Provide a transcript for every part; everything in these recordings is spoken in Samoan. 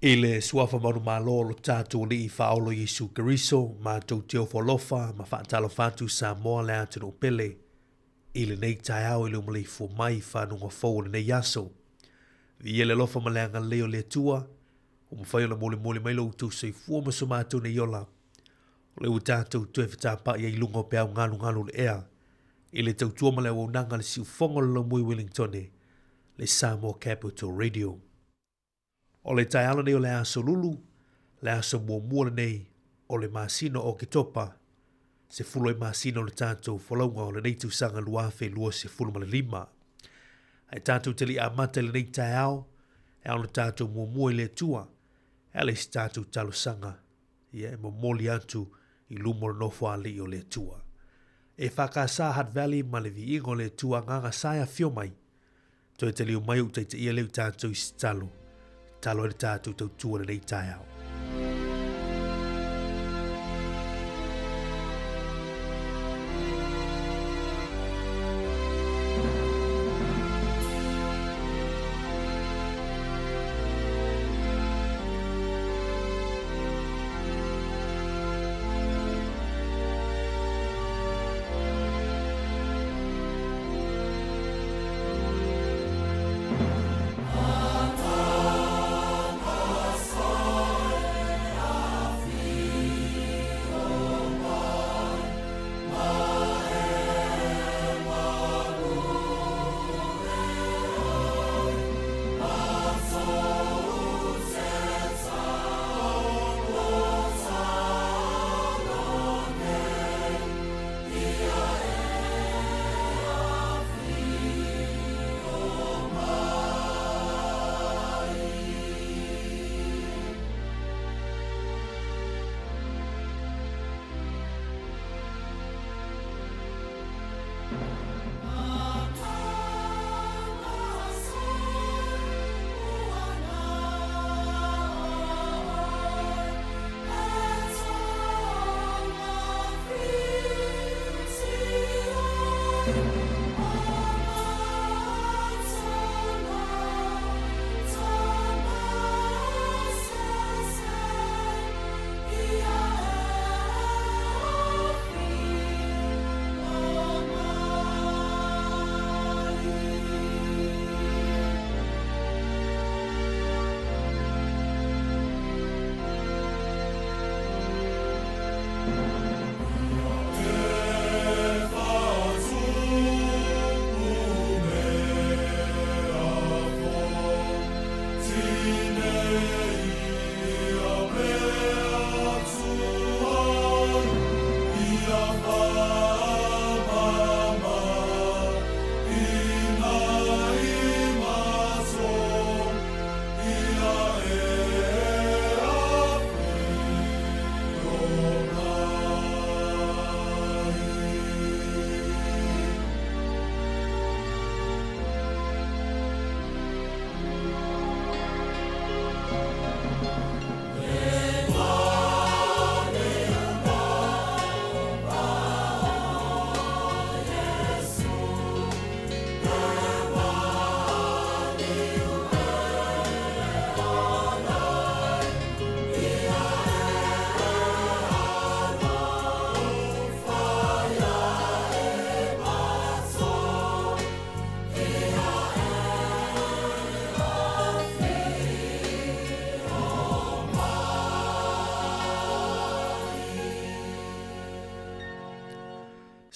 I le Suafa manumalo o lo tatou Alii Faaola Iesu Keriso, matou te ofo alofa ma faatalofa atu Samoa le atunuu pele i lenei taeao i le umaleifua mai i fanuga fou o lenei aso. Viia le alofa ma le agalelei o le Atua, ua mafai ona molimoli mai lo outou soifua ma so matou nei ola. O lea ua tatou toe fetapa'i ai i luga o peau galugalu o le ea i le tautua ma le auaunaga a le Siufogo o le Laumui Wellingtone, le Samoa Capital Radio. O le taeao lenei o le Aso Lulu, le aso muamua lenei o le masina o Oketopa, 10 ai masina o le tatou folauga o lenei tausaga 2025. Ae tatou te le i amata i lenei taeao, e ao ona tatou muamua i le Atua, e ala i se tatou talosaga, ia e momoli atu i luma o le nofoalii o le Atua. E EFKS Hutt Valley ma le Viiga o le Atua Agaga Sa e afio mai. Toe taliu mai ou taitaia lea i tatou i se talo. Talo ai le tatou tautua lenei taeao.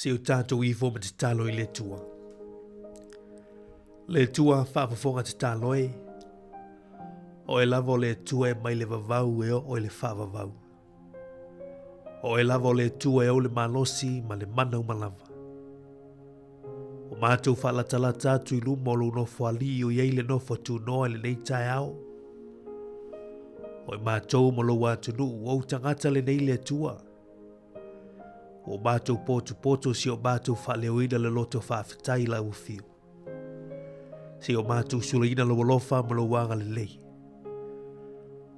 Se o tatou ifo ma tatalo i le Atua. Le Atua faafofoga tatalo e. Oe lava o le Atua e mai le vavau e oo i le faavavau. O oe lava o le Atua e ou le malosi ma le mana uma lava. O matou faalatalata atu i luma o lou nofo alii o i ai le nofo tunoa i lenei taeao. O i matou ma lou atunuu, ou tagata lenei le Atua. Ua matou potopoto si o matou faaleoina le loto faafetai i lau afio. Se o matou sulaina lou alofa ma lou agalelei.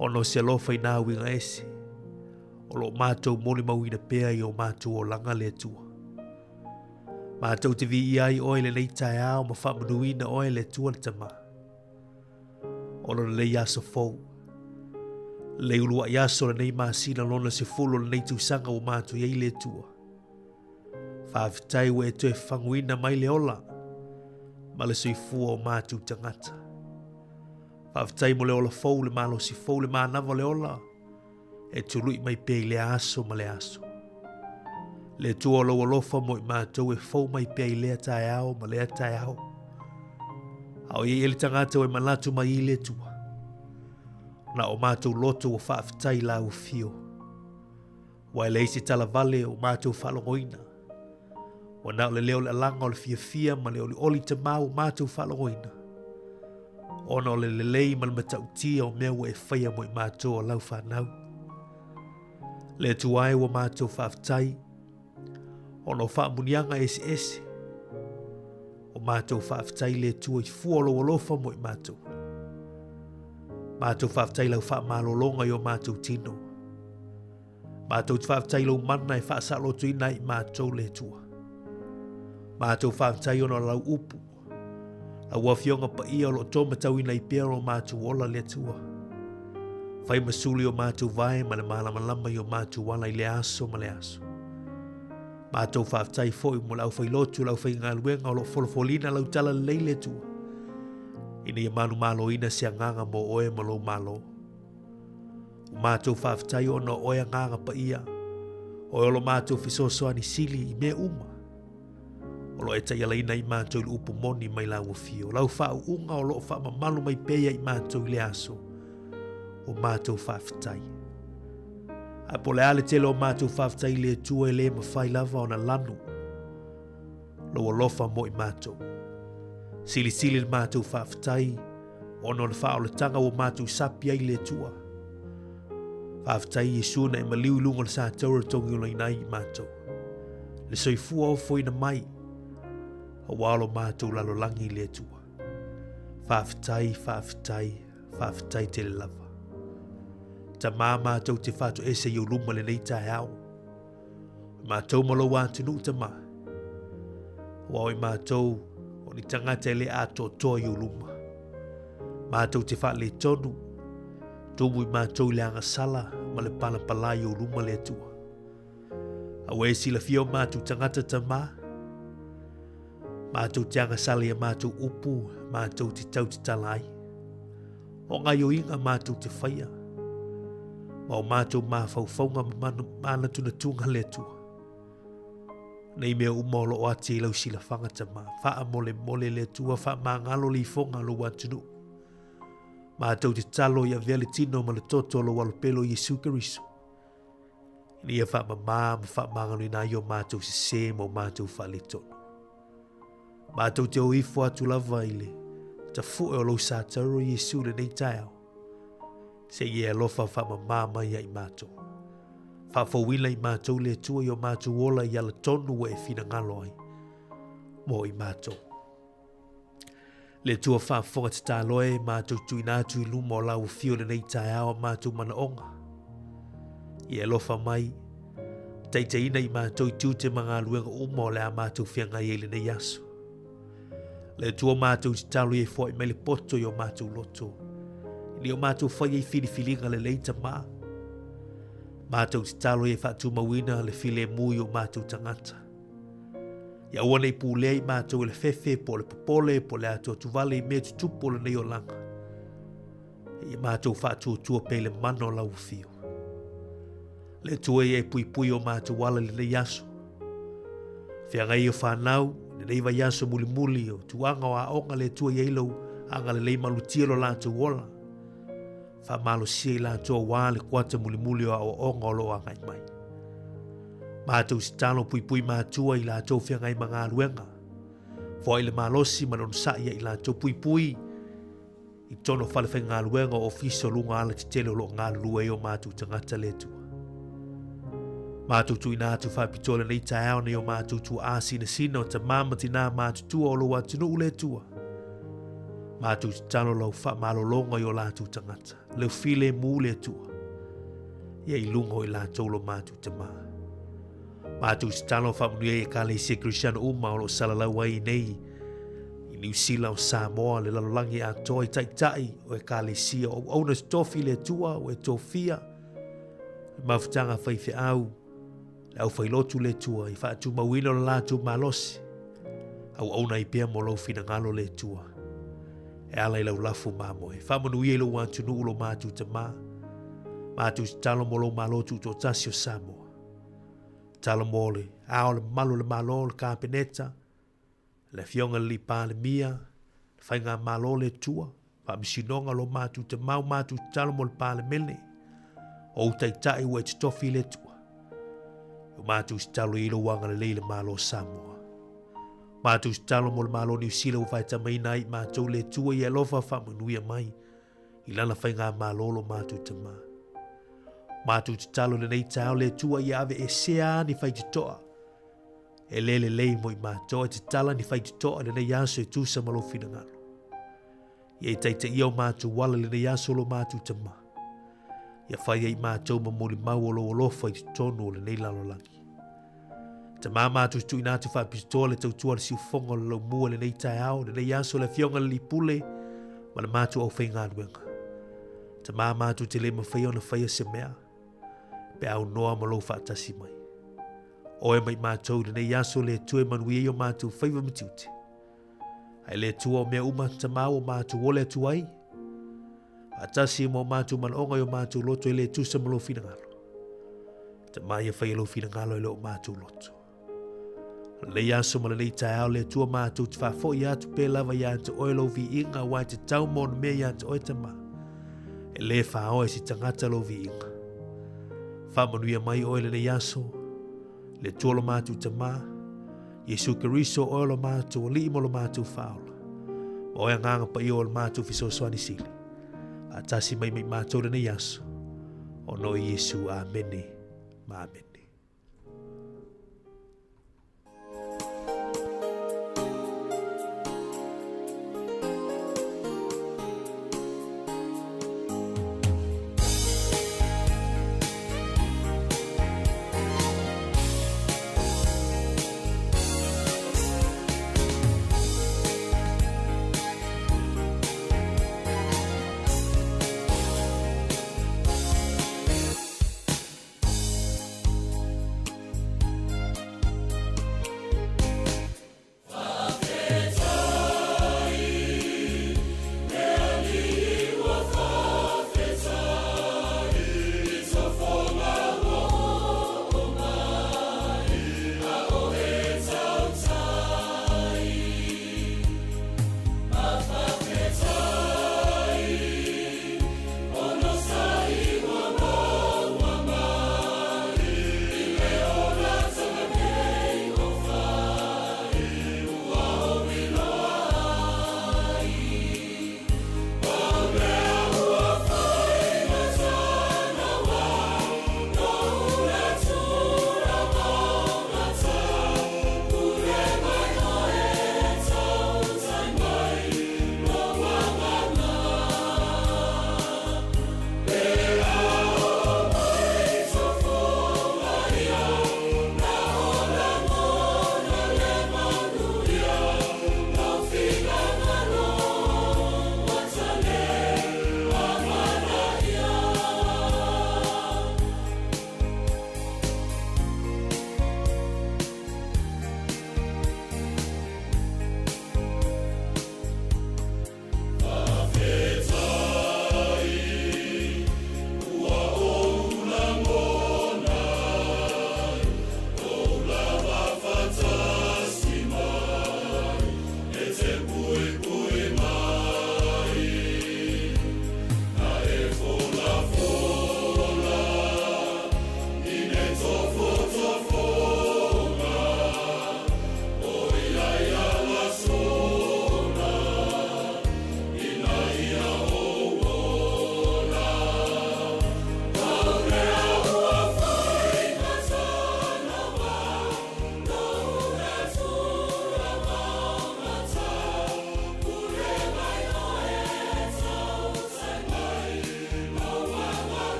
Ona o se alofa i nā uiga ese, o lo o matou molimauina pea i o matou olaga le Atua. Matou te viia ai oe lenei taeao ma faamanuina oe le Atua le Tama. Ona o lenei aso fou. Le uluai aso o lenei masina lona 10 o lenei tausaga ua matou i ai le Atua. Faafetai ua e toe faguina mai le ola ma le soifua o matou tagata. Faafetai mo le ola fou, le malosi fou, le manava o le ola e tului mai pea i lea aso ma lea aso. Le Atua o lou alofa mo i matou e fou mai pea i lea taeao ma lea taeao. A o i ai le tagata ua e manatu mai i le Atua. Na o matou loto ua faafetai i lau afio. Ua e leai se tala vale o matou faalogoina. Ua na o le leo o le alaga o le fiafia ma le olioli tamā ua matou faalogoina. Ona o le lelei ma le matautia o mea ua e faia mo i matou o lau fanau. Le Atua e ua matou faafetai, ona o faamuniaga eseese. O matou faafetai le Atua i fua o lou alofa mo i matou. Matou faafetai lau faamalologa i o matou tino. Matou te faafetai lou mana e faasalotoina ai i matou le Atua. Matou faafetai ona o lau upu. Lau Afioga paia o lo o tō matauina ai pea o matou ola le Atua. Fai ma sulu i o matou vae ma le malamalama i o matou ala i le aso ma le aso. Matou faafetai foi mo le aufailotu, le aufaigaluega o lo o folofolina lau tala lelei le Atua. Ina ia manumaloina se agaga mo oe ma lou Malo. O matou faafetai ona o oe agaga paia, oe o lo matou fesoasoani sili i mea uma. O lo o e taialaina i matou i le upu moni mai lau afio. Lau faauuga o lo o faamamalu mai pea ia i matou i le aso. O matou faafetai. Ae po o le a le tele o matou faafetai i le Atua e le mafai lava ona lanu lou alofa mo i matou. Silisili le matou faafetai ona o le faaolataga ua matou sapi ai i le Atua. Faafetai Iesu na e maliu i luga o le sataura e togiolaina ai i matou. Le soifua ofoina mai, aua o lo matou lalolagi i le Atua. Faafetai, faafetai, faafetai tele lava. Tamā matou te faatoese i ou luma lenei taeao. Matou ma lou atunuu tamā. Aua o i matou o ni tagata e le atoatoa i ou luma. Matou te faaletonu, tumu i matou i le agasala ma le palapala i ou luma le Atua. A ua e silafia o matou tagata tamā, matou te agasala i a matou upu, matou te tautatala ai. O gaioiga matou te faia, ma o matou mafaufauga ma manatunatuga le Atua. Nei mea uma o loo ati i lau silafaga tamā, faamolemole le Atua, faamagalo le ifoga o lou atunuu. Matou te talo i avea le tino ma le toto o lou alopelo Iesu Keriso. Ina ia faamamā ma faamagaloina ai o matou sesē ma o matou faaletonu. Matou te o ifo atu lava i le tafue o lou satauro Iesu i lenei taeao. Se i e alofa faamamā mai ia i matou. Faafouina i matou le Atua i o matou ola i ala tonu ua e finagalo ai mo i matou. Le Atua faafofoga tatalo e, matou tuuina atu i luma o lau afio i lenei taeao a matou manaoga. Ia alofa mai, taitaiina i matou i tiute ma galuega uma o le a matou feagai ai i lenei aso. Le Atua matou tatalo ia foai mai le poto i o matou loto, ina ia o matou fai ai filifiliga lelei tamā. Matou tatalo ia faatumauina le filemu i o matou tagata. Ia aua nei pulea i matou e le fefe po o le popole po o le atuatuvale i mea tutupu o lenei olaga. Ia matou faatuatua pea i le mana o lau afio. Le Atua ia e puipui o matou ala i lenei aso. Feagai o fanau, lenei vaiaso mulimuli o tuaga o aoga le Atua ia i lou agalelei malutia lo latou ola. Faamalosia i latou aua le kuata mulimuli o aoaoga o lo o agai mai. Matou tatalo puipui matua i latou feagai ma galuega. Foai le malosi ma le onosai ia i latou puipui i tonu o fale faigaluega o ofisa o luga ala tetele o lo o galulue ai o matou tagata le Atua. Matou tuuina atu faapitoa lenei taeao nei o matou tuaa sinasina o tamā ma tinā matutua o lou atunuu le Atua. Matou tatalo lau faamalologa i o latou tagata, leu filemu le Atua, ia i luga o i latou lo matou tamā. Matou tatalo faamanuia i Ekalesia Kerisiano uma o lo o salalau ai nei, i Niu Sila, o Samoa, le lalolagi atoa i taitai o ekalesia, o auauna totofi i le Atua ua e tofia, le mafutaga faifeau, le aufailotu le Atua i faatumauina o le latou malosi, auauna ai pea mo lou finagalo le Atua. E ala i lau lafo mamoe. Faamanuia i lou atunuu lo matou Tama. Matou tatalo mo lou Malo Tutoatasi o Samoa. Tatalo mo le Ao, le mamalu o le Malo, le Kapeneta, le Afioga i le Alii Palemia, le Faigamalo le Atua, Faamasinoga lo matou Tama, o matou tatalo mo le Palemene, o ou taitai ua e totofi i le Atua. O matou tatalo i lou agalelei i le Malo o Samoa. Matou tatalo mo le Malo o Niu Sila ua faetamaina ai i matou le Atua ia e alofa faamanuia mai i lana faigamalo lo matou Tama. Matou tatalo i lenei taeao le Atua ia aveesea ni faitotoa e le lelei mo i matou, e tatala ni faitotoa i lenei aso e tusa ma lou finagalo. Ia e taitaia o matou ala i lenei aso lo matou Tama. Ia fai ai matou ma molimau o lou alofa i totonu o lenei lalolagi. Tama matou tuuina atu faapitoa le tautua a le siufofoga o le laumua i lenei taeao, lenei aso le Afioga i le Pule ma le matou aufaigaluega. Tama matou te le mafai ona faia se mea pe aunoa ma lou faatasi mai. Oe mai matou i lenei aso le Atua e manuia ai o matou faiva ma tiute. Ae le Atua o mea uma Tama ua matou ole atu ai, faatasi ma o matou manaoga i o matou loto e le tusa ma lou finagalo. Tama ia faia lou finagalo e le o matou loto. Lenei aso ma lenei taeao le Atua matou te faafoi atu pea lava ia te oe lou viiga aua e te tau ma ona mea ia te oe Tama. E le whaoa e si tangata lou viiga. Faamanuia mai oe lenei aso, le Atua lo matou Tama, Iesu Keriso oe o lo matou Alii ma lo matou Faaola. Ma oe Agaga Paia o le matou fesoasoani sili. Faatasi mai ma i matou lenei aso. Ona o Iesu. Amene ma amene.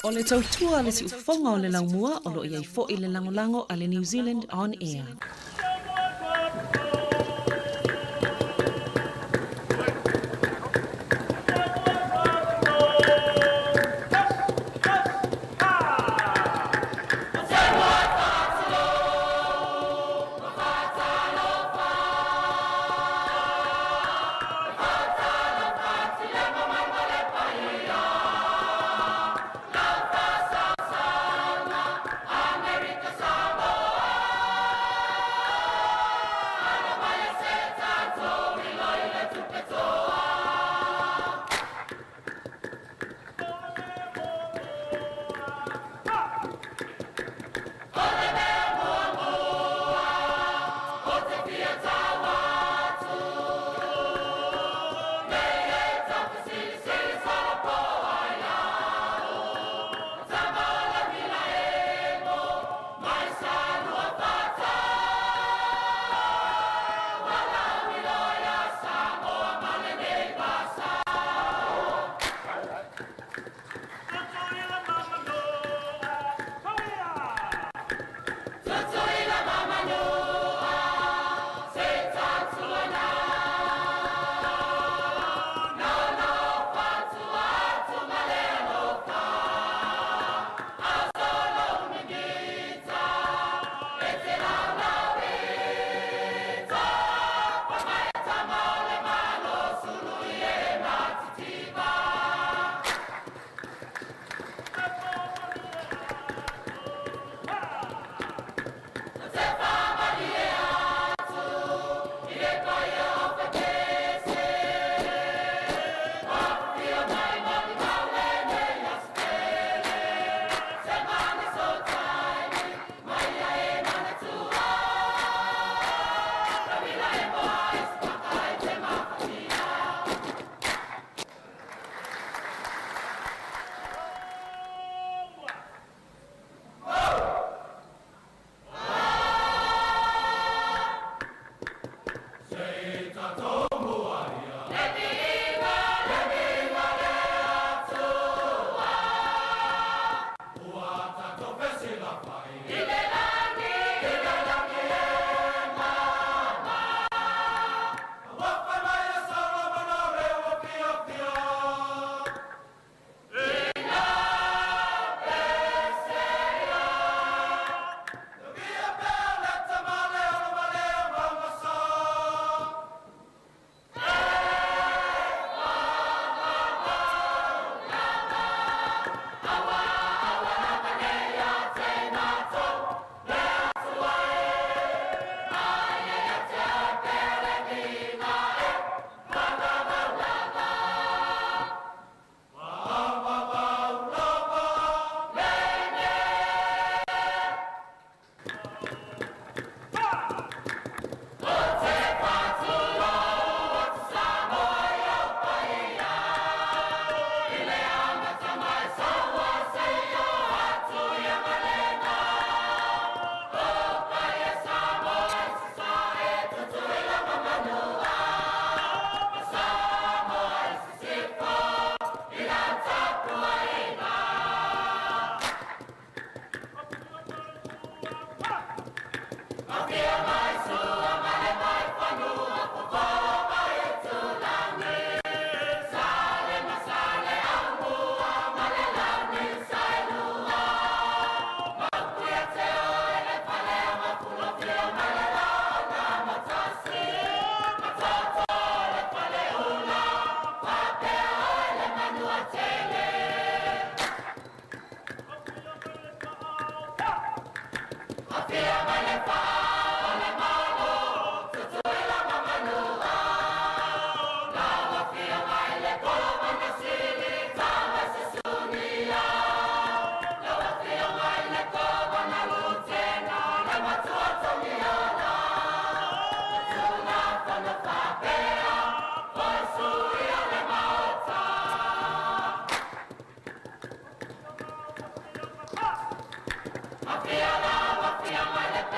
O le tautua a le siufofoga o le laumua o lo o i ai foi le lagolago a le New Zealand On Air. Afia la, afia mai le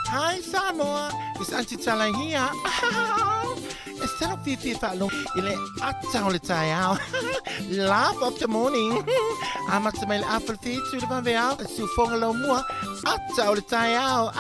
Hi Samoa, it's Auntie Tala here. E sala fifi whaalogo i le ata o le taeao. Laugh of the morning. Amata mai le afa le whitu le vave ao, le siufoga lau mua, ata o le taeao.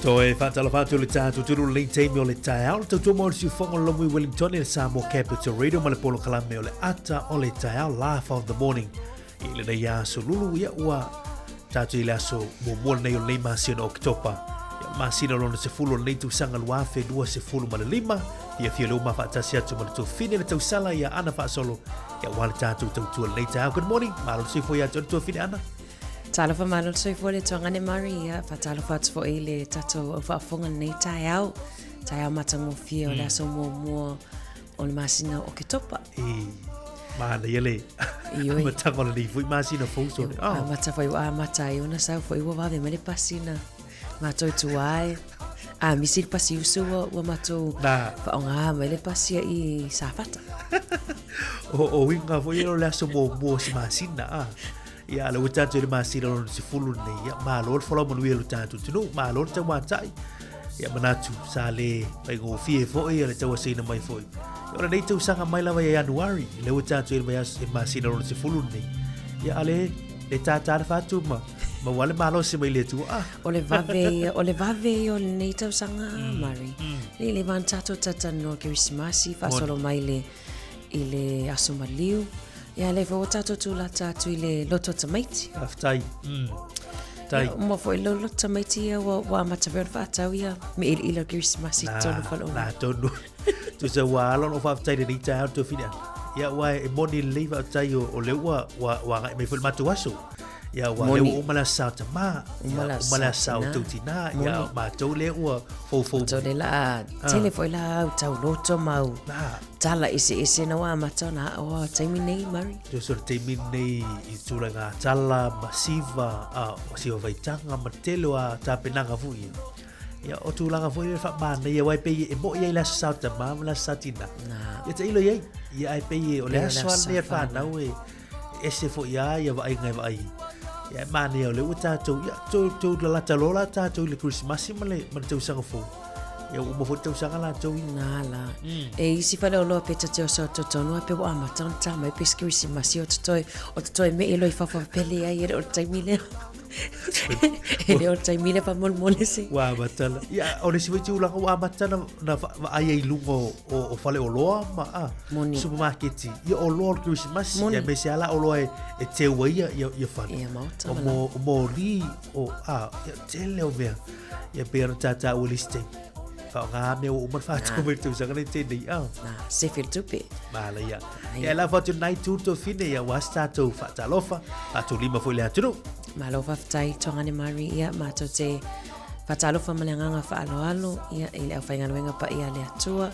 Toe whaatalofa atu le tātou turu le taimi o le taeao le tautua mo le siufoga o Lomui Wellington i le Samoa Capital Radio ma le polokalame o le ata o le taeao Laugh of the Morning i lenei aso lulu ia ua tātou i le aso muamua lenei o lenei masina o Oketopa. Ia masina lona sefulu o lenei tausaga 2025 ia fia le uma faatasi atu ma le tuafine le tausala ia Ana Faasolo ia ua le tātou tautua lenei taeao. Good morning, malo le soifua ia te oe le tuafine Ana. Talofa malo le soifua le tuagane Murray, ia whatalofa atu fo'i le tatou au faafofoga lenei taeao, taeao matagofie o le aso muamua o le masina o Oketopa. E, manaia le amataga o lenei foi masina fou sole. Oh. Amata foi ua amata ai ona sau foi ua vave mai le pasi na matou tua ai. A misi le pasi usu ua, ua matou whaonga mai le pasi i Safata. O, o winga foi o le aso muamua o se masina. Ah. Ia, le ua tatou i le masina lona sefulu lenei. Ia, malo le folau manuia lo tatou atunuu, malo le tauatai. Ia, manatu, sa le faigofie foi ia le tauasaina mai foi. Ia, o lenei tausaga mai lava ia Ianuari, le ua tatou i le masina lona sefulu lenei. Ia, a le, le tātā le whātu ma. Maua le malosi mai le Atua. Ah. O le vave ia, o le vave ia o lenei tausaga, Mari. Le le van tatou tatanoa Kerisimasi, faasolo mai le, i le aso maliu. Ia le foi ua tatou tūlata atu i le loto tamaiti. Faafetai. Tai. Ia, uma foi lo loto tamaiti ia ua, ua amata foi ona faatau ia me iliili o le Kerisimasi i totonu o faleoloa. Nā tonu. Tusa ua alo no faafetai lenei taeao le tuafine ana. Ia ua e moni lelei faafetai o, o lea ua, ua, ua agai mai foi le matou aso. Ia ua lea ua uma le aso sa o tamā. Uma le Uma le aso sa o tou tinā. Ia matou lea ua foufou. Matou lea la tele foi la au tauloto ma au tala eseese na ua amata ona aʻo a taimi nei, Murray. Tusa o le taimi nei i tulaga tala ma siva, a, o siva faitaga ma tele o a tapenaga foi ia. Ia, o tulaga foi e faamanaia, aua e pei e mo'i ai le aso sa o tamā ma le aso sa tinā. Ia tailo i ai, ia ae pei o le aso lava lenei a le fanau e ese foi lava ia vaaiga e vaai. Ia e manaia o lea ua tatou, ia tou, tou lalata loa la tatou i le Kerisimasi ma le, ma le tausaga fou. Ia ua uma foi le tausaga latou ia. Nā la. E isi faleoloa pe ta te oso atu tonu a pe ua amata ona tā mai pe se Kerisimasi o te toe, o te toe mee loa i fafo faapea leai e le o le taimi lea. E le o le taimi lea faamolemole se. Ua amata na. Ia, o le isi foi tulaga ua amata na, na vaai ai i luga o, o, o faleoloa ma a, Moni. supermarketi. Ia oloa o le Kerisimasi, Moni. ia aemaise lava la oloa e, e teu ai ia, ia, ia fale. Ia maota O ma mo, o moli, o, a, ia, tele o mea. Ia pei ona tātāua i le isi taimi. Whaonga mea ua uma na whātau mai le tausaga nei tēnei. Ah. Nā, sefe le tupe. Māla ia. Ia e lafo atu nai tū tō whine ia wā se tātou whaatalofa, tātou lima foi le atunuu. Malo faafetai Tuagane Murray, ia mātou te whaatalofa ma le agaga faaaloalo, ia i le aufaigaluega paia a le Atua,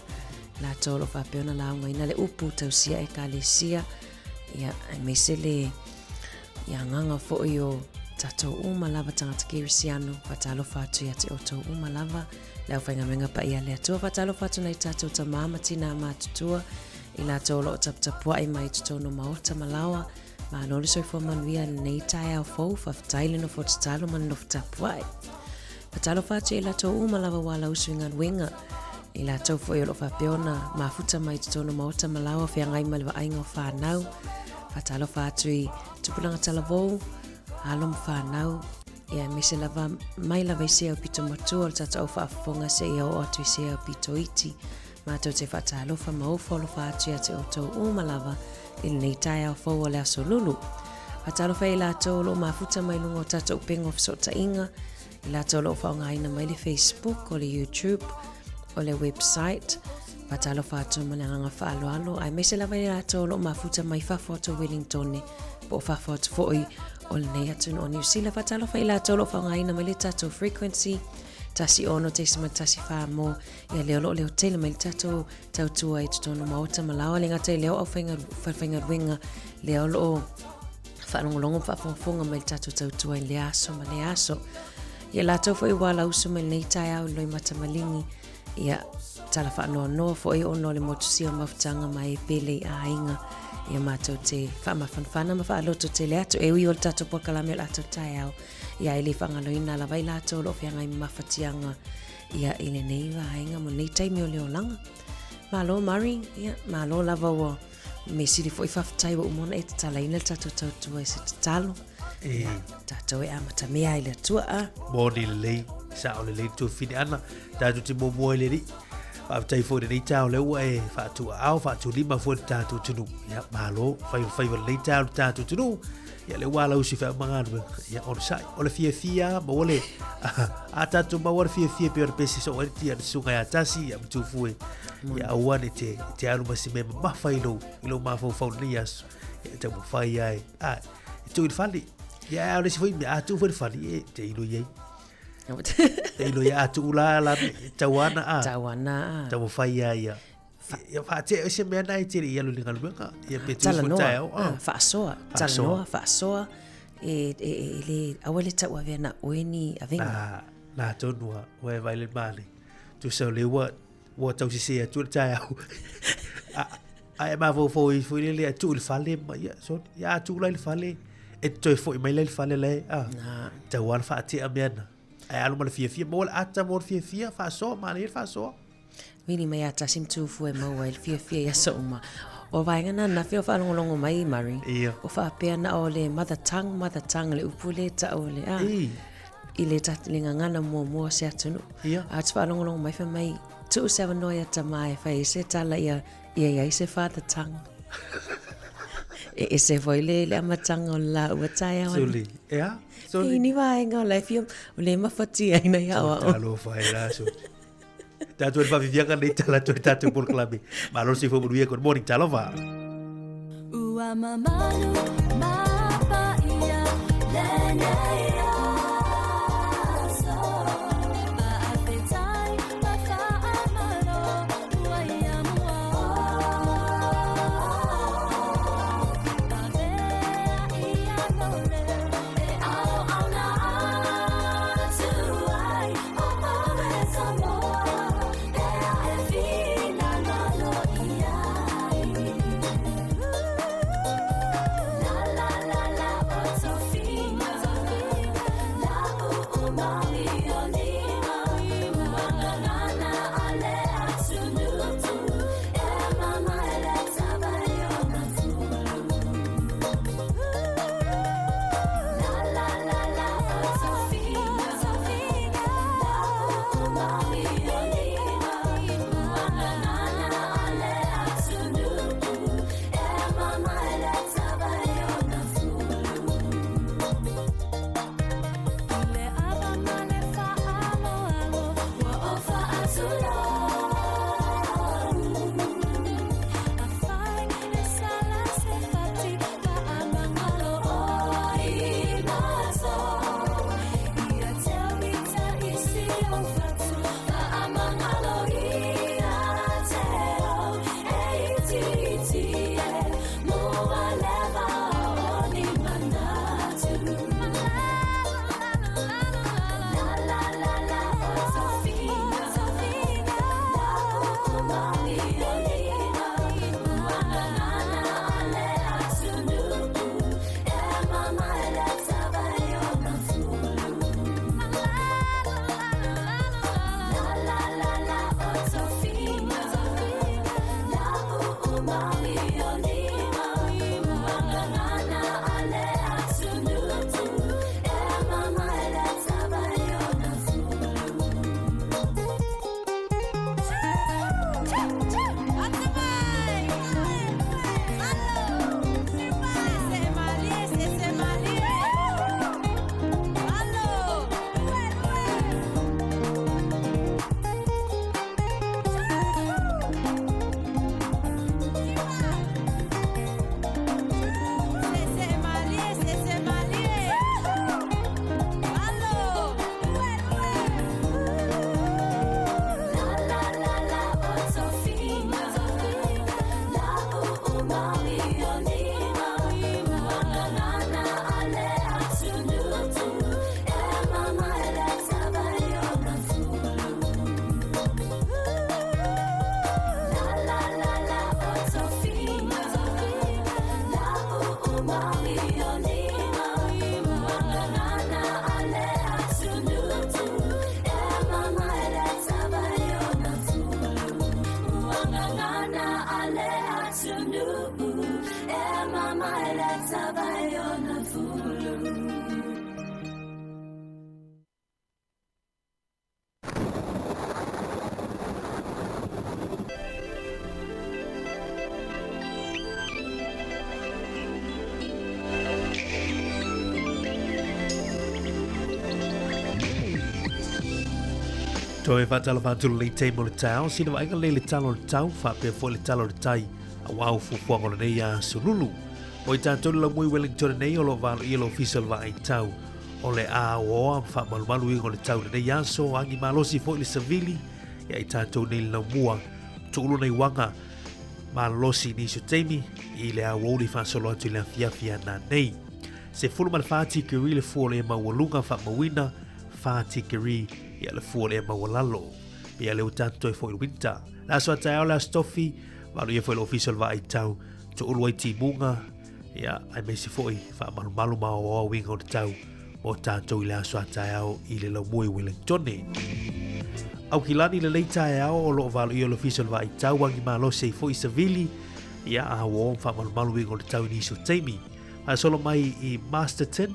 latou o lo o faapea ona laugaina le upu tausia Ekalesia, ia aemaise le ia agaga foi o tatou uma lava tagata kerisiano, faatalofa atu ia te outou uma lava, le aufaigaluega paia a le Atua, faatalofa atu nai tatou tamā ma tinā matutua, i latou o lo o taputapuai mai i totonu o maota ma laoa, malo le soifua manuia i lenei taeao fou, faafetai le nofo tatalo ma le nofo tapuai. Faatalofa atu i latou uma lava ua alausu i galuega, i latou foi o lo o faapea ona mafuta mai i totonu o maota ma laoa feagai ma le vaaiga o fanau. Faatalofa atu i tupulaga talavou, alo ma fanau, ia aemaise lava mai lava i se aupito matua o le tatou au faafofoga seia oo atu i se aupito iti. Matou te faatalofa ma ofo alofa atu ia te outou uma lava i lenei taeao fou o le aso Lulu. Faatalofa i latou o lo o mafuta mai luga o tatou upega o fesootaiga, i latou o lo o faaaogaina mai le Facebook, o le YouTube, o le website. Faatalofa atu ma le agaga faaaloalo, aemaise lava i latou o lo o mafuta mai fafo atu o Wellingtone, po o fafo atu foi o lenei atunuu o Niu Sila. Faatalofa i latou o lo o faaaogaina mai le tatou frequency, 16.14 mo Ia lea o lo o leo tele mai le tatou tautua i totonu maota ma laoa le gata i lea o aufaigaluega lea o lo o faalogologo ma faafogafoga mai le tatou tautua i lea aso ma lea aso. Ia latou foi ua alausu mai lenei taeao i loimata maligi, ia tala faanoanoa foi ona o le motusia o mafutaga ma e pele i aiga. Ia matou te faamafanafana ma faaloto tele atu e ui o le tatou polokalame o le ata o le taeao. Ia e le faagaloina lava i latou o lo o feagai ma mafatiaga ia i lenei vaega ma lenei taimi o le olaga. Malo Murray, ia malo lava ua me sili foi faafetai ua uma ona e tatalaina le tatou tautua i se tatalo. E. Ia, tatou e amatamea ai le Atua a. Moni lelei, sao lelei le tuafine ana, tatou te muamua i le Alii. Faafetai foi i lenei taeao lea ua e faatuaao, faatulima foi le tatou atunuu. Ia, malo, faivafaiva lenei taeao le tatou atunuu. Ia, lea ua alausi feau ma galuega. Ia, onosai. O le fiafia, maua le, a tatou maua le fiafia pei o le pese soo ai le tia le susuga ia Tasi, ia ma Tufue. Ia, aua ne te, te alu ma se mea mamafa i lou, i lou mafaufau i lenei aso. Ia, taumafai ai. A, e tuu i le fale. Ia, a o le isi foi mea, a tuu foi i le fale, e te ilo i ai. Te ilo i ai, a tuu la, la, tauana a. Tauana a. Taumafai ai ia. Ia whaatea o se mea nai te i alu i le galuega. Ia pe tu Talanoa, taeao. ah, faasoa, talanoa, faasoa, e, e, e, e le, aua le tauavea na oe ni avega. Nā, nā tonu a, ua e vai le male. Tu sau le ua, ua tausese atu le taeao. A, a e mafaufau i foi lele, a tuu i le fale ma ia, so, ia a tuu la i le fale, e toe foi mai la i le fale la e, a, Nā. tau ala whaatea mea na. Ai alu ma le fiafia, maua le ata, maua le fiafia, faasoa, manaia le faasoa. Vili mai a tasi ma tufu e maua ai le fiafia i aso uma. O vaega na ananafi o faalogologo mai Murray. Ia. O faapea na o le mother tongue, mother tongue le upu lea e tau le a. Ei. I le le gagana muamua o se atunuu. Ia. A ou te faalogologo mai fai mai, tuu se avanoa ia tama e fai ai se tala ia ia i ai se father tongue. E ese foi le le amataga o le laua taeao ane. Suli. Ea? Suli. E ni vaega o la e fia, o le mafatiaina ia aoao. Talofa e la, Suli. Tātou e whawhiwhianga nei tala atu i tātou polokalame. Malo se fo manuia, good morning, talofa. Ua mamalu ma paia lenei aso. Faafetai ma faamalo ua ia mua Pavea ia lou leo e auauna atu ai. Toe faatalofa atu lenei taimi o le taeao, sina vaaiga lelei le tala o le tau, faapea foi le tala o le tai, auā o fuafuaga o lenei aso lulu. O i tātou le laumui Wellington nei o lo o valoia le ofisa o le vaai tau o le aoaoa ma faamalumalu iga o le tau lenei aso, agi malosi foi le savili ia i tātou nei le laumua tuulu nei waga malosi nisi o taimi i le aoauli faasolo atu i le afiafi ana nei. 14 tikeri le fua o le maualuga faamauina, 4 tikeri ia le fua o le maualalo. Pea le o tātou foi le winter. Le aso a taeao le aso tofi, valo ia foi le ofisa o le vaai tau, tuulu ai timuga, ia, aemaise foi faamalumalu ma aoao uiga o le tau mo tātou i le aso a taeao i le laumua i Wellingtone. Aukilani lenei taeao o loo valoia le ofisa o le vaai tau agi malosi ai foi savili. Ia, a ua o faamalumalu uiga o le tau i nisi o taimi. Faasolo mai i Masterton,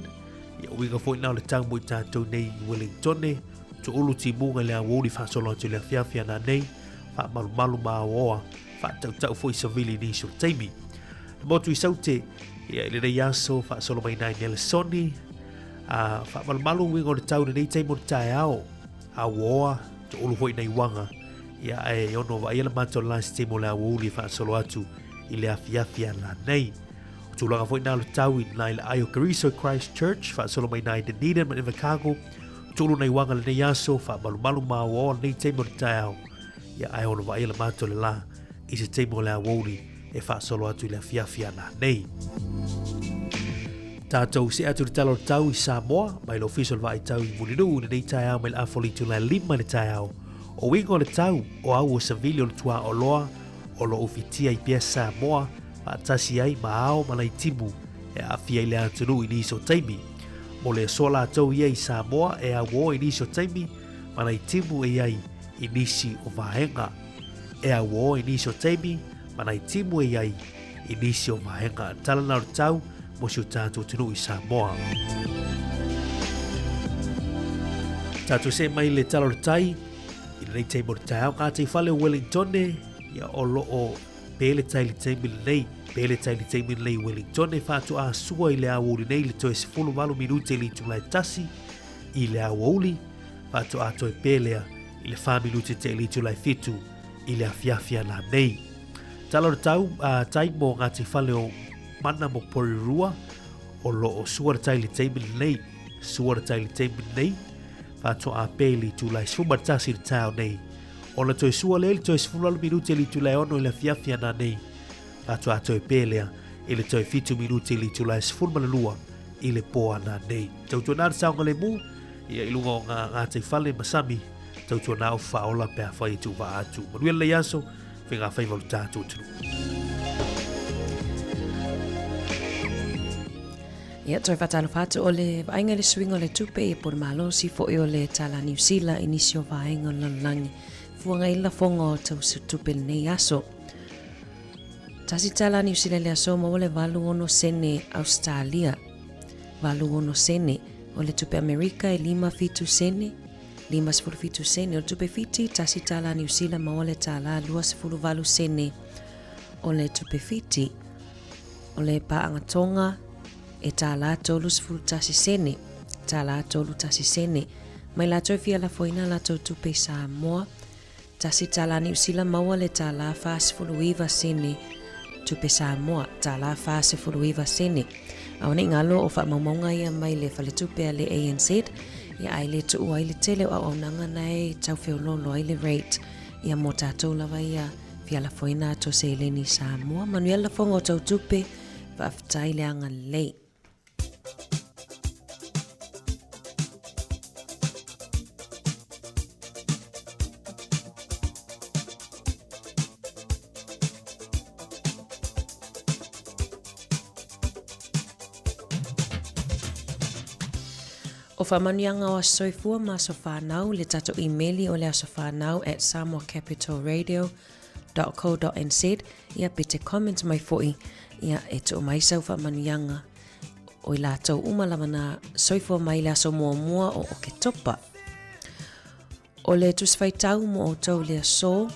ia uiga foi na o le tau mo i tātou nei i Wellingtone, tuulu timuga i le aoauli faasolo atu i le afiafi a nanei, faamalumalu ma aoaoa, faatautau foi savili i nisi o taimi. Le motu i Saute, ia i lenei aso faasolo mai nai Nelsoni, a faamalumalu uiga o le tau i lenei taimi o le taeao, aoaoa, tuulu foi nai uaga, ia ae ono vaaia le matou last taimi o le aoauli e faasolo atu i le afiafi a lanei. O tulaga foi na o le tau i nai le ai o Keriso Christchurch, faasolo mai nai Dunedin ma Invercargill, tulu nai waga lenei aso, faamalumalu ma aoaoa lenei taimi o le taeao. Ia ae ono vaaia le matou le la i se taimi o le aoauli e faasolo atu i le afiafi a nanei. Tātou se atu le tala o le tau i Samoa, mai le ofisa o le vaai tau i Mulinuu i lenei taeao mai le afa o le itula e 5 i le taeao. O uiga o le tau, o au o Savili o le tuaoloa, o lo o ufitia ai pea Samoa, faatasi ai ma ao ma laitimu e aafia i le atunuu i nisi o taimi. Mo le aso latou ia i Samoa e auō i nisi o taimi ma laitimu e i ai i nisi o vaega. E auō i nisi o taimi ma laitimu e i ai i nisi o vaega. Tala na o le tau mo si o tātou atunuu i Samoa. Tātou se mai le tala o le tai, i lenei taimi o le taeao, Ngāti Whale o Wellingtone, ia o lo o pē le tai le taimi lenei, pē le tai le taimi lenei i Wellingtone, faatoa sua i le aoauli nei le toe 18 minute i le itula e tasi i le aoauli, faatoa toe pē lea i le 4 minute te i le itula e 7 i le afiafi ana nei. Tala o le tau, tai mō Ngāti Whale o Mana mō Porirua, o lo o sua le tai le taimi lenei, sua le tai le taimi lenei, faatoa pē i le itula e 11 i le taeao nei. Ona toe sua lea i le toe 18 minute i le itula e 6 i le afiafi ana nei. Faatoa toe pē lea i le toe 7 minute i le itula e 12 i le pō ana nei. Tautuanā le saogalemu, ia i luga o ngā ngātei whale ma sami, tautuanā o whaola pe a whai e tū atu. Manuia lenei aso, whai ngā whaiva o le tātou atunuu. Ia, toe whātalofa atu o le vaaiga i le suiga o le tupe i po le malosi foi o le tala Niu Sila i nisi o vaega o le lalolagi. Fuaga i lafoga o tausi tupe lenei aso. Tasi tala Niu Sila i le aso maua le 86 sene Australia. 86 sene. O le tupe Amerika e 57 sene. 57 sene. O le tupe Fiti, tasi tala Niu Sila maua le tala 28 sene. O le tupe Fiti, O le pāanga tonga e tālā 31 sene, tālā 31 sene, mai lātou fia lafoina lātou tupe i Samoa, tasi tālā Niu Sila maua le tālā 49 sene tupe Samoa, tālā 49 sene. Aone i ngalo o whaamaumauga ia mai le faletupe a le ANZ, ia ai le tuu ai le tele o auaunaga na e tauwheololo ai le rate ia mō tātou lava ia. Fialafoina atu o seleni Samoa. Manuia le lafoga o tau tupe, faafetai le agalelei. O faamanuiaga o Aso Soifua ma Aso Whanau, le tatou imeli o le aso whanau at samoacapitalradio dot co dot nz, ia pe te comment mai foi, ia e tuu mai sau faamanuiaga o i latou uma lava na soifua mai le aso muamua o Oketopa. O le Tusi Faitau mo outou le aso,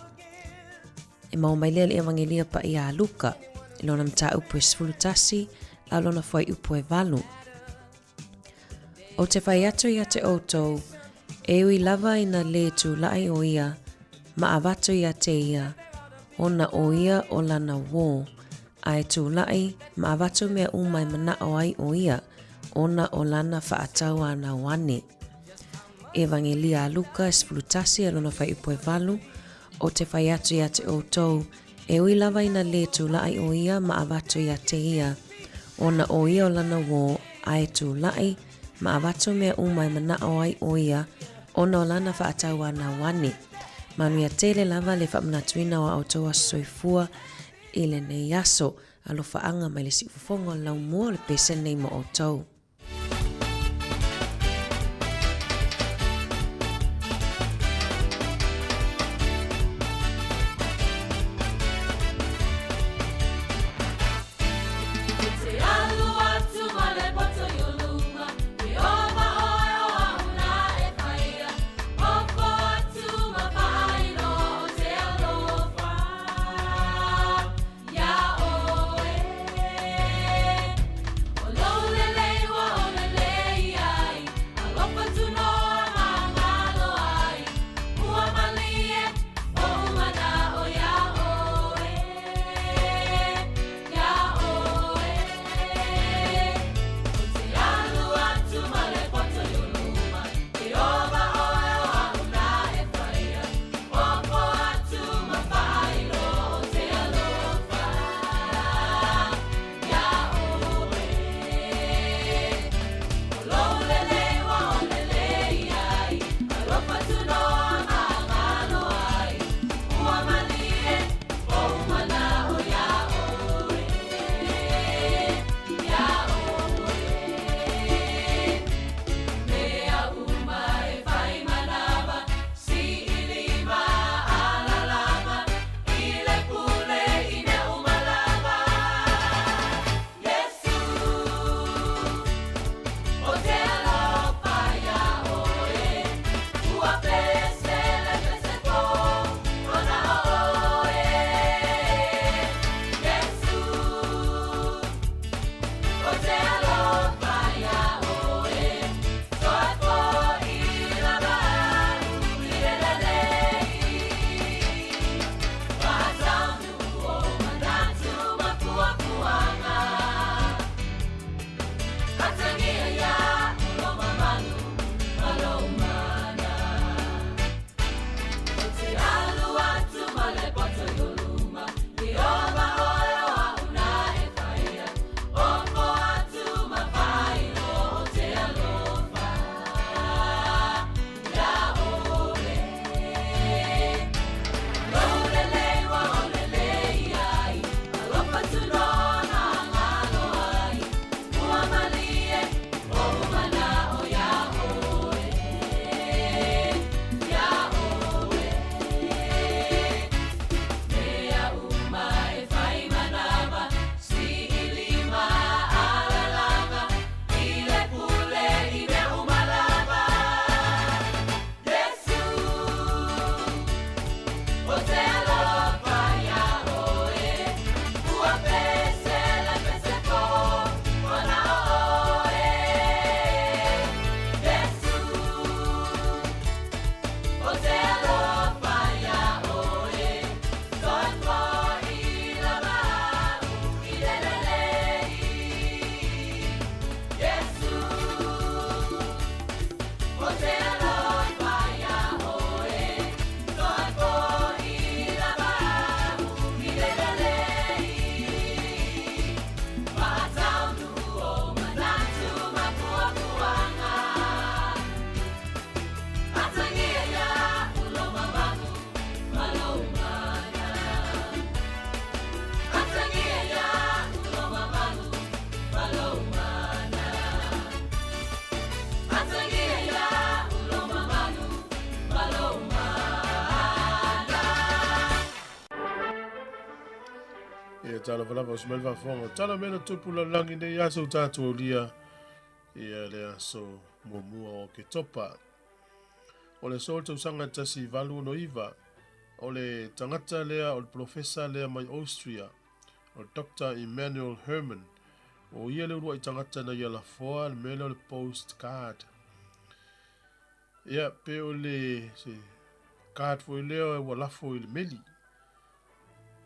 e maua mai lea le Evagelia Paia a Luka, i lona mataupu e 11, a o lona fuaiupu e 8. Ou te fai atu ia te outou, e ui lava ina lē tulaʻi o ia, ma avatu ia te ia, ona o ia o lana wō, a e tulaʻi ma avatu mea uma e manaʻo ai o ia, ona o lana faatauanau ane. Evagelia a Luka e 11 a lona fuaiupu e 8, Ou te fai atu ia te outou, E ui lava ina lē tulaʻi ʻo ia ma avatu iā te ia, ona ʻo ia o lana uō, a e tulaʻi, ma avatu mea uma e manaʻo ai ʻo ia, ona o lana faatauanau ane. Manuia tele lava le faamanatuina o a ʻoutou aso soifua i lenei aso. Alofaaga mai le siufofoga o le laumua o le pese lenei mo ʻoutou. Ia talofa lava o Sumaili Faafofoga. Tala mea na tupu lalagi nei aso u tātou aulia ia le aso muamua o Oketopa. O le aso o le tausaga 1869, o le tagata lea o le polofesa lea mai Austria, o le Doctor Immanuel Hermann, o ia le uluai tagata na ia lafoa le mea lea o le post card. Ia, pe o le se card foi lea ua lafo i le meli.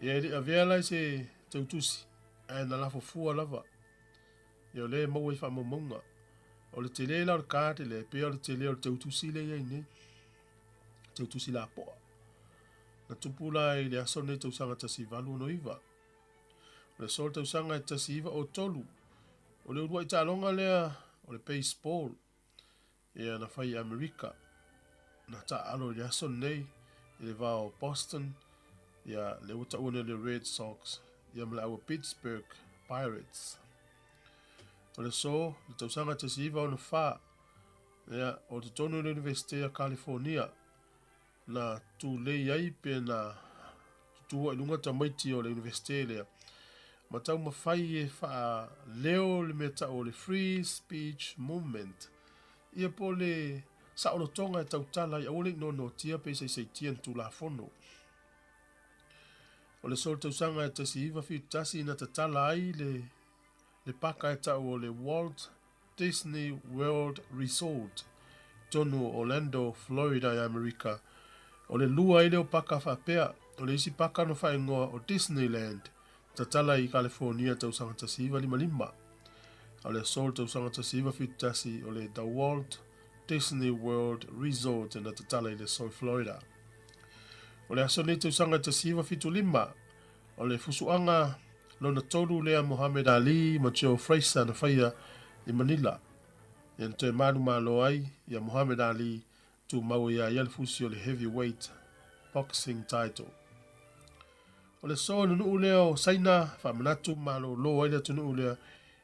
Ia, e le i avea la i se tautusi, ae na lafo fua lava. Ia, o lea e maua i faamaumauga. O le tele la o le card lea, e pei o le tele o le tautusi lea e i ai nei. Tautusi lapoa. Na tupu la i le aso lenei tausaga 1869. O le aso o le tausaga e 1903, o le uluai taaloga lea o le baseball. Ia na fai i Amerika, na taaalo i le aso lenei i le va o Boston, ia lea ua taua nei o le Red Sox, ia ma le au a Pittsburgh Pirates. O le aso, le tausaga 1964, ia, o totonu o le Iunivesite a California, na tulei ai pe na tutua i luga tamaiti o le Iunivesite lea, ma taumafai e faaleo le mea tau o le Free Speech Movement, ia po o le saolotoga e tautala ai aua le i noanoatia pe isaisaitia ni Tulafono. O le aso o le tausaga e 1971 na tatala ai le le paka e tau o le Walt Disney World Resort i totonu o Orlando, Florida i Amerika. O le lua ai lea o paka faapea, o le isi paka na faaigoa o Disneyland, tatala i Kalifonia tausaga 1955. A o le aso o le tausaga 1971 o le The Walt Disney World Resort na tatala i le aso i Florida. O le aso nei tausaga 1975, O le fusuaga lona tolu lea Mohamed Ali ma Joe Fraser na faia i Manila. Ia na toe manumalo ai ia Mohamed Ali tumau ai ia ia le fusi o le heavyweight boxing title. O le aso i le nuu lea o Saina faamanatu malolo ai le atunuu lea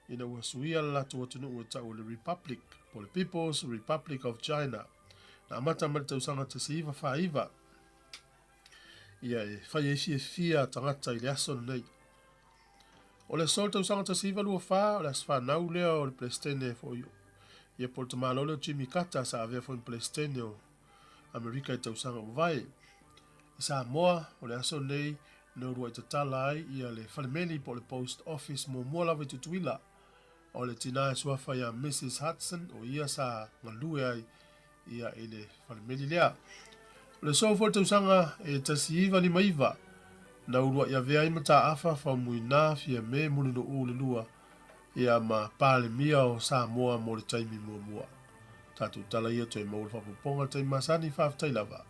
ina ua suia le latou atunuu e tau o le Republic po o le People's Republic of China na amata mai le tausaga 1949. Ia e fai ai fiafia tagata i le aso lenei. O le aso o le tausaga 1924, o le aso fanau lea o le Peresetene foi ia po o le tamaloa lea o Jimmy Carter sa avea foi ma Peresetene o Amerika i tausaga ua mavae. I Samoa, o le aso lenei na uluai tatala ai ia le falemeli po o le Post Office muamua lava i Tutuila. O le tina e suafa ia Mrs Hudson o ia sa galue ai ia i le falemeli lea. O le aso foi o le tausaga e 1959, na uluai avea ai Mataafa Faumuina Fiame Mulinuu le lua ia ma Palemia o Samoa mo le taimi muamua. Tatou tala ia toe maua le faaopoopoga i le taimi masani, faafetai lava.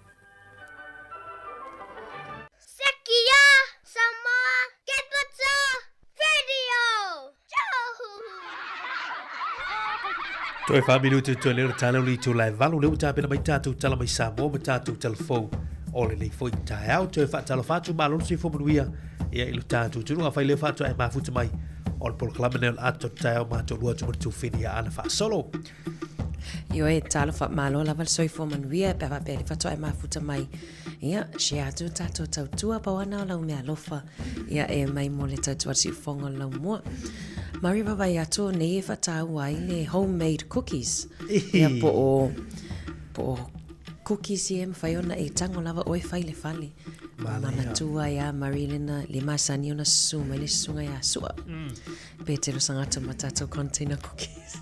Sekia Samoa Capital Radio! Toe faaminuti toe leo tala le itu lai valu le uta pena mai tātou tala mai Samoa ma tātou telefou o lenei foi taeao toe faatalofa atu malo le soifua manuia ia i lo tātou tunu afai leo faatoa e mafuta mai o le polokalame nei o le atoa taeao matou lua atu ma le tufini ia ana faasolo. Ioe, talofa malo lava le soifua manuia pe a faapea le faatoa e mafuta mai. Ia, share atu tātou tautua pau ana o lau mea alofa. Ia, e mai mo le tautua le siufofoga o le laumua. Mari vaavaai atu o nei e faataua ai le homemade cookies. Ia, po o, po o cookies ia e mafai ona e tago lava oe fai i le fale. Manatua ai a Mari lena le masani ona susu mai le susuga ia Sua. Pe te losanga ma tātou container cookies.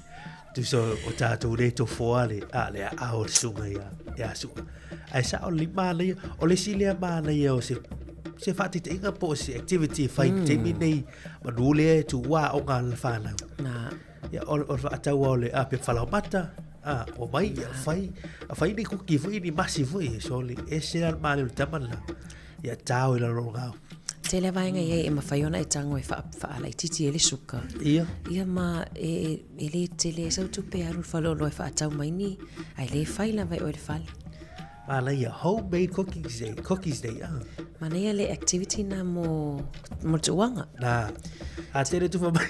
Tusa o tātou le tofoa le, a le a o le susuga ia, ia Sua. Ae sao le manaia, o le isi lea manaia o se se faataitaiga po o se activity e fai mm. taimi nei manu lea e tuua aoga a le whanau. Nā. Ia, o, o le faataua o le a pe whalaomata, a, o mai, ia, fai, a fai ni kuki foi, ni masi foi, so le ese la le male o le tama la. Ia tao i lalo o ngao. Tele vaega ia e mawhai ona e tango e whaalaititi e le suka. Ia. Ia ma e, e le tele e sau tupe alu le faleoloa e whaatau mai ni, ai le whai lava e oe le fale. Manaia, homemade cookies day, cookies day, ah. Manaia le activity na mo, mo le tuuanga. Nā, a tere tufa mai.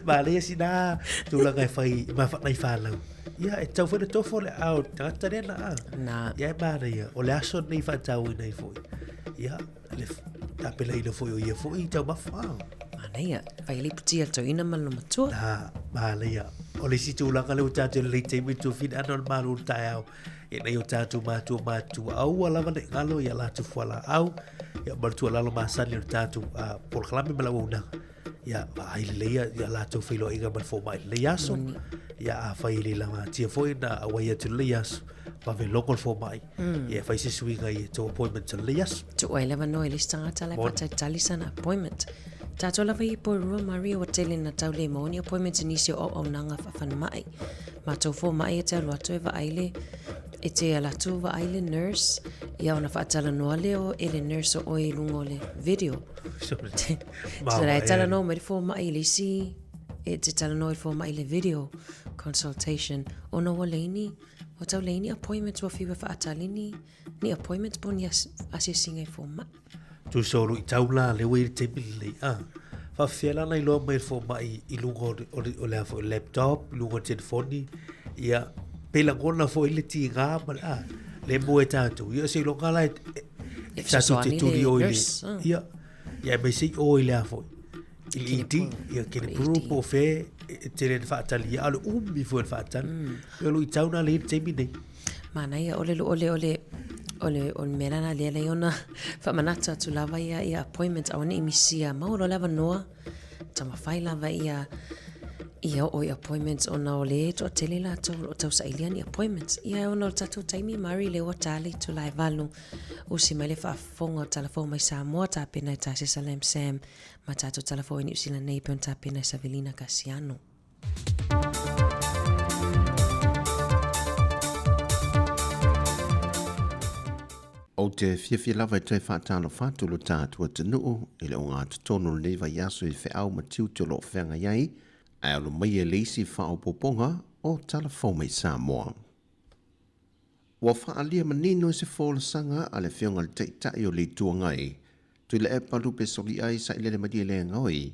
Manaia sina tulaga e whai, ma whanai whanau. Ia, e tau whai tofo le ao, tangata lena, ah. Nā. Ia e manaia, o le aso nei whaatau i nei foi. Ia, le Tapena ina foi o ia foi taumafa. Manaia, fai le iputi a le toeaina ma lona matua. Na, manaia. O le isi tulaga lea ua tatou i lenei taimi le tuafina ana o le malo o le taeao. Ina ia o tatou matua matutua aua lava ne i galo i a latou fualaau ia ma le tuualalo masani o le tatou uh, polokalame ma le auaunaga. Ia, vaai lelei ia latou feiloaiga ma le fomai i lenei aso. Ia, afai e le lavatia foi na auai atu i lenei aso, vave logo le fomai. Ia, e fai se suiga i tou appointment i lenei aso. Tuu ai le avanoa i le isi tagata la e faatalitali sana appointment. Tatou lava i Porirua, Maria, ua tele ina tau le maua ni appointments i nisi o auaunaga faafalemai. Matou fomai e te alu atu e vaai le e te alu atu vaai le nurse, ia ona faatalanoa lea o e le nurse o oe i luga o le video. Te la e talanoa mai le fomai i le isi e te talanoa i le fomai i le video consultation ona ua leai ni ua tau leai ni appointments ua fiu e faatali ni ni appointments po o ni asiasiga i fomai. Tusa o luitau la lea ua i ai le taimi lenei a faafefea la ona iloa mai e le fomai i luga o le, o le, o le a foi laptop, i luga o le telefoni, ia pe lagona foi le tiga ma le a le maua e tatou. Ia seiloga la e, E e tatou te fesoasoani tuli le o i le, nurse, ah. ia, ia aemaise i o i le a foi, i le ED, ia Kenepuru po o fea e tele ina faatali ia, a o le umi foi o le faatali. O luitau na lea i le taimi nei. Manaia, o le, o le, o le, o le, o le mea lana lea lea ona faamanatu atu lava ia, ia appointment aua ne i misia maua loa le avanoa, taumafai lava ia, ia oo i appointments ona o le toatele latou o lo o tausailia ni appointments. Ia ona o le tatou taimi Mari lea ua ta le itula e valu, usi mai le faafofoga o Tala Fou mai Samoa, tapena e Tasesa Lam Sam ma tatou Tala Fou i Niu Sila nei pei ona tapena e Savelina Kasiano. Ou te fiafia lava e toe faatalofa atu lo tatou atunuu i le ogatotonu o lenei vaiaso i feau ma tiute o lo o feagai ai, ae alo maia i le isi faaopoopoga o Tala Fou Mai Samoa. Ua faaalia manino i se folasaga a le Afioga i le Taitai o le Itu Agai, Tuilaepa Lupe Soliai Sailele Malielegaoi,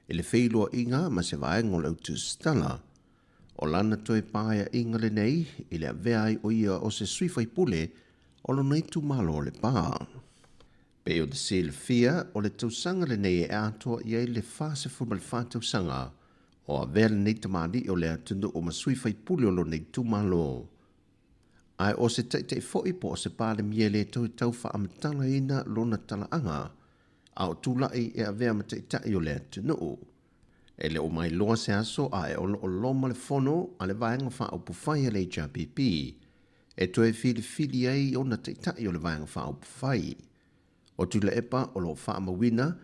i le feiloaiga ma se vaega o le autusitala. O lana toe paeaiga lenei i le avea ai o ia o se sui faipule o lona itumalo o Lepa. Pei ona silafia, o le tausaga lenei e atoa i ai le 44 tausaga o avea lenei tamalii o le atunuu ma sui faipule o lona itumalo. Ae o se taitai foi po o se Palemia e le toe tau faamatalaina lona talaaga, a o tulai e avea ma taitai o le atunuu. E le o mailoa se aso ae o lo o loma le fono a le Vaega Faaupufai a le HRPP e toe filifili ai ona taitai o le Vaega Faaupufai. O Tuilaepa o lo o faamauina,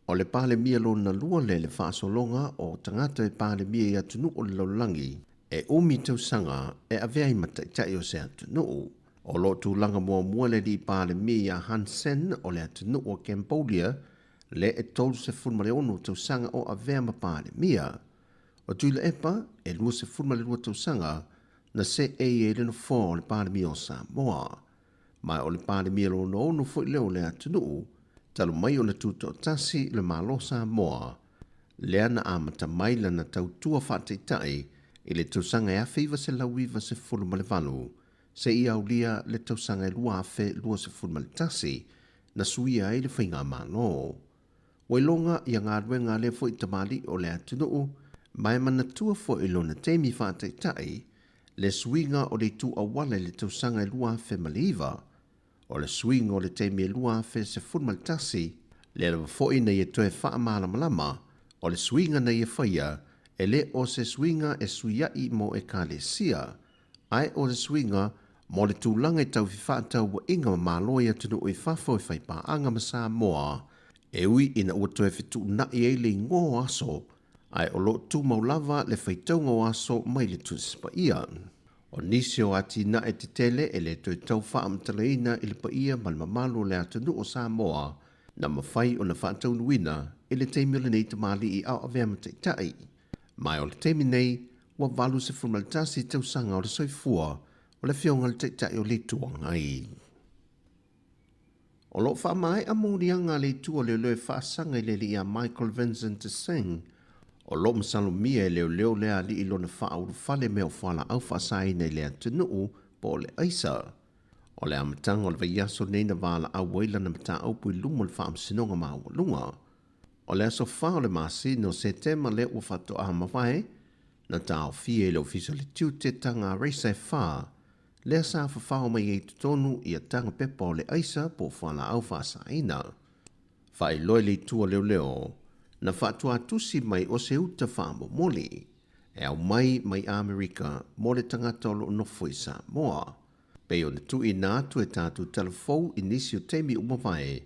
o le Palemia lona lua lea i le faasologa o tagata e Palemia i atunuu o le lalolagi e umi tausaga e avea ai ma taitai o se atunuu. O lo o tulaga muamua le alii Palemia ia Hun Sen o le atunuu o Cambodia lea e 36 tausaga o avea ma Palemia. O Tuilaepa e 22 tausaga na seei ai le nofoa o le Palemia o Samoa. Ma o le Palemia lona ono foi lea o le atunuu, talu mai ona tutoatasi le Malo o Samoa, lea na amata mai lana tautua faataitai i le tausaga e 1998 seia aulia le tausaga e 2021 na suia ai le faigamalo. Ua iloga ia galuega a lea foi tamalii o le atunuu, ma e manatua foi i lona taimi faataitai le suiga o le itu auala i le tausaga e 2009, o le suiga o le taimi e 2011, lea lava foi na ia toe faamalamalama, o le suiga na ia faia, e le o se suiga e suia'i mo Ekalesia, ae o le suiga mo le tulaga i tau fefaatauaiga ma Malo i atunuu i fafo e fai paaga ma Samoa, e ui ina ua toe fetuunai ai le igoa o aso, ae o lo o tumau lava le faitauga o aso mai le Tusi Paia. O nisi o atinae tetele e le toe tau faamatalaina i le paia ma le mamalu o le atunuu o Samoa na mafai ona faataunuuina i le taimi o lenei tamalii a o avea ma taitai. Ma o le taimi nei, ua 81 tausaga o le soifua o le Afioga i le Taitai o le Itu Agai. O lo o faamaea moliaga a le Itu o Leoleo e faasaga i le alii ia Michael Vincent Singh, o lo o masalomia e leoleo lea alii lona faaulufale mea o fualaau faasaina i le atunuu po o le aisa. O le amataga o le vaiaso lenei na valaau ai lana mataupu i luma o le Faamasinoga Maualuga. O le aso 4 o le masina o Setema lea ua faatoa mavae, na taofia e le Ofisa o le Tiute taga araisa e fa, lea sa fafao mai ai i totonu ia taga pepa o le aisa po o fualaau faasaina. Faailoa e le Itu a Leoleo, na faatuatusi mai o se uta faamomoli e aumai mai Amerika mo le tagata o lo o nofo i Samoa. Pei ona tuuina atu e tatou talafou i nisi o taimi ua mavae,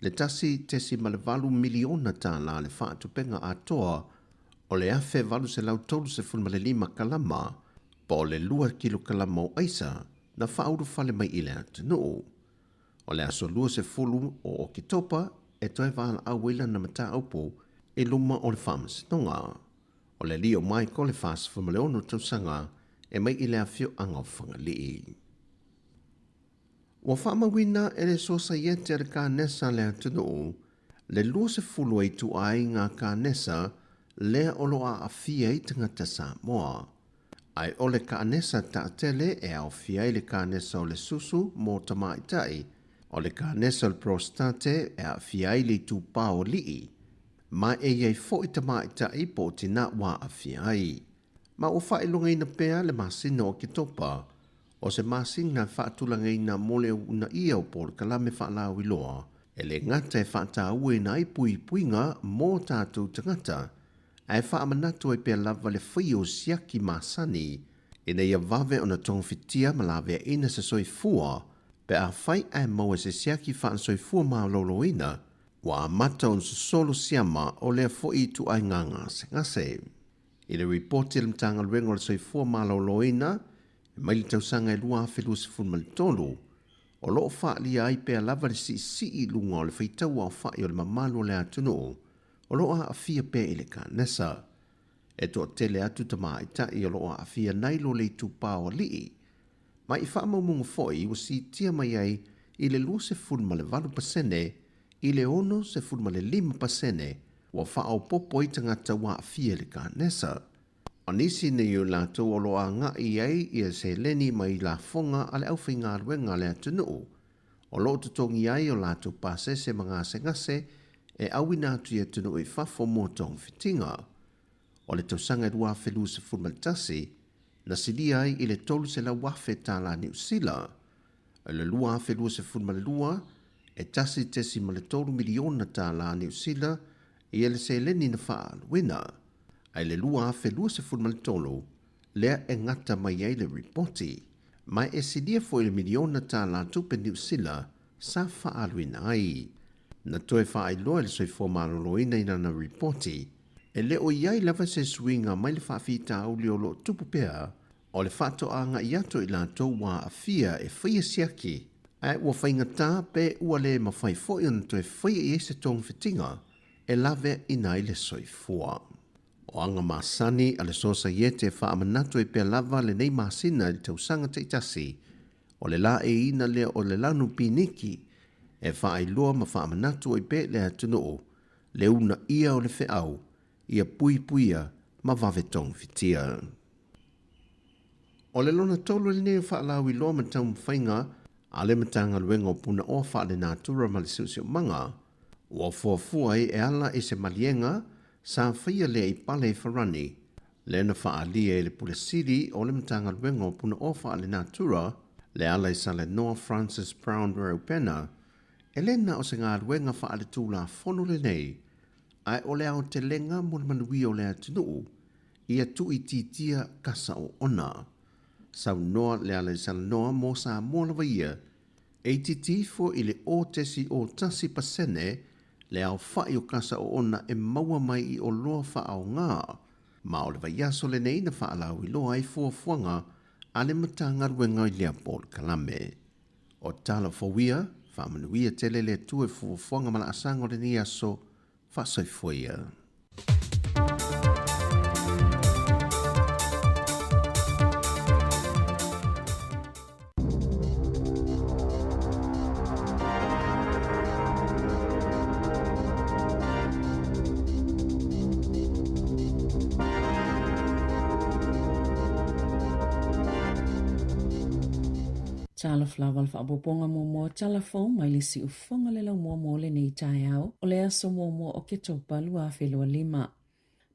le $1.8 miliona tala le faatupega atoa o le 1835 kalama po o le 2 kilokalama o aisa na faaulufale mai i le atunuu. O le aso 20 o Oketopa e toe valaau ai lana mataupu i luma o le Faamasinoga. O le alii o Michael e 46 tausaga e mai i le afioaga o Fagalii. Ua faamauina e le Sosaiete a le Kanesa a le atunuu le 20 o ituaiga kanesa lea o lo o aafia ai tagata Samoa. Ae o le kanesa taatele e aofia ai le kanesa o le susu mo tamaitai, o le kanesa o le prostate e aafia ai le itupa o alii, ma e i ai foi tamaitai po o tina ua aafia ai. Ma ua faailogaina pea le masina o Oketopa o se masina e faatulagaina mo le uunaia o polokalame faalauiloa e le gata e faatauaina ai puipuiga mo tatou tagata, ae faamanatu ai pea lava le faia o siaki masani ina ia vave ona togafitia ma laveaina se soifua pe afai ae maua se siaki faale-soifua maloloina ua amata ona sosolo siama o lea foi ituaiga gasegase. I le ripoti a le Matagaluega o le Soifua Maloloina e mai le tausaga e 2023, o lo o faaalia ai pea lava le siisii i luga o le faitau aofai o le mamalu o le atunuu o lo o aafia pea i le kanesa. E toatele atu tamaitai o lo o aafia nai lo le itupa o alii. Ma i faamaumauga foi ua siitia mai ai i le 28% i le 65% ua faaopoopo ai tagata ua aafia i le kanesa. O nisi nei o i latou o lo o agai i ai ia seleni mai lafoga a le aufaigaluega a le atunuu, o lo o totogi ai o latou pasese ma gasegase e auina atu i atunuu i fafo mo togafitiga. O le tausaga e 2021, na silia ai i le $300,000 tala Niu Sila. I le 2022, e $1.3 miliona tala Niu Sila ia le seleni na faaaluina. A i le 2023, lea e gata mai ai le ripoti, ma e silia foi i le miliona tala tupe Niu Sila sa faaaluina ai. Na toe faailoa e le Soifua Maloloina i lana ripoti, e le o i ai lava se suiga mai le faafitauli o lo o tupu pea o le faatoaga atu i latou ua aafia e faia siaki, ae ua faigata pe ua le mafai foi ona toe faia i ai se togafitiga e laveaina ai le soifua. O aga masani a le Sosaiete e faamanatu ai pea lava lenei masina i le tausaga taitasi, o le laeiina lea o le lanu piniki e faailoa ma faamanatu ai pea i le atunuu le uunaia o le feau ia puipuia ma vave togafitia. O le lona tolu lenei o faalauiloa ma taumafaiga a le Matagaluega o Punaoa Faalenatura ma le Siosiomaga ua fuafua ai e ala i se maliega sa faia lea i Pale i Farani, lea na faaalia e le Pule Sili o le Matagaluega o Punaoa Faalenatura le ala i Salenoa Francis Brown Reupena, e le na o se galuega faaletulafono lenei, ae o le aotelega mo le manuia o le atunuu, ia tuuitiitia kasa oona. Saunoa le ala i Salenoa mo Samoa lava ia, e itiiti ifo i le 0.01% le aofai o kasa oona e maua mai i oloa faaaoga, ma o le vaiaso lenei na faalauiloa ai fuafuaga a le Matagaluega i lea polokalame. O tala fou ia, faamanuia tele le Atua i fuafuaga ma laasaga o lenei aso, faasoifua ia. Talofa lava le faaopoopoga muamua o tala fou mai le siufofoga le laumua mo lenei taeao o le aso muamua o Oketopa 2025.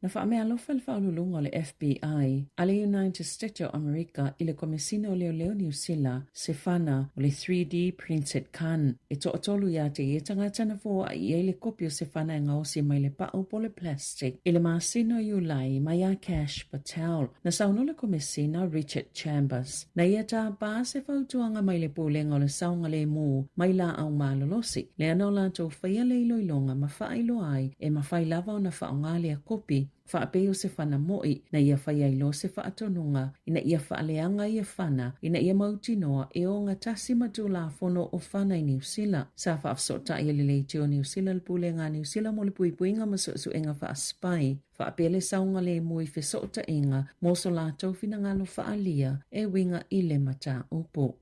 Na faameaalofa le faauluuluga o le FBI a le United States o Amerika i le Komesina o Leoleo Niu Sila se fana o le 3D printed gun e toatolu ia te ia tagata na foaʻi i ai le kopi o se fana e gaosi mai le paʻu po o le plastic i le masina o Iulai mai iā Kash Patel. Na saunoa le Komesina Richard Chambers Na ia tāpā se fautuaga mai le Pulega o le Saogalēmū mai lāʻau malolosi, lea na o latou faia le iloiloga ma faailoa ai e mafai lava ona faaaoga lea kopi faapei o se fana moʻi na ia fai ai loa se faatonuga ina ia faaleaga ia fana ina ia mautinoa e ogatasi ma Tulafono o Fana i Niu Sila. Sa faafesootai e le Leitio o Niu Sila le Pulega a Niu Sila mo le Puipuiga ma Suesuega Faa-Spy Faapea le saogalemu i fesootaiga mo so latou finagalo faaalia e uiga i le mataupu.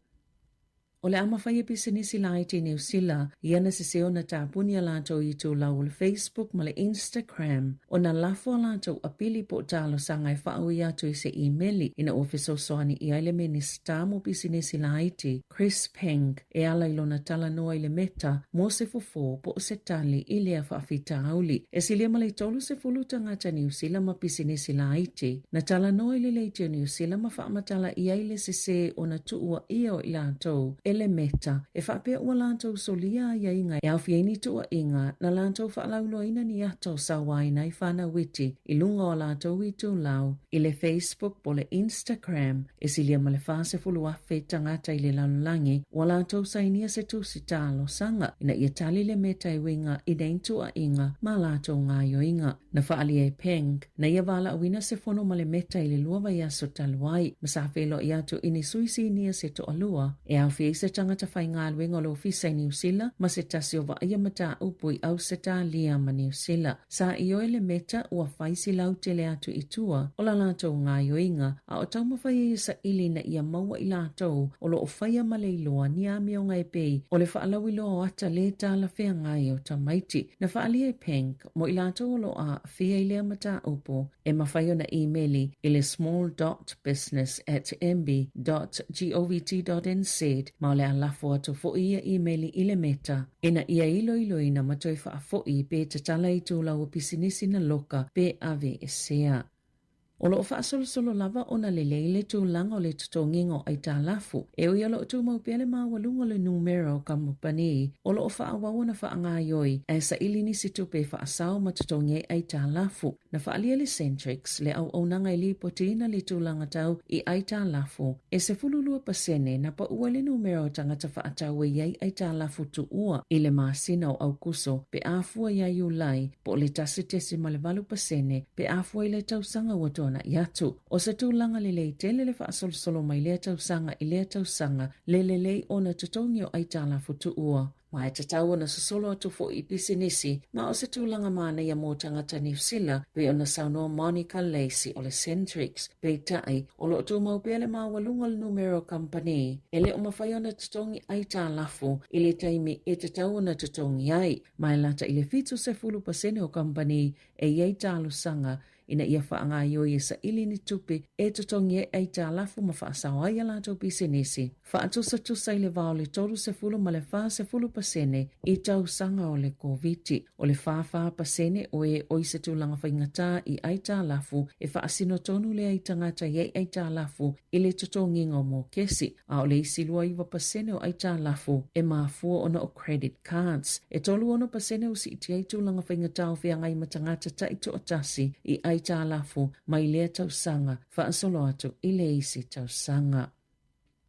O le a mafai e pisinisi laiti i Niu Sila i ana sese ona tapuni a latou itulau o le Facebook ma le Instagram ona lafo a latou apili po o talosaga e faaui atu i se imeli ina ua fesoasoani i ai le Minisita mo Pisinisi Laiti, Chris Peng, e ala i lona talanoa i le Meta mo se fofo po o se tali i lea faafitauli. E silia ma le 30 tagata Niu Sila ma pisinisi laiti na talanoa i le Leitio Niu Sila ma faamatala i ai le sesē ona tuuaia o i latou e le Meta e faapea ua latou solia aiaiga e aofia ai ni tuuaiga na latou faalauiloaina ni ata o sauaina ai fanau iti i luga o a latou itulau i le Facebook po o le Instagram. E silia ma le 40,000 tagata i le lalolagi ua latou sainia se tusi talosaga ina ia tali le Meta e uiga i nei tuuaiga ma latou gaoioiga. Na faaalia e Peng, na ia valaauina se fono ma le Meta i le lua vaiaso talu ai, ma sa feiloai atu i ni sui sinia se toalua, e aofia ai se tagata faigaluega o le ofisa i Niu Sila ma se tasi o vaaia mataupu i Ausetalia ma Niu Sila. Sa ioe le Meta ua fai si lautele atu i tua o la latou gaoioiga, a o taumafai ai e saili ina ia maua i latou o lo o faia ma le iloa ni amioga e pei o le faalauiloa o ata lē talafeagai o tamaiti. Na faaalia e Peng mo i latou o lo o aafia i lea mataupu e mafai ona imeli i le small dot business at mb dot govt dot nz ma o le a lafo atu foi ia imeli i le Meta ina ia iloiloina ma toe faafoi pe tatala i tūlau o pisinisi na loka pe aveesea. O lo o faasolosolo lava ona lelei le tulaga o le totogiga o aitalafu, e ui o lo o tumau pea le maualuga o le numera o kamupani o lo o faaauau ona faagaoioi ae saili nisi tupe e faasao ma totogi ai aitalafu. Na faaalia le Centrex le auaunaga e lipotiina le tulaga tau i aitalafu e 12% na pau ai le numera o tagata faatau e i ai aitalafu tuua i le masina o Aokuso pe a fua iā Iulai po o le 1.8% pe a fua i le tausaga ua tuanai atu. O se tulaga lelei tele le faasolosolo mai lea tausaga i lea tausaga le lelei ona totogi o aitalafu tuua. Ma e tatau ona sosolo atu foi i pisinisi ma o se tulaga manaia mo tagata Niu Sila, pei ona saunoa Monica Lacey o le Centrex. Peitai, o lo o tumau pea le maualuga o le numera o kamupani e le o mafai ona totogi aitalafu i le taimi e tatau ona totogi ai. Ma e lata i le 70% o kamupani e i ai talosaga ina ia faagaoioi e saili ni tupe e totogi ai aitalafu ma faasao ai a latou pisinisi, faatusatusa i le va o le 30 ma le 40% i tausaga o le Koviti. O le 44% o e oi se tulaga faigata i aitalafu e faasino tonu lea i tagata i ai aitalafu i le totogiga o mokesi, a o le isi 29% o aitalafu e mafua ona o credit cards. E 36% ua siitia ai tulaga faigata o feagai ma tagata taitoatasi i aitalafu mai lea tausaga faasolo atu i le isi tausaga.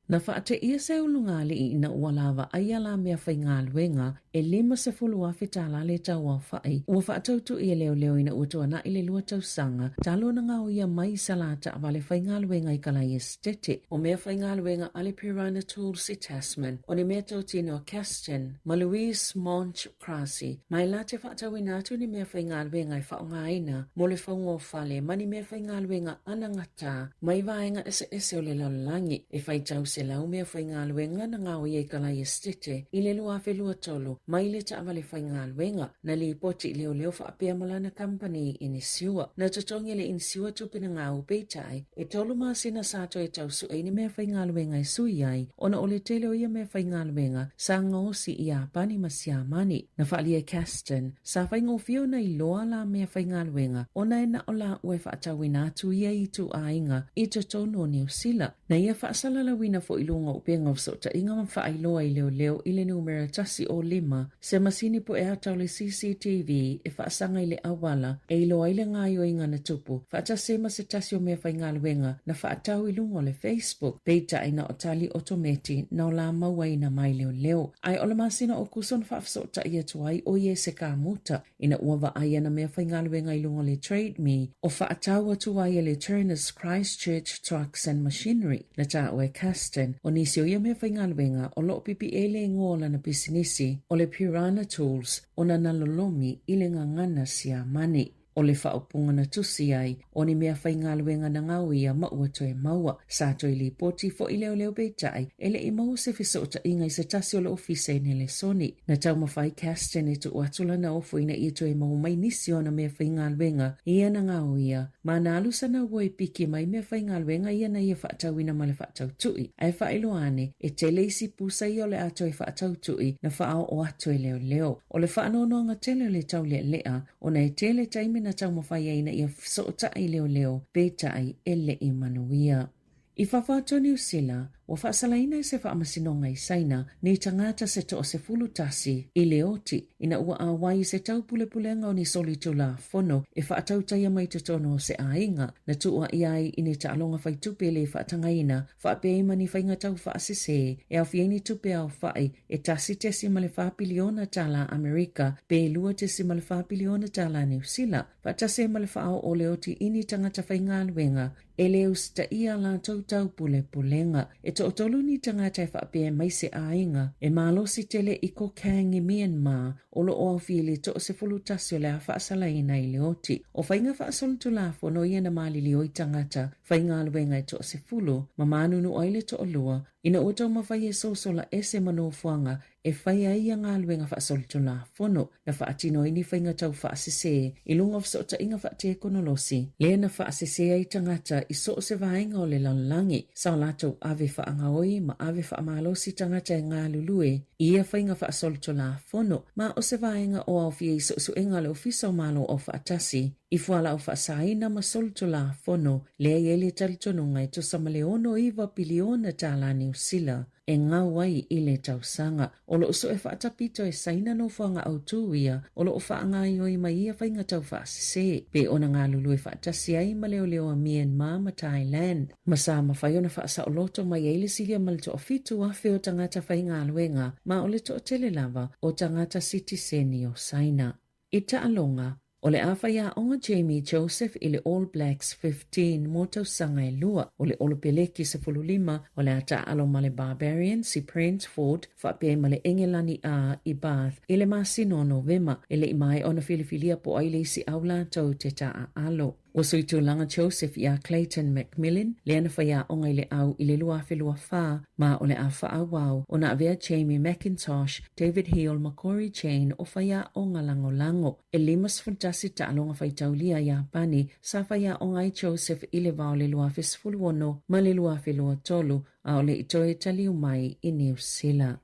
Na faateia se ulugalii ina ua lavaai a la meafaigaluega e 50,000 tala le tauaofai ua faatautui e leoleo ina ua tuanai le lua tausaga talu ona gaoia mai i sa la taavale faigaluega i Kalai Esetete o meafaigaluega a le Piranha Tools i Tasman o ni meatotino a Caston ma Louise Monch Crassie ma e la te faatauina atu ni meafaigaluega e faaaogaina mo le fauga o fale ma ni meafaigaluega anagata mai vaega eseese o le lalolagi. E faitau 100 meafaigaluega na gaoia i Kalai Esetete i le 2023. mai le taavale faigaluega. Na lipoti i leoleo faapea ma lana kamupani inisiua. Na totogi e le inisiua tupe na gau, peitai, e tolu masina sa toe tau sue i ni meafaigaluega e sui ai ona o le tele o ia meafaigaluega sa gaosi i Iapani ma Siamani. Na faaalia e Caston, sa faigofie ona iloa la meafaigaluega ona e na o laua e faatauina atu ia ituaiga i totonu o Niu Sila. Na ia faasalalauina foi i luga o upega o fesootaiga ma faailoa i leoleo i le numera 105 se masini pueata o le CCTV e faasaga i le auala e iloa ai le gaoioiga na tupu, faatasi ai ma se tasi o meafaigaluega na faatau i luga o le Facebook, peitai na o tali otometi na o la mauaina mai leoleo. Ae o le masina o Kuso na faafesootai atu ai o ia i se kamuta ina ua vaai ana meafaigaluega i luga o le Trade Me o faatau atu ai e le Turners Christchurch Trucks and Machinery na taua e Caston. O nisi o ia meafaigaluega o lo o pipiʻe i le igoa o lana pisinisi o le Piranha Tools ona na lolomi i le gagana Siamani. O le faaupuga na tusi ai, o ni meafaigaluega na gaoia ma ua toe maua. Sa toe lipoti foi leoleo peitai, e le i maua se fesootaiga i se tasi o le ofisa i Nelesoni. Na taumafai Caston e tuu atu lana ofo ina ia toe maua mai nisi o ana meafaigaluega ia na gaoia, ma na alu sana ua e piki mai meafaigaluega ia na ia faatauina ma le faatautui. Ae faailoa ane, e tele isi pusa ia o le a toe faatautui na faaoo atu e leoleo. O le faanoanoaga tele o le taulealea, ona e tele taimi na taumafai ai ina ia fesootai leoleo, peitai e le i manuia. I fafo atu o Niu Sila, ua faasalaina e se faamasinoga i Saina ni tagata se toa-11 i le oti ina ua auai i se taupulepulega o ni solitulafono e faatautaia mai totonu o se aiga na tuuaia ai i ni taaloga faitupe le faatagaina faapea ai ma ni faiga taufaasese e aofia ai ni tupe aofai e 1.4 piliona tālā Amerika pe 2.4 piliona tālā Niu Sila, faatasi ai ma le faaoo o le oti i ni tagata faigaluega e le usitaia a latou taupulepulega. E toatolu ni tagata e faapea mai se aiga e malosi tele i Kokang i Myanmar o lo o aofia i le toa-11 o le a faasalaina i le oti. O faiga faasolitulafono ia na maliliu ai tagata faigaluega e toa-10 ma manunu ai le toalua Ina ua taumafai e sosola ese ma nofoaga e fai ai ia galuega faasolitulafono, na faatino ai ni faiga tau faasese i luga o fesootaiga faatekonolosi, lea na faasese ai tagata i so o se vaega o le lalolagi, sa o latou ave faagaoi ma ave faamalosi tagata e galulue i ia faiga faasolitulafono, ma o se vaega o aofia i suesuega a le Ofisa o Malo Aufaatasi i fualaau faasaina ma solitulafono, lea e i ai le talitonuga e tusa ma le 69 piliona tālā Niu Sila e ngau ai i le tausaga. O lo o sue faatapito e Saina nofoaga autū ia o lo o faagaoioi mai ia faiga taufaasese, pe ona galulue faatasi ai ma leoleo a Myanmar ma Thailand, ma sa mafai ona faasaoloto mai ai le silia ma le 7,000 o tagata faigaluega, ma o le toatele lava o tagata sitiseni o Saina. I taaloga, o le a faiaoga Jamie Joseph i le All Blacks 15 mo tausaga e lua. O le Olopeleki 15 o le a taaalo ma le Barbarians i Brentford faapea ai ma le Engelani A i Bath i le masina o Novema. E le i maea ona filifilia po o ai le isi au latou te taaalo. Ua sui tulaga Joseph iā Clayton McMillan, lea na faiaoga i le au i le 2024, ma o le a faaauau ona avea Jamie Mackintosh, David Heal ma Corey Jane o faiaoga lagolago. E 51 taaloga faitaulia a Iapani sa faiaoga ai Joseph i le vao le 2016 ma le 2023, a o le i toe taliu mai i Niu Sila.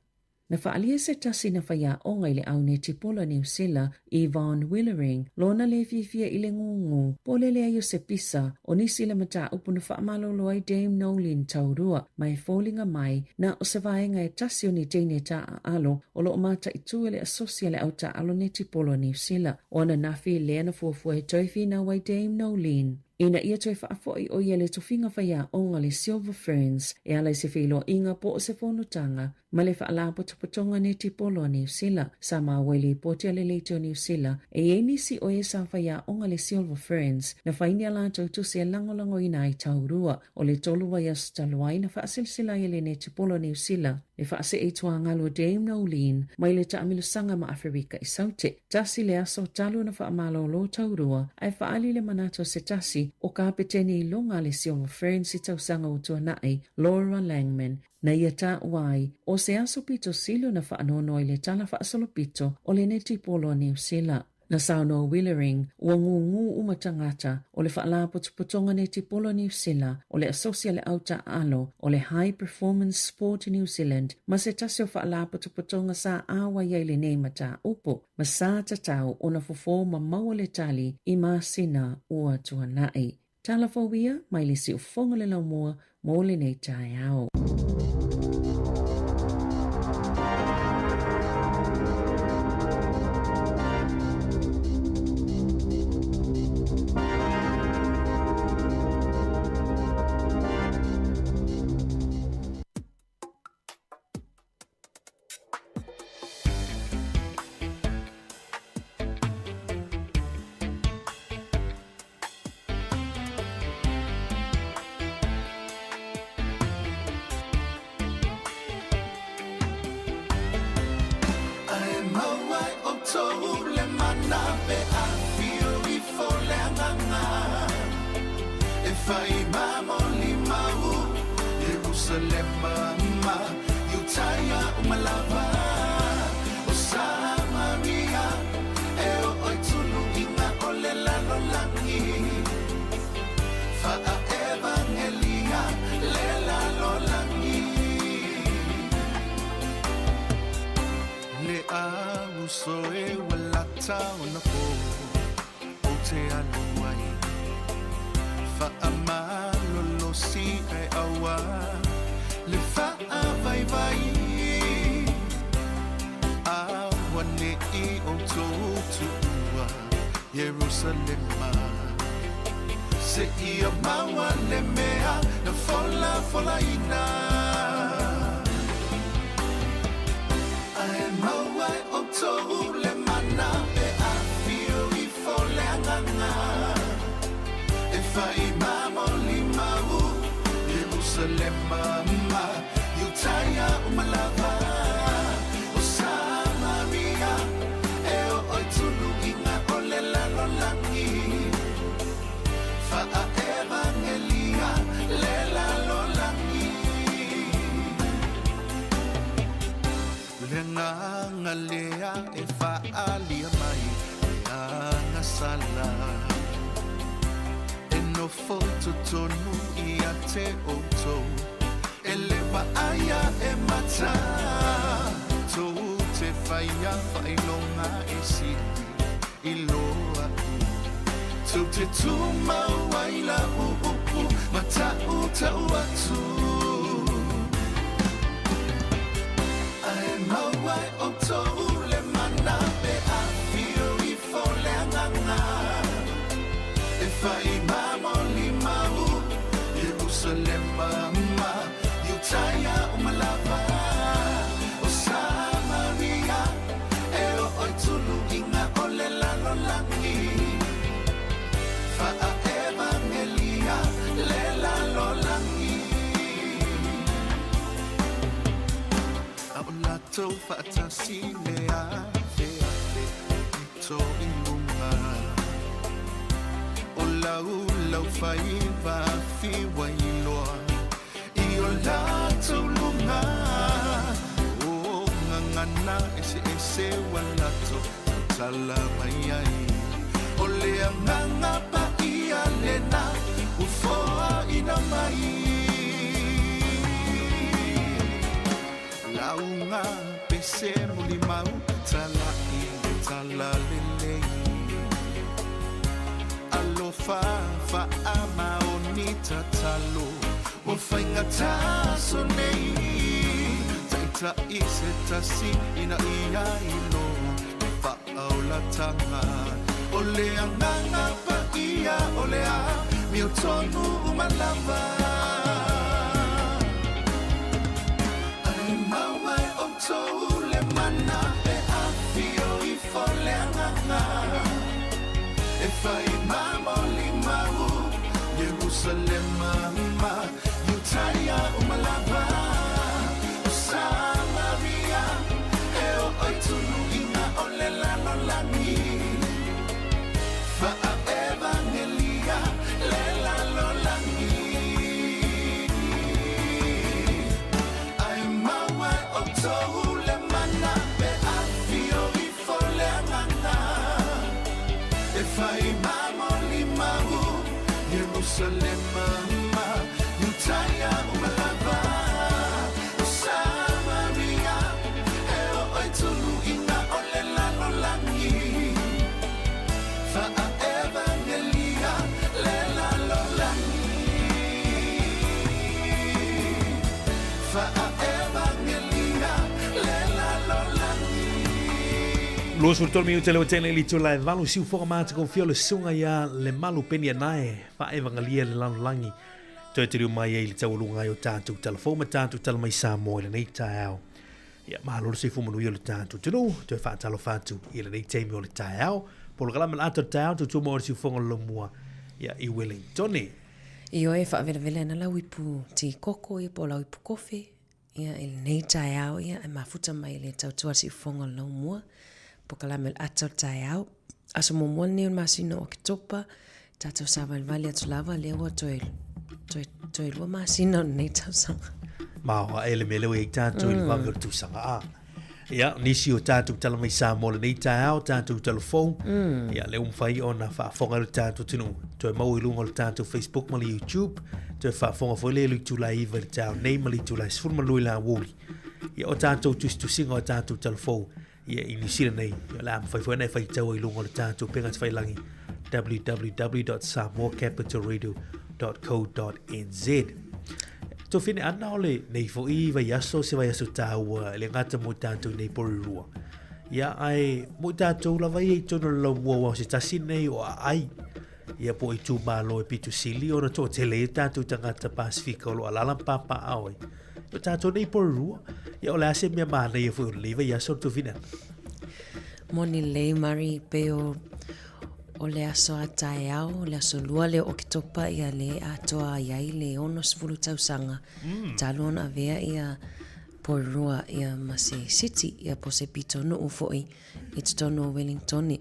Na faaalia se tasi na faiaoga i le au netipolo a Niu Sila, Yvonne Willering, lona le fiafia i le gūgū, po o le leai o se pisa, o nisi le mataupu na faamalolo ai Dame Noeline Taurua, ma e foliga mai, na o se vaega e tasi o ni teine taaalo o lo o mataitu e le asosi a le au taaalo netipolo a Niu Sila. O ananafi lea na fuafua e toe finau ai Dame Noeline. Ina ia toe faafoi ʻo ia le tofiga faiaoga le Silver Ferns e ala i se feiloaiga po o se fonotaga ma le Faalapotopotoga Netipolo a Niu Sila. Sa maua i lipoti a le Leite o Niu Sila, e i ai nisi o e sa faiaoga le Silver Ferns na fai ni a latou tusi e lagolagoina ai taurua. O le tolu vaiaso talu ai na faasilsila ai e le Netipolo a Niu Sila le faasee i tuagalu o Dame Noeline mai le taamilosaga ma Aferika i Saute. Tasi le aso talu na faamalolo taurua ae faaali le manatu o se tasi o kapeteni i luga a le Silver Ferns i tausaga ua tuanai, Laura Langman, na ia taua ai o se aso pito sili ona faanoanoa i le tala faasolopito o le netipolo a Niu Sila. Na saunoa Willering, ua gūgū uma tagata o le Faalapotopotoga Netipolo a Niu Sila, o le Asosi a le Au Taaalo, o le High Performance Sport New Zealand ma se tasi o faalapotopotoga sa auai ai lenei mataupu, ma sa tatau ona fofo ma maua le tali i masina ua tuanai. Tala fou ia mai le siufofoga le laumua mo lenei taeao. Ae mau ai outou le mana pe afio ifo le agaga e fai ma molimau Ierusalema ma Iutaia uma lava o Samaria e oo i tuluiga o le lalolagi Faa-evangelia le lalolagi Le auso e ua lata ona po Ou te alu ai Faamalolosi ae aua Le faavaivai Auane'i outou tuua Ierusalema Seia maua le mea na folafolaina Ae maua e outou le mana pe afio ifo le agaga e fai ma molimau Ierusalema ma Iutaia uma lava o Samaria e oo i tuluiga o le lalolagi Faa-evangelia le lalolagi Le agaga lea e faaalia mai le agasala E nofo i totonu ia te outou E le vaaia e mata Tou te whaia whailonga e sili i loa u Tou te tumau ai la u upu ma ta'u ta'u atu Ae mau ai outou le mana pe afio ifo le agaga E fai ma molimau Ierusalema ma Iutaia uma lava O Samaria e oo i tuluiga o le lalolagi Faa-evangelia le lalolagi A o latou faatasi le afeafe o pito i luga O laulau faiva fiwa iloa i o latou luga O gagana eseese ua latou tautala mai ai O le agaga paia lena ua foaina mai Lauga pese molimau tala'i le talalelei Alofa faamaoni tatalo ua faigata aso nei Taita'i se tasi ina ia iloa le faaolatanga O le agaga paia o le amiotonu uma lava Ae mau ai outou le mana pe afio ifo le agaga E fai ma molimau Ierusalema ma Iutaia uma lava O Samaria e oo i tuluiga o le lalolagi Faa-evangelia le lalolagi Ae mau ai outou. Fai ma molimau Ierusalema ma Iutaia uma lava O Samaria E oo i tuluina o le lalolagi Faa-evangelia le lalolagi Faa-evangelia le lalolagi. 23 minute le tele li tula e valu siu foka mata ko fio le sunga ia le malu peni anae faaevangalia le lalolagi toe te mai ai le taualuga ai o tātou talafou ma tātou tala mai Samoa i lenei taeao. Ia, malo le soifua manuia o le tatou atunuu, toe faatalofa atu i lenei taimi o le taeao. Polokalame o le ata o le taeao, tautua mo le siufofoga o le Lomua, ia, i Wellingtone. Ioe, e faavelavela ana lau ipu ti koko ia po o lau ipu kofe ia i lenei taeao ia e mafuta mai i le tautua siufofoga o le Laumua, polokalame o le ata o le taeao. Aso muamua lenei o le masina o Oketopa, Tatou savalivali atu lava lea ua toe, toe, toe lua masina o lenei tausaga. Maoa e le mea lea ua i ai tatou i le vave o le tausaga a. Ia, nisi o tatou tala mai Samoa lenei taeao, tatou talafou, mm. ia, lea ua mafai ona faafofoga le tatou atunuu. Toe maua i luga o le tatou Facebook ma le YouTube, toe faafofoga foi lea i le itula e 9 i le taeao nei ma le itula e 12 i le aoauli. Ia, o tatou tusitusiga o tatou talafou, Ia, i Niu Sila nei, o le a mafai foi ona e faitau i luga o le tatou upega tafailagi www.samoacapitalradio.co.nz. Tofine ana o le nei foi vaiaso se vaiaso tāua e le gata mo tātou nei Porirua. Ia, ae mo tātou lava ia i tonu o le laumua ua o se tasi nei o aai. Ia po o itumalo e pito sili ona toatele ai o tatou tagata Pasifika o lo o alaala ma papaaao ai. O tatou nei Porirua, ia o le a se mea manaia foi o lenei vaiaso le Tofina? Moni lelei Mari, pei o o le aso a taeao, o le aso lua lea o Oketopa ia le atoa ai ai le 60 tausaga mm. talu ona avea ia Porirua ia ma se city ia po se pitonuu foi i totonu o Wellingtone.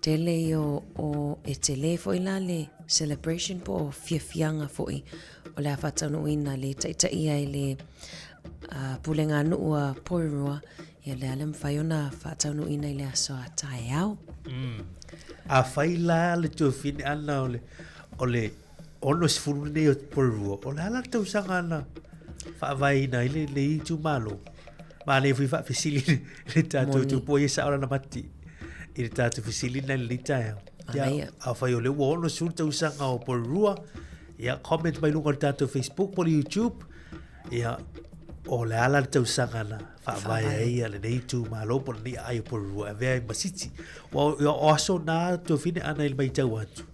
Tele ia o, o e tele foi la le celebration po o fiafiaga foi o le a faataunuuina le taitaia i le uh, puleganuu a Porirua ia le a le mafai ona faataunuuina i le aso a taeao. Mm. A fai la le tuafine ana o le, o le 60 lenei o Porirua, o le a la le tausaga na faavaeina ai le, le itumalo? Manaia foi faafesili le, le tatou tupua ia sao lana mati i le tatou fesili na i lenei taeao. Ia, afai o lea ua 60 tausaga o Porirua, ia comment mai luga o le tatou Facebook po o le YouTube, ia o le a la le tausaga na faavae ai ia lenei itumalo po o lenei aai o Porirua e avea ai ma siti. Ua o aso na Tuafine ana i le matau atu.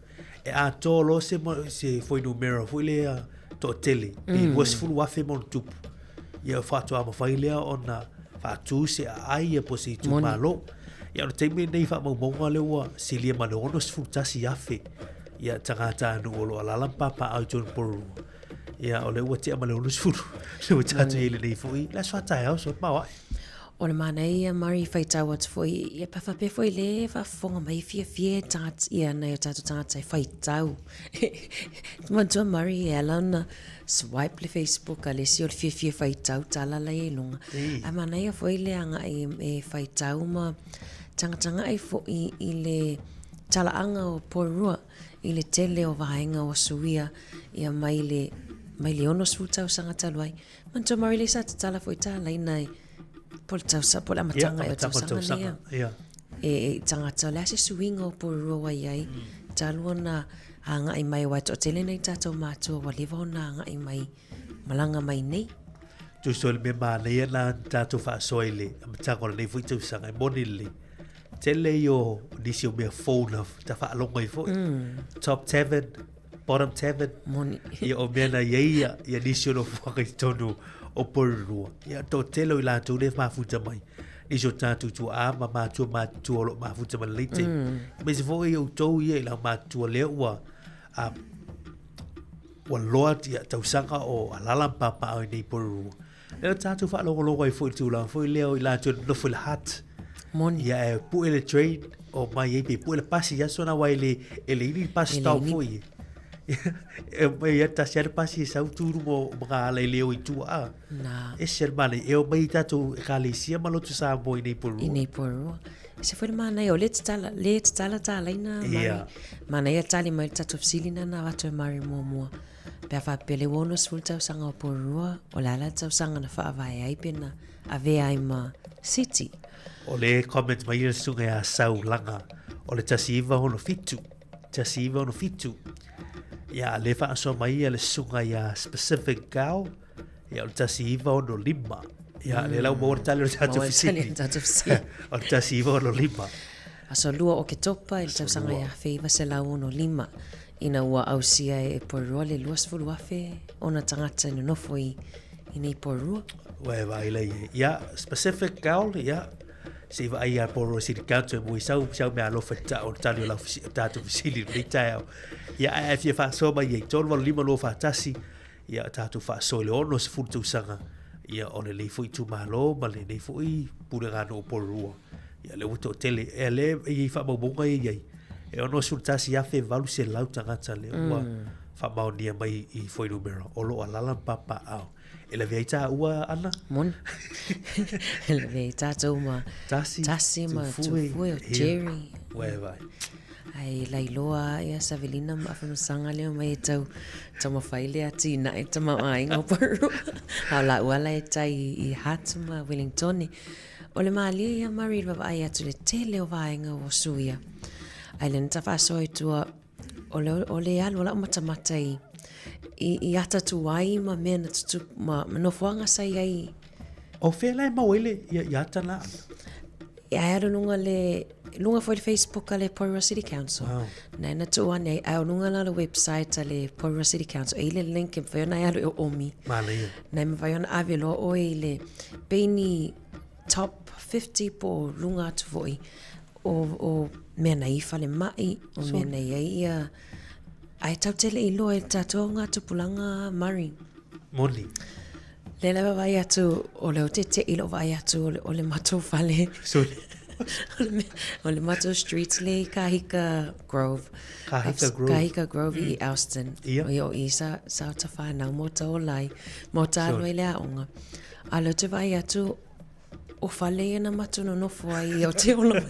E atoa loa se, se fuainumera foi lea toatele, pe mm. 20,000 ma ona tupu. Ia faatoa mafai lea ona faatu se aai ia po se itumalo. Ia o le taimi lenei faamaumauga lea ua silia ma le 61,000 ia tagatanuu o lo o alaala ma papaaao i totonu o Porirua. Ia o lea ua tea ma le 60. Lea ua tatou i ai lenei foi le aso a taeao so maoae. O le manaia ia Murray faitau atu foi ia pe faapea foi le faafofoga mai e fiafia e tagata ia nai o tatou tagata e faitau. Manatua Murray e ala ona swipe le Facebook a le isi o le fiafia faitau tala la i luga. Ae manaia foi le agai e faitau ma tagatagai foi i le talaaga o Porirua i le tele o vaega ua suia ia mai le mai le 60 tausaga talu ai. Manatua Murray lea sa tatala foi talaina e po le tausa po le amataga e o tausaga lea. E, e tagata o le a se suiga o Porirua ua i ai mm. talu ona agai mai aua e toatele nei tatou matua ua leva ona agai mai malaga mai nei. Tusa o le mea manaia na tatou faasoa i le amataga o lenei foi tausaga e moni lelei. Tele ia o nisi o mea fou na ta faalogo ai foi. Mm. Top Tavern, Bottom Tavern. Moni. Ia o mea na i ai ia, ia nisi o nofoaga i totonu o Porirua. Ia toatele o i latou lea e mafuta mai. Nisi o tatou tuaa ma matua matutua o lo o mafuta mai lenei taimi. Mm. Aemaise foi outou ia i lau matutua lea ua a, ua loa ia tausaga o alaala ma papaaao i nei Porirua. Lea tatou faalogologo ai foi i le tulaga foi lea o i latou e nonofo i le hut. Moni. Ia e pue le train o mai ai pe pue le pasi i aso na wai le e le ini bus stop foi. E mai ia tasi ale pasi e sau turu mo mga ala i leo i tua a. Nā. E se mane e o mai i tatou ekalesia ma lotu Samoa i nei Porirua. I nei Porirua. Ese foi le manaia o lea tatala, lea tatala tālaina Mari. Ia. Manaia tali mai le tatou fesili na na avatu e Mari muamua. Pe a faapea le 60 tausaga o Porirua, o le a la le tausaga na faavae ai pe na avea ai ma City. O le comment mai ia le susuga ia Sau Laga, o le 1967, 1967. Ia, le faasoa mai ia le susuga ia Specific Gal, ia o le 1965. Ia, le lau maua le tali o le tatou fesili. O le 1965. Aso 2 o Oketopa i le tausaga e 1965, ina ua ausia e Porirua le 20,000 ona tagata e nonofo i i nei Porirua. Ua e vaai lai e. Ia, Specific Gal, ia, se i vaai ia Porirua City Council e mua i sau, sau mea alofa i ta, o le tali o lau tatou fesili i lenei taeao. Ia, ae e fia faasoa mai ai, 3 8 5 2 4 1, ia tatou faasoa i le 60 tausaga, ia o lenei foi itumalo ma lenei foi pulega nuu o Porirua. Ia lea ua toatele, e lea e i ai faamaumauga ia i ai, e 61,800 tagata lea ua mm. faamaonia mai i fuainumera o lo o alala ma papaaao. E lavea ai tāua, Ana? Moni. e lavea ai tātou ma Tasi, Tasi ma Tufue, Tufue o Jerry. Ua e vai. Ai lailoa ia Savelina ma Afamasaga lea mai e tau taumafai le atinae tamaoaiga o Porirua. A o laua la e tai i Hutt ma Wellingtone. O le malie ia Murray i le vaavaai atu i le tele o vaega ua suia. Ai lea na ta faasoa i tua, o le, o le alu a lau matamata i, i, i ata tuai ma mea na tutupu, ma, ma nofoaga sa i ai. O fea la e maua ai le, ia, ia ata la? E ai alu luga le, luga foi le Facebook a le Porirua City Council. Wow. Na na tuu ane ai, ai o luga la le website a le Porirua City Council. E i le link e mawhai ona e alu e o omi. Manaia. Na e mawhai ona ave loa oe i le peini top 50 po o luga atu foi o, o mea na i fale mai, o mea na i ai ia... Ae tau te le iloa e tātou ngā tupulanga Murray. Moni. Le la vaai atu, o le o te te i lo vaai atu o le, o le matou fale. Sorry. o, le, o le matou street le i Kahika Grove. Kahika Grove. Kahika Grove mm. i Elston. Ia. O i o i sa, sa o ta whanau mō ta o lai, mō ta sure. anoi le aonga. A leo te vaai atu, o fale ia na matou nonofo ai i Aotearoa.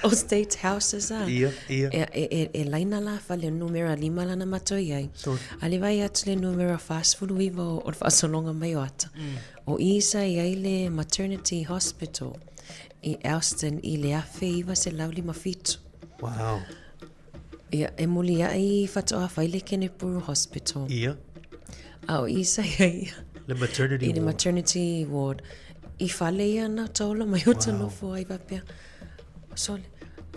o state houses a. Ia, ia. E, e, e, e laina la fale numera lima lana matou i ai. Sorry. A le vaai atu le numera 49 o, o le faasologa mai o ata. Mm. O i sa i ai le maternity hospital i Elston i le 1957. Wow. Ia, e muli ai i faatoa fai le Kenepuru Hospital. Ia. A o i sa ia ia. Le maternity I le ward. maternity ward. I fale ia na taola mai o ta nofo ai faapea. Sole.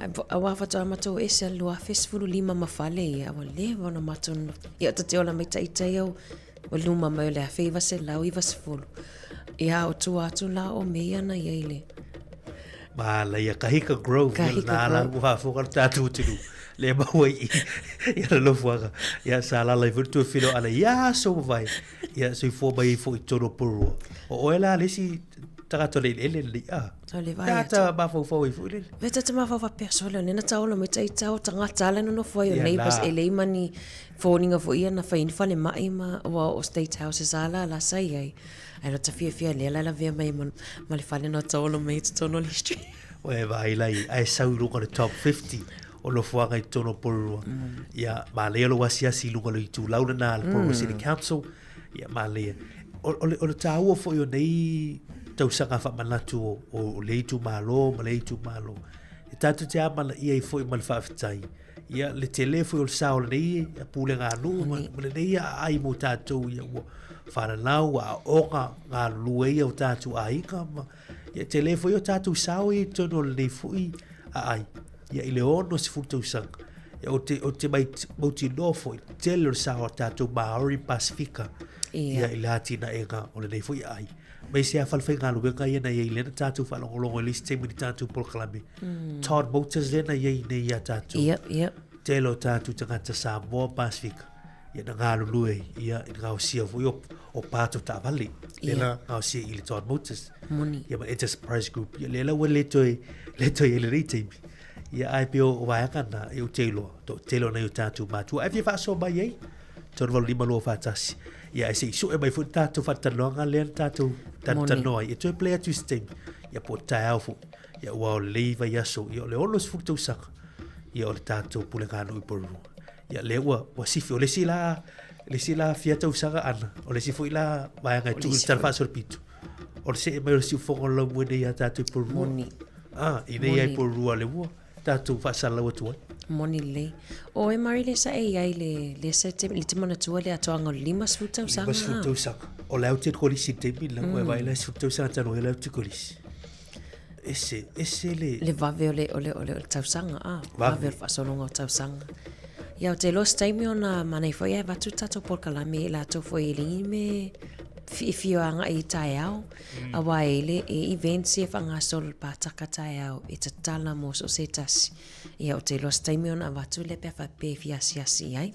A wā faatoa matou ese a 2015 ma fale ia. Ua leva ona matou nofo. Ia o ta te ola mai taitai au. Ua luma mai o le 1990. Ia o tua atu la o me ia na ia i le. Manaia, Kahika Grove, Kahika nā la Grove. ua faafofoga le tatou atunuu, le maua i i ana nofoaga. Ia, sa alaala ai foi le tuafilo ala ia aso ua mavae. Ia, soifua mai ai foi i totonu o Porirua. O oe la le isi tagata o le eleele lenei, a? O le vaai Pe a atu. ta mafaufau ai foi lele? Me ta te mafaufau faapea, sole, o lena taola mai taita o tagata ala nonofo ai o Ia neighbours la. e lei ma ni foliga foi ia na fai ni falemai ma ua o state houses a la la sa i ai. Ai lo ta fiafia lea la lavea mai ma, ma le fale na taola mai i totonu o le street. Ua e vaai lai, ae sau i luga o le top 50 o nofoaga i totonu o Porirua. Ia, manaia lou asiasi i luga o le itulau lena a le Porirua City Council. Ia, manaia. O, o, le, o le tāua foi o nei tausaga faamanatu o, o, o le itumalo ma le itumalo, e tatou te amanaia ai foi ma le faafetai. Ia, le tele foi o le sao o lenei pulega nuu ma, ma lenei aai mo tatou ia ua whananau, ua aoga, galulue ia o tatou aiga ma ia tele foi o tatou sao ia i totonu o lenei foi aai. Ia i le 60 tausaga. Ia o te, o te mai, mautinoa foi, tele o le sao a tatou Māori Pasifika ia i le atinaega o lenei foi aai. Mai se a falefaigaluega ia na i ai lea na tatou faalogologo i le isi taimi i le tatou polokalame. Todd Motors lea na i ai nei ia tatou. Yep, yep. Tele o tatou tagata Samoa Pasifika ia na galulue ai, ia i le gaosia foi o, o pato taavale. Lea Ia. na gaosia i le Todd Motors. Moni. Ia ma Enterprise Group. Ia lea la ua le toe, le toe i lenei taimi. Ia ae pei o o vaega na e ou te iloa, toatele o nai o tatou matua. Ae fia faasoa mai ai, 385 241. Ia ae se i sue mai foi le tatou faatalanoaga lea na tatou Moni. talatalanoa ai. E toe play atu i se taimi. Ia po o taeao foi. Ia aua o lenei vaiaso, ia o le 60 tausaga, ia o le tatou puleganuu i Porirua. Ia lea ua, ua sifi, o le isi la, le isi la fia tausaga ana, o le isi foi la vaega e tuu i le Tala Faasolopito, o le see mai o le siufofoga o le laumua nei ia tatou i Porirua. Moni. Ah, i nei ai Porirua le ua tatou faasalalau atu ai. Moni lelei. O oe Mari lea sa e i ai le, lea sa e te, le te manatua le atoaga o le 50 tausaga. 50 tausaga. O le au te kolisi i le taimi la, ua e vaai la i 10 tausaga talu ai le au te kolisi. Ese, ese le... Le vave o le, o le, o le, o le tausaga, a. Vave. Vave o le faasologa o tausaga. Ia, ou te iloa se taimi ona manaia foi ae avatu le tatou polokalame i latou foi e leai ni mea fiafia agai i taeao. Aua e le, e events ia e faagasolo i le pātaka taeao e tatala mo so o se tasi. Ia, ou te iloa se taimi ona avatu lea pe a faapea e fia asiasi i ai.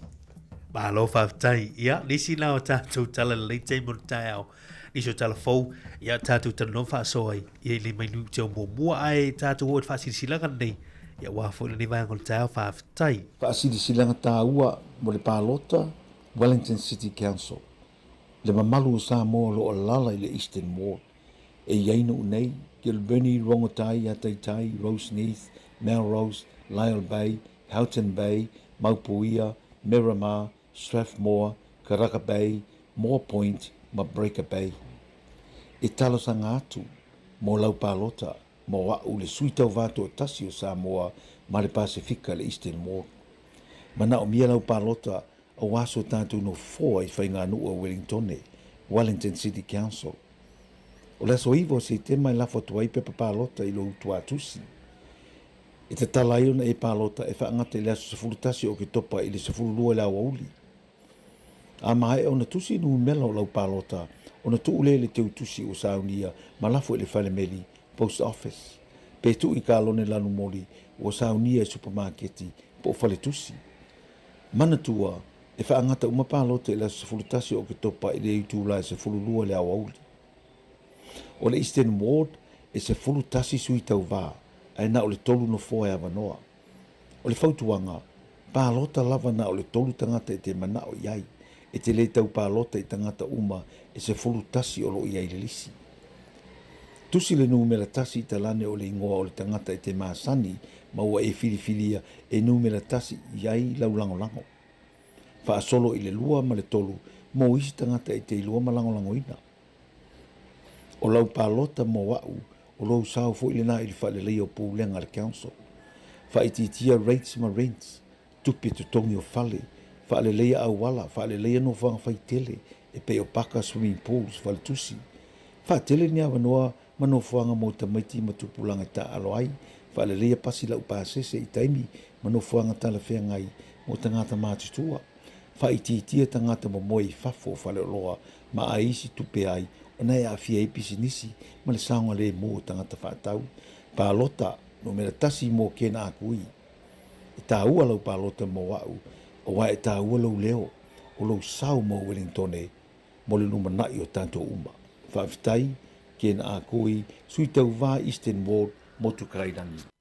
Malo faafetai. Ia, nisi la o tatou tala lelei taimi o le taeao. Nisi o tala fou, ia tatou talanoa faasoa ai. Ia i le mai nui te o muamua ae tatou oo i le faasilasilaga lenei. Ia aua foi lenei vaega o le taeao, faafetai. Faasilasilaga taua mo le palota Wellington City Council. Le mamalu o Samoa o lo o alaala i le Eastern Ward. E i ai nuu nei, Kilbirnie, Rongotai, Ataitai, Roseneath, Melrose, Lyall Bay, Houghton Bay, Maupuia, Miramar, Strathmore, Karaka Bay, Moa Point ma Breaker Bay. E talosaga atu mo lau palota mo a'u le sui tauva toatasi o Samoa ma le Pasefika le Eastern Ward. Manaomia lau palota aua so tatou nofoa i faiganuu a Wellingtone, Wellington City Council. O le aso 9 o Setema e lafo atu ai pepa palota i lou tuatusi. E tatala ai ona e palota e faagata i le aso 11 o Oketopa i le 12 i le aoauli. A maea ona tusi numera o lau palota, ona tuu lea i le teutusi ua saunia ma lafo i le fale meli, post office, pe tuu i kalone lanumoli ua saunia i supamaketi po o faletusi. Manatua, e faagata uma palota i le aso 11 o Oketopa i le itula e 12 i le aoauli. O le Eastern Ward e 11 sui tauva, ae na o le tolu nofoa e avanoa. O le fautuaga, palota lava na o le tolu tagata e te manao i ai, e te le tau palota i tagata uma e 11 o lo o i ai i le lisi. Tusi le numera tasi i talane o le igoa o le tagata e te masani ma ua e filifilia e numera tasi i ai lau lagolago. Faasolo i le lua ma le tolu mo isi tagata e te iloa ma lagolagoina. O lau palota mo a'u, o lou sao foi lena i le faaleleia o pulega a le Council. Faaitiitia rates ma rents, tupe totogi o fale, faaleleia auala, faaleleia nofoaga faitele e pei o paka, swimming pools, faletusi. Faatele ni avanoa ma nofoaga mo tamaiti ma tupulaga e taaalo ai, faaleleia pasi laupasese i taimi ma nofoaga talafeagai mo tagata matutua. Faaitiitia tagata momoe i fafo o faleoloa ma ai isi tupe ai ona e aafia ai pisinisi ma le saogalemu o tagata faatau. Palota numera tasi mo Ken Akui. E taua lau palota mo a'u, aua e taua lou leo, o lou sao mo Wellingtone mo le lumanai o tatou uma. Faafetai, Ken Akui, Sui Tauva Eastern Ward, Motukairangi.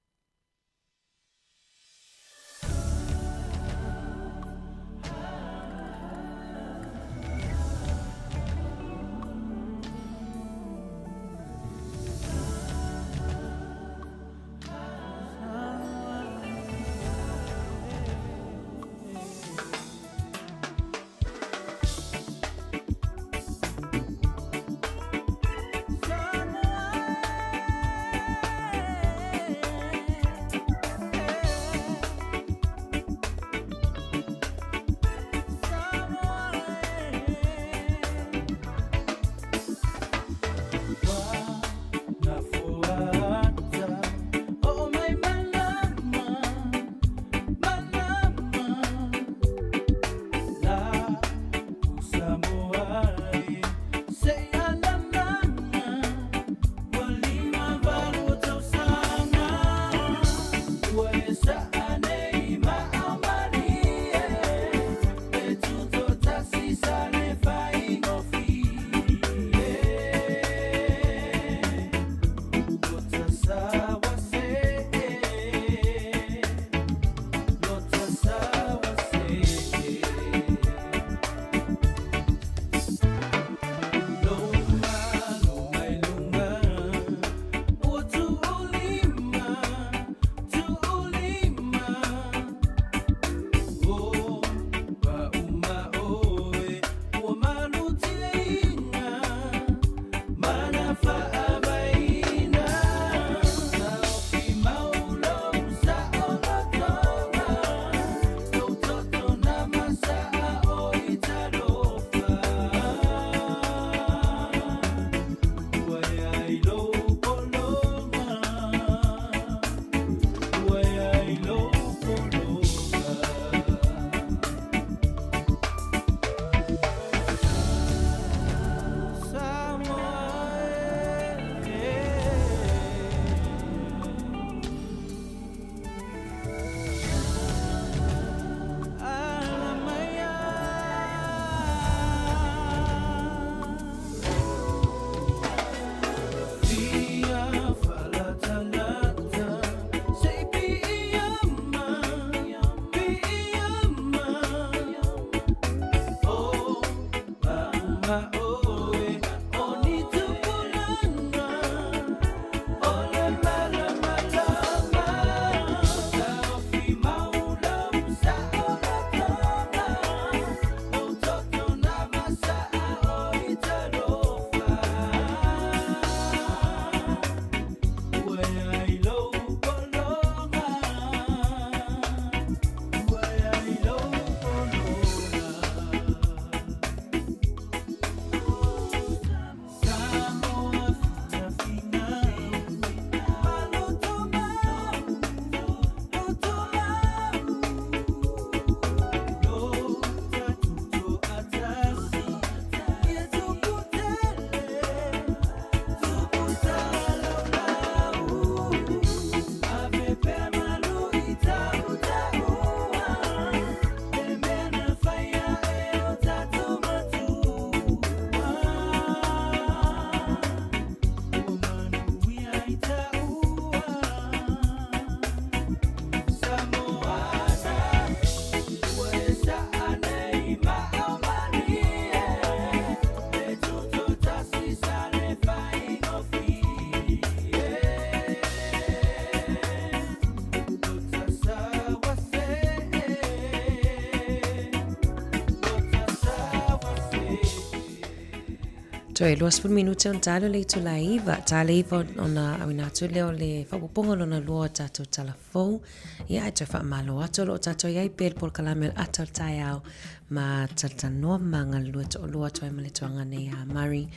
Toe 20 minute ona talo le itula e iva, tale iva ona auina atu lea o le faaopoopoga lona lua o tatou tala fou. Ia, e toe faamalo atu o lo o tatou i ai pea i le polokalame o le ata o le taeao ma talatalanoa ma galulue toalua atu ai ma le tuaga nei a Murray.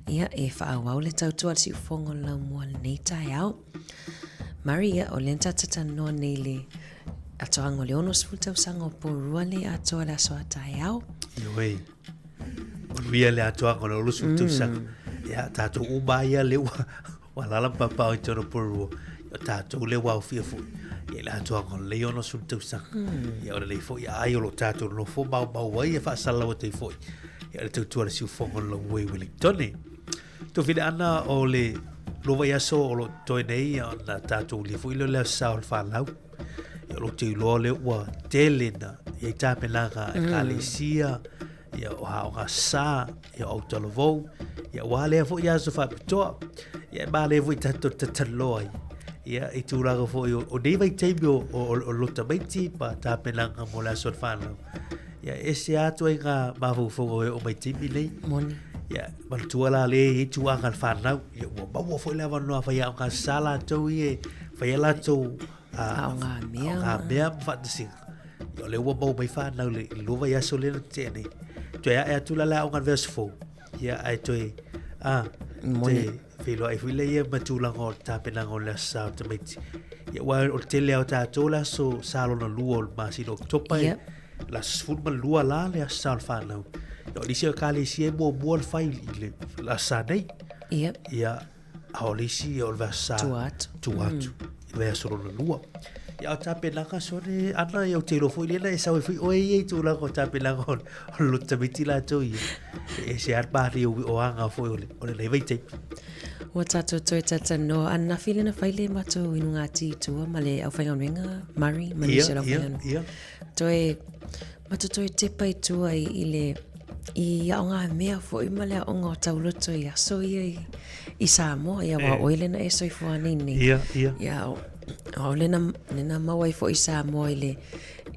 Ia, e faaauau le tautua a le siufofoga o le laumua i lenei taeao. Murray, ia, o lea na tatou talanoa nei i le atoaga o le 60 tausaga o Porirua le atoa le aso a taeao. Ioe. Manuia le atoaga o le 60 tausaga. Ia, tatou uma ia le ua, ua lala papao i tona Porirua. Ia, tatou le ua aufia foi. Ia, le atoaga o le 60 tausaga. Ia, o le lei foi ai o lo tatou nofo mau mau ai e faasalalau atu ai foi. Ia, le tautua le siufogo o le Longway Wellingtone. Tofile ana o le lua vaiaso o lo toe nei ona tatou ulia foi lea o le aso sa o le fanau. Ia o lo te iloa lea ua tele na i ai tapenaga a ekalesia, ia o aoga sa, ia o autalavou, ia ua lea foi aso faapitoa. Ia e male foi tatou tataloa ai. Ia i tulaga foi o, o nei vaitaimi o, o, o, o lotamaiti ma tapenaga mo le aso o le fanau. Ia ese atu ai ngā mafaufauga o e o mai taimi nei. Moni. Ia, manatua la le i tūanga le whanau, ia ua maua foi le avanoa whai aonga sa latou i e, whai a latou aonga mea. Aonga mea ma whaatasinga. Ia o le ua mau mai whanau le, le lua vai aso le na te nei. Toe ae atu la le aonga le verse 4. Ia ai toe, a, Moni. te whiloa i while ia ma tūlanga o tapenaga o le aso sa o tamaiti. Ia ua o le tele au tātou le aso sa lona lua o le masina o Oketopa e, Yep. la aso 12 la le aso sa o le whanau. Ia o nisi o ekalesia e muamua le fai i le le aso sa nei. Yep. Ia, a o le isi o le aso sa. Tua atu. Tua atu. I le aso lona lua. Ia o tapenaga sone ana ia o te iloa foi lena e sau ai foi oe ia i tulaga o tapenaga o le o le loto tamaiti latou ia. E ese lava le manaia o aga foi o le o lenei vaitaimi. Ua tatou toe talatalanoa ananafi lea na fai le matou inugati i tua ma le aufaigaluega Murray ma nisi o le aufaigaluega. Ia, ia. Toe, matou toe tepa i tua i, i le i aogamea foi ma le aoga o tauloto i aso ia i, i Samoa, ia aua o oe lena e soifua nei nei. Ia, ia. Ia, o, o lena, lena maua ai foi i Samoa i le,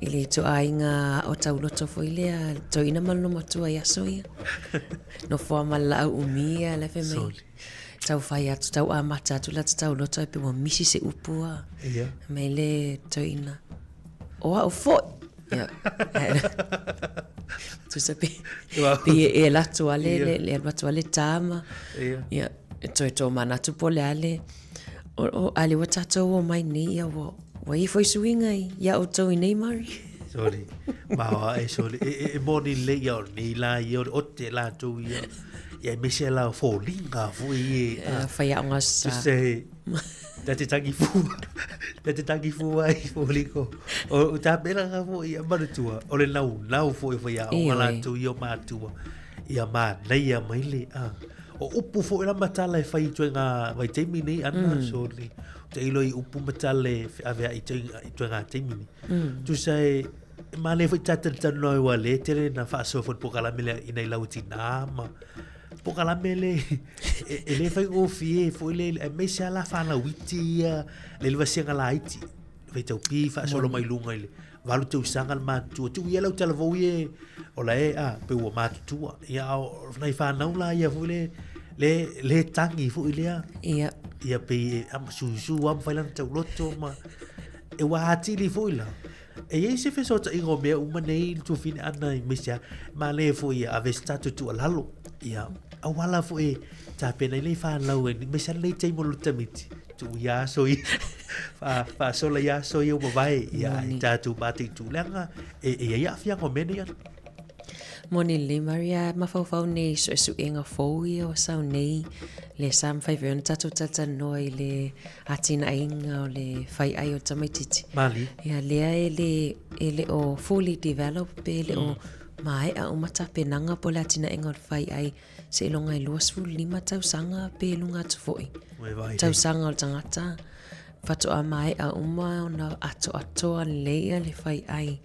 i le ituaiga o tauloto foi lea, toeaina ma le matua i aso ia. Nofoa ma le laau umi ia, le fai mai. Sorry. Tau fai atu, tau amata atu la te tauloto ai pe ua misi se upu a. Ia. Mai le toeaina. O au foi! Ia. Tusa pe, pe e alu atu a le, le, le alu atu a le tama. Ia. Ia, e toe tō manatu po le ale. O, o, ale ua tātou o mai nei, ia, ua, ua i foi suiga i, ia outou i nei, Mari. Sorry. Maoa e sorry. E, e, e moni le ia o nei la ia o le ote latou ia. Ia e mese la o fōlinga foi e. Uh, whai aonga sa. Tusa he, Na te tangi fua, na te tangi fua ai fōliko. O, o tā pera ngā fo i a manutua, o le nau nau fo i whai a o ngā lātou i o mātua. Ia mānaia mai le, a. O upu fo i la matala e whai i toe ngā vaitaimi nei, ana, mm. so le, te ilo i upu matala e awea i toe, i toe ngā taimi nei. Mm. Tusa e, e māne fo i tātana tanu nau i wale, tere na whaasoa fo i pokalame lea i nei lau tina ma, Pokalame le, e, e le faigofie foi le, aemaise lava la fanau iti ia, le le vasega laiti, faitaupi faasolo mai luga i le valu tausaga le matutua. Tuu ia lau talavou ia o la e, a, pe ua matutua. Ia, a o nai fanau la ia foi le, le, le tagi foi lea. Ia. Ia pei e, a, ma susu lava ma fai lana tauloto ma, e ua atili foi la. E i ai se fesootaiga o mea uma nei i le tuafine ʻana i aemaise lava, manaia foi ia ave se tatou tuualalo, ia auala foi e tapena ai nei fanau aemaise lava lenei taimi o le tamaiti, tuu ia aso ia, faasola ia aso ia ua mavae, ia ae tatou mataitu leaga e i ai aafiaga o mea nei ana. Moni lelei Maria, mafaufau nei i suesuega fou ia o sau nei, lea sa mafai foi ona tatou talatalanoa i le atinaeina o le fai ai o le tamaititi. Mali. Ia lea e le, e le o fully develop pe le o maea uma tapenaga po o le atinaega o le fai ai seiloga e 25 tausaga pe luga atu foi. Tausaga o le tagata faatoa maea uma ona atoatoa lelei ia le fai ai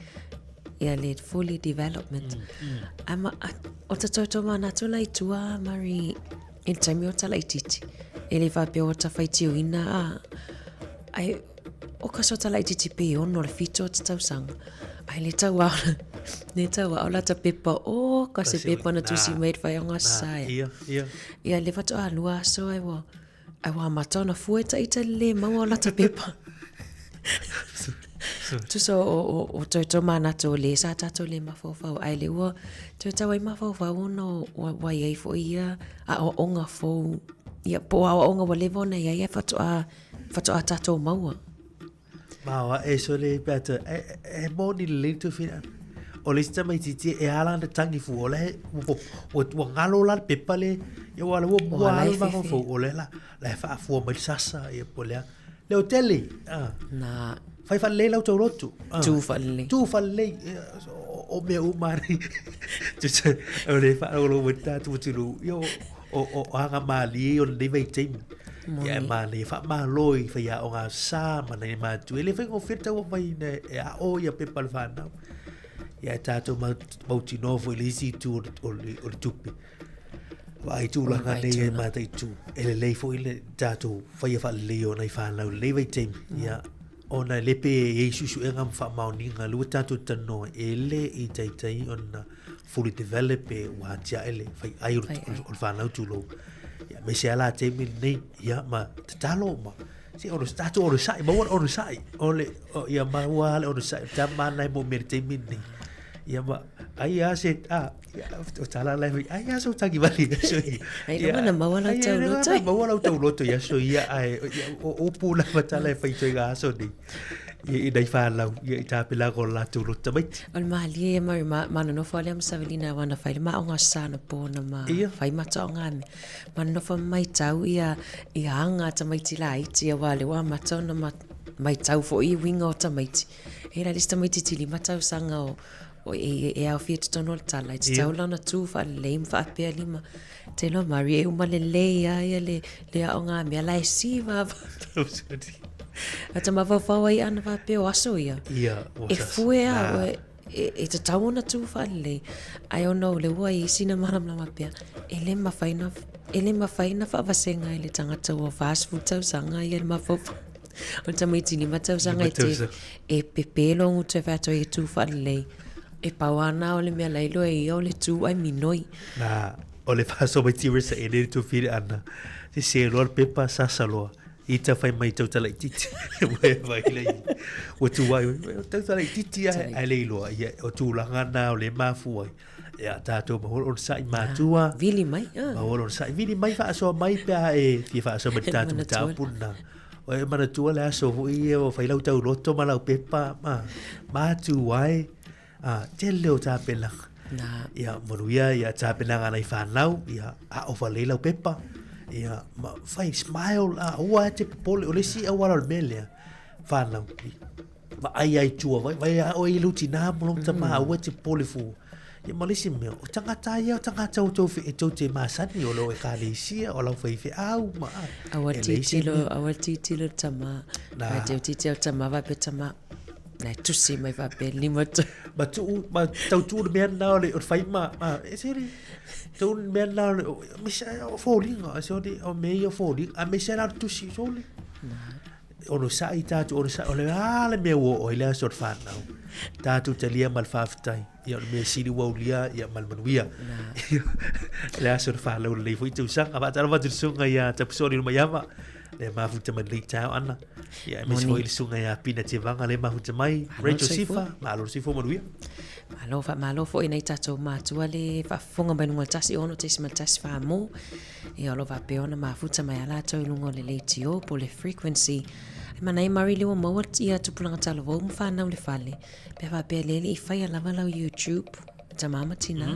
ia le fully development. Mm, mm. A, o ta toe manatu la i tua, Mari, I le taimi o talaititi, e le faapea ua tafaitioina a, ai, O ka sota laitiiti pe ono le fito o te tausaga. Ai le tau ao, le tau ao lata pepa, o ka se pepa na tusi mai le whai saia. Ia, ia. Ia, le whatoa lua aso ai wa, ai wa mata ona fua e taita le maua o lata pepa. Tusa o, o, o toi tō mānato o le sa tātou le mafaufau. Ai le ua, toi tau ai mafaufau ona o wa, wa iai fo ia, a o onga fou. Ia, po a o onga wa leva ona iai ai whatoa, Whatoa tatou maua. Maoa e sole pe atu e e moni lelei tu whina. O le isi tamaitiiti e ala ana tangi fu o le ua ua ngalo la le pepa le ia ua ua mua la ala e mafaufau o le la la e faafua mai le sasa ia po o le a. Le hoteli a. Na. Fai faalelei lau taulotu. Tu faalelei. Tu faalelei o mea uma nei. O le faalogologo mai tatou atunuu ia o o aga malie o lenei vaitaimi. Ia e manaia faamalo i faiaoga sa ma nai matua. E le faigofie le tauafa ina e ao ia pepa a le fanau. Ia e tatou mautinoa foi i le isi itu o le tupe. Vaai tulaga nei e mataitu. E lelei foi le tatou faia faalelei o nai fanau i lenei vaitaimi. Ia ona e le pe e i ai suesuega ma faamaoniga lea ua tatou talanoa e le i taitai ona fully develop pe ua atiae le faiai o le fanau tulou. Ia aemaise lava la taimi lenei, ia ma tatalo ma se ono tatou onosai, maua le onosai. O le ia maua lava le onosai, o le tama lena e moomia i le taimi lenei. Ia ma ai lava se a o tala la e fai, ai lava sou tagivale i aso ia. Ai lava na maua lau tauloto. Ai maua lau tauloto i aso ia, ae o upu lava tala e fai i toega aso nei. I nai fanau, ia i tapena ko latou loto tamaiti. O le malie ia Murray, ma, ma nonofo a lea ma Savelina aua na fai le maʻoga sa na po na ma Ia. fai mataoga a mea. Ma nonofo ma maitau ia, ia aga a tamaiti laiti aua lea ua amata ona ma, maitau foi i uiga o tamaiti. E la le isi tamaititi lima tausaga o, o e, e aofia i totonu o le tala, e tatau la ona tu faalelei ma faapea lima. Te iloa Murray e uma lelei lava ia le, le aoga a mea la e siva A ta mafaufau ai ana faapea o aso ia. Ia, ua E sas- fue a, na. e, e, e tatau ona tu faalelei. Ae ona o le ua i ai sina malamalama pea, e le mafai na, e le mafai na faavasega e le tagata ua 40 tausaga ia le mafaufau. O le tamaiti lima tausaga e te, e pepe logu toe fai atu ai e tu faalelei. E pau lava na o le mea la iloa e ia o le tu ai minoi. Na, o le faasoa mai Tirisa e le tofili ana. Se se loa le pepa sasa loa. Ita fai mai tau talaititi. Ua e vai le ua tu ai. Tau talaititi ai ai le iloa. Ia, o tulaga na o le mafua ai. Ia, tātou maholo onosai mātua. Vili mai. Ah. Maholo onosai. Vili mai faasoa mai pe a e fia faasoa mai tātou mataupu na. O e manatua le aso foi ia o whai lau tauloto ma lau pepa ma mātu ai. A, tele o tāpenaga. Nā. Ia, manuia, ia tāpenaga nei whānau, ia, a o whalei lau pepa. Ia, ma, whai smile, a, ua e te popole, o le isi auala o le mea lea, whānau. Vaai ai tua, vai, vai a oe i lou tinā mo lou tama, aua e te popole fua. Ia ma le isi mea, o tagata ia, o tagata o tou e tou te masani, o lou ekalesia, o lau faifeau, ma a. Aua E leai se titilo, mea. aua titilo tama. Nā. Vai te titilo tama, vai pe tama. Nā e tusi mai faapea lima tau. Ma tuu, ma tau tuu le mea lena o le, o le fai ma, ma, e se le, tuu le mea lena o le, o, aemaise o foliga, se o le, o mea ia o foliga, aemaise la o le tusi, sole. Onosai tatou, onosai, o le a le mea ua oo ai le aso o le fanau. Tatou talia ma le faafetai. Ia o le mea sili ua aulia, ia ma le manuia. Le aso o le fanau lelei foi tausaga. Faatalofa atu i le susuga ia Tapusoa Lilomaiava, le mafuta mai lenei taeao ana. Ia aemaise foi le susuga ia Pina Tevaga le mafuta mai. Rachel Sifa, malo le soifua manuia. Malo, faamalo foi i nai tatou matua le faafofoga mai luga o le 106.1 mo. Ia o lo o faapea ona mafuta mai a latou i luga o le leitio po o le frequency. Ai manaia Murray lea ua maua ia tupulaga talavou ma fanau i le fale. Pe a faapea le alii faia lava lau YouTube, tama ma tina.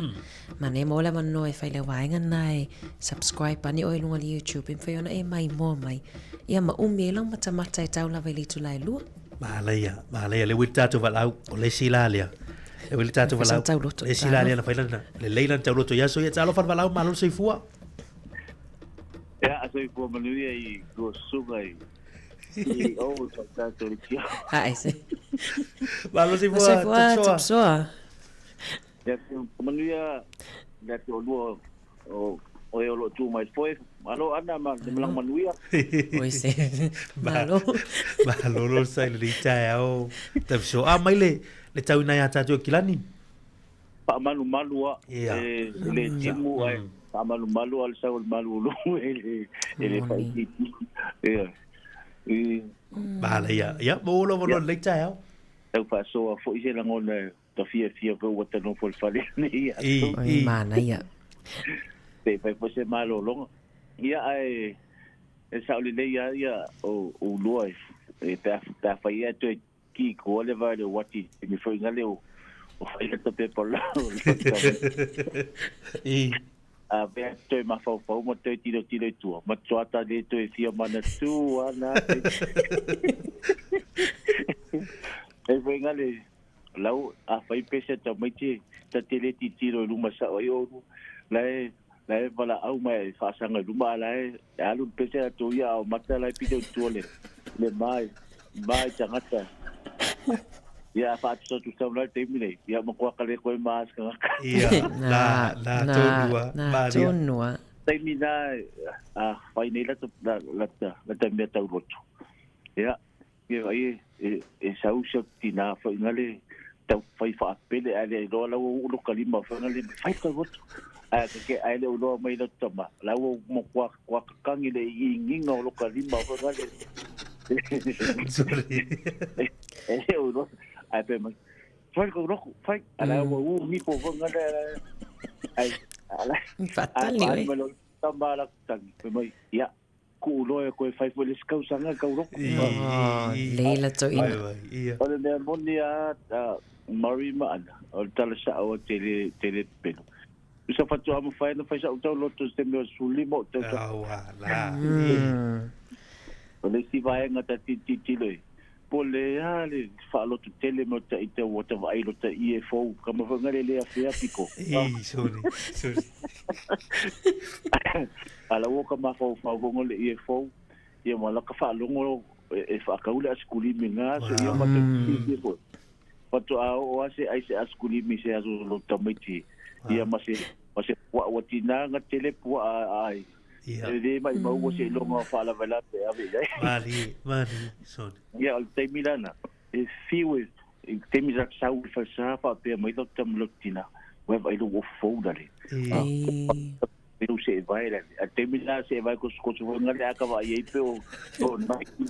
Manaia maua le avanoa e fai lau vaega lena e subscribe ane oe i luga o le YouTube e mafai ona e maimoa mai. Ia ma umi ai lau matamata e tau lava i le itula e lua. Manaia, manaia lea ua i le tatou valaau, o le isi la lea. Lea ua i le tatou valaau. Le isi la lea na fai lana, lelei lana tauloto i aso ia. Talofa le valaau, malo le soifua. Ia, a soifua manuia i lua susuga i CEO o le tatou le tio. Ai se. Malo soifua, Soifua, Tapsoa. Ia, manuia ia te olua o O e o lo o tu mai le foe. Malo Ana ma le malaga manuia. Oi se. Malo. Malo lo sa i lenei taeao. Tapisoa. A mai le, le tau ina ia tātou e Kilani. Faamalumalu a e le timu ae faamalumalu a le sau o le malu e le e le faaitiiti. Ia. I. Mahala ia. Ia, mo lava lo lenei taeao. Tau faasoa foi se lagona Ta fiafia foi ua ta nofo i le fale nei ia tou. Oi, manaia. Se i fai foi se malologa. Ia, ae e sao lelei lava ia o ulua e pe a fai ea toe ki koa le vae o le uati i le taimi foi ngale o fai lata pepa lau. A mea toe mafaufau ma toe tilotilo i tua, matua ta le toe fia manatu ana. E foi ngale Lau a fai pese tamaiti ta te le titilo i luma sao ai oulu la e la e valaau mai e faasaga i luma a la e alu le pese a tou ia ao mata la e pito i tua le le ma ma i tagata ia a faatusatusa mai le taimi nei ia matua ka le koe ma se tagata. Ia na na tonu a na tonu a taimi na a fai nei lata lata lata mea tauloto ia Ia ai e e sau se tina foi ngale tau fai faapele ae le iloa la ua uu loka lima foi ngale fai ka loto ae ke ke ae le iloa mai la tama la ua mo kwa kwa kakangi le igiga o loka lima foi ngale Sorry. e le iloa ae pe mai fai ka loko fai ala ua uu nifo foi ngale ai ala Fatali ai oe. ma lo tama la tangi pe mai ia Kuu loa e koe fai foi le isi kausaga kau loko. Oh, lei la toeaina. O le mea moni a Murray ma Ana, o le tala sa'o a te le, te le pepelo. Usa faatoa mafai ona fai sa'u tauloto i se taimi o le 15 o tausaga. O le isi vaega ta te tilotilo i ai, po o le a le faaloto tele mai o ta ita ua ta vaai lo ta ie fou, kama foi ngale le afea piko. Ii, sorry, sorry. A la ua ka mafaufau foi ngale ie fou, ia ma la ka faalogo e faakau le asikulimi nga aso, ia ma te fiafia foi. Faatoa oo a se ai se asikulimi se aso lo tamaiti, ia ma se, ma se puaa ua tina nga tele puaa ai. Ia. E le maimau se iloga o faalavelave e ave i ai. Malie, malie, sorry. Ia, o le taimi lana, e fiu e, i le taimi sa sau i le falesa faapea mai lau tama lau tina, ua vaai lou ofu fou lale. Ei. Lou seevae lale. A le taimi la seevae kosokoso foi ngale a ka vaai ai pe o, pe o Nike,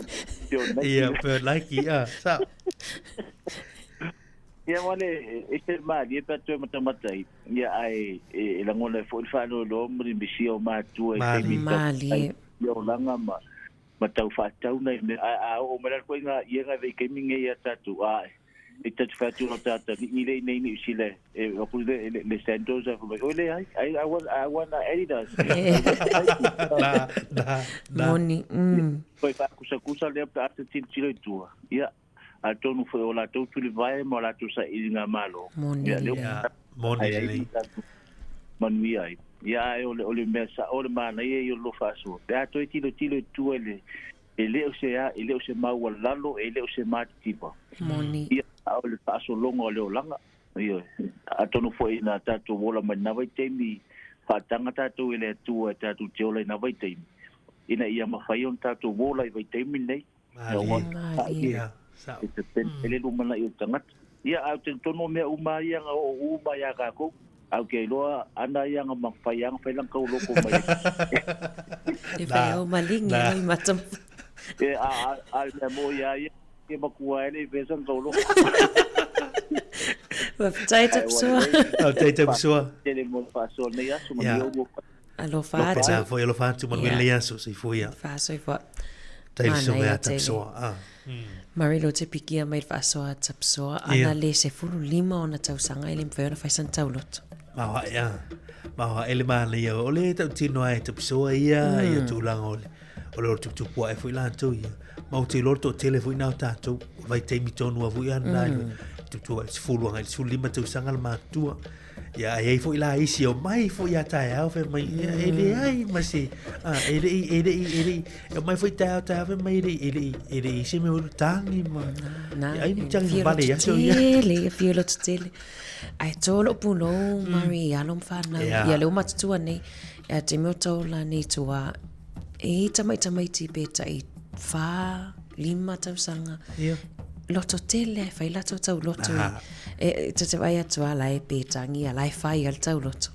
pe o Nike. Ia, pe o Nike, ia, sao. Ia wale, e se malie pe a toe matamata ai. Ia ae e lagona ai foi le faanoanoa ma le misia o matua i taimi Malie. i olaga ma ma tau faatau nai mea. Ae a oo mai la koe i ngā iega e vaitaimi nei ia tatou, ae e tatu fai atu o tata i le nei Niu Sila e aku le le le sandals a fai mai oi leai I I want I want Adidas. Na na na. Moni. Koe faakusakusa lea pe a te tilotilo i tua. Ia Atonu foi o latou tulivae ma o latou sailiga malo. Moni Ia, lea lelei. Ia, moni ai ai lelei. tatou manuia ai. Ia, ae o le, o le mea sa'o le manaia ia o le lofa asoa. Pe a toe tilotilo i tua i le, e le o se a, e le o se maualalo, e le o se matitiva. Moni. Ia, a o le faasologa o le olaga. Ioe. Atonu foi na tatou ola mai lena vaitaimi, faataga tatou e le Atua e tatou te ola i na vaitaimi, ina ia mafai ona tatou ola i vaitaimi nei. Malie. Malie. Ia, sao. E te pele lumanai o le tagata. Ia, ae ou te talitonu o mea uma ia na oo uma iā kākou. Ae ou te iloa ana ia na fai a na fai lana tauloko mai. E fai au malingi Na. loi mata. E, a, a, a le mea mo ia ia, e matua ai le i fea sana tauloko. Faafetai Tapsoa. Faafetai Tapsoa. Tele mo le faasoa lenei aso, Ia. manuia ua. Alofa Alofa atu. foi, alofa atu, manuia lenei aso, soifua ia. Faasoifua. Tai le susuga Manaia ia tele. Tapsoa. Ah. Murray lo te pikia mai le faasoa a Tapsoa, Ia. ana le 15 ona tausaga e le mafai ona fai sana tauloto. Maoae, ah. Maoae le manaia o le tautino ai Tapsoa ia, ia tulaga o le o le olo tuputupu ae foi latou ia. Ma ou te iloa le toatele foi na o tatou, o le vaitaimi tonu lava foi a lena i le tuputupu ae i le 10 agai i le 15 tausaga le matutua. Ia, a i ai foi la isi e omai foi ia taeao fai mai, ia, e leai ma se, a, e le'i, e le'i, e le'i, e omai foi taeao, taeao fai mai, e le'i, e le'i, e le'i se mea ulu tagi ma, Na, ia, ai e tagi fia vale loto ia aso ia. tele, ia fia loto tele. Ae to lou pulou, Murray, i alo ma whanau. Ia. Ia lea ua matutua nei. E a te mea o taola nei tua, e i tamaitamaiti pe tai whā, lima tausaga. Ia. Loto tele, whai lato tau loto. E, e te te vai atu a la e pētangi, a la e whai al tau loto.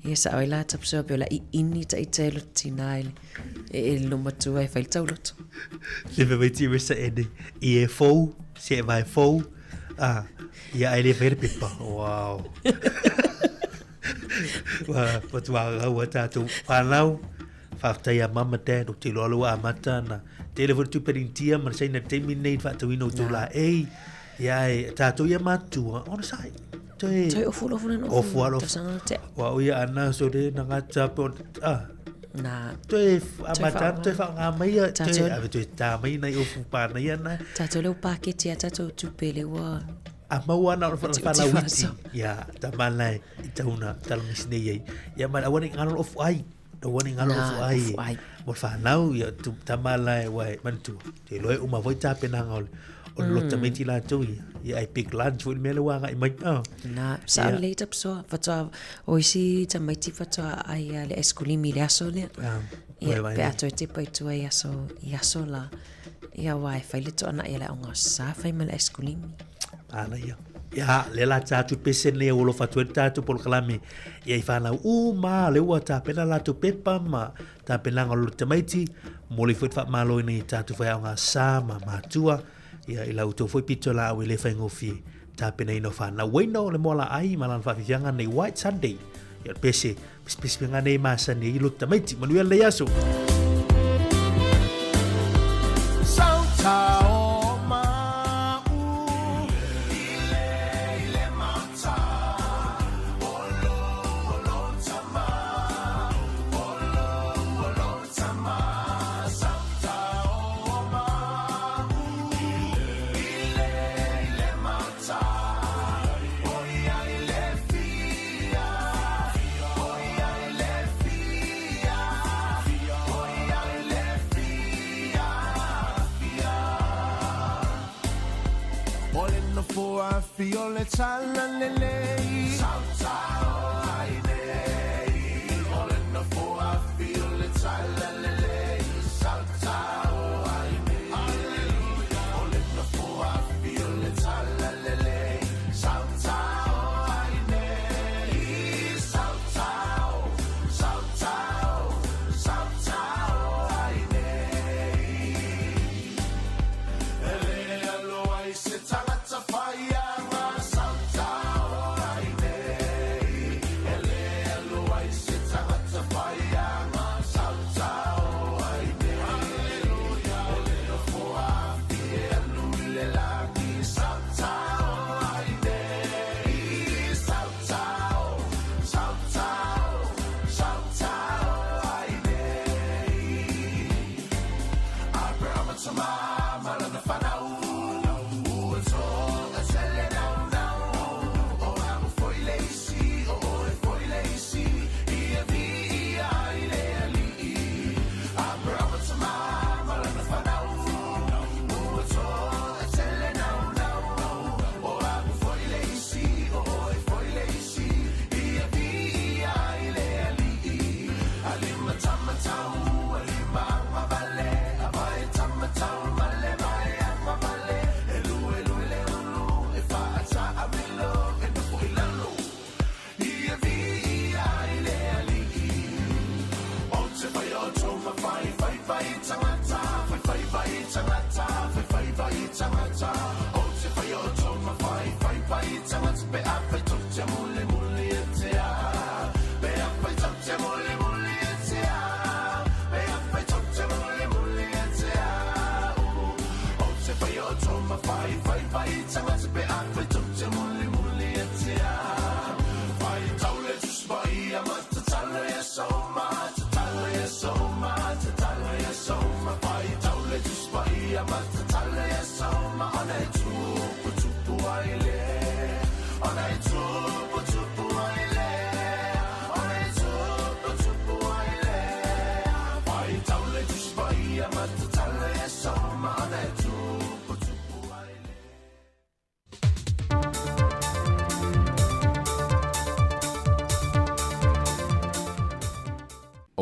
Ia sa oi la tapsoa pe o la i ini ta i te loto tina e, e, e lo matua e whai tau loto. Le me vai ti resa ene, i e fou, se e vai fou, ah, ia ai le whai le pepa. Wow. Ua matua rau a tātou whānau, whāwhtai a mama dad o te loa loa amata na tele fo tupe rintia ma saina taimi nei whaatauina o tō la ei ia e tātou ia matua ona sai toe toe ofu lofu na ofu alo wa o ia ana so de na ngata pe ah na toe amata toe whaanga mai ia toe ave toe tā mai nei ofu pāna ia na tātou leo pāketi a tātou tupe le ua A mau ana o whana witi. Ia, ta mana i tauna talamisi nei ai. Ia mana aua nei ngalo ofu ai. Aua nei ngalo ofu ai. Mo whanau, ia tu ta mana e wai mantu. Te loe uma voi ta penanga ole. O le lota meiti la tau ia. Ia ai big lunch foi mele wanga i mai. Oh. Na, sa yeah. lei tapsoa, whatoa, o isi tamaiti whatoa ai a le eskulimi le aso lea. Ia, pe ato e te pai tua i aso, i aso la. Ia wā e whai le toa na ia le aonga o sa whai ma le eskulimi. Ana ia. Ia, le la tātou pese nei o alofa atu ai le tātou polokalame. Ia i whānau uma, le ua tāpena lātou pepa ma tāpenaga o le tamaiti, mo le foi te whaamalo i nei tātou whai aonga sa ma mātua, ia i la outou foi pito la au e le whaingofie tāpenaina o whānau. Waina o le moa la ai ma lana whaafifianga nei White Sunday. Ia o le pese, pisipisi me ngā nei masani i lo tamaiti. Manuia lenei aso.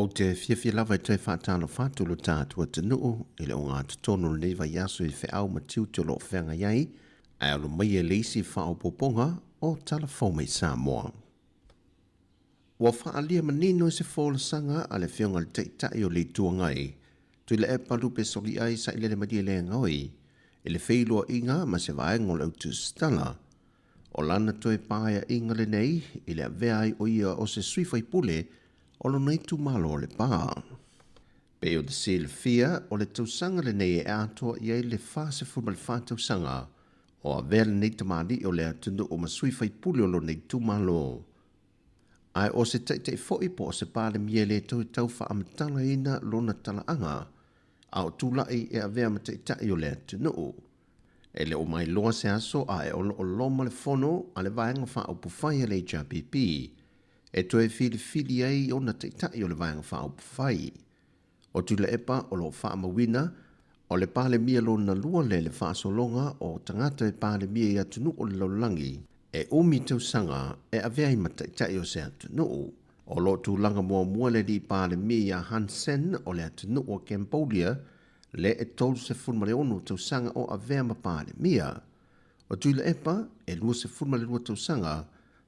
Ou te fiafia lava e toe faatalofa atu lo tatou atunuu i le ogatotonu o lenei vaiaso i feau ma tiute o lo o feagai ai, ae alo maia i le isi faaopoopoga o Tala Fou Mai Samoa. Ua faaalia manino i se folasaga a le Afioga i le Taitai o le Itu Agai, Tuilaepa Lupe Soliai Sailele Malielegaoi, i le feiloaiga ma se vaega o le autusitala, O lana toe paeaiga lenei i le avea ai o ia o se sui faipule o lona itumalo o Lepa. Pei ona silafia, o le tausaga lenei e atoa i ai le 44 tausaga o avea lenei tamalii o le atunuu ma sui faipule o lona itumalo. Ae o se taitai foi po o se Palemia e le toe tau faamatalaina lona talaaga a o tulai e avea ma taitai o le atunuu. E le o mailoa se aso a e o lo o loma le fono a le Vaega Faaupufai a le HRPP e toe filifili ai ona taitai o le Vaega Faaupufai. O Tuilaepa o lo o faamauina o le Palemia lona lua lea i le faasologa o tagata e Palemia i atunuu o le lalolagi e umi tausaga e avea ai ma taitai o se atunuu. O lo o tulaga muamua le alii Palemia ia Hun Sen o le atunuu o Cambodia lea e 36 tausaga o avea ma Palemia. O Tuilaepa, e 22 tausaga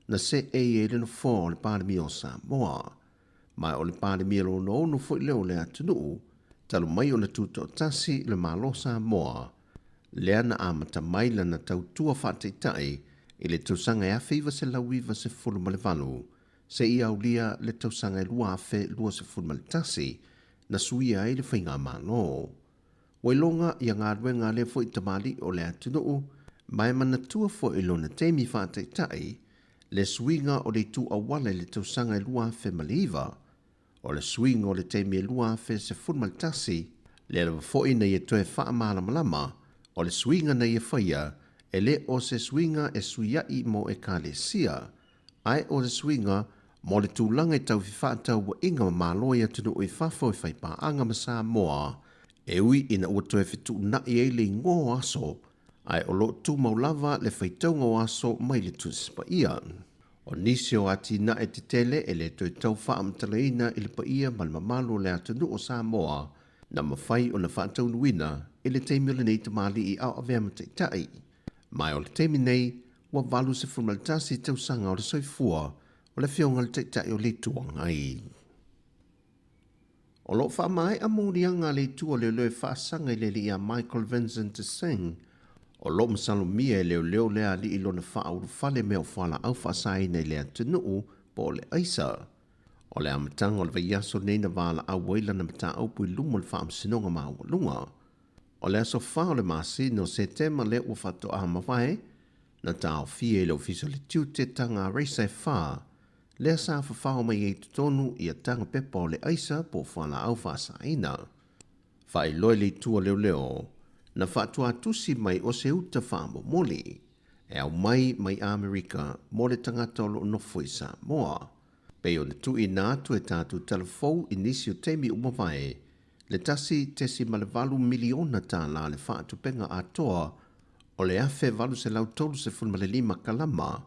na seei ai le nofoa o le Palemia o Samoa. Ma o le Palemia lona ono foi lea o le atunuu, talu mai ona tutoatasi le Malo Samoa, lea na amata mai lana tautua faataitai i le tausaga e 1998 seia aulia le tausaga e 2021 na suia ai le faigamalo. Ua iloga ia galuega a lea foi tamalii o le atunuu ma e manatua foi i lona taimi faataitai le suiga o le itu auala i le tausaga e 2009. O le suiga o le taimi e 2011, lea lava foi na ia toe faamalamalama, o le suiga na ia faia e le o se suiga e suia'i mo Ekalesia, ae o le suiga mo le tulaga i tau fefaatauaiga ma Malo i atunuu i fafo e fai paaga ma Samoa, e ui ina ua toe fetuunai ai le igoa o aso, ae o lo o tumau lava le faitauga o aso mai le Tusi Paia. O nisi o atinae tetele e le toe tau faamatalaina i le paia ma le mamalu o le atunuu o Samoa na mafai ona faataunuuina i le taimi o lenei tamalii a o avea ma taitai. Ma o le taimi nei, ua 81 tausaga o le soifua o le Afioga i le Taitai o le Itu Agai. O lo o faamaea moliaga a le Itu o Leoleo e faasaga i le alii ia Michael Vincent Singh, o lo o masalomia e leoleo lea alii lona faaulufale mea o fualaau faasaina i le atunuu po o le aisa. O le amataga o le vaiaso lenei na valaau ai lana mataupu i luma o le Faamasinoga Maualuga. O le aso 4 o le masina o Setema lea ua faatoa mavae, na taofia e le Ofisa o le Tiute taga racer e 4, lea sa fafao mai ai i totonu ia taga pepa o le aisa po o fualaau faasaina. Faailoa i le itu a leoleo, na faatuatusi mai o se uta faamomoli e aumai mai Amerika mo le tagata o lo o nofo i Samoa. Pei ona tuuina atu e tatou talafou i nisi o taimi ua mavae, le $1.8 miliona tālā le faatupega atoa o le 1835 kalama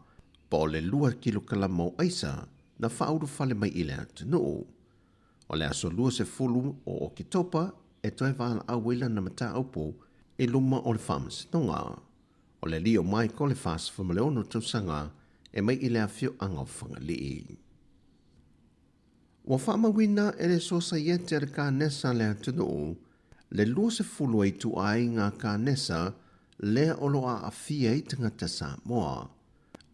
po o le 2 kilokalama o aisa na faaulufale mai i le atunuu. O le aso 20 o Oketopa e toe valaau ai lana mataupu i luma o le Faamasinoga. O le alii o Michael e 46 tausaga e mai i le afioaga o Fagalii. Ua faamauina e le Sosaiete a le Kanesa a le atunuu le 20 o ituaiga kanesa lea o lo o aafia ai tagata Samoa.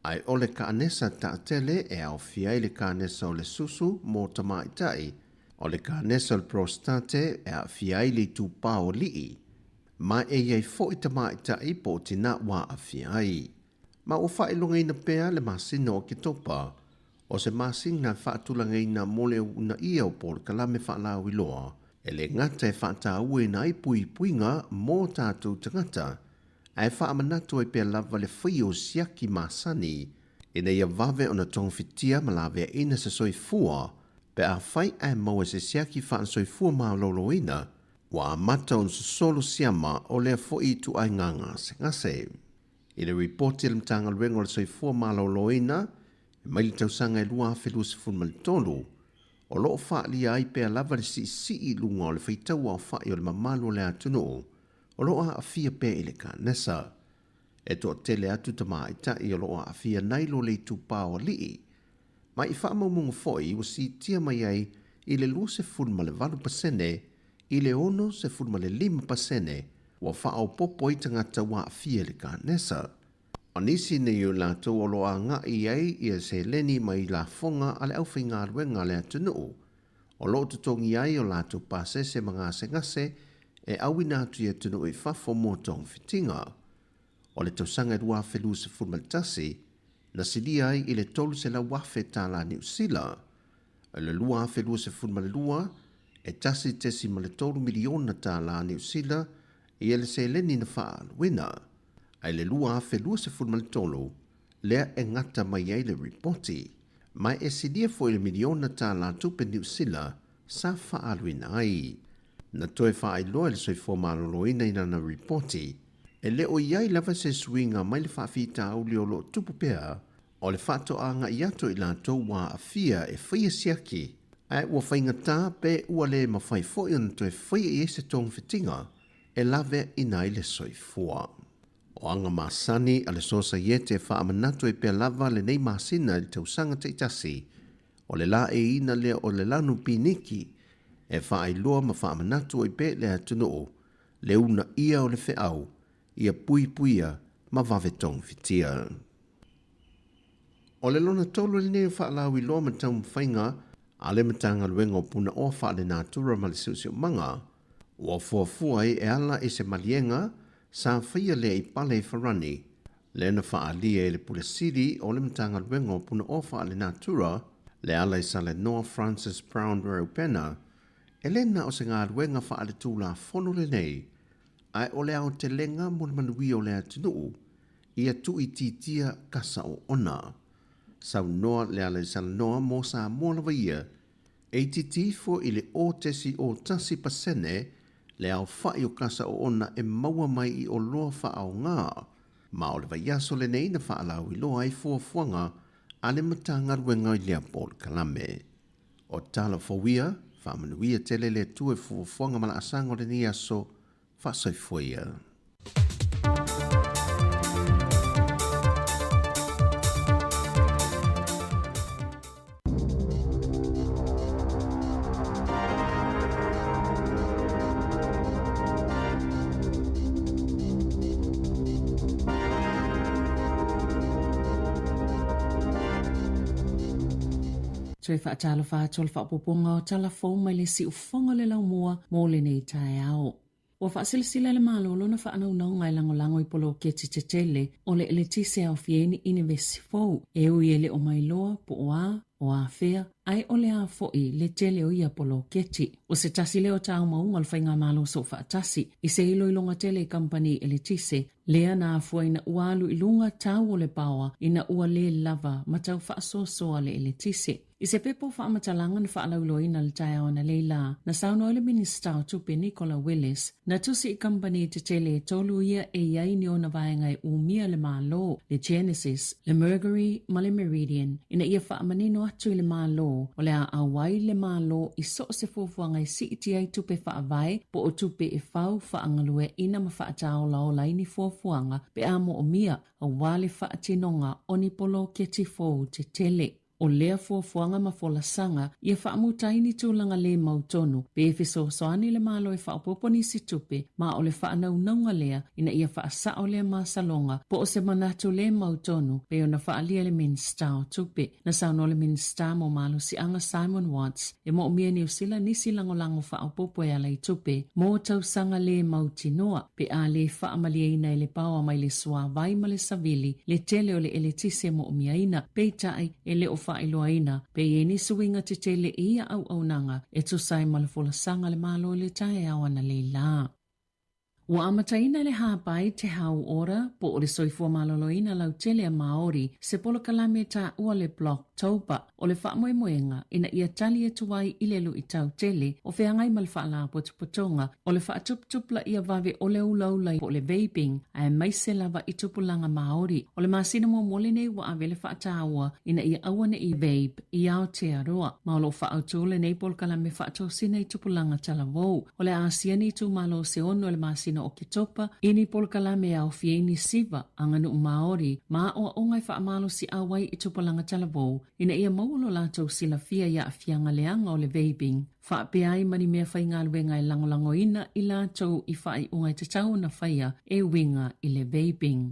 Ae o le kanesa taatele e aofia ai le kanesa o le susu mo tamaitai, o le kanesa o le prostate e aafia ai le itupa o alii, ma e i ai foi tamaitai po o tina ua aafia ai. Ma ua faailogaina pea le masina o Oketopa O se masina e faatulagaina mo le uunaia o polokalame faalauiloa, e le gata e faatauaina ai puipuiga mo tatou tagata, ae faamanatu ai pea lava le faia o siaki masani ina ia vave ona togafitia ma laveaina se soifua pe afai ae maua se siaki faalesoifua maloloina ua amata ona sosolo siama o lea foi ituaiga gasegase. I le ripoti a le Matagaluega o le Soifua Maloloina, mai le tausaga e 2023, o lo o faaalia ai pea lava le siisii i luga o le faitau aofai o le mamalu o le atunuu o lo o aafia pea i le kanesa. E toatele atu tamaitai o lo o aafia nai lo le itupa o alii. Ma i faamaumauga foi ua siitia mai ai i le 28% i le 65% ua faaopoopo ai tagata ua aafia i le kanesa. O nisi nei o i latou o lo o agai i ai ia seleni mai lafoga a le aufaigaluega a le atunuu, o lo o totogi ai o latou pasese ma gasegase e auina atu i atunuu i fafo mo togafitiga. O le tausaga e 2021, na silia ai i le 300,000 tālā Niu Sila. I le 2022, e 1.3 miliona tālā Niu Sila ia le seleni na faaaluina. A i le 2023, lea e gata mai ai le ripoti, ma e silia foi i le miliona tālā tupe Niu Sila sa faaaluina ai. Na toe faailoa e le Soifua Maloloina i lana ripoti, e le o i ai lava se suiga mai le faafitauli o lo o tupu pea o le faatoaga atu i latou ua aafia e faia siaki, ae ua faigata pe ua le mafai foi ona toe faia i ai se togafitiga e laveaina ai le soifua. O aga masani a le Sosaiete e faamanatu ai pea lava lenei masina i le tausaga taitasi, o le laeiina lea o le lanu piniki e faailoa ma faamanatu ai pea i le atunuu le uunaia o le feau ia puipuia ma vave togafitia. O le lona tolu lenei o faalauiloa ma taumafaiga a le Matagaluega o Punaoa Faalenatura ma le Siosiomaga, ua fuafua ai e ala i se maliega sa faia lea i Pale i Farani, lea na faaalia e le Pule Sili o le Matagaluega o Punaoa Faalenatura, le ala i Salenoa Francis Brown Reupena, e le na o se galuega faaletulafono lenei, ae o le aotelega mo le manuia o le atunuu, ia tuuitiitia kasa oona. Saunoa le ala i Salanoa mo Samoa lava ia, e itiiti ifo i le 0.01% le aofai o kasa oona e maua mai i oloa faaaoga, ma o le vaiaso lenei na faalauiloa ai fuafuaga a le Matagaluega i lea polokalame. O tala fou ia, faamanuia tele le Atua i fuafuaga ma laasaga o lenei aso, Faasoifua ia. Toe faatalofa atu o le faaopoopoga o tala fou mai le siufofoga o le laumua mo lenei taeao. Ua faasilasila le Malo lona faanaunauga e lagolago i poloketi tetele o le eletise aofia ai ni inivesi fou, e ui e le o mailoa po o a, o afea, ae o le a foi le tele o ia poloketi. O se tasi lea o tāumaunga o le Faigamalo Soofaatasi i se iloiloga tele i kamupani eletise, lea na afua ina ua alu i luga tau o le paoa ina ua lē lava ma tau faasoasoa le eletise. I se pepa o faamatalaga na faalauiloaina i le taeao analeila, na saunoa ai le Minisita o Tupe Nicola Willis, na tusi i kamupani tetele e tolu ia e i ai ni ona vaega e umia le Malo, le Genesis, le Mercury ma le Meridian, ina ia faamanino atu i le Malo o le a auai le Malo i so o se fuafuaga e siitia ai tupe faavae po o tupe e fau faagalueaiina ma faataolaola ai ni fuafuaga pe a moomia aua le faatinoga o ni poloketi fou tetele. O lea fuafuaga ma folasaga ia faamuta ai ni tulaga le mautonu pe fesoasoani le Malo e faaopoopo nisi tupe ma o le faanaunauga lea ina ia faasao lea masaloga po o se manatu le mautonu pei ona faaalia le Minisita o Tupe. Na saunoa le Minisita mo Malosiaga Simon Watts e moomia e Niu Sila nisi lagolago faaopoopo e ala i tupe mo tausaga le mautinoa pe a le faamalieina e le paoa mai le suāwai ma le savili le tele o le eletise moomiaina, peitai e le o faailoaina pe i ai ni suiga tetele i ia auaunaga e tusa ai ma le folasaga a le Malo i le taeao analeila. Ua amataina le hāpai Te Hau Ora po o le soifua maloloina lautele a Māori se polokalame taua le Blocktober o le faamoemoega ina ia tali atu ai i le luitau tele o feagai ma le faalapotopotoga o le faatuputupulaia vave o le ulaula po o le vaping aemaise lava i tupulaga Māori. O le masina muamua lenei ua ave le faataua ina ia aua ne i vape i Aotearoa, ma o lo o faaautu lenei polokalame faatosina i tupulaga talavou. O le a asia ni itumalo se ono i le masina o Oketopa i ni polokalame e aofia ai ni siva, aganuu Māori, ma aoaoga e faamalosiau ai i tupulaga talavou ina ia maua lo latou silafia i aafiaga leaga o le vaping, faapea ai ma ni mea faigaluega e lagolagoina i latou i faaiuga e tatau ona faia e uiga i le vaping.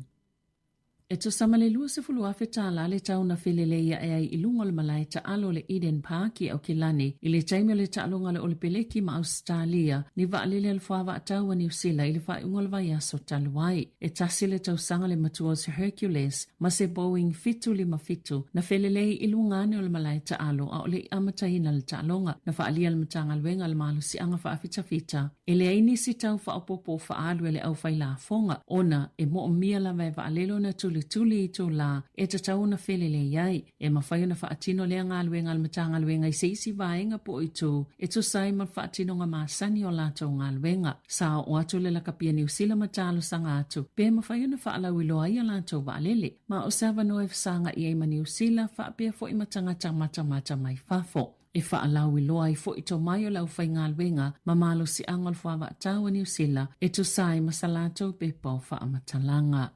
E tusa ma le $20,000 tālā le tau na felelei aʻe ai i luga o le malae taʻalo o le Eden Park i Aukilani i le taimi o le taaloga a le Olepeleki ma Ausetalia ni vaalele a le Fuavaatau a Niu Sila i le faaiuga o le vaiaso talu ai. E tasi le tausaga le matua o se Hercules ma se Boeing 757 na felelei i luga ane o le malae taʻalo a o le i amataina le taaloga. Na faaalia le Matagaluega a le Malosiaga Faafitafita E leai nisi tau faaopoopo o faaalu e le aufai lafoga, ona e moomia lava e vaalele ona tulituli itulā e tatau ona felelei ai. E mafai ona faatino lea galuega a le Matagaluega i se isi vaega po o itu e tusa ai ma le faatinoga masani o latou galuega. Sa oo atu le lakapia Niu Sila ma talosaga atu pe mafai ona faalauiloa ai a latou vaalele, ma o se avanoa e fesagai ai ma Niu Sila faapea foi ma tagata matamata mai fafo. E faalauiloa ai foi tomai o le aufaigaluega ma malosiaga o le Fuavaatau a Niu Sila e tusa ai ma sa latou pepa o faamatalaga.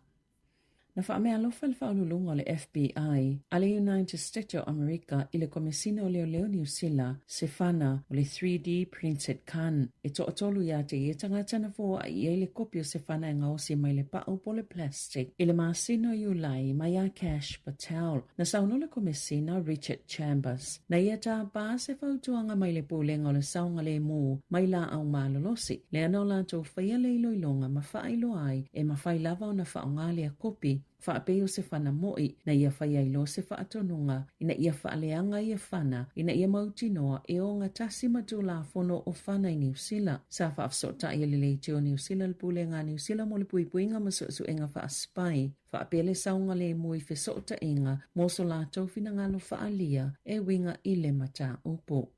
Na faameaalofa le Faauluuluga o le FBI a le United States o Amerika i le Komesina o Leoleo Niu Sila se fana o le 3D printed gun e toatolu ia te ia tagata na foai i ai le kopi o se fana e gaosi mai le pau po o le plastic i le masina o Iulai mai iā Kash Patel. Na saunoa le Komesina Richard Chambers. Na ia tāpā se fautuaga mai le Pulega o le Saogalēmū mai lāʻau malolosi, lea na o latou faia le iloiloga ma faailoa ai e mafai lava ona faaaoga lea kopi faapei o se fana moʻi na ia faia ai loa se faatonuga ina ia faaleaga ia fana ina ia mautinoa e ogatasi ma Tulafono o Fana i Niu Sila. Sa faafesootai e le Leitio o Niu Sila le Pulega a Niu Sila mo le Puipuiga ma Suesuega Faasipai Faapea le saogalemu i fesootaiga mo so latou finagalo faaalia e uiga i le mataupu.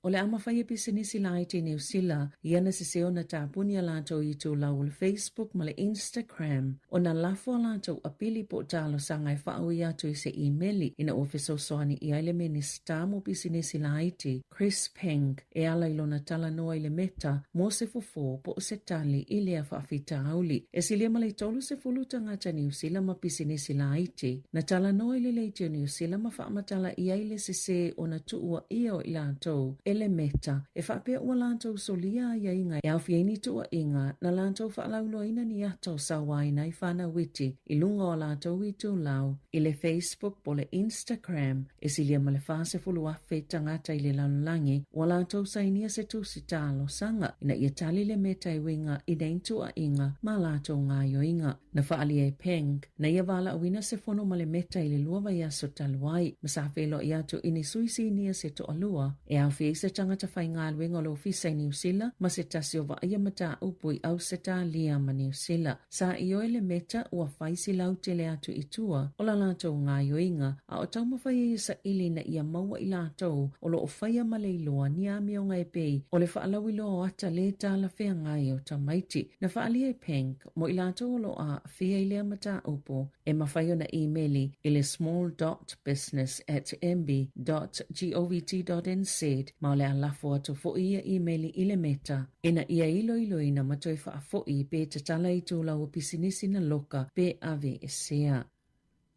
O le a mafai e pisinisi laiti i Niu Sila i ana sese ona tapuni a latou itulau o le Facebook ma le Instagram ona lafo a latou apili po o talosaga e faaui atu i se imeli ina ua fesoasoani i ai le Minisita mo Pisinisi Laiti, Chris Peng, e ala i lona talanoa i le Meta mo se fofo po o se tali i lea faafitauli. E silia ma le 30 tagata Niu Sila ma pisinisi laiti na talanoa i le leitio Niu Sila ma faamatala i ai le sesē ona tuuaia o i latou e le Meta e faapea ua latou solia aiaiga e aofia ai ni tuuaiga na latou faalauiloaina ni ata o sauaina ai fanau iti i luga o a latou itulau i le Facebook po o le Instagram. E silia ma le 40,000 tagata i le lalolagi ua latou sainia se tusi talosaga ina ia tali le Meta e uiga i nei tuuaiga ma latou gaoioiga. Na faaalia e Peng, na ia valaauina se fono ma le Meta i le lua vaiaso talu ai, ma sa feiloai atu i ni sui sinia se toalua, e aofia ai se tagata faigaluega o le ofisa i Niu Sila ma se tasi o vaaia mataupu i Ausetalia ma Niu Sila. Sa ioe le Meta ua fai si lautele atu i tua o la latou gaoioiga, a o taumafai ai e saili ina ia maua i latou o lo o faia ma le iloa ni amioga e pei o le faalauiloa o ata lē talafeagai o tamaiti. Na faaalia e Peng mo i latou o lo o aafia i lea mataupu e mafai ona imeli i le small dot business at mb dot govt dot nz ma o le a lafo atu foi ia imeli i le Meta ina ia iloiloina ma toe faafoi pe tatala itulau o pisinisi na loka pe aveesea.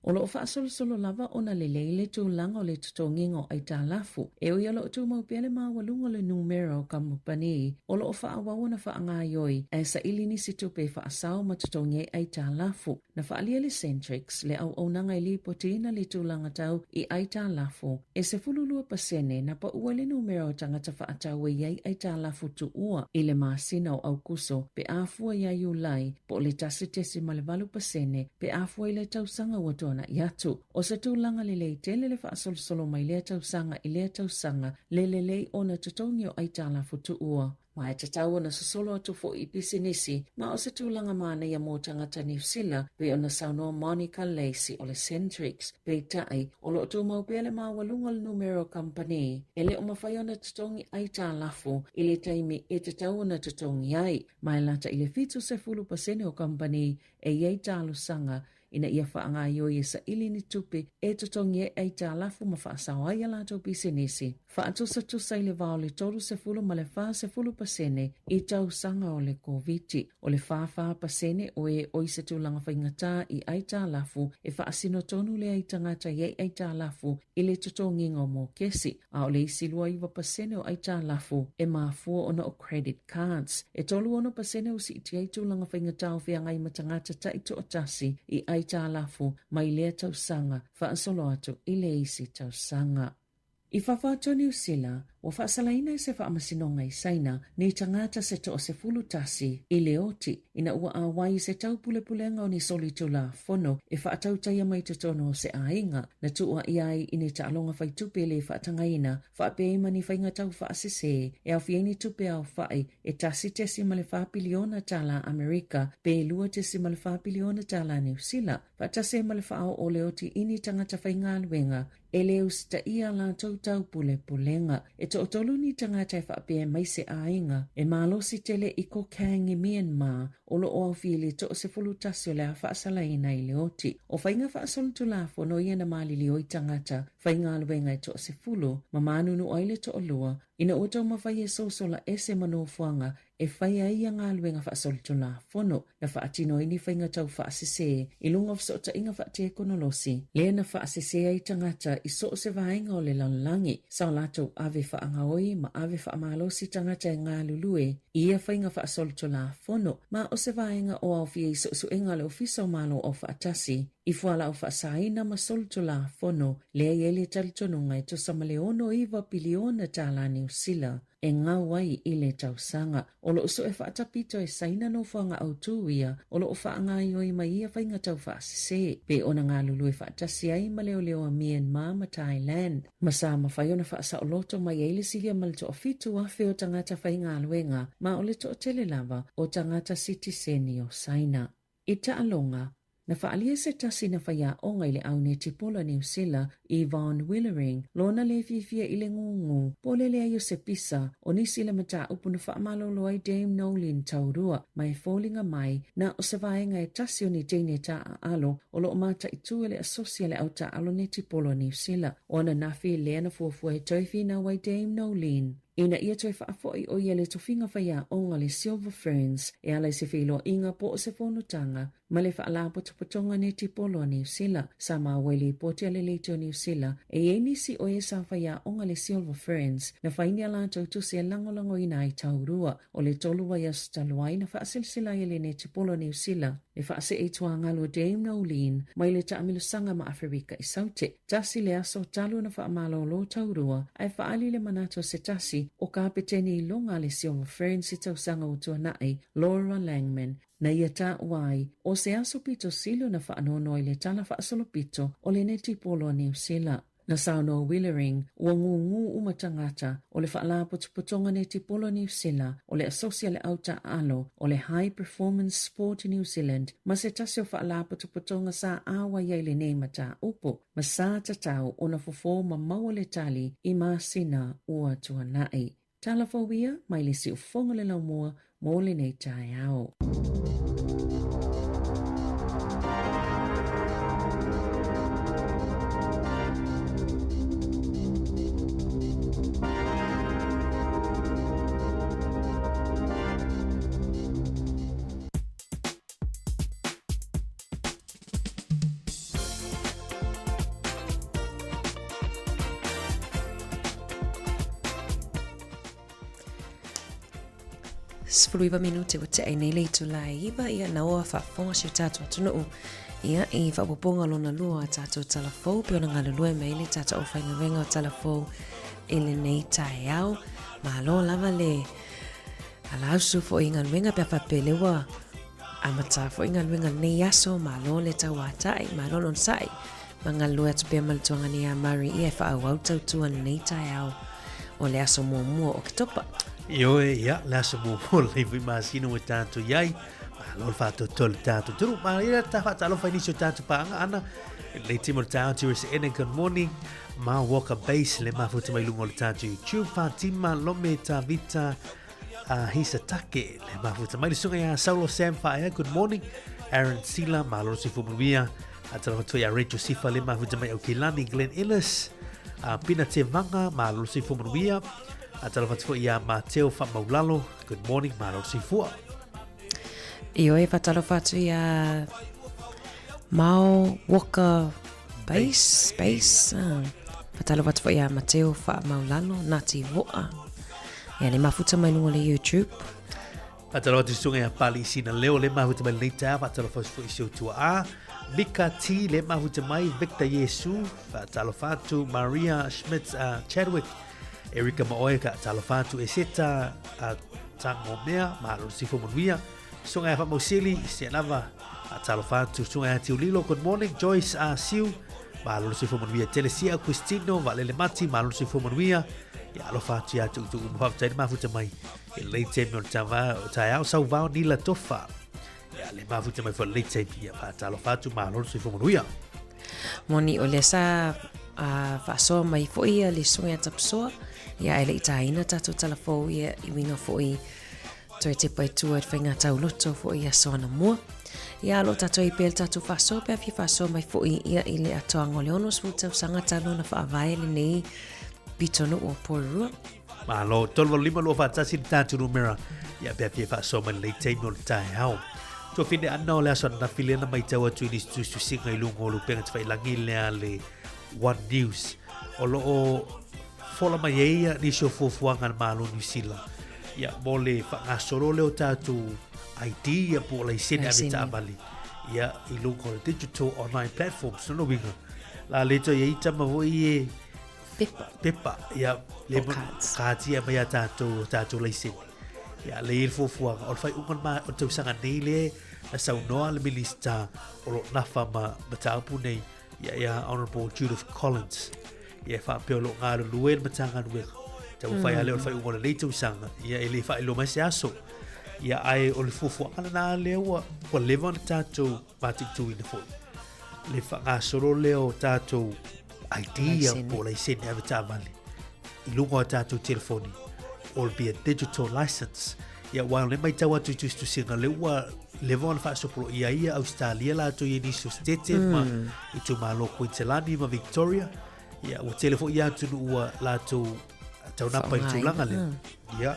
O lo o faasolosolo lava ona lelei le tulaga o le totogiga o aitalafu, e ui o lo o tumau pea le maualuga o le numera o kamupani o lo o faaauau ona faagaoioi ae saili nisi tupe e faasao ma totogi ai aitalafu. Na faaalia le Centrix le auaunaga e lipotiina le tulaga tau i aitalafu e 12% na pau ai le numera o tagata faatau e i ai aitalafu tuua i le masina o Aokuso pe a fua iā Iulai po o le 1.8% pe a fua i le tausaga ua tuanai atu. O se tulaga lelei tele le faasolosolo mai lea tausaga i lea tausaga le lelei ona totogi o aitalafu tuua. Ma e tatau ona sosolo atu foi i pisinisi ma o se tulaga manaia mo tagata Niu Sila, pei ona saunoa Monica Lacey o le Centrex. Peitai, o lo o tumau pea le maualuga o le numera o kamupani e le o mafai ona totogi aitalafu i le taimi e tatau ona totogi ai. Ma e lata i le 70% o kamupani e i ai talosaga ina ia faagaioi e saili ni tupe e totogi ai aitalafu ma faasao ai a latou pisinisi, faatusatusa i le va o le 30 ma le 40% i tausaga o le Koviti. O le 44% o e oi se tulaga faigata i aitalafu e faasino tonu lea i tagata i ai aitalafu i le totogiga o mokesi, a o le isi 29% o aitalafu e mafua ona o credit cards. E 36% ua siitia ai tulaga faigata o feagai ma tagata taitoatasi i aitalafu mai lea tausaga faasolo atu i le isi tausaga. I fafo atu o Niu Sila, ua faasalaina e se faamasinoga i Saina ni tagata se toa-11 i le oti ina ua ʻauai i se taupulepulega o ni solitulafono e faatautaia mai totonu o se aiga na tuuaia ai i ni taaloga faitupe le faatagaina faapea ai ma ni faiga taufaasese e aofia ai ni tupe aofaʻi e 1.4 piliona tālā Amerika pe 2.4 piliona tālā Niu Sila faatasi ai ma le faaoo o le oti i ni tagata faigaluega E le usitaia latou taupulepulega. E toatolu ni tagata e faapea mai se aiga e malosi tele i Kokang i Myanmar o lo o aofia i le toa-11 o le a faasalaina i le oti. O faiga faasolitulafono ia na maliliu ai tagata faigaluega e toa-10 ma manunu ai le toalua ina ua taumafai e sosola ese ma nofoaga e fai ai ia galuega faasolitulafono na faatino ai ni faiga taufaasese i luga o fesootaiga faatekonolosi, lea na faasese ai tagata i so o se vaega o le lalolagi, sa o latou ave faagaoi ma ave faamalosi tagata e galulue i ia faiga faasolitulafono, ma o se vaega o aofia i suesuega a le Ofisa o Malo Aufaatasi i fualaau faasaina ma solitulafono, lea e i ai le talitonuga e tusa ma le 69 piliona tālā Niu Sila. e ngau ai i le tausaga. O lo o sue faatapito e Saina nofoaga autū ia o lo o faagaioi mai ia faiga taufaasese, pe ona galulue faatasi ai ma leoleo a Myanmar ma Thailand, ma sa mafai ona faasaoloto mai ai le silia ma le toafitu afe o tagata faigaluega, ma o le toatele lava o tagata sitiseni o Saina. I taaloga, na faaalia se tasi na faiaoga i le au netipolo a Niu Sila, Yvonne Willering, lona le fiafia i le gūgū, po o le leai o se pisa, o nisi i le mataupu na faamalolo ai Dame Noeline Taurua, ma e foliga mai, na o se vaega e tasi o ni teine taaalo o lo o mataitū e le asosi a le au taaalo netipolo a Niu Sila. O ananafi lea na fuafua e toe finau ai Dame Noeline. Ina ia toe faafoi ʻo ia le tofiga faiaoga le Silver Ferns e ala i se feiloaiga po o se fonotaga ma le Faalapotopotoga Netipolo a Niu Sila. Sa maua i lipoti a le Leitio Niu Sila e i ai nisi o e sa faiaoga le Silver Ferns na fai ni a latou tusi e lagolagoina ai taurua o le tolu vaiaso talu ai na faaselasela ai e le Netipolo a Niu Sila le faasee i tuagalu o Dame Noeline mai le taamilosaga ma Aferika i Saute. Tasi le aso talu ona faamalolo taurua ae faaali le manatu o se tasi o kapeteni i luga a le Silver Ferns i tausaga ua tuanai, Laura Langman, na ia taua ai o se aso pito sili ona faanoanoa i le tala faasolopito o le netipolo a Niu Sila. Na saunoa Willering, ua gūgū uma tagata o le Faalapotopotoga Netipolo Niu Sila, o le Asosi a le Au Taaalo, o le High Performance Sport New Zealand, ma se tasi o faalapotopotoga sa āwai ai lenei mataupu, ma sa tatau ona fofo ma maua le tali i masina ua tuanai. Tala fou ia mai le siufofoga le laumua mo lenei taeao. 19 minute ua tea nei le itula e iwa, ia na oa faafofoga si o tātou atunuu. Ia, i faaopoopoga lona lua a tātou tala fou, pe ona galulue mai le tātou aufaigaluega o tala fou i lenei taeao. Malo lava le alausu foi i galuega pe a faapea lea ua amata foi galuega lenei aso, malo le tauatai, malo le onosai. Ma galulue atu pea ma le tuagani ia Murray ia e faaauau tautua lenei taeao. O le aso muamua o Oketopa. Ioe, ia, le aso muamua o lenei foi masina ua tatou i ai. Malo le faatoatoa i le tatou atunuu. Ma ia ta faatalofa i nisi o tatou paaga ana. I lenei taimi o le taeao, Teresa Ene, good morning. Ma Walker Base, le mafuta mai luga o le tatou YouTube. Fatima Lome Tavita uh, Hisatake, le mafuta mai le susuga ia Saulo Sam Faea, good morning. Aaron Sila, malo le soifua manuia. Faatalofa atu ia Rachel Sifa, le mafuta mai Aukilani, Glenn Ellis, uh, Pina Te Vanga, malo le soifua manuia. Faatalofa atu foi ia Mateo Faamaulalo, good morning, malo le soifua. Ioe, faatalofa atu ia Mao Walker Base, Base. Ah. Faatalofa atu foi ia Mateo Faamaulalo, Nati Voa. Ia le mafuta mai luga o le YouTube. Faatalofa atu i susuga ia Pali Sina Leo le mafuta mai lenei taeao. Faatalofa atu foi i si ou tuaa. Mika T le mafuta mai, Victor Yesu. Faatalofa atu Maria Schmitz uh, Chadwick. Erika Maoe ka talofa atu Eseta uh, Tangomea, malo le soifua manuia. Susuga ia Faamausili, se lava. Talofa atu susuga ia Tiulilo, good morning. Joyce uh, Siu, malo le soifua manuia. Telesia Cristino, Valele Mati, malo le soifua manuia. Ia alofa atu ia tuutuu ma faafetai le mafuta mai. I lenei taimi o le taeao sauvao nila tofa. Ia le mafuta mai foi lenei taimi. Ia faatalofa atu malo le soifua manuia. Moni o lea sa uh, faasoa mai foi ia le susuga ia Tapusoa, ia ae le i tāina tātou talafou ia i uiga foi toe tepa i tua i le faiga tauloto foi i aso anamua. Ia alo tātou i pea le tātou faasoa pe a fia faasoa mai foi ia i le atoaga o le 60 tausaga talu ona faavae lenei pitonuu o Porirua. Malo, 385 241 le tātou numera. Ia pea fia faasoa mai lenei taimi o le taeao. Tuafine ana o le aso ananafi lea na maitau atu i nisi tusitusiga i luga o lupega tafailangi lea le One News. O lo o fola mai ai ia nisi o fuafuaga a le Malo Niu Sila. Ia, mo le faagasolo lea o tātou ID ia po o laisene ave taavale. Ia, i luga o le digital online platforms. Lona uiga, la le toe i ai tama foi e Pepa. Pepa, ia, le mo, cards ia mai a tātou, tātou laisene. Ia, le i le fuafuaga, o le faaiuga o le tausaga nei le na saunoa le Minista o lo nafa ma mataupu nei, ia, ia Honourable Judith Collins. Ia, e faapea o lo o galulue le Matagaluega. Taumafai mm. lea o le faaiuga o lenei tausaga, ia, e le faailoa mai se aso. Ia, ae o le fuafuaga lena lea ua, ua leva ona tātou mataituina foi. Le faagasolo lea o tātou ID ia po o laisene ave taavale i luga o tātou telefoni or be a digital license. Ia, aua o lea maitau atu i tusitusiga lea ua leva ona faasopoloia ai ia Australia latou i nisi o setete mm. ma itumalo Kuinselani ma Victoria. Ia, ua tele foi ia atunuu ua latou taunapa i le tulaga lea. Mm. Ia,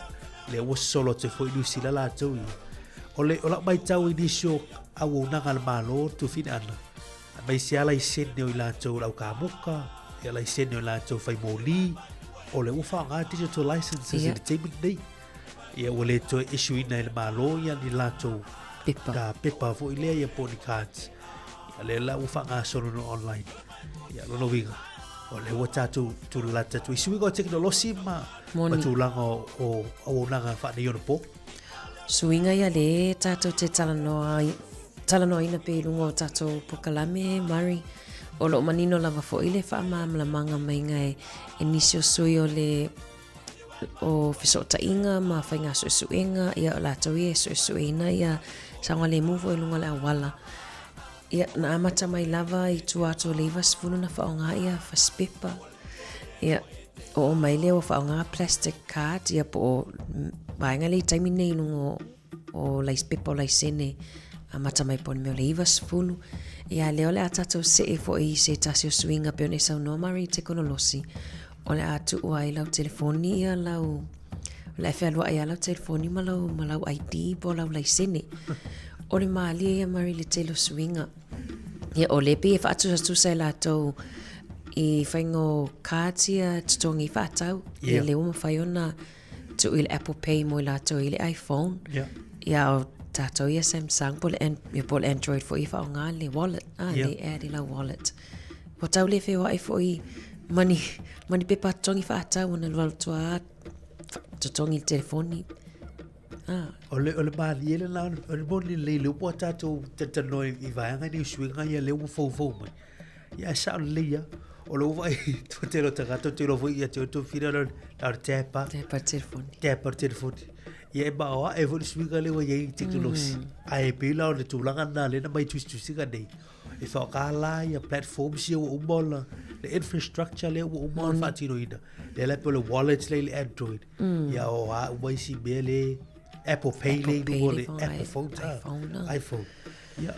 lea ua sosolo atu ai foi Niu Sila latou ia. O le, o lau maitau i nisi o auaunaga a le Malo, tuafina ana, aemaise lava laisene o i latou le au kamuka, ia laisene o i latou fai moli, o lea ua faaaoga digital licenses i le taimi lenei. Ia ua le toe issue ina e le Malo ia ni latou pepa, ka pepa foi lea ia po o ni cards. Ia lea la ua faagasolo no online. Ia lona uiga, o lea ua tatou tulalata atu i suiga o tekonolosi ma, ma tulaga o, o auaunaga faaneionapo. Suiga ia le tatou te talanoa, talanoaina pea i luga o tatou pokalame, Murray. O lo o manino lava foi le faamalamalamaga maiga e, e nisi o sui o le o fesootaiga ma faiga suesuega, ia o latou ia e suesueina ia saogalemu foi i luga o le auala. Ia, na amata mai lava i tua atu o le 90 na faaaoga ia fasipepa. Ia, oo mai lea ua faaaoga plastic card, ia po o vaega lea i taimi nei i luga o, o lais, pepa o laisene amata mai po o le mea o le 90. Ia, lea o le a tatou see foi i se tasi o suiga pei ona e saunoa Mari i tekonolosi, o le a tuu ai lau telefoni ia lau o le a fealuai lava lau telefoni ma lau, ma lau ID po o lau laisene. O le malie ia Mari le tele o suiga. Ia, o lea pei e faatusatusa e latou i faiga o cards ia totogi faatau. Yeah. Ia lea ua mafai ona tuu i le Apple Pay mo i latou i le iPhone. Yeah. Ia, o tatou ia Samsung po o le, ia, po o le Android foi e faaaoga le wallet. Ah, yeah. le add i lau wallet. Ua tau le feoai foi ma ni, ma ni pepa totogi faatau ona alualu tua totogi i le telefoni. Ah. O le, o le malie le la, o le moni lelei lea ua tatou talatalanoa i vaega nei o suiga ia lea ua foufou mai. Ia e sao lelei lava. O le ua vaai tele o tagata ou te iloa foi ia te oe Tofina na o le tap lava. Tap le telefoni. Tap le telefoni. Ia e maoae foi le suiga lea ua i ai i tekonolosi. Ae pei la o le tulaga lena lea na aumai i tusitusiga nei, e faaaoga la ia platforms ia ua uma ona, le infrastructure lea ua uma ona faatinoina. Lea la e pei o le wallet lea i le Android, ia o a uma isi mea lea, Apple Pay lea i luga o le Apple phones, iPhone. Ia,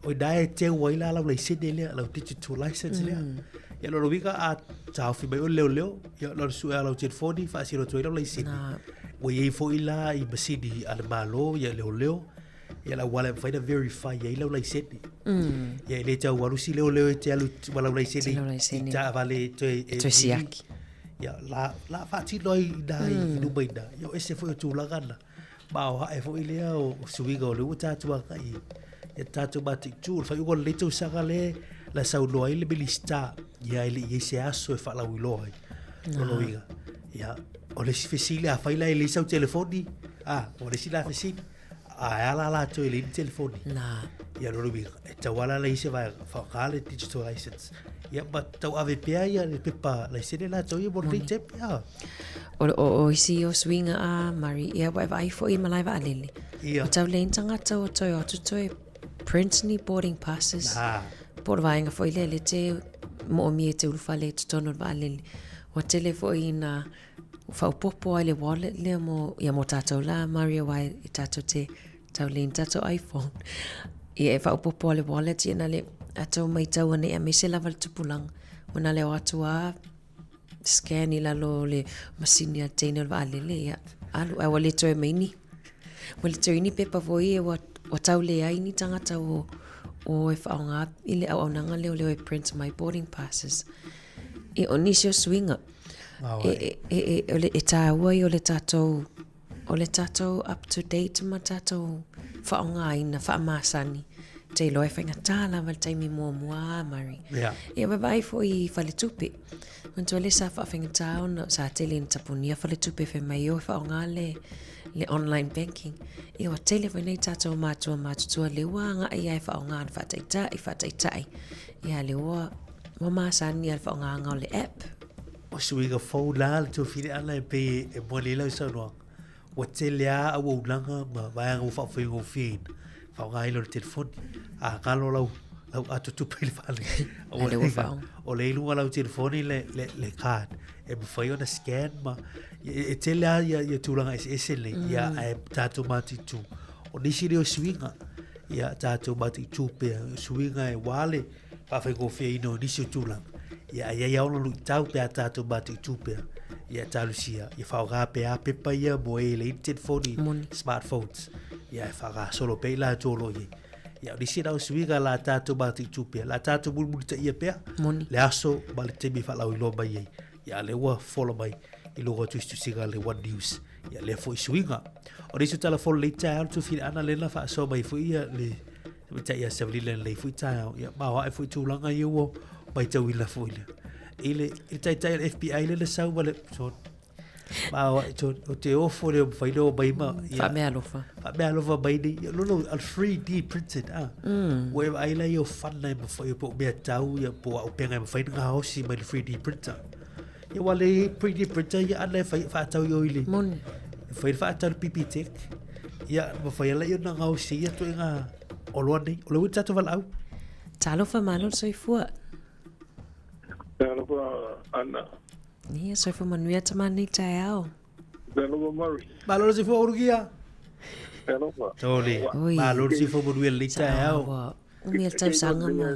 o ina e teu ai la lau laisene lea, lau digital license lea. Ia, lona uiga a taofi mai oe le leoleo, ia, na o le sue lava o lau telefoni, faasino atu ai lau laisene. Ua i ai foi la i masini a le Malo, ia leoleo, ia le auala e mafai ona verify ai lau laisene. Ia, e le tau alu si leoleo e te alu ma lau laisene i taavale e toe E toe siaki. Ia, la, la faatino ai i ina i luma i ina. Ia, o ese foi o tulaga na. Maoae foi lea o suiga o lea ua tatou agai i ia tatou mataitu. O le faaiuga o lenei tausaga lea na saunoa ai le Minisita, ia e le i i ai se aso e faalauiloa ai. Lona uiga, ia, o le isi fesili, afai la e leai sau telefoni, a, o le isi la fesili, a e a la latou e leai ni telefoni? Na. Ia, lona uiga, e tatau lava la ona i ai se vaega, faaaoga le digital license. Ia, ma tauave pea ia le pepa laisene latou ia mo lenei taimi, a. O, o, o isi o suiga a Murray, ia ua e vaai foi i malae vaalele. Ia. Ua tau leai ni tagata ua toe o atu toe print ni boarding passes. Na. Po o le vaega foi lea le te moomia e te ulufale i totonu o le vaalele. Ua tele foi ina faaopoopo ai le wallet lea mo, ia mo tātou la, Murray, aua e tātou te tau leai ni tātou iPhone. Ia e faaopoopo ai le wallet ia na le a tou maitau ane aemaise lava le tupulaga. Ua na le o atu lava scan i lalo o le masini a le teine o le vaalele, ia, alu, ae ua le toe mai ni, ua le toe i ni pepa foi ia ua, ua tau leai ni tagata o, o e faaaoga i le auaunaga lea o le o e print mai boarding passes. Ia, o nisi o suiga, e, e, e, e, o le, e tāua ia o le tātou O le tatou up to date ma tatou faaaogaina faamasani, te iloa e faigata lava le taimi muamua a Murray. Yeah. Ia vaavaai foi i faletupe. Manatua lea sa faafaigata ona sa tele ina tapunia faletupe fai mai o e faaaoga le, le online banking. Ia ua tele foi nei tatou matua matutua lea ua agai lava e faaaoga na faataitai, faataitai. Ia lea ua, ua masani lava le faaaogaina o le app. O suiga fou la le tuafili ʻana e pei e moni ai lau saunoaga, ua tele lava auaunaga ma vaega ua faafaigofieina, faaaogaina o le telefoni. A galo lau, lau ato tupe i le fale, A lea ua faaaoga. o lea i luga o lau telefoni le, le, le card e mafai ona scan ma e, e tele lava ia, ia tulaga eseese nei, mm. ia ae tatou mataitu. O nisi lea o suiga, ia tatou mataitu pea, suiga e wā le, faafaigofieina o nisi o tulaga, ia a i ai lava ona luitau pe a tatou mataitu pea, ia talosia, ia faaaoga pea pepa ia mo e leai ni telefoni, smartphones, ia e faagasolo pea i latou o lo o i ai. Ia o nisi na o suiga la tatou mataitu pea, la tatou mulimulitaia pea Moni. le aso ma le taimi e faalauiloa mai ai. Ia lea ua fola mai i luga o tusitusiga a le One News. Ia lea foi suiga. O nisi o tala fola lei taeao le tufiliana lea na faasoa mai foi ia le tamaitai ia Savalina lelei foi taeao. Ia maoae foi tulaga ia ua matauina foi lea. I le, i le taitai o le FBI lea na sau ma le so, maoae so, o te ofo lea mawhai lea o mai ma. Ia, Faameaalofa. Faameaalofa mai nei. Ia, lolo, al 3D printed. Ah. Ua e vaai la ia o fana e mawhai o po o mea tau ia po o aupenga e mawhai na gaosi mai le 3D printer. Ia ua le 3D printer ia ana e whai whaatau i o i le. Moni. E whai whaatau le PP Tech. Ia, mawhai ala ia na gaosi ia toi ngā oloa nei. O le ui tātou walaau. Talofa malo le soifua. Talofa Ana. Ia, soifua manuia tama nei taeao. Talofa Murray. Malo le soifua Urukia. Talofa. Toli. Oi. Malo le soifua manuia lenei taeao. Ua umi le tausaga ma.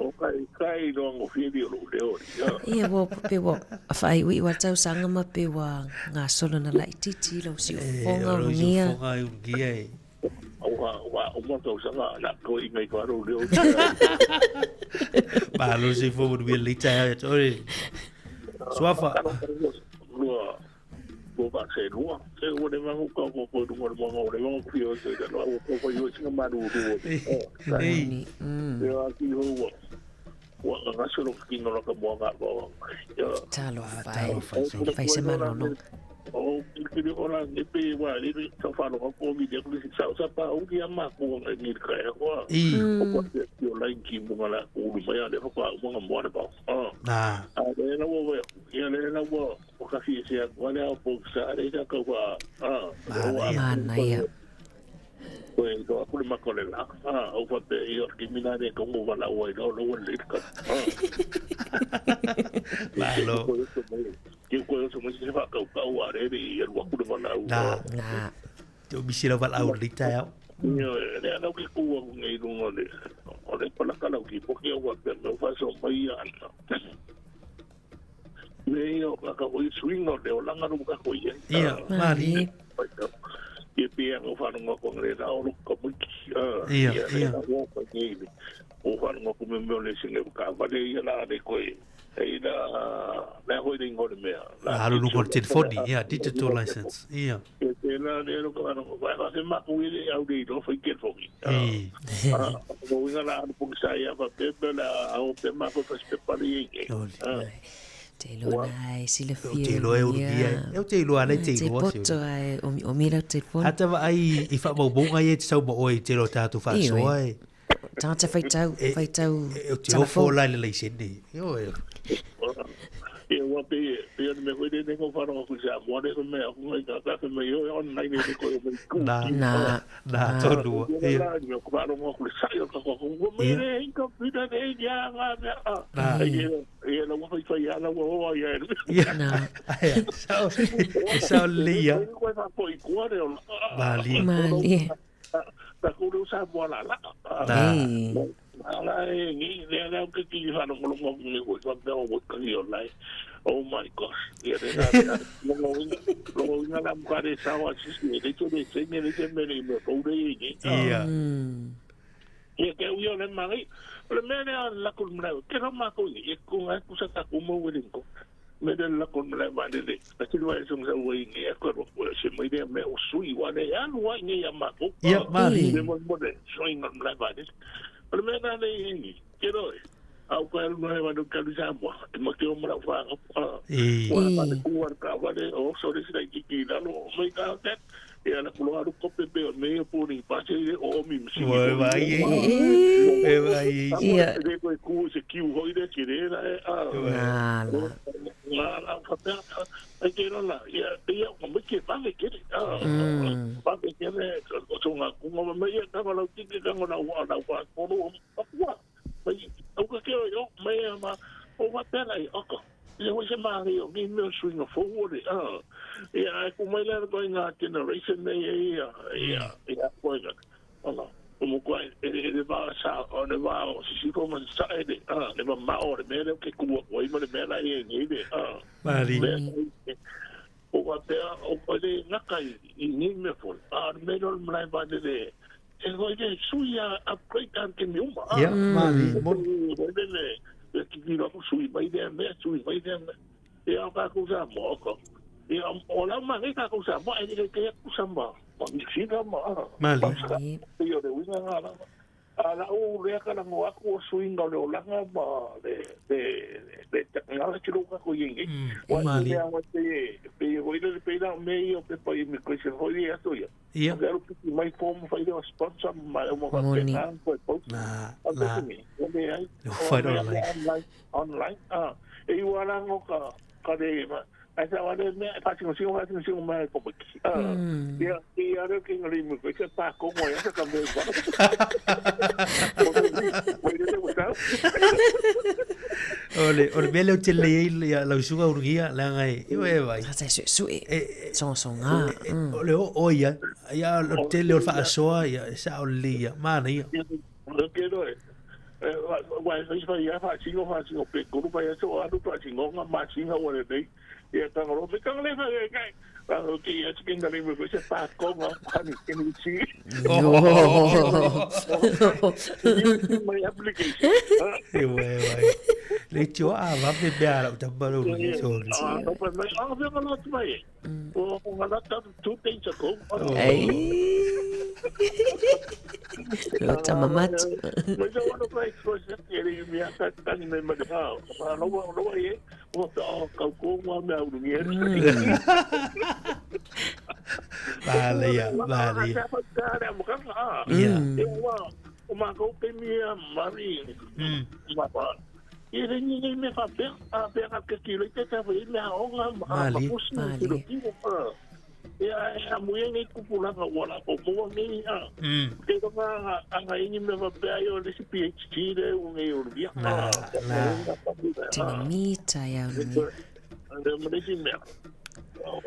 O kai kai no ngo fivi o lou leo ia. Ia ua pe ua faaiuiu a le tausaga ma pe ua gasolo na laitiiti lau siufofoga o lau Ulugia. siufofoga e Ulugia e. Ua ua uma tausaga na toi ngai fa lou leo. Malo le soifua manuia lenei taeao ia te oe. Suafa. Lua ua faaselua se ua le magu ka ko ko lunga le manga o le manga ku fio se ka ua ko ko yo singa malu lu Ei. ya ki ho ua ua nga solo ki no la ka mo nga ba ya Talofa e. Talofa, Fai se malologa. O kili o la ni pe wa ni ni ka fa lo ko mi de ku sa sa pa u ki ama ku ngi ka e ko. O ko te ti o lai ki mo la ku lu mai ale ko mo nga mo ba. Na. A le la wo ya le la wo o ka fi se ko le o po sa le ka ko wa. Mana ia. Ko e ko ku ma ko le la. O fa pe i o ki mina ne ko mo la wo lo lo le ka. Malo. Ke ko so mo se fa ka ka wa re re i wa ku le la wo. Na. Na. Te o misi la val au le tae au. Ia le ana ki ku wa ngai runga le. O le pala kala ki po ki wa pe me fa so mai ana. Me o ka ka o swing o le o langa ru ka ko ia. Ia, mari. Ia pe ang o whanonga ko ngre na o ka muki. Ia, ia. O ka nei. O whanonga ko me me o le singe ka vale ia la le koe. E la la hoi le ngore mea. La halu lunga o le telefoni, ia, digital license, ia. E te la le ro ka whanonga. Vai ka se maku i le au le iro whai ke foki. Ko winga la anu pungi sa ia pa pepe la au pe mako pa se pari i. Te iloa na e silafia. Te iloa e urugia. E te iloa nei te iloa. Te poto ai o mi o mira telefoni. Ata va ai i whaamaumauga ia te sau ma oe i te roa tātou whaasoa e. Tangata whaitau, whaitau. E te ofo la le leisene. Io e. Ia ua pe pe ona me koe ne ko whanau ku sa mo ne ko me aku ngai ka ka me yo online ne ko me ku. Na na na tonu. Ia me ko whanau ku sa yo ka ko ko me ne ka pita ne ia nga me a. Ia ia la ua fai ala ua oa ia. Ia. Na. Ai sa sa lia. Ko fa ko i ko re o. Mali. Mali. Ta ku ru sa mo la la. Na. Ala e ngi le ala ke ki fa no lo ngo ni ko fa pe o ka ni online. Oh my gosh. Ia re na lo ngo lo ngo la ka re sa wa si si le to le se ne le se me le me ko re ni. Ia. Ia ke u yo le mari. Le me le la ku mra ke ro ma ko ni ko ngai ku sa ta ku mo we ko. Me le la ku mra ma le le. A ti wa so sa wa ni e ko ro ko se me le me o sui wa le ya wa ni ya ma ko. Ia mari. Me mo mo le sui ngam la ba le. O le mea nā nei ingi, ke roe, au ka alu noe wanu kalu sa mua, e ma ke o mara wha, wa pa te kuar ka wale, o sore sira ki ki lalo, o mai ka te, e ala kulo aru kope pe o mea pōni, pase i o mi msi. Ua vai e, e vai e. Ia. E koe ku se kiu hoi re ki re ra e, a. Nā la. Nā la, whapea, ai te rala, ia, ia, o mai ke wale kere, a. Wale kere, o tō ngā kunga, mai ia, kanga lau tiki, kanga lau wa, lau wa, koro, papua. Mai, au ka keo, yo, mai a ma, o whapea lai, oko. Ia hoi se māri o ngi mea swinga forward, a. Ia, ai ku mai lera koe ngā generation nei, ia, ia, ia, koe ngā, ona, o mo koe, e le vā sa, o le vā o sisifo ma sa e le, a, le ma mao, le mea leo ke kua koe, ma le mea lai e ngi le, a. Mari. O whapea, o koe le ngaka i ngi mea fol, a, le mea leo le mlai vā le le, e koe le sui a upgrade an ke mi uma, a. Ia, mari, mon. Koe le le, le kikiro aku sui mai lea mea, sui mai lea mea. Ia o kākou sa mo, ko. Ia o lau ma ngai kākou sa mo, e le ke aku sa ma, ma misina ma, a. Mali. Ia le winga ngā lava. A la o lea ka lango aku o suinga o le olanga ma le, le, le technology lo kākou i ngi. Wa Mali. i mea wa te, pe hoi le pe la me i o pe pa i immigration hoi le ato ia. Ia. Ke alu piki mai form fai leo sponsor ma o mo ka Moni. pe nang koe post. Na, A na. te mi, o le ai. Le whai online. Online, online. Ah, e iwa lango ka, ka le, ma, ai sa wa le mea, pa singo singo, pa singo singo mai ko maki. Ah, ia, ia reo ki ngari mu, koe se pa ko mo ia sa ka me wa. Mo le mo sa. O le, o le mea leo te lei ai ia lau suga urugia, le anga e, iwa e vai. Tata e sue sue. E, Songasonga. o le o o ia, ia o te leo whaasoa, ia, e sa o le ia, mana ia. O ke roe. Wa e fai ia fa singo fa singo pe kuru pa ia so alu pa singo nga ma singa wa le nei. Ia tanga ro pe kanga le fa e kai. O ke ia te ngari mu koe se pa ko nga pa ni ke ni si. My application. Iwa e vai. Leitioa a vave mea a lau tama le ulu sorry. Ah, no pa mai, ah, venga la atu mai. O o ngala ta 2 days ago. Ei. Lo tama matu. Mai sa wana pa exposure ke le mea ka tangi mai mai ha. Pa lo wa lo wa ye, o pa o kau ko wa mea ulu ngi. Vale ia, vale ia. Ia. O mākou taimi ia mari. Ma pa. I le ni nei mea faapea, a pea ka ke kilo i te tawa i mea onga ma ma pusi i lo tino. Ia e a muia nei kupulanga ua la ko moa nei a. Ke ronga anga ini mea faapea i o le si PhD le u nei o le Na, na. Tino mita ia ulu ngi. Le ma le si mea.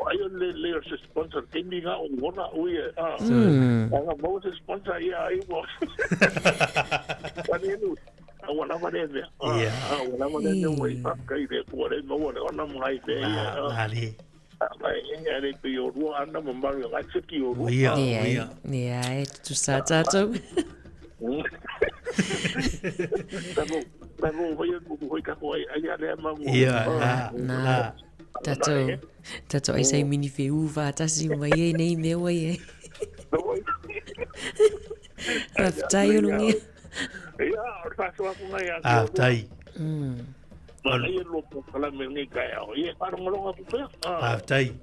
Ai o le le o se sponsor te mi nga o ngona ui e. Anga mo se sponsor ia ai mo. Pani enu. A wana ma le mea. Ia. A wana ma le mea ua i whaka i le kua le maua le ona mga i te ia. Na, le. Mai e le pe o rua ana ma maru ngai se ki o rua. Ia, ia. Ia, e tutusa tātou. Tamo, tamo hoi ku hoi ka hoi ai ale ma mo. Ia, na, na. Tātou, tātou ai sai mini whe uva tasi mai e nei mea wai e. Whaftai ulu ngia. Ia, o le whasoa ku ngai a. Ah, tai. Ma nei e lopo kala me ngai kai ao. Ia, wharongolonga ku pea. Ah, tai.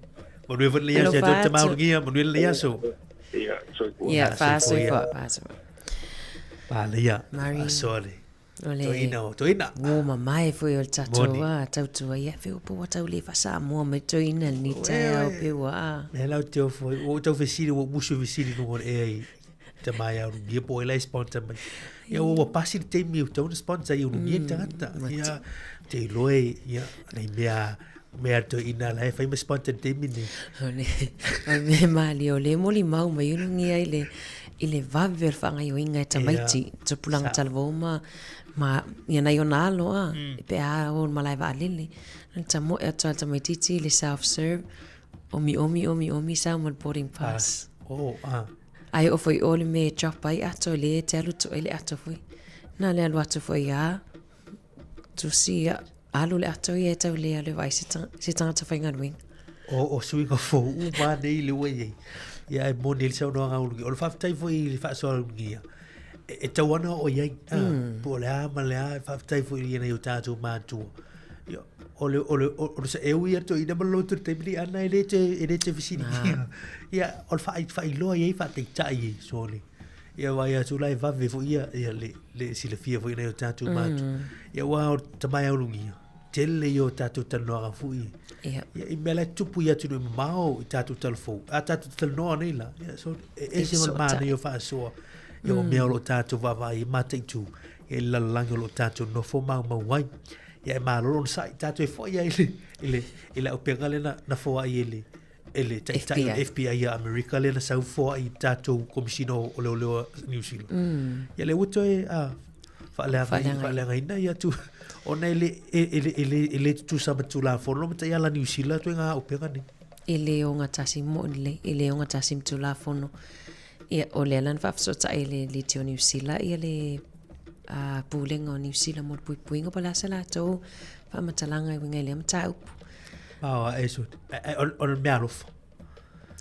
Manuel foi le aso, ia te mau ngia, Manuel le aso. Ia, soifua. Ia, whasoifua, whasoifua. Vale ia. Mari. Sorry. O le Toina o, toina. Wō mamae foi o le tatou Moni. a tautua ia fe upo ua tau le Samoa mai toina ni taeao pe ua a. Me lau te ofo, o tau fesili, o musu fesili nungo e ai te mai au rungia po e lai sponsor mai. Ia ua pasi le taimi o tau na sponsor i rungia tangata. Ia te iloe, ia, nei mea, mea to ina la e whai ma sponsor taimi nei. O le, o le mea malie o le moli mau mai ulugia i le, i le vave o le faagaoioiga e tamaiti, tupulaga talavou ma, ma ia nai ona alo a, pe a o le malae vaalele. Na tamoe atu a le tamaitiiti i le self serve, omiomi omiomi sau ma le boarding pass. Oh, ah. Ae oo foi i o le mea e drop ai ato lea e te alu atu ai le ato foi. Na le alu atu foi a, tusi ia, alu le ato ia e tau le alu e vaai se se tagata faigaluega. O, o suiga fou uma nei le ua i ai. Ia e moni le saunoaga a Ulugia. O le faafetai foi i le faasoa a Ulugia. E, e tau ana o i ai. Mm. Po o le a ma le a, e faafetai foi i nei o tātou mātua. Ia, o le, o le, o, o le sa e ui atu i nama lotu le taimi ana e le te, e le te fesili. Ia, o le whaai, whaailoa i ai, whaateitai i, so le. Ia vai atu lai vave foi ia, ia le, le silafia foi nei o tātou mātua. Ia ua o tamai au lungia. Tele i o tātou talanoaga foi. Ia. Ia, i mea la e tupu i atunuu mamao i tātou talafou. A tātou talanoa nei la. Ia, so, e ese ma le manaia o faasoa. Ia, o mea o lo o tātou vaavaai e mataitu. Ia, i le lalolagi o lo o tātou nofo maumau ai. Ia, e malolo ona sa'i tātou e fo'i ai i le, i le, i le auupega lea na, na foai e le, e le taitai o le FBI a Amerika lea na sau foai i tātou Komisina o Leoleo a New Zealand. Ia, lea ua toe, a, faaleagaina ia atu ona e le e, e, e, le, e le tutusa ma Tulafono ma taiala New Zealand atu e ngā upega nei. E le ogatasi moʻi lelei, e le ogatasi ma Tulafono. Ia, o lea la na faafesootai e le Liti o Niu Sila ia le uh, Pulega o Niu Sila mo le puipuiga po o le a se latou faamatalaga e uiga i lea mataupu. Mao a e so, o le mea alofa.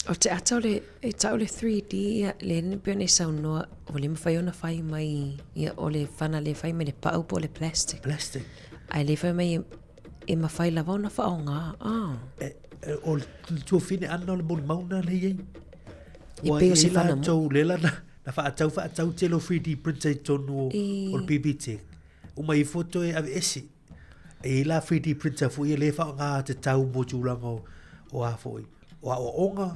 O te ata o le, e tau le 3D, ia, le ne pei ona e saunoa, ua le mafai ona fai mai, ia, o le fana le fai mai le pau po o le plastic. Plastic. Ae le fai mai e, e mafai lava ona faaaoga, ah. E, e, o le tuafine ana o le molimau na le i ai. E pei o se fana mo. Ua i ai latou, le la na, na faatau faatau tele o 3D printer i totonu o, o le BB Tech. Uma ifo toe aveese. E i ai la 3D printer foi ia lea e faaaoga tatau mo tulaga o, o a foi, o aoaoga,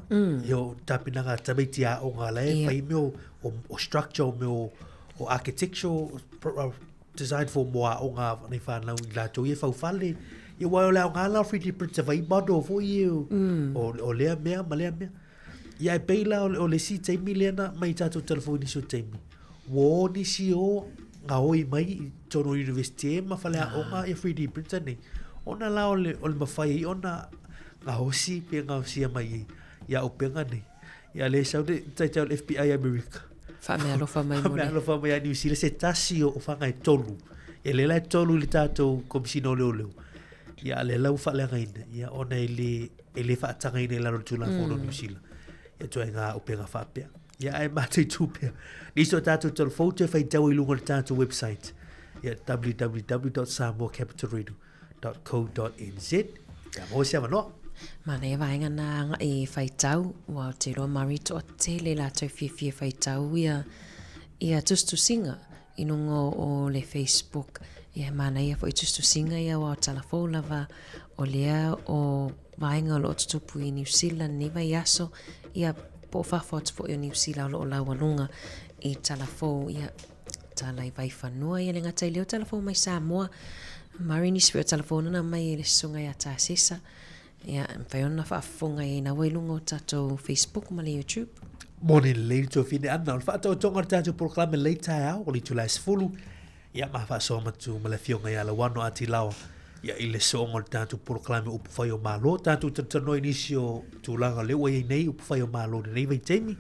ia o tapenaga a tamaiti aoga la e fai mea o, o, o structure, o mea o, o architecture, pro, design for mo aoga nei whanau i latou ia e faufale. Ia aua o le aoga la o 3D printer fai model foi ia o, o, o lea mea ma lea mea. Ia e pei la o le, o le isi taimi lea na mai tatou talafou i nisi o taimi. Ua o nisi o gaoi mai i totonu o university ma faleaoga ia 3D printer nei. Ona la o le, o le mafai ai ona gaosi pe gaosia mai ai ia upega nei. Ia le sau le taitai o le FBI Amerika. Faameaalofa mai mo le. Faameaalofa mai ia Niu Sila se tasi o, o faga e tolu. E le la e tolu i le tatou Komesina o Leoleo, ia a lea la ua faaleagaina, ia ona e le, e le faatagaina i lalo o le Tulafono o Niu Sila, ia ituaiga upega faapea. Ia ae mataitu pea. Nisi o tatou tala fou toe faitau i luga o le tatou website, ia www.samoacapitalradio.co.nz. Ia maua se avanoa. Manaia vaega na agai e faitau, ua ou te iloa Mari toatele latou fiafia faitau ia ia tusitusiga i luga o le Facebook. Ia manaia foi tusitusiga ia aua o tala fou lava o lea o vaega o lo o tutupu i Niu Sila lenei vaiaso, ia po o fafo atu foi o Niu Sila o lo o laualuga i tala fou, ia tala i Vaifanua, ia le gata i lea o tala fou mai Samoa. Mari nisi foi o tala fou na mai e le susuga ia Tasesa, ia e mafai ona faafofoga i ai na ua i luga o tatou Facebook ma le YouTube. Moni lelei le tuafine Anna, o le faataotoga o le tatou polokalame lenei taeao, o le itula e 10, Ia, ma faasoa matu ma le afioga ia Lauano Atilawa, ia i le sooga o le tatou polokalame o Upufai o Malo. Tatou talatalanoa i nisi o tulaga lea ua i ai nei Upufai o Malo i lenei vaitaimi,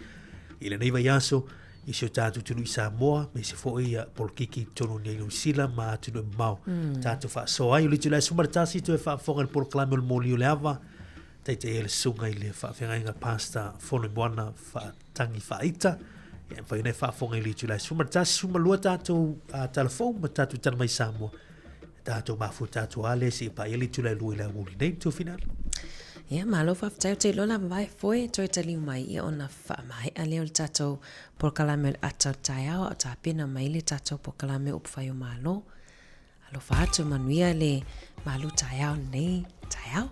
i lenei vaiaso, i si o tatou atunuu i Samoa, aemaise foi ia polokiki i totonu nei Niu Sila ma atunuu e mamao. Tatou faasoa ai, o le itula e 11 toe faafofoga i le polokalame o le Moli o le Ava, taitaia le susuga i le faafeagaiga Pastor Fonoimoana Faatagi Faaita. Ia, e mafai ona e faafofoga i le itula e 11, 12 tatou tala fou ma tatou tala mai Samoa. Tatou mafuta tatou a le se i paia le itula e 2 i le aoauli nei, Tuafinala. Ia, malo faafetai, ou te iloa la vae foe toe taliu mai ia ona faamaea lea o le tatou polokalame o le ata o le taeao a o tapena mai le tatou polokalame o Upufai o Malo. Alofa atu manuia le malu taeao lenei taeao.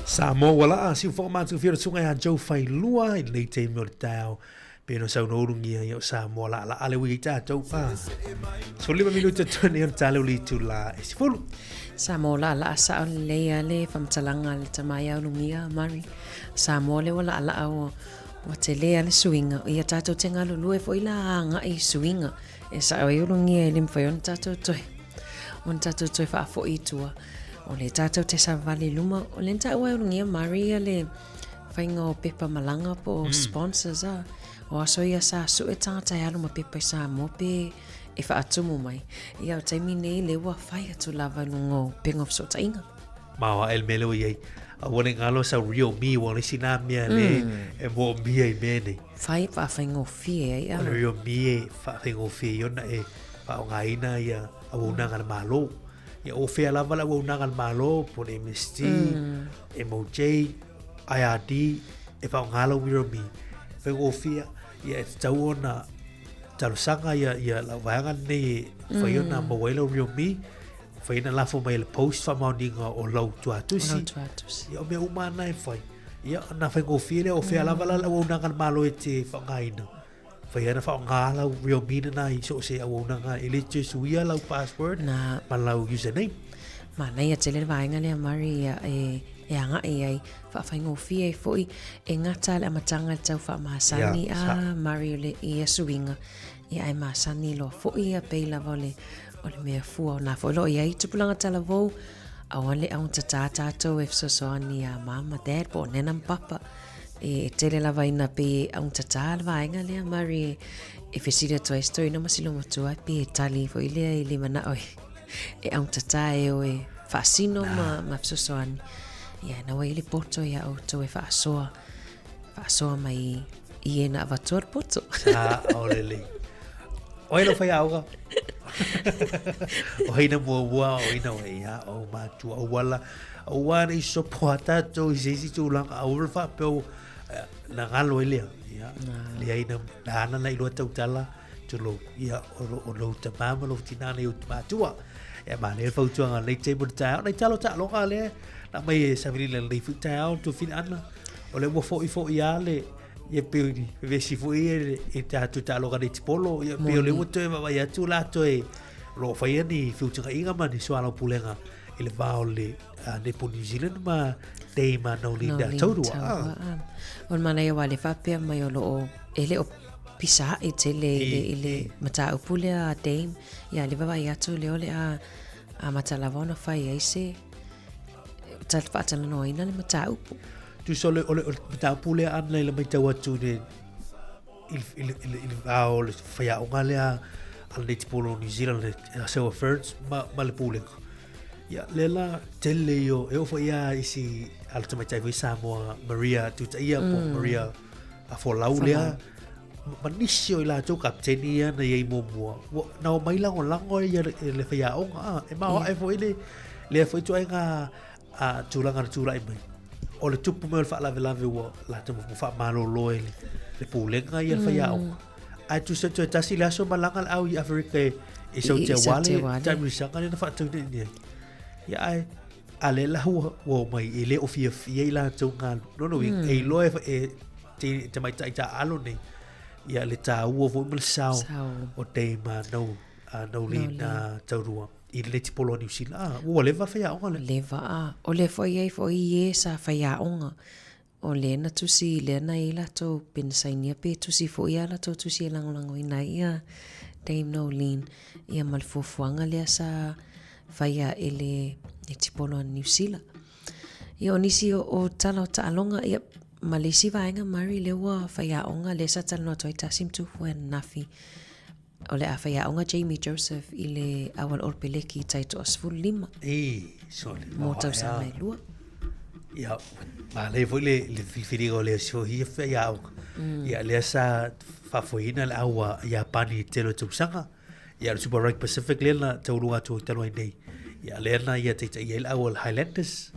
Samoa ua laa siufoga matufia o le susuga ia Joe Failua i lenei taimi o le taeao. Pe no sau no urungia ia o Samoa laa laa le ui i tātou. Ah. 15 minuta toni o le tale o le itu la e 10. Samoa laa laa sao lelei a le faamatalaga a le tama ia Ulugia, Murray. Samoa lea ua laalaa ua ua tele a le suiga. Ia tātou te galulue foi la agai i suiga. E sao ai Ulugia e le mafai ona tātou toe ona tātou toe faafoi i tua. O le tātou te savali i luma. O le na taua e Ulugia Murray ia le faiga o pepa malaga po o sponsors a. O aso ia sa sue tagata e alu ma pepa i Samoa pe e faatumu mai. Ia o taimi nei lea ua fai atu lava i luga o upega o fesootaiga. Ma o ae le mea lea ua i ai. Aua ne i galo sau real me ua le isi nā mea le e moomia i mea nei. Fai faafaigofie ai a. O le real me e faafaigofie ai ona e faaaogaina ia auaunaga a le Malo. Ia o fea lava le auaunaga a le Malo, po o le MSD, MOJ, IRD, e faaaoga lau real me. Faigofie, ia e tatau ona talosaga ia, ia lau vaega lenei e fai ona maua ai lau real me, fai ona lafo mai e le post faamaoniga o lau tuatusi. O lau tuatusi. Ia o mea uma na e fai. Ia ona faigofie lea o fea lava la le auaunaga a le Malo e te faaaogaina. Fai ana faaaoga lau real me lena i so o se auaunaga e le toe suia lau password Na. ma lau username. Manaia tele le vaega lea Murray ia e, e agai ai faafaigofie ai foi e gata le amataga i le tau faamasani Ia, sa. a Murray o le i ia suiga ia ae masani loa foi ia pei lava o le o le mea fua o na foi o lo o i ai tupulaga talavou aua le augatata tatou e fesoasoani iā mama dad po o nena ma papa E tele lava ina pei e augatata le vaega lea, Murray, e fesili atu ai si toeaina ma si loumatua, pei e tali foi lea i le manao e augatata e o e faasino ma, ma fesoasoani. Ia, na ua i ai le poto iā outou e faasoa, faasoa mai i e na avatua le poto. Sa, o lelei. O ai lau faiaoga? O ai na muamua, o ai na ia, o matua, o wala. Aua ne i sopo a tātou i se isi tulaga, aua le faapea o, na galo ai lea. Ia, leai na, na ana na iloa tautala, tulou, ia, o, o lou tamā ma lou tinā nei o te mātua. Ia, ma lea fautuaga nei te mo te taeao, nei talo taaloga lea, na mai e Savilina lenei foi taeao, tuafina ana, o le ua foi foi a le, ia pe o ni vevesi foi e, e tātou taaloga nei te polo, ia pe o le ua toe vaavaai atu la toe, lo whaia ni whiutinga ma ni soalaupulega i le va o le Netball New Zealand ma Dame Noeline Taurua. Ah. O le manaia aua le faapea mai o lo o e le o pisa aʻe tele i le, i le mataupu lea a Dame. Ia le vaavaai atu lea o le a amata lava ona fai ai se faatalanoaina le mataupu. Tusa o le, o le, o le mataupu lea ana i le matau atu i le i le, i le, i le va o le faiaoga lea a le Netball o New Zealand, le Silver Ferns, ma, ma le Pulega. Ia, lea la, tele io, e oo foi ia isi ala tamaitai foi Samoa, Maria Tutaia, po Maria Folau lea, ma nisi o i latou kapiteni ia na i ai muamua. Ua, na omai lagolago ia le, le faiaoga, a, e maoae foi le, lea foi ituaiga a, tulaga na tulai mai. O le tupu mai o le faalavelave ua latou faamalolo e le, le pulega ia le faiaoga. Ae tusa toe tasi le aso malaga le au i Aferika e, e sau te wale, taimilisanga lea na faataunei nei. Ia ae, a le la ua, ua omai e le o fiafia i latou galu. Lona uiga, e iloa e, e te, te tamaitai taaalo nei, ia le taua foi ma le sao, Sao. o Dame no, Noeline Taurua i le netipolo a Niu Sila. Ah, ua leva le faiaoga lea. Leva, ah. O lea foi i ai foi i e sa faiaoga. O lea na tusi, lea na i ai latou pe na sainia pe tusi foi a latou tusi e lagolagoina ai ia Dame Noeline ia ma le fuafuaga lea sa faia e le netipolo a Niu Sila. Ia o nisi o, o tala o taaloga, ia ma le isi vaega Murray lea ua faiaoga lea sa talanoa atu ai tasi ma Tufue ananafi O le a faiaoga Jamie Joseph i le auala Olopeleki i tai 15. I, sole. Mo tausaga e lua. Ia, manaia foi le, le filifiliga o le aso hia faiaoga. Ia, lea sa faafoeina le au a Iapani i le tele o tausaga. Ia, le Super Rugby Pacific lea na tauluga atu ai talu ai nei. Ia, lea na ia taitaia ai le au a le Highlanders.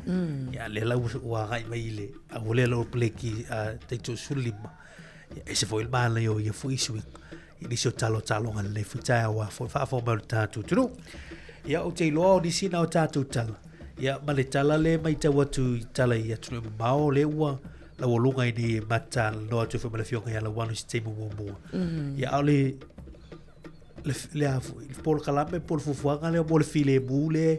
Ia, lea la ua agai mai i le au lea la Olopeleki tai 15. Ia, ese foi le manaia o ia foi suiga. I nisi o talo taaloga lelei foi taeao a foi faafofoga mai o le tatou atunuu. Ia, ou te iloa o nisi na o tatou tala. Ia, ma le tala lea e matau atu i tala i atunuu mamao, lea ua laualuga ai nei e matalanoa atu foi ma le Afioga ia Lauano i se taimi muamua. Ia, a o le, le, le, a foi, le polokalame po o le fuafuaga lea mo le filemu lea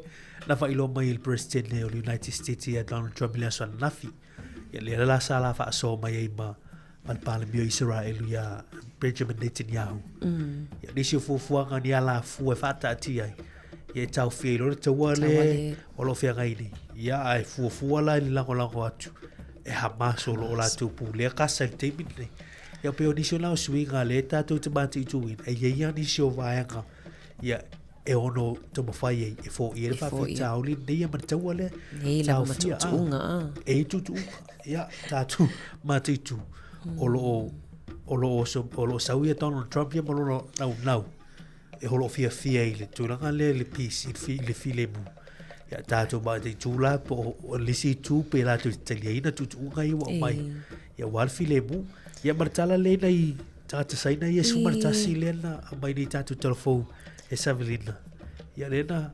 na faailoa mai e le President o le United States ia Donald Trump i le aso ananafi. Ia, lea la sa la faasoa mai ai ma, ma le Palemia o Isaraelu ia Benjamin Netanyahu. Ia, nisi o fuafuaga ni alafua e faataatia ai. Ia e taofia ai loa le taua le le. o lo o feagai nei. Ia, ae fuafua la i le lagolago atu e Hamas o lo o latou pulea Gasa i le taimi lenei. Ia, pei o nisi o na o suiga lea tatou te mataituina, e i ai lava nisi o vaega ia, e ono taumafai ai e foia ai le faafitauli lenei ia ma le taua lea. Nei lava ma Taofia, ah. tuutuuga, ah. E i ai tuutuuga. Ia, tatou mataitu o lo o o lo o o lo o sau ia Donald Trump ia ma lona naunau e o lo o fiafia i le tulaga lea i le peace, i le fi, i le filemu. Ia, tatou mataitu la po o, o le isi itu pe latou te taliaina tuutuuga ia ua aumai. Ia, aua le filemu. Ia, ma le tala lea nai tagata Saina ia 11 lea na aumai nei tatou tala fou e Savelina. Ia, lea na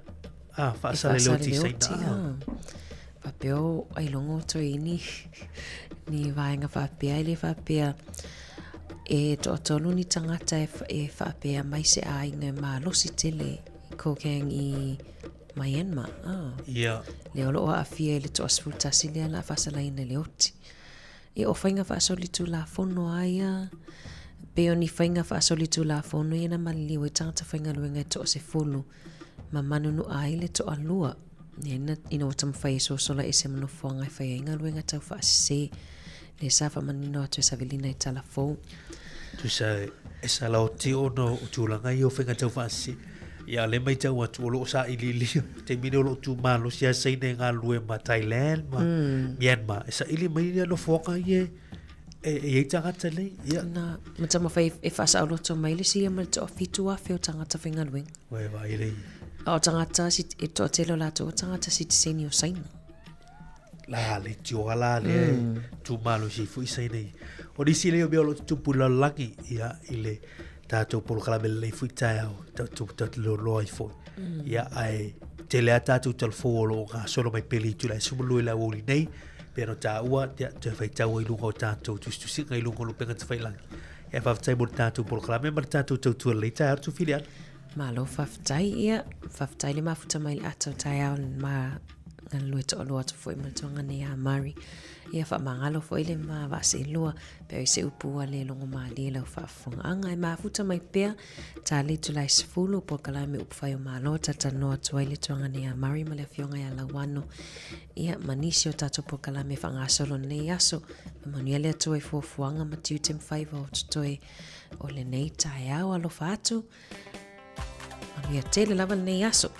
ah, faasaleleoti Saina. Ah. Faapea o ailoga o toe ni, ni vaega faapea e le faapea e toatolu ni tagata e, e faapea mai se aiga e malosi tele i Kokang i Myanmar. Ah. Ia. Lea o lo o aafia i le toa 11 lea la faasalaina i le oti. Ia o faiga faasolitulafono a ia, pei o ni faiga faasolitulafono ia na maliliu ai tagata faigaluega e toasefulu ma manunua ai le toalua. Ia ina, ina ua taumafai e sosola ese ma nofoaga e fai ai galuega tau faasese. Lea sa faamanino atu e Savelina i tala fou. Tusa e salaoti ona o tulaga ia o faiga tau faasese. Ia o lea e matau atu o lo o sailiilia, taimi nei o lo o tu malosi lava Saina e galulue ma Thailand ma Myanmar. E saili mai ia nofoaga ia e i ai tagata nei. Ia. Na, ma taumafai e faasaoloto mai le isi ia ma le toafitu afe o tagata faigaluega. Ua e vaai lei. A o tagata, e toatele o latou o tagata sitiseni o Saina. La le tioga la le tu malosi foi Saina ia. O nisi lea o mea o lo o tutupu i le lalolagi, ia, i le tatou polokalame lelei foi taeao, tatou tatou loaloa ai foi. Ia, ae tele lava tatou talafou o lo o gasolo mai pea i le itula e 12 i le aoauli nei, pei ona taua, ia, toe faitau ai i luga o tatou tusitusiga i luga o lupega tafailagi. Ia, faafetai mo le tatou polokalame ma le tatou tautua lelei taeao Tufiliana. Malo faafetai, ia, faafetai le mafuta mai i le ata o taeao ma galulue toalua atu foi ma le tuaga nei a Mari. Ia faamagalo foi le ma vaaseelua pe ai se upu ua le logo malie lau faafofogaaga. E mafuta mai pea ta le itula e 10 polokalame upu fai o Malo talatalanoa atu ai le tuaga nei a Mari ma le afioga ia Lauano. Ia ma nisi o tatou polokalame faagasolo nei aso. Manuia le Atua i fuafuaga ma tiute ma faiva o totoe o lenei taeao. Alofa atu. Manuia tele lava lenei aso.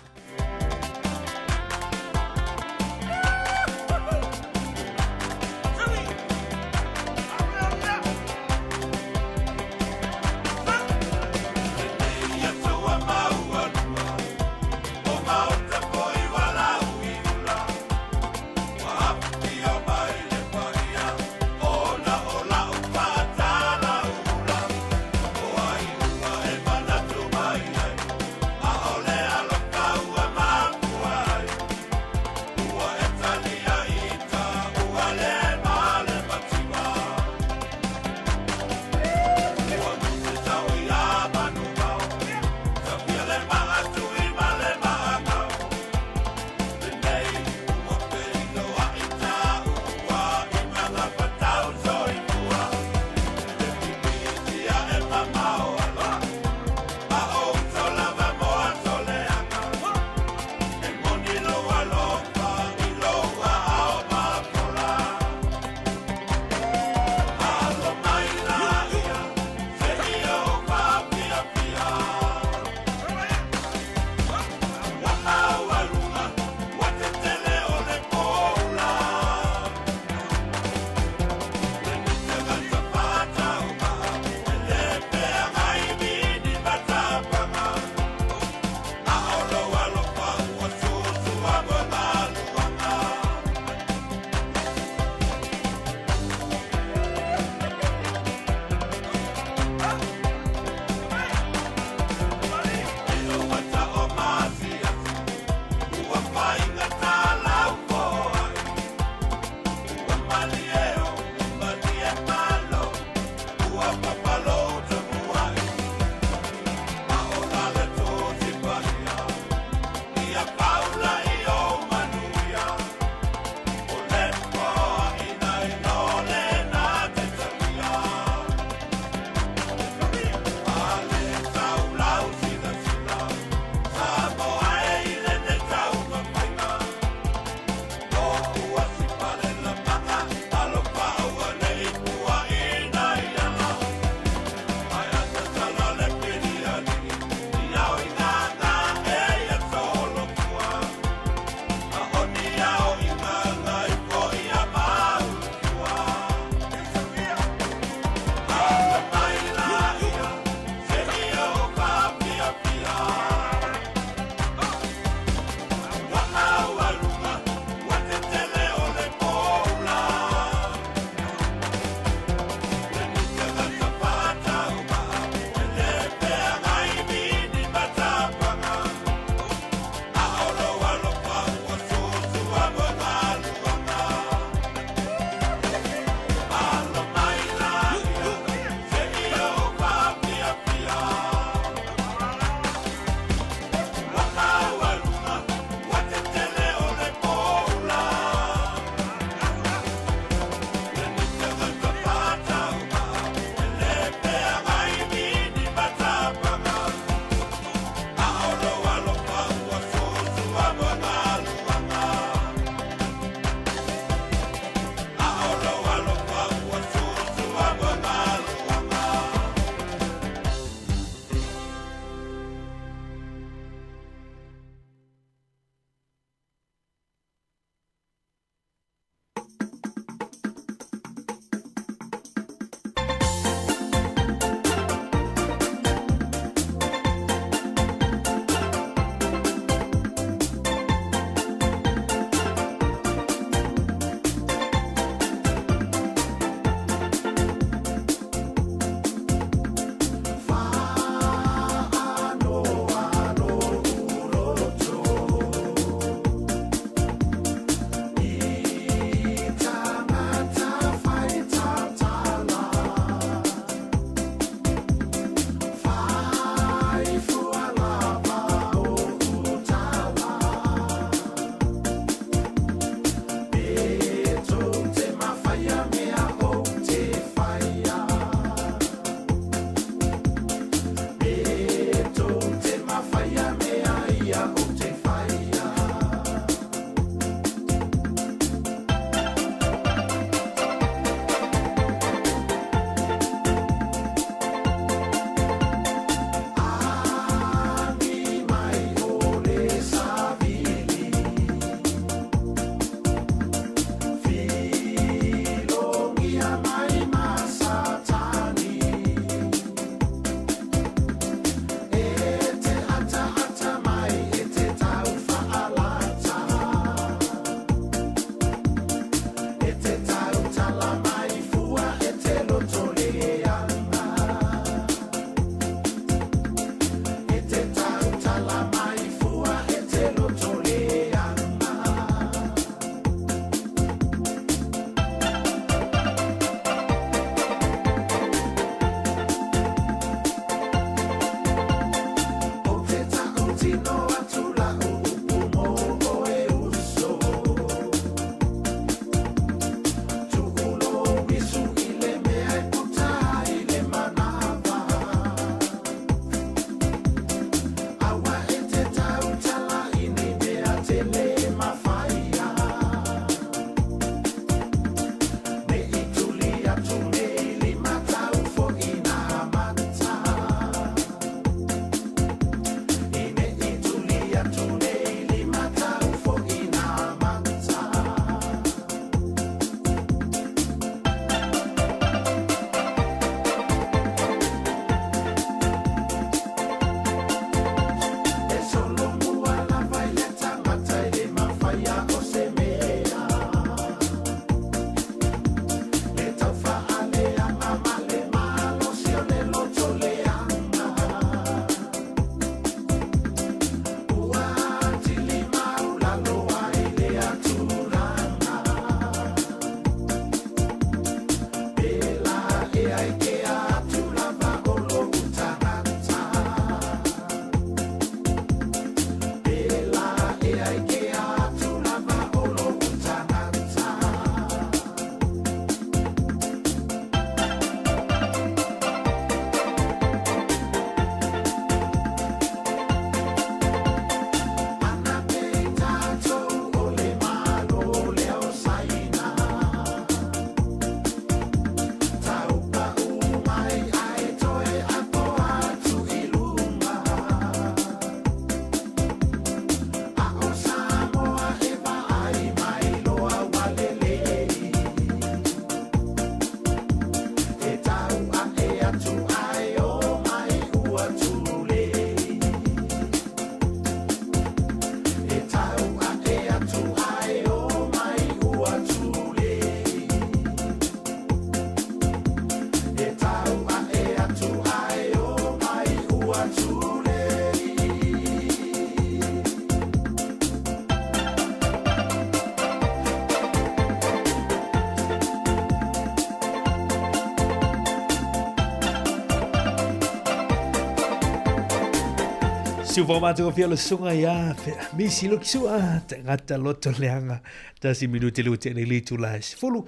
Siufa matagofie o le susuga ia Misi Lukisua, tagata loto leaga, tasi minute le ua tea nei le itula e 10.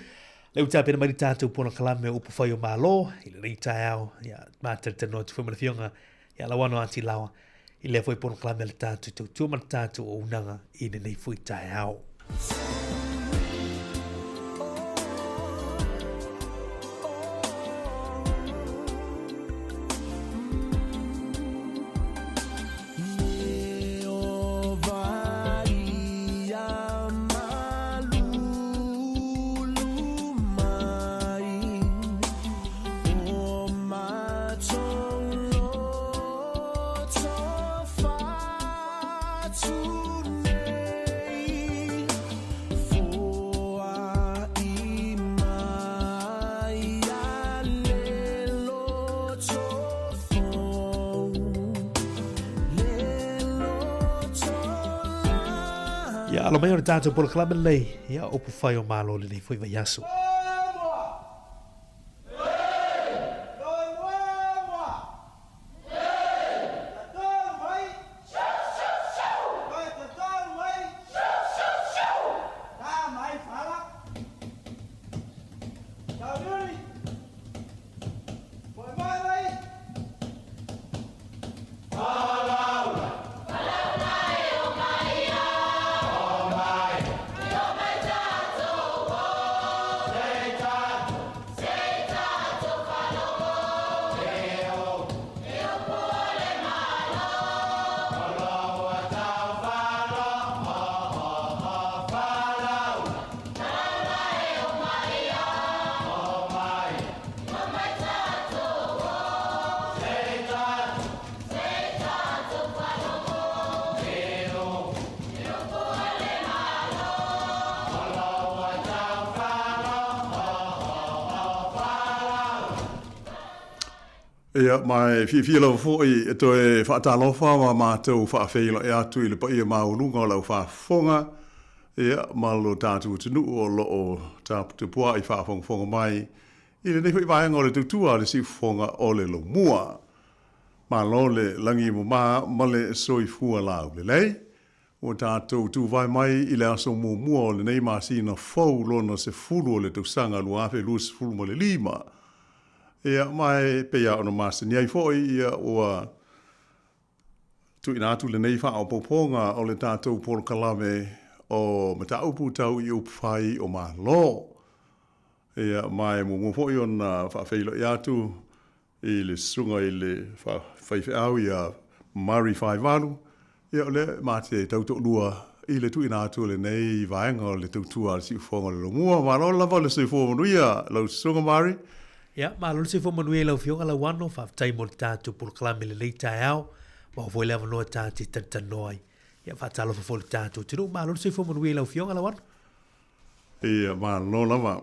Le ua tapena mai le tatou polokalame o upu fai o Malo i lenei taeao, ia matalitanoa atu foi ma le Afioga ia Lauano Ati Laoa i lea foi polokalame a le tatou tautua ma le tatou auaunaga i lenei foi taeao. Ia, alo mai o le tātou polokalame lenei, ia, upu whai o Malo lenei foi vaiaso. Ia, ma e fiafia lava foi e toe faatalofa ma matou faafeiloai atu i le paia maualuga o lau faafofoga, ia, ma lo tatou atunuu o lo o taputapuai faafogafoga mai i lenei foi vaega o le tautua a le siufofoga o le Lomua. Malo le lagi e mama ma le soifua laulelei. Ua tatou tuvae mai i le aso muamua o lenei masina fou lona 10 o le tausaga 2025. Ia, ma e pei lava ona masani ai foi, ia, ua tuuina atu lenei faaopoopoga o le tatou polokalame o mataupu tau i upufai o Malo. Ia, ma e muamua foi ona faafeiloai atu i le susuga i le faifeau ia Murray Faivalu, ia o lea ma te tau toalua i le tuuina atu o lenei vaega o le tautua a le Siufofoga o le Lomua. Malo lava le soifua manuia lau susuga Murray. Ia, malo le soifua manuia i lau Afioga Lauano, faafetai mo le tatou polokalame i lenei taeao, maua foi le avanoa ta te talatalanoa ai. Ia, faatalofa foi i le tatou atunuu, malo le soifua manuia i lau Afioga Lauano. Ia, malo lava.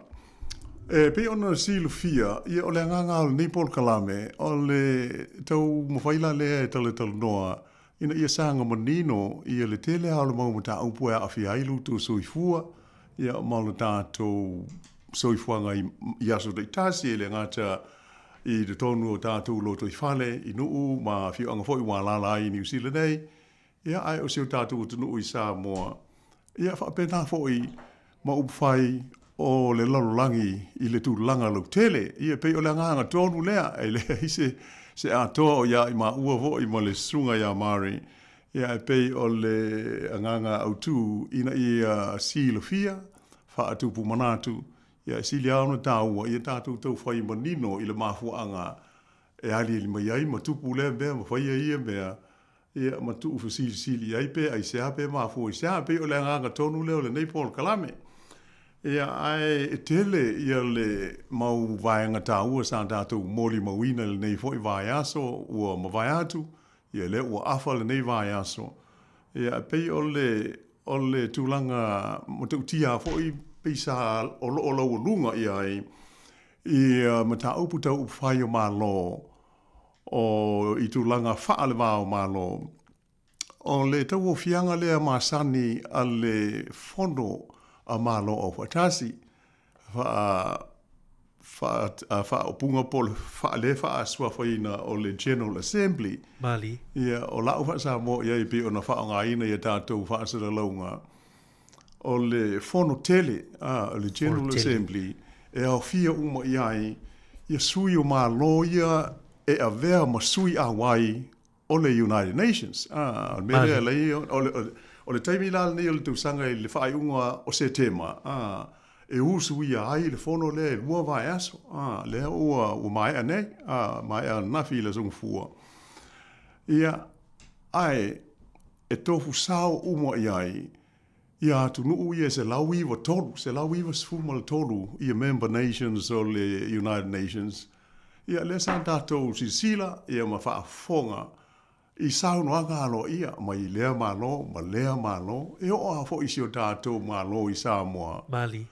E pei ona silafia, ia o le agaga o lenei polokalame, o le taumafai la lea e talatalanoa ina ia saga manino ia le tele lava o le mau mataupu e aafia ai lo outou soifua, ia ma lo tatou soifuaga i aso taitasi, e le gata i totonu o tatou lotoifale i nuu ma afioaga foi ua alaala ai i Niu Sila nei, Ia, ae o si o tatou atunuu i Samoa, ia faapena foi ma upufai o le lalolagi i le tulaga lautele. Ia, pei o le agaga tonu lea, e leai se, se atoa o ia i maua foi ma le susuga ia Mari, ia, ae pei o le agaga autu ina ia silafia, faatupu manatu, ia, e sili lava ona taua ia tatou taufai manino i le mafuaaga e aliali mai ai ma tupu lea mea ma faia ia mea, Ia, ma tuufesilisili i ai pe aisea pe mafua i sea. Pei o le agaga tonu lea o lenei polokalame. Ia, ae e tele ia le mau vaega taua sa tatou molimauina i lenei foi vaiaso ua mavae atu, ia lea ua afa lenei vaiaso. Ia, e pei o le, o le tulaga matautia foi pei sa o lo o laualuga i ai ia mataupu tau upufai o Malo o i tulaga faale-va o Malo, o le tauofiaga lea masani a le Fono a Malo Aufaatasi, faa, Faaupuga po o le le faasuafaina o le General Assembly. Mali. Ia, o la'u faa-Samoa i ai e pei ona faaaogaina i a tatou faasalalauga, o le fono tele, a, o le General Assembly, e aofia uma i ai ia sui o Malo ia e avea ma sui auai o le United Nations. A, o le mea lea lei, o le taimi la lenei o le tausaga i le faaiuga o Setema, a, e usuia ai le fono lea e 2 vaiaso, a, lea ua maea nei, a, maea ananafi i le Aso Gafua. Ia, ae e tofu sao uma i ai ia atunuu ia e 193, 193 ia member nations o le United Nations. Ia, lea sa tatou silasila ia ma faafofoga i saunoaga aloaia mai lea Malo ma lea Malo, e oo lava foi i si o tatou Malo i Samoa. Mali.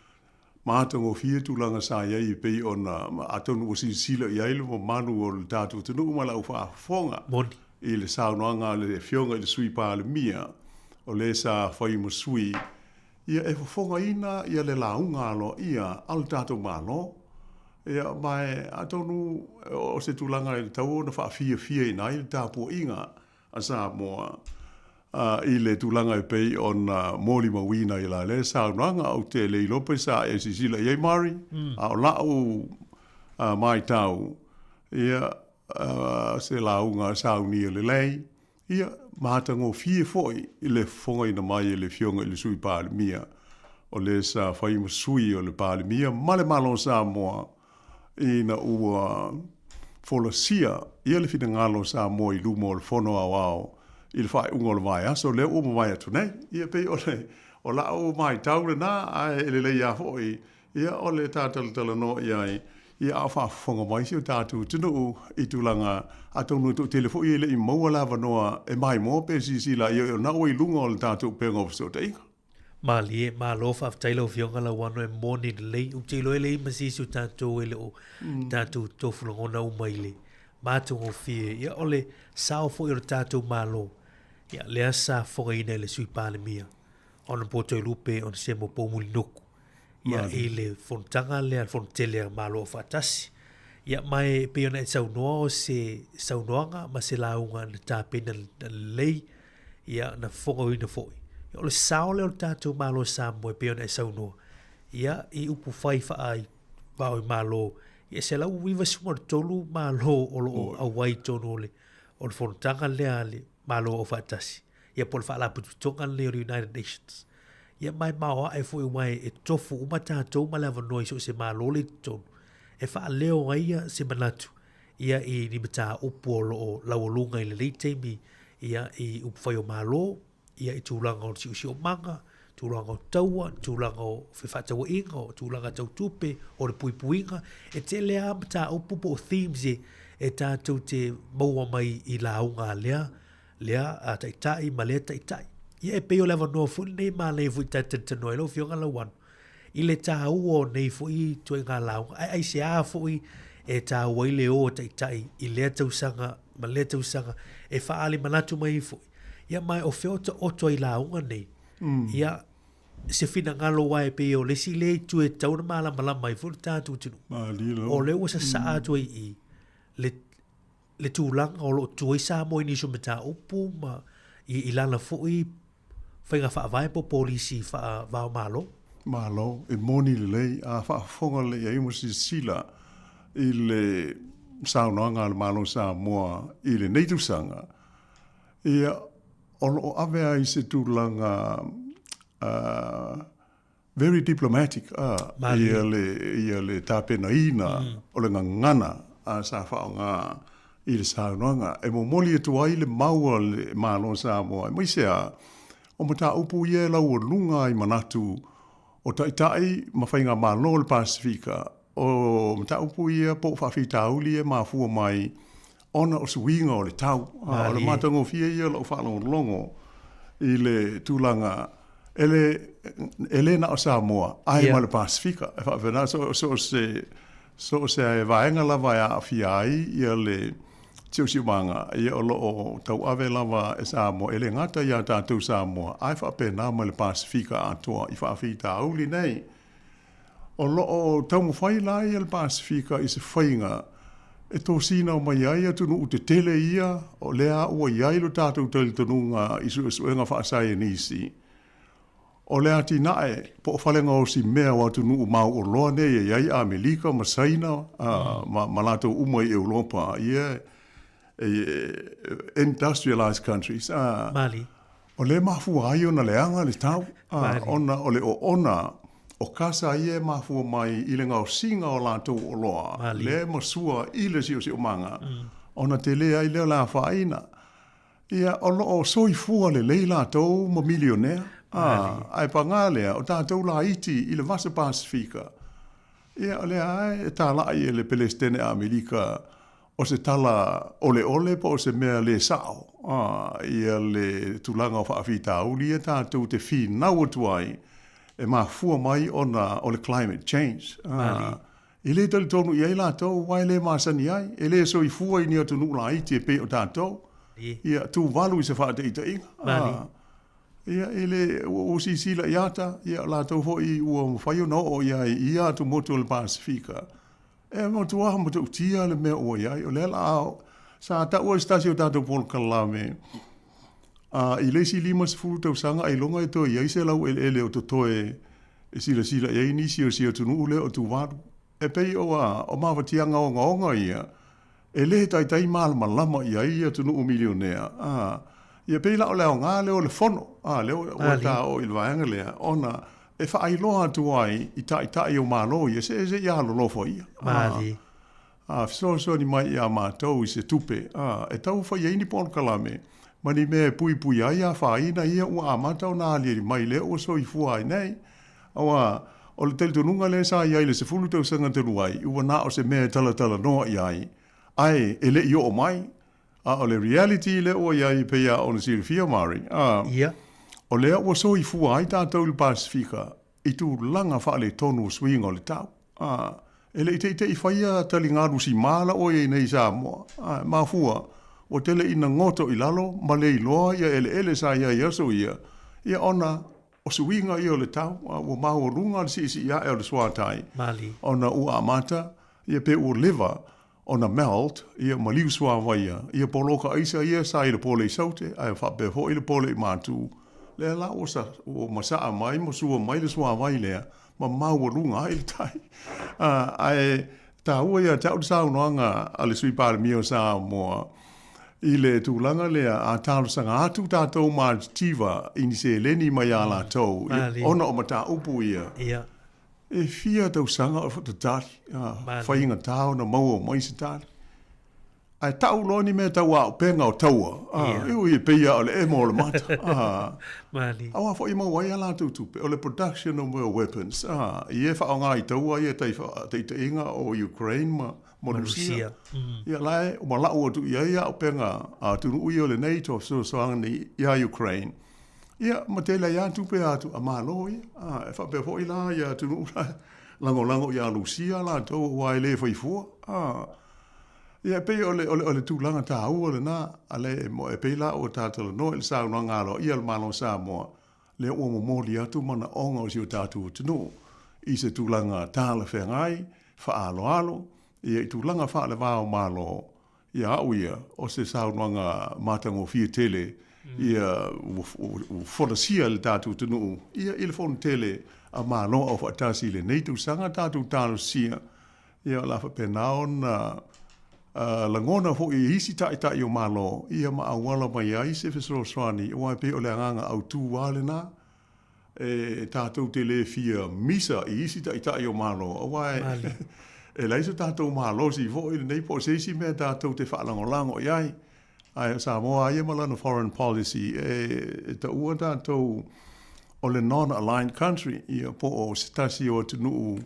Matagofie tulaga sa i ai e pei ona, atonu ua silasila i ai le mamalu o le tatou atunuu ma lau faafofoga. Moni. I le saunoaga a le Afioga i le Sui Palemia, o le sa fai ma sui, ia e fofogaina ia le lauga aloaia a le tatou Malo. Ia, ma e atonu o se tulaga e tatau ona faafiafiaina ai le tapuaiga a Samoa i le tulaga e pei ona molimauina i la lea saunoaga. Ou te le iloa pe sa e silasila i ai Mari, a o la'u maitau, ia, se lauga saunia lelei, ia, matagofie foi i le fofogaina mai e le Afioga i le Sui Palemia, o le sa fai ma sui o le Palemia ma le Malo o Samoa ina ua folasia ia le finagalo o Samoa i luma o le Fono Aoao i le faaiuga o le vaiaso lea ua mavae atu nei. Ia pei o le o la'u maitau lena, ae e lelei lava foi Ia, o le ta talatalanoa i ai, ia, a o faafofoga mai si o tatou atunuu i tulaga, atonu e toatele foi e le i maua le avanoa e maimoa pe silasila i ai, o lena ua i luga o le tatou upega o fesootaiga. Malie, malo faafetai lau Afioga Lauano e moni lelei. Ou te iloa e leai ma se isi o tatou e le o tatou tofu lagona uma i le matagofie. Ia, o le sao foi o le tatou Malo, ia, lea sa fofogaina e le Sui Palemia, Honourable Toelupe Onesemo Poumulinuku, ia, i le fonotaga lea, le fono tele a Malo Aufaatasi. Ia, ma e pei ona e saunoa o se saunoaga ma se lauga na tapena lelei, ia, na fofogaina foi. Ia, o le sao lea o le tatou Malo o Samoa e pei ona e saunoa, ia, i upu fai faa vao i Malo, ia, e 193 Malo o lo o auai i totonu o le, o le fonotaga lea a le Malo Aufaatasi. Ia po o le Faalapotopotoga lenei o le United Nations. Ia ma e maoae foi aua e tofu uma tatou ma le avanoa i so o se Malo le i totonu e faaleo ai ia se manatu ia i ni mataupu o lo o laualuga i lenei taimi ia i upufai o Malo, ia i tulaga o le siosiomaga, tulaga o taua, tulaga o fefaatauaiga, o tulaga tau tupe, o le puipuiga. E tele lava mataupu po o themes e, e tatou te maua mai i lauga a lea lea a taitai ma lea taitai. Ia e pei o le avanoa foi lenei e manaia foi ta te talanoa ai lau Afioga Lauano i le taua o nei foi ituaiga lauga, ae aisea foi e taua ai le o a taitai i lea tausaga ma lea tausaga e faaali manatu mai ai foi. Ia ma o fea o taoto ai lauga nei, ia se finagalo aua e pei o le isi lea itu e tatau ona malamalama ai foi le tatou atunuu. O lea ua sasaa atu ai i i le le tulaga o lo o tu ai Samoa i nisi o mataupu ma i, i lana foi faiga faavae po o polisi faava-o-Malo. Malo, e moni lelei, a faafofoga lelei i ai ma silasila i le saunoaga a le Malo o Samoa i lenei tausaga, ia, o lo o ave ai se tulaga Very diplomatic a ia le ia le tapenaina o le gagana a sa faaaoga i le saunoaga e momoli atu ai le mau a le Malo o Samoa aemaise a o mataupu ia e laualuga ai manatu o Taitai ma Faigamalo o le Pasefika o mataupu ia po o faafitauli ia e mafua mai ona o suiga o le tau. O le matagofie ia o lau faalogologo i le tulaga e le, e le na o Samoa, ae yeah. ma le Pasefika. E faapena, so, so, se, so se vaega lava e aafia ai ia le siosiomaga, ia o lo o tauave lava e Samoa, e le gata iā tātou Samoa, ae faapena ma le Pasefika atoa i faafitauli nei. O lo o taumafai la ia le Pasefika i se faiga e tosina mai ai atunuu tetele ia o lea ua i ai lo tatou talitonuga i suesuega faasaienisi. O le atinae po o fale gaosi mea o atunuu mauoloa nei e i ai Amelika ma Saina ma latou uma i Europa, ia industrialized countries, Mali. O lea e mafua ai ona leaga le tau, ona o le oona o kasa ia e mafua mai i le gaosiga o latou oloa, lea e masua i le siosiomaga, ona tele ai lea o le afaina. Ia, o lo o soifua lelei latou ma milionea, ae paga lea, o tatou laiti i le Vasa Pasefika, ia, o lea lava e talai e le Pelesitene Amerika o se tala oleole po o se mea le sao ia le tulaga o faafitauli ia tatou te finau atu ai e mafua mai ona o le climate change. E le talitonu i ai latou aua e le masani ai, e le soifua i ni atunuu laiti e pei o tatou. Ia, Tuvalu i se faataitaiga. Ia, e le, ua silasila i ata, ia, o latou foi ua mafai ona oo i ai i ia atumotu o le Pasefika. E matua matautia le mea ua i ai. O lea la sa taua e se tasi o tatou polokalame, a i le isi 50 tausaga ailoga e toe i ai se laueleele o totoe e silasila i ai nisi o si atunuu lea o Tuvalu. E pei o a, o mafatiaga ogaoga ia, e le taitai malamalama i ai atunuu milionea, a, ia pei la o le aoga lea o le fono, a, lea ua ta oo i le vaega lea, ona e faailoa atu ai i taitai o Malo ia, se se i alolofa ia. Malie. A, fesoasoani mai iā matou i se tupe, a, e tau fai ai ni polokalame ma ni mea e puipui ai afaina ia ua amata ona aliali mai lea ua soifua ai nei. Aua, o le talitonuga lea sa i ai i le 10 tausaga talu ai, ua na o se mea e talatalanoa i ai, ae e le i oo mai. A o le reality lea ua i ai e pei lava ona silafia Mari, a, o lea ua soifua ai tatou i le Pasefika i tulaga faaletonu o suiga o le tau. A, e le i teitei faia taligalu sima la ua i ai nei i Samoa. A, e mafua, ua tele ina goto i lalo ma le iloa ia eleele sa i ai i aso ia, ia ona O suiga ia o le tau, a ua maualuga le siisii ae o le suatai, ona ua amata, ia pe ua leva ona melt, ia ma liu suavai ia, ia poloka aisa ia sa i le pole i Saute, ae faapea foi le pole i Matu, lea la ua sa, ua masaa mai ma sua mai le suavai lea, ma maualuga ai le tai. Ae taua ia te au le saunoaga a le Sui Palemia o Samoa i le tulaga lea, a talosaga atu tatou Maldiva i ni seleni mai iā latou ona o mataupu ia, e fia tausaga o tatali, faigata ona maua mai se tali. Ae tau loa ni mea tau auupega o taua, a, ui, e pei lava o le emo o le mata, a. Aua foi e maua ai a latou tupe, o le production o mea o weapons, a, ia e faaaoga i taua ia tai taitaiga o Ukraine ma, ma Rusia. Ia la e ua lau atu i ai auupega a atunuu ia o le NATO e fesoasoani iā Ukraine, ia ma tele ai lava tupe a atu a Malo ia. A, e faapea foi la ia atunuu la e lagolago iā Rusia latou aua e le fai fua, a. Ia, e pei o le, o le, o le tulaga taua lena, a le, e pei la ua ta talanoa i le saunoaga aloaia a le Malo o Samoa, lea ua momoli atu manaoga o si o tatou atunuu i se tulaga talafeagai, faaaloalo, ia i tulaga faale-va o Malo, ia au ia, o se saunoaga matagofie tele, ia ua, ua, ua folasia e le tatou atunuu, ia i le Fonotele a Malo Aufaatasi i lenei tausaga tatou talosia, Ia, o le a faapena ona lagona foi e isi taitai o Malo, ia ma auala mai ai se fesoasoani, aua e pei o le agaga autu lava lena, e tatou te le fia misa i isi taitai o Malo, aua e leai so tatou malosi foi lenei po o se isi mea tatou te faalagolago i ai. Ae o Samoa lava ia ma lana foreign policy, e taua tatou o le non-aligned country, ia po o se tasi o atunuu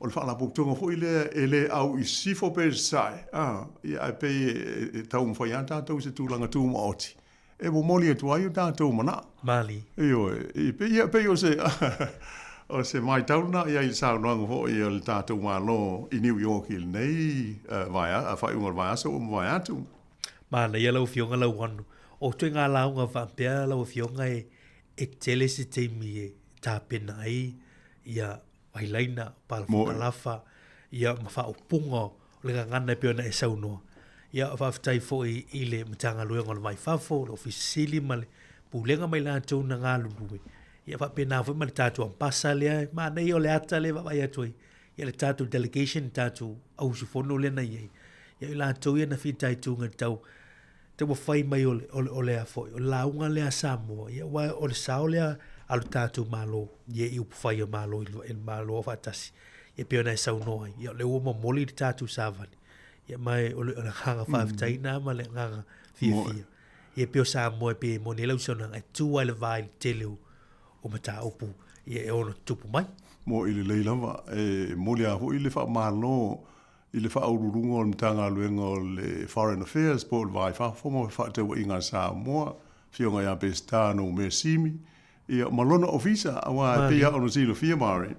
O le faalapotopotoga foi lea e le au i sisifo pe sasae, a, ia, ae pei e taumafai lava tatou i se tulaga tumaoti e momoli atu ai o tatou manao. Malie. Ioe, e pei, ia, pei o se, o se matau lena i ai i le saunoaga foi a le tatou Malo i New York i lenei vaea, faaiuga o le vaiaso ua mavae atu. Manaia lau Afioga Lauano. O ituaiga lauga faapea lau Afioga e, e tele se taimi e tapena ai ia. Vailaina, Palafakalafa, ia ma faaupuga o le gagana e pei ona e saunoa. Ia faafetai foi i le Matagaluega o le Va i Fafo, le Ofisa Sili ma le Pulega ma i latou na galulue. Ia faapena foi ma le tatou Ambasa lea, e manaia o le ata lea e vaavaai atu ai, ia le tatou delegation, le tatou au usufono lea na i ai. Ia o i latou ia na fitaituga i le tau taumafai mai o le, o le, o le a foi, o le lauga lea a Samoa, ia aua o le sao lea a lo tatou Malo, ia i upufai o Malo i le Malo Aufaatasi, ia pei ona e saunoa ai, ia o lea ua momoli le tatou savali, ia ma o le agaga faafetai lena ma le agaga fiafia. Ia pei o Samoa e pei e moni ai lau saunoaga, e tu lava i le va i le tele o mataupu ia e ono tutupu mai. Mo'i lelei lava, e momoli lava foi le faamalo i le Faauluuluga o le Matagaluega o le Foreign Affairs po o le Va i Fafo ma Fefaatauaiga a Samoa, Afioga ia Peseta Noumea Simi, ia, ma lona ofisa, aua e pei lava ona silafia Murray,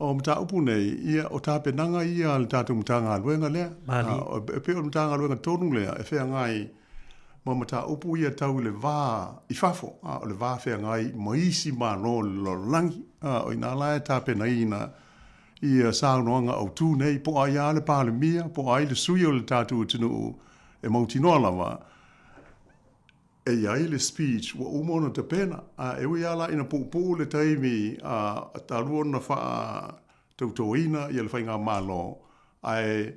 o mataupu nei, ia, o tapenaga ia a le tatou Matagaluega lea. E pei o le Matagaluega tonu lea e feagai ma mataupu ia tau i le va i fafo, o le va feagai ma isi Malo o le lalolagi. O i ina la e tapenaina ia saunoaga autu nei, po o ai lava le Palemia, po o ai le sui o le tatou atunuu e mautinoa lava e i ai le speech ua uma ona tapena. A e ui lava la ina puupuu le taimi a talu ona faatautoina ia le faigamalo, ae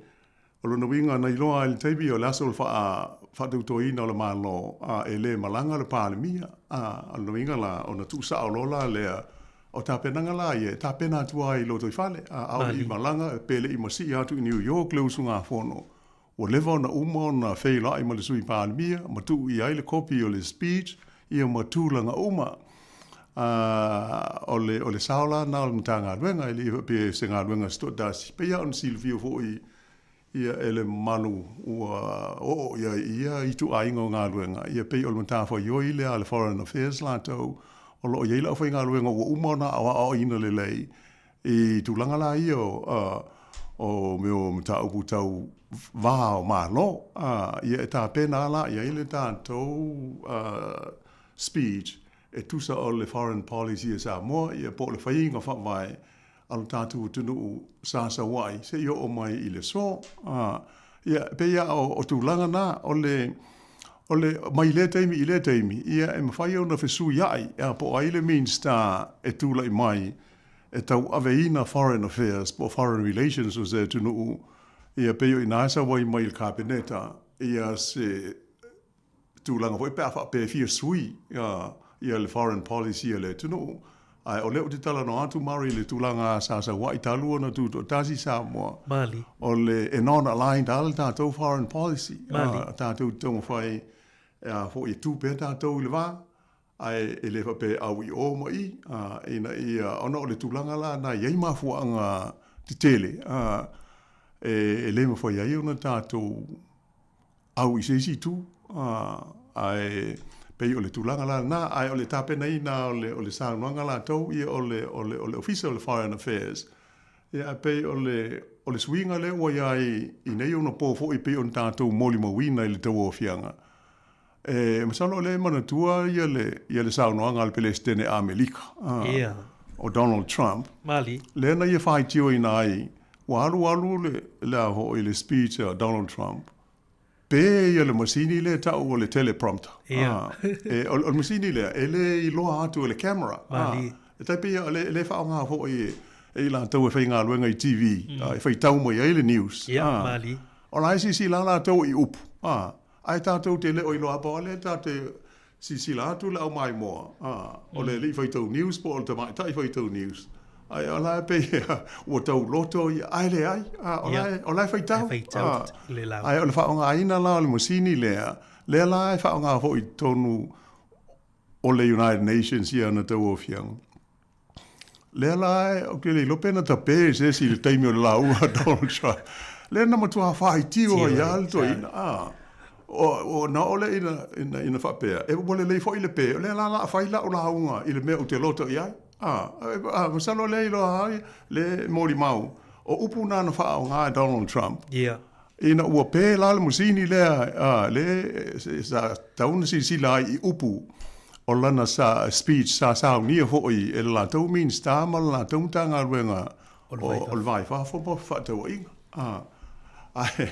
O lona uiga na iloa ai i le taimi o le aso o le faatautoina o le Malo, a e le malaga le Palemia. A o lona uiga la, ona tuusao loa la lea o tapenaga la ia e tapena atu ai i lotoifale, a ʻaʻole i malaga pe le i masii atu i New York le usugafono, ua leva ona uma ona feiloai ma le Sui Palemia ma tuu i ai le kopi o le speech ia ma tulaga uma. A o le, o le sao la lena o le Matagaluega, e le i faapea o se galuega se toatasi. Pei lava ona silafia foi ia e le mamalu ua oo i ai i ia ituaiga o galuega, ia pei o le matafaioi lea a le Foreign Affairs latou, o lo o i ai le aufaigaluega ua uma ona aoaoina lelei i tulaga la ia o, o mea o mataupu tau va o Malo, ia e tapena la i ai le tatou speech e tusa o le foreign policy a Samoa, ia po o le faiga faavae a lo tatou atunuu sa sau ai seia oo mai i le aso. Ia, e pei lava o tulaga na, o le, o le, mai lea taimi i lea taimi, ia e mafai ona fesuiai, po o ai le Minista e tulai mai e tauaveina foreign affairs po o foreign relations o se atunuu, ia pei o i ina e sau ai mai i le Kapeneta ia se tulaga foi pe a faapea e fia sui ia le foreign policy a le atunuu. Ae o lea ou te talanoa atu Murray i le tulaga sa sau ai talu ona tutoatasi Samoa, Mali. o le e non-aligned lava le tatou foreign policy. Mali. Tatou te taumafai e a foi e tu pea tatou i le va, ae e le faapea e au i o ma i, ina ia, ona o le tulaga la na i ai mafuaaga tetele e le mafai ai ona tatou au i se isi itu, ae pei o le tulaga la lena, ae o le tapenaina o le, o le saunoaga latou, ia o le, o le, o le Ofisa o le Foreign Affairs, ia ae pei o le, o le suiga lea ua i ai i nei ona po foi pei ona tatou molimauina i le tauaofiaga. E masalo o lea e manatua ia le, ia le saunoaga a le Peresetene Amerika, o Donald Trump, Mali. lea na ia faitioina ai, ua alualu le, le a foi le speech a Donald Trump, pē ia le masini lea e tau o le teleprompter. E, o, o le masini lea, e le iloa atu e le camera. Mali. E tai pei e le faaaoga foi e, e i latou e faigaluega i TV, e faitau mai ai le news. Ia, mali. O la e silasila latou i upu, Ae tatou te le o iloa pau lea tatou te silasila atu le aumaimoa, a, o le alii faitau news po o le tamaitai faitau news, ae o la e pei ua tau loto ia, ae leai, a, o la e, o la e faitau. Faitau le lauga. Ae o le faaaogaina la o le masini lea, lea la e faaaoga foi i totonu o le United Nations i ana tauaofiaga. Lea la ou te le iloa pe na tape e se isi i le taimi o le lauga a Donald Trump. Lea na matua faitio ai lava le toeaina. Ah, o, o, na oo lea ina, ina, ina faapea, e ua lelei foi le pe, o lea la o le a fai lau lauga i le mea ou te loto i ai. Ah, ah, masalo lea iloa ai le molimau. O upu na na faaaoga e Donald Trump. Yeah. Ina ua pe la le masini lea, ah, le sa tatau ona silasila ai i upu. o lana sa speech sa saunia foi e le latou Minista ma le latou Matagaluega o le Va i Fafo ma Fefaatauaiga. Ae,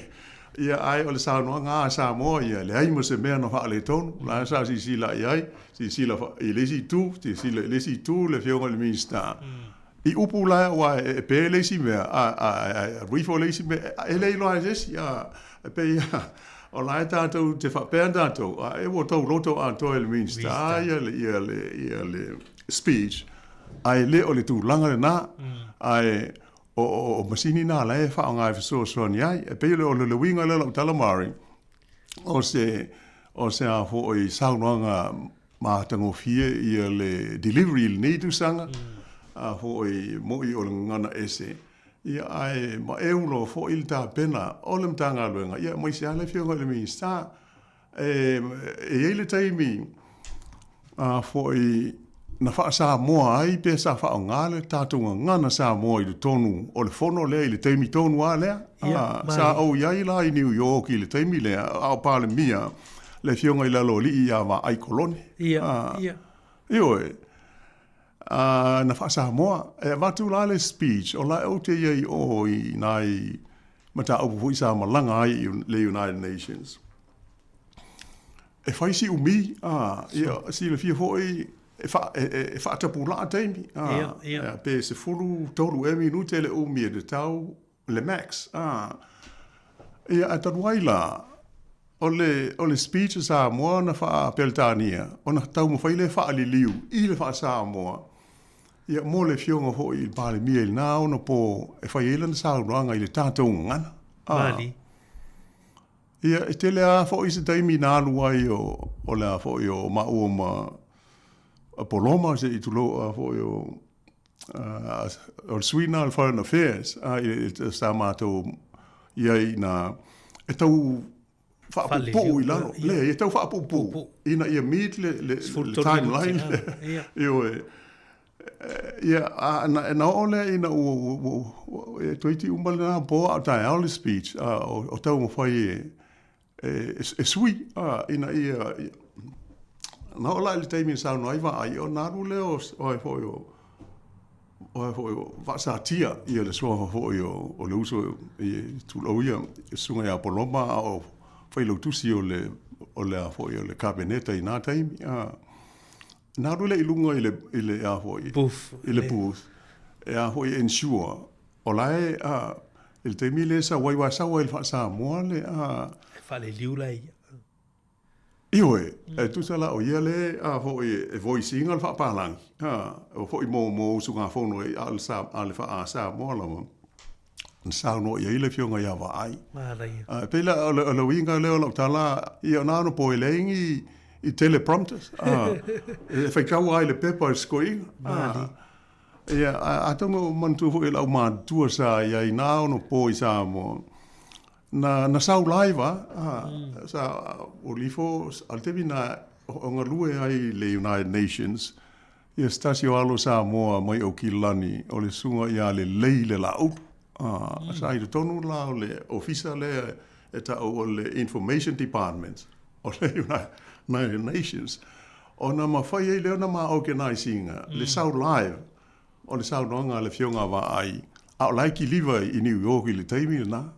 ia, ae o le saunoaga a Samoa ia, leai ma se mea na faaletonu, la sa silasila i ai, silasila i le isi itu, silasila i le isi itu le Afioga i le Minisita. I upu la aua e pe le isi mea, a alu ifo le isi mea, e le iloa e se isi, a, e pei o la e tatou te faapea tatou, a e ua tou loto atoa i le Minisita ia le, ia le, ia le speech, ae le o le tulaga lena, ae o, o, o masini na la e faaaoga e fesoasoani ai. E pei o le, le uiga lea o lau tala Mari, o se, o se a foi saunoaga matagofie ia le delivery i lenei tausaga, a foi mo'i o le gagana ese, ia ae maeu loa foi le tapena o le Matagaluega, ia aemaise lava le Afioga i le Minisita. E i ai le taimi a foi na faa-Samoa ai pe sa faaaoga le tatou gagana Samoa i totonu o le fono lea i le taimi tonu lava lea. Ia, sa ou i ai la i New York i le taimi lea a o Palemia le Afioga i le Aloalii ia Vaai Kolone. Ia, ia. Ioe. Na faa-Samoa. E avatu la le speech, o la ou te i ai i o i nai mataupu foi sa malaga ai i le United Nations. E fai si umi, a, ia, silafia foi e, fa, e, e, e faatapulaa taimi, a, Ia, ia. ia, pe 13 ea minute le umi e tatau le max, a. Ia, ae talu ai la, o le, o le speech a Samoa na faa-Peretania, ona taumafai lea e faaliliu i le faa-Samoa, ia, mo le afioga foi i le Palemia i lena onopo e fai ai lana saunoaga i le tatou gagana. A. Mali. Ia, e tele lava foi se taimi na alu ai o, o le a foi o maua ma Poloma, se i tulou a foi o, o le sui lena o le Foreign Affairs, a, i, i, sa matou i ai ina, e tau faapuupuu i lalo. Leai, e tau faapuupuu ina ia meet le, le, le timeline. Ioe. Ia, a, na, na oo lea ina ua, ua, ua, ua e toeitiiti uma lena po a o taeao le speech, a, o, o taumafai e, e, e sui, a, ina ia, ia, na oo la i le taimi e saunoa ai Vaai, ona alu lea o, o ai foi o, o ai foi o Vaasatia, ia le suafa foi o, o le uso i tulou ia, le susuga ia Poloma a o failautusi o le, o le a foi o le Kapeneta i na taimi, a. Na alu lea i luga i le, i le, a foi, Booth. i le booth, e a foi, e ensure, o la e, a, i le taimi lea e sau ai, aua e sau ai i le faa-Samoa le, a. E faaliliu la ia. Ioe, e tusa la o ia le, a foi, e voice ina le faapalagi, a, o foi mo, mo usugafono a o le sa, a le faa-Samoa lava. Na saunoa i ai le Afioga ia Vaai. Manaia. E pei la, o le, o le uiga lea o lau tala, ia ona ano po e leai ni i teleprompters. E faitau lava i le pepa i le sikoiga. Malie. Ia, atonu o manatua foi e lau matutua sa i ai na ono po i Samoa. Na, na sau live lava, sa o lifo, a le taimi na o galue ai i le United Nations, Ia se tasi o alo Samoa mai Aukilani o le susuga ia Lelei le Laaulu. Sa i totonu la o le ofisa lea e ta'u o le Information Department o le United Nations ona mafai ai lea ona ma organise ina le sau live o le saunoaga a le Afioga a Vaai a o la e kiliva i New York i le taimi lena.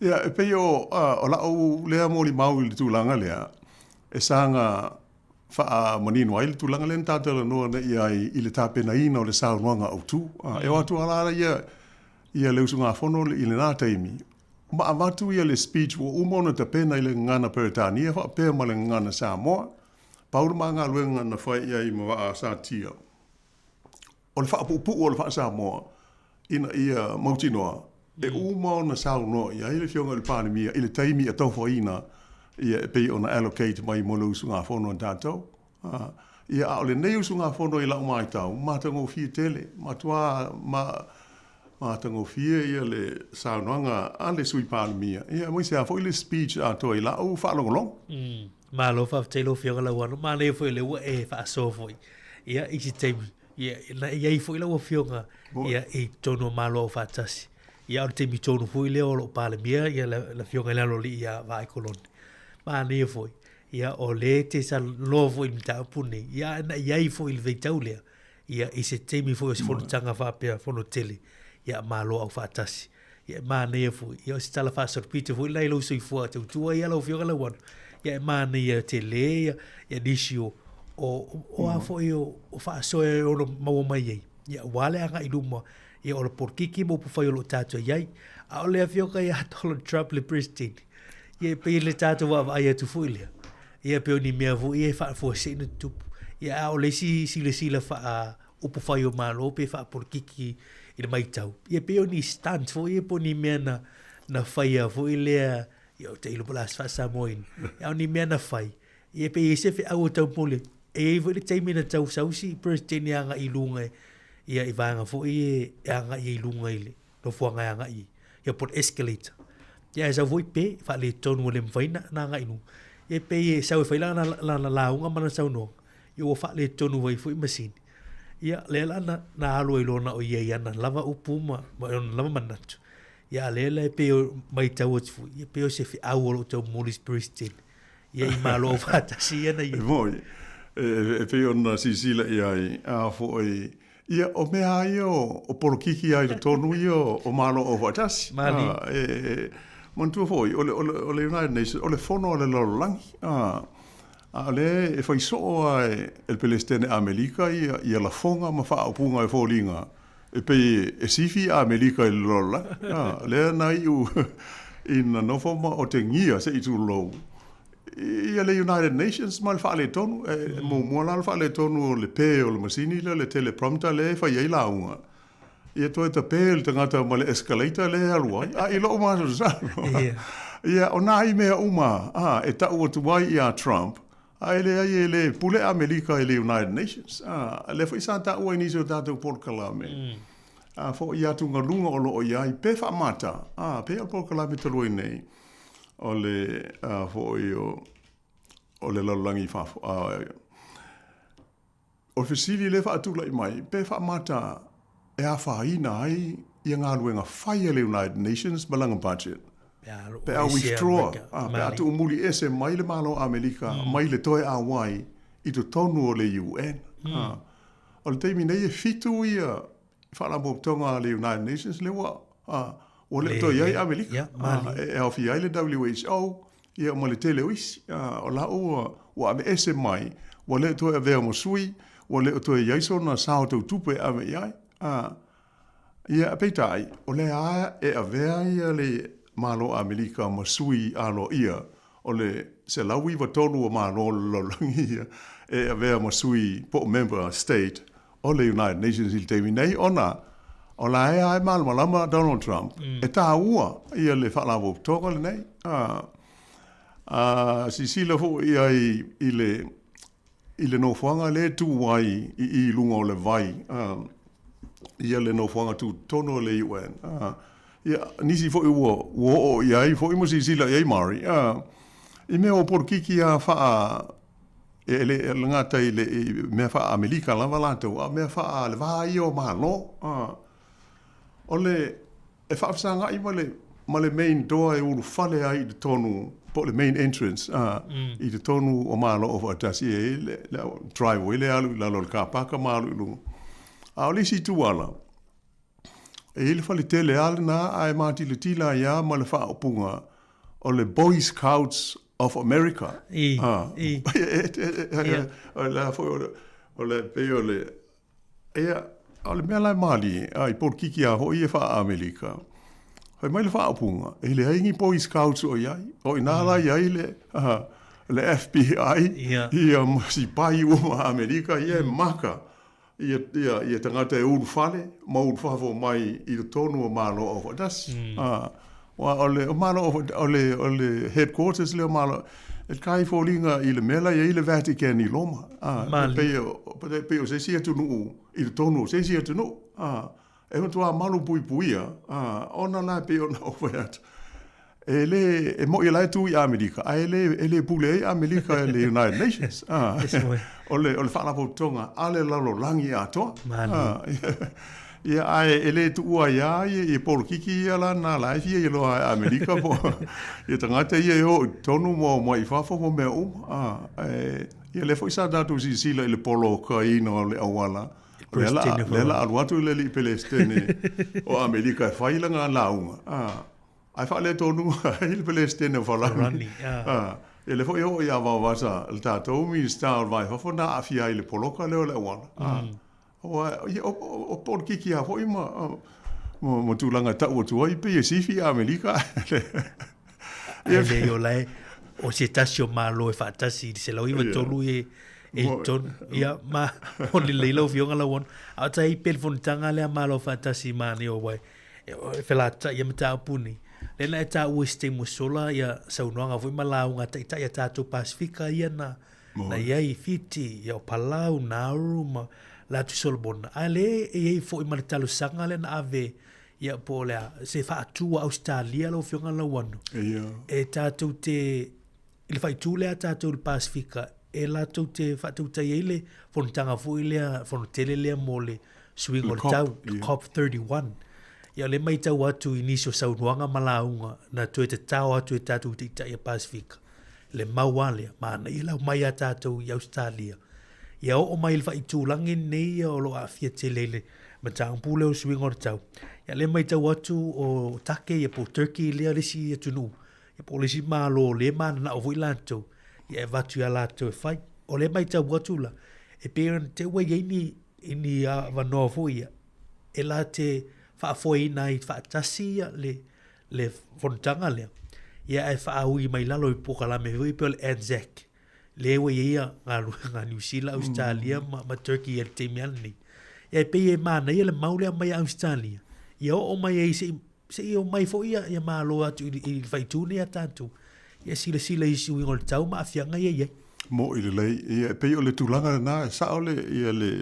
Ia e pei o la'u lea molimau i le tulaga lea e saga faamanino ai le tulaga lea na ta talanoa nei i ai i le tapenaina o le saunoaga autu. E o atu lava la ia, ia le usugafono i lena taimi, ma avatu ia le speech ua uma ona tapena i le gagana Peretania faapea ma le gagana Samoa. Pau le ma galuega na fai i ai ma Vaa Satia, o le faapuupuu o le faa-Samoa ina ia mautinoa e uma ona saunoa i ai le Afioga i le Palemia i le taimi e tofoina ia e pei ona allocate mai mo le usugafono a tatou. Ia, a o lenei usugafono i lau matau, matagofie tele, matua ma, matagofie ia le saunoaga a le Sui Palemia, ia aemaise lava foi le speech atoa i lau faalogologo. Malo faafetai lau Afioga Lauano, manaia foi o lea ua e faasoa foi ia i se taimi ia na i ai foi lau Afioga ia i totonu o Malo Aufaatasi. Ia o le taimi tonu foi lea o lo o Palemia ia le Afioga i le Aloalii ia Vaai Kolone. Manaia foi. Ia, o lea e te talanoa foi i le mataupu lenei, ia, a na i ai foi i le vaitau lea, ia, i se taimi foi o se fonotaga faapea, fono tele, ia, Malo Aufaatasi. Ia, e manaia foi, ia, o se tala faasolopito foi lena i lou soifua tautua ia lau Afioga Lauano, ia, e manaia tele ia, ia nisi o, o, o a foi o, o faasoa e ono maua mai ai, ia, aua le agai i luma, ia, o le polokiki ma upufai o lo o tatou i ai. A o le Afioga ia Donald Trump le President, Ia e pei le tatou vaavaai atu foi lea, ia pei o ni mea foi ia e faafuasei ona tutupu. Ia a o le isi silasila faa upufai o Malo pe faapolokiki i le matau, ia pei o ni stunt foi ia po o ni mea na, na faia foi lea, ia ou te iloa po o le a se faa-Samoa ina, a o ni mea na fai, ia pei e i ai se feau e tau momoli atu. E i ai foi le taimi na tau sau si President e agai i luga ia i vaega foi ia e agai ai i luga i le nofoaga e agai ai, ia po o le escalator. Ia ae sau foi pe, faaletonu ua le mafai ona agai i luga. Ia e pei e sau e fai lana, lana lauga ma lana saunoaga, ia ua faaletonu ai foi masini. Ia lea la na, na alu ai loa na o ia i ana lava upu ma, ma ona lava manatu. Ia a lea la e pei o matau atu foi, ia pei o se feau o lo o tau momoli e si President. Ia i Malo Aufaatasi ia na i ai. E moni, e pei ona silasila i ai, a foi, Ia, o mea lava ia o polokiki lava i totonu ia o Malo Aufaatasi. Malie. E manatua foi, o le, o le, o le United Nations, o le fono a le lalolagi. A, a o lea e fai soo lava e le Peresetene Amerika ia, ia lafoga ma faaupuga e foliga e pei e sifi Amerika i le lalolagi. A, lea na iu ina nofo ma otegia se i tulou Ia le United Nations ma le faaletonu, e muamua la le faaletonu o le pe o le masini lea, le teleprompter lea e fai ai lauga. Ia toe tape le tagata ma le escalator lea e alu ai, a i lou masalosalo. Ia, o nai mea uma a, e tau atu ai ia Trump, a e leai e le pule Amerika i le United Nations. A, lea foi sa taua i nisi o tatou polokalame, a foi i atugaluga o lo o i ai, pe faamata, a, pei o le polokalame talu ai nei, o le a foi o o le lalolagi i fafo. A, o le fesili lea e faatulai mai, pe faamata e afaina ai ia galuega fai a le United Nations ma lana budget? Pe a withdraw, a, pe a tuumuli ese mai le Malo o Amerika mai le toe auai i totonu o le UN. A, o le taimi nei e fitu ia Faalapotopotoga a le United Nations lea ua, a, ua le o toe i ai Amerika. A, e aofia ai le WHO, ia ma le tele o isi. A, o la ua, ua aveese mai, ua le o toe avea ma sui, ua le o toe i ai sona sao tau tupe e ave i ai. A, ia, peitai, o lea lava e avea ia le Malo o Amerika ma sui aloaia o le 193 o Malo o le lalolagi ia e avea ma sui po o member state o le United Nations i le taimi nei ona o la e lava e malamalama Donald Trump e taua ia le Faalapotopotoga lenei. A, a silasila foi i ai i le, i le nofoaga lea e tu ai i i i luga o le vai, a, ia le nofoaga tutotonu o le UN. A, ia, nisi foi ua, ua oo i ai foi ma silasila i ai Murray, a, i mea o polokiki lava faa, E le gata i le mea faa-Amerika lava latou, a o mea faa le va ia o Malo. O le, e faafesagai ma le, ma le main door e ulufale ai i totonu, po o le main entrance, i totonu o Malo Aufaatasi, e i ai le, le driveway lea e alu i lalo o le car park ma alu i luga. A o le isi itu ala, E i ai le fale tele lava lena ae matilatila ai lava ma le faaupuga o le Boy Scouts of America. I, i. O le a foi o le, o le pei o le, ia, o le mea la e malie, a i polokiki lava foi ia faa-Amerika, fai mai le faaupuga, e leai ni Boy Scouts o i ai. O i ina la i ai le, le FBI, ia ma sipai uma a Amerika ia e maka Ia, ia, ia tagata e ulufale ma ulufafo mai i totonu o Malo Aufaatasi. Mm. Ah, aua o le, o Malo Aufaatasi, o le, o le headquarters lea o Malo, e kai foliga i le mea la e i ai le Vatican i Roma. Ah, Mali. e pei o, e pei o se isi atunuu i totonu o se isi atunuu. Ah, e matua malupuipuia, ah, ona la e pei ona ou fai atu. E le, e mo'i la e tu i Amerika, ae le, e le pule ai Amerika i le United Nations. Ah, o le, o le faalapotopotoga a le lalolagi atoa. Mali. Ah, Ia, ae e le tuua ai lava ia polokiki ia la na la e fia iloa e Amerika po ia tagata ia e o i totonu ma omai i fafo ma mea uma. A, ae, ia lea foi sa tatou silasila i le polokaina o le auala, lea la, lea la alu atu le alii Pelesitene o Amerika e fai lana lauga, a, ae faaletonu ai le Pelesitene o Farani. A, ia lea foi e oo ia Vaovasa le tatou Minisita o le Va i Fafo na aafia ai i le poloka lea o le auala. A. Aua, ia, o, o, o polokiki lava foi ma, ma, ma tulaga e tau atu ai, pei e sifi i Amerika. Ae leai o la e, o se tasi o Malo e faatasi i le 193 e, e i totonu. Ia, ma, o lelei lau Afioga Lauano. A o tai pea le fonotaga lea a Malo faatasi manaia aua e, e felataia mataupu nei. Lea na e taua i se taimi ua sola ia saunoaga foi ma lauga a taitai a tatou Pasefika ia na, Na i ai i Fiti, ia o Palau, Nauru ma le Atu Solomona. Ae le e i ai foi ma le talosaga lea na ave ia po o le a, se faatu a Ausetalia lau Afioga Lauano. Ia. E tatou te, i le faaitu lea a tatou i le Pasefika, e latou te faatautai ai le fonotaga foi lea, fono tele lea mo le suiga o le tau, le COP31. Ia o lea e matau atu i nisi o saunoaga ma lauga na toe tatao atu e tatou taitai a Pasefika. Le mau lava lea, manaia le aumai a tatou i Ausetalia, ia oo mai i le faaitulagi lenei ia o lo o aafia tele i le mataupu lea o le suiga o le tau. Ia lea e matau atu o Take ia po o Turkey lea le isi atunuu, ia po o le isi Malo lea e mananao foi latou, ia e avatu ia latou e fai. O lea e matau atu la, e pei ona te i ua i ai ni, ni avanoa foi ia, e la te faafoeina ai faatasi ia le, le fonotaga lea, ia ae faaui mai lalo i polokalame foi pei o le ANZAC, lea ua i ai ia galuega a Niu Sila, Ausetalia ma, ma Turkey i le taimi lava lenei. Ia e pei e manaia le mau lea aumai a Ausetalia, ia oo mai ai se i, se i omai foi ia, ia malo atu i, i le faaitu nei a tatou, ia silasila i suiga o le tau ma aafiaga ia e i ai. Moʻi lelei. Ia, e pei o le tulaga lena, e sao le, ia le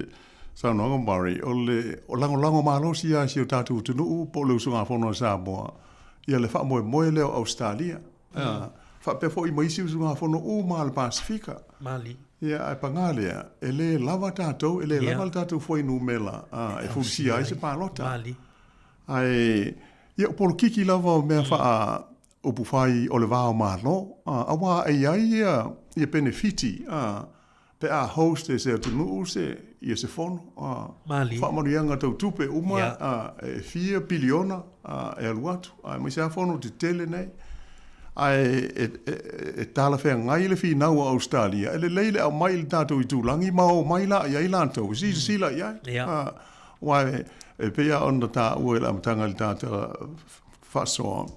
saunoaga Murray, o le o lagolago malosi lava i si o tatou atunuu po o le usugafono a Samoa, ia le faamoemoe lea o Ausetalia. Mm. Faapea foi ma isi usugafono uma a le Pasefika. Mali. Ia, ae paga lea, e le lava tatou, e le lava le tatou fuainumera e fulisia ai se palota. Mali. Ae, ia, o polokiki lava o mea faa upu fai o le va o Malo, auā e i ai ia, ia penefiti, pe a host e se atunuu se, ia se fono, Malie. faamanuiaga tau tupe uma, e fia piliona, e alu atu, aemaise lava fono tetele nei. Ae e, e, e talafeagai le finau a Ausetalia, e lelei le aumai i le tatou itulagi ma omai la i ai latou, e silasila i ai. Aua e, e pei lava ona taua i le amataga i le tata faasoa,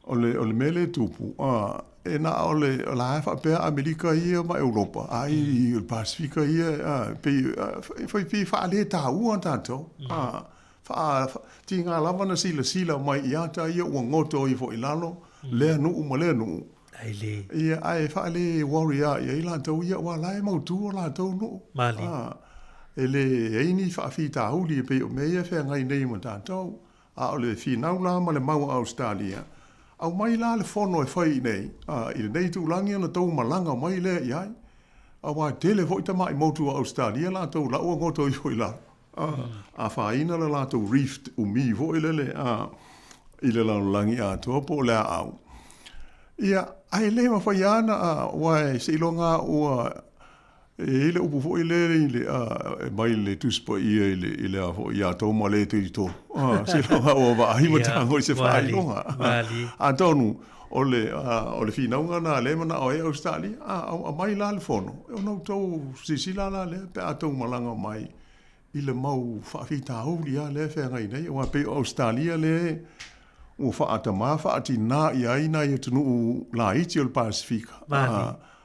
o le, o le mea lea e tupu, a, e na o le, o la e faapea Amerika ia ma Europa, ai mm. o le Pasifika ia, a, pei, a, fai pei faaletaua tatou, mm. a, faa, fa, tiga lava na silasila mai i ata ia ua goto ifo i lalo, mm. lea nuu ma lea nuu. Ai le. Ia, ae faale worry a i ai latou ia, aua la e mautu o latou nuu. Mali. A, e le ai ni faafitauli e pei o mea ia e feagai nei ma tatou. A o le finau la ma le mau a Ausetalia, aumai la le fono e fai i inei, a, i lenei itulagi ona tou malaga mai lea i ai. Aua e tele foi tamai motu a Ausetalia latou la ua goto ifo i lalo, a, afaina le latou reef umi foi lele, a, i le lalolagi atoa po o le aau. Ia, ae le mafai lava ona, a, aua e seiloga lava ua E i ai le upu foi lea i le, e mai le Tusi Paia i le, i le a foi, ia Toma le 32. Ah, seiloga ua vaai ma tago i se faailoga. Atonu, o le, o le finauga lena lea e manao ai Ausetalia, a, aumai la le fono, ona outou silasila la lea pe a tou malaga mai i le mau faafitauli lava lea e feagai nei, aua e pei o Ausetalia lea ua faatamā faatinā i ai nai atunuu laiti o le Pasefika.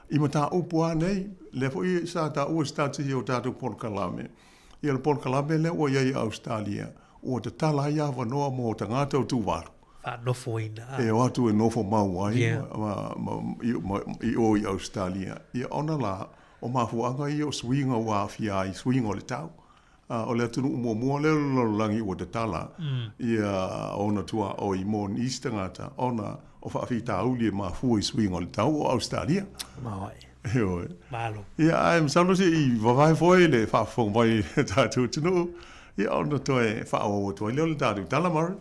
I mataupu lava nei, lea foi sa taua i se tasi o tatou polokalame, ia le polokalame lea ua i ai i Ausetalia, ua tatala ai avanoa mo tagata o Tuvalu. Faanofoina. E o atu e nofo mau ai i o i Ausetalia. Ia ona la, O mafuaaga ia o suiga ua aafia ai suiga o le tau. O le atunuu muamua lea o le lalolagi ua tatala ia ona tuaoi mo nisi tagata ona o faafitauli e mafua i suiga o le tau o Ausetalia. Ioe. Malo. Ia, ae masalo se i vavae foe le faafofoga mai i le tatou atunuu. Ia, ona toe faaauau atu ai lea o le tatou tala, Murray.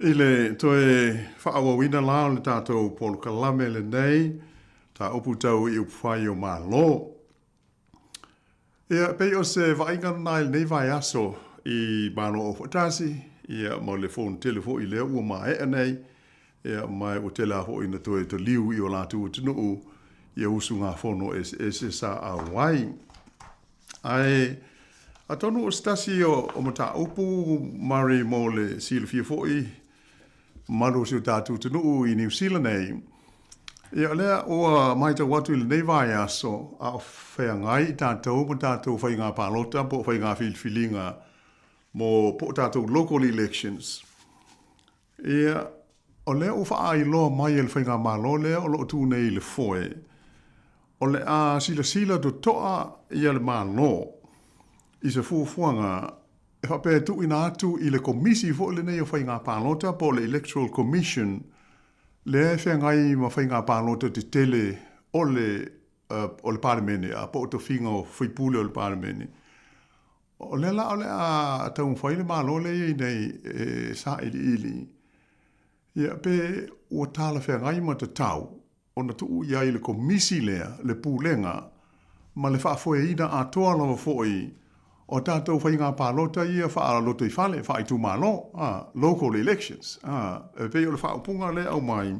I le toe faaauauina la o le tatou polokalame lenei, mataupu tau i upufai o Malo. Ia, pei o se vaaiga lena i lenei vaiaso i Malo Aufaatasi, ia, ma le fonotele foi lea ua maea nei, ia, ma ua tele lava foi ina toe taliu i o latou atunuu ia usugafono eseese sa auai. Ae, atonu o se tasi o mataupu, Murray, mo le silafia foi, mamalu o si o tatou atunuu i Niu Sila nei, ia o lea ua matau atu i lenei vaiaso a o feagai i tatou ma tatou faiga palota po o faiga filifiliga mo po o tatou local elections. Ia, o lea ua faailoa mai e le faigamalo lea o lo o tu nei i le foe, o le a silasila totoa ia le Malo i se fuafuaga e faapea e tuuina atu i le Komisi foi lenei o Faiga Palota po o le Electoral Commission lea e feagai ma faiga palota tetele o le o le Palemene po o tofiga o faipule o le Palemene. O lea la o le a taumafai le Malo lea e i ai nei e sailiili ia pe ua talafeagai ma tatau ona tuu i ai le Komisi lea le pulega ma le faafoeina atoa lava foi o tatou faiga palota ia faalotoifale, faaitumalo, local elections. E pei o le faaupuga lea e aumai,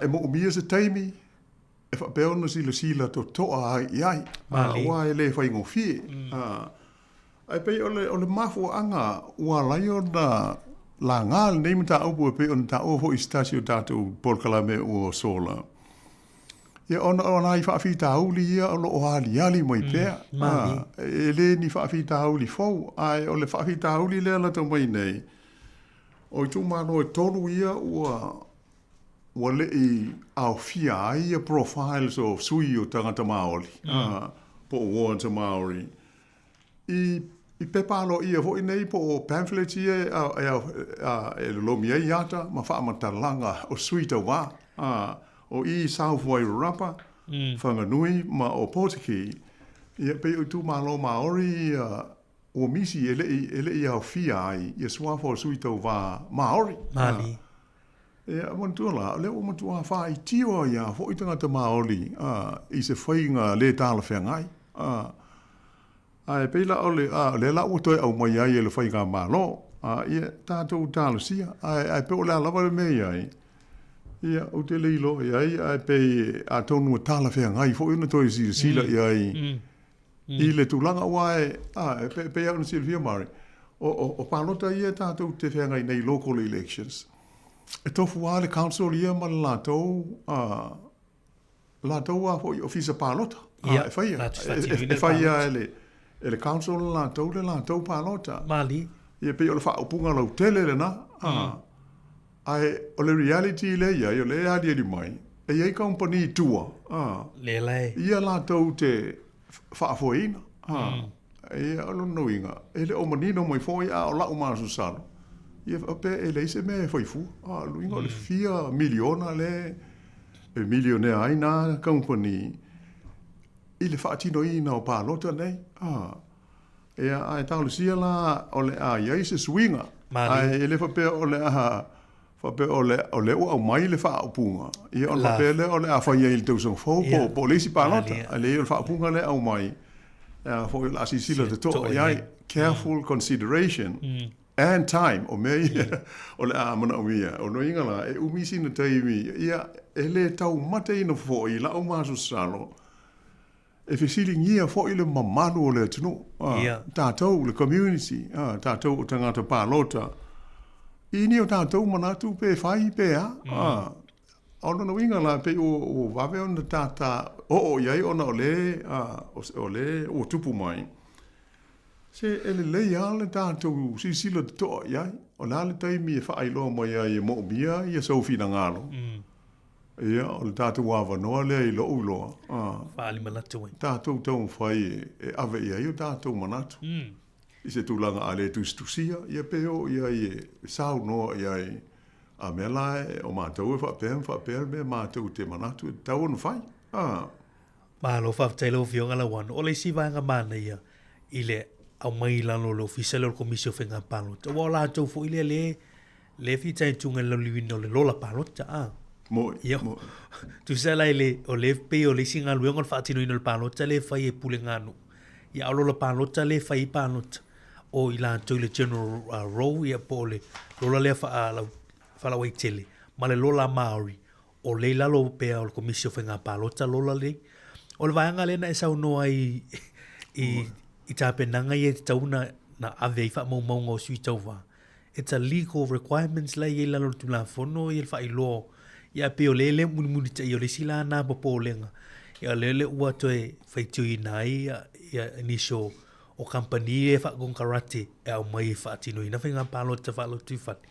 e moomia se taimi e faapea ona silasila totoa ai i ai, aua e le faigofie. Ae pei o le, o le mafuaaga ua ala ai ona laga lenei mataupu e pei ona taua foi i se tasi o tatou polokalame ua sola, ia ona o nai faafitauli ia o lo o aliali mai pea. E le ni faafitauli fou, ae o le faafitauli lea lata mai nei, o itumalo e tolu ia ua ua le i aofia ai ia profiles o sui o tagata Māori, po o wards o Māori, I, i pepa aloaia foi nei po o pamphlets ia e, e, e, e lolomi ai ata ma faamatalaga o sui tauva, a, o i South Wairarapa, Whanganui ma o Potiki, ia pei o itumalo Māori ia ua misi e le i, e le i aofia ai ia suafa o sui tauva Māori. Malie. Ia, manatua la, o lea ua matua faaitio ai lava foi tagata Māori a, i se faiga le talafeagai. A, ae pei la o le, a, o lea la ua toe aumai ai e le Faigamalo, a, ia, tatou talosia, ae, ae pei o le a lava le mea i ai, ia, ou te le iloa i ai, ae pei atonu e talafeagai foi ona toe silasila i ai i le tulaga aua e, a, e pei lava ona silafia Murray, o, o, o palota ia tatou te feagai nei local elections, e tofu lava le council ia ma le latou, a, latou a foi ofisa palota, a, Ia, e faia. latou E, e, faatinoina e le faia palota. e le, e le council le latou le latou palota. Malie. Ia pei o le faaupuga lautele lena, a. Ae o le reality lea e i ai, o lea e aliali mai, e i ai kamupani i tua, a. Lea la e. Ia latou te faafoeina, a. Ia, o lona uiga, e le o manino mai foi, a o lau masalosalo, ia faapea e leai se mea e fai fua. A, o lona uiga o le fia miliona lea e milionea ai na kamupani i le faatinoina o palota nei. A, ia, ae talosia la o le a i ai se suiga. Ae e le faapea o le a faapea o le, o lea ua aumai le faaupuga, ia ona faapea lea o le a fai ai i le tausaga fou po, po o le isi palota. Ae leai o le faaupuga lea e aumai, a foi o le a silasila totoa i ai, careful consideration and time, o mea ia o le a manaomia. O lona uiga la, e umi sina taimi, ia e le taumateina foi i lau masalosalo, E fesiligia foi le mamalu o le atunuu, a, tatou, le community, a, tatou o tagata palota, i ni o tatou manatu pe fai pe a, a. O lona uiga la, pei ua, ua vave ona tātā oo i ai ona o le, a, o le ua tupu mai. Se e lelei lava le tatou silasila totoa i ai, o le a le taimi e faailoa mai ai e moomia ia sou finagalo. Ia, o le tatou avanoa lea i lou iloa, a. Faaali manatu ai. Tatou taumafai e ave i ai o tatou manatu. I se tulaga a le tusitusia, ia pe oo i ai e saunoa i ai, a mea la o matou e faapea ma faapea le mea matou te manatu e tatau ona fai. A. Malo faafetai lau Afioga Lauano. O le isi vaega manaia i le aumai i lalo o le Ofisa lea o le Komisi o Faiga Palota, aua o latou foi lea lea lea fitaituga i le lauliliuina o le lola palota, a. Moi, Ia, moi. tusa la i le, o lea pei o le isi galuega o le faatinoina o le palota lea e fai e puleganuu. Ia, a o lola palota lea e fai ai palota, o i latou i le general uh, roll, ia po o le lola lea faalau, faalauaitele, ma le lola Māori, O lea i lalo pea o le Komisi o Faiga Palota lola nei. O le vaega lea na e saunoa ai i, i tapenaga ia e tatau ona na ave ai faamaumauga o sui tauva. It's a legal requirements la e i ai i lalo o le Tulafono ia le faailoa. Ia e pei o lea e le mulimulitai o le isi la na popolega. Ia o lea lea ua toe faitioina ai ia, ia nisi o, o kamupani ia e faakonekarate e aumai e faatinoina faiga palota faalautuifale.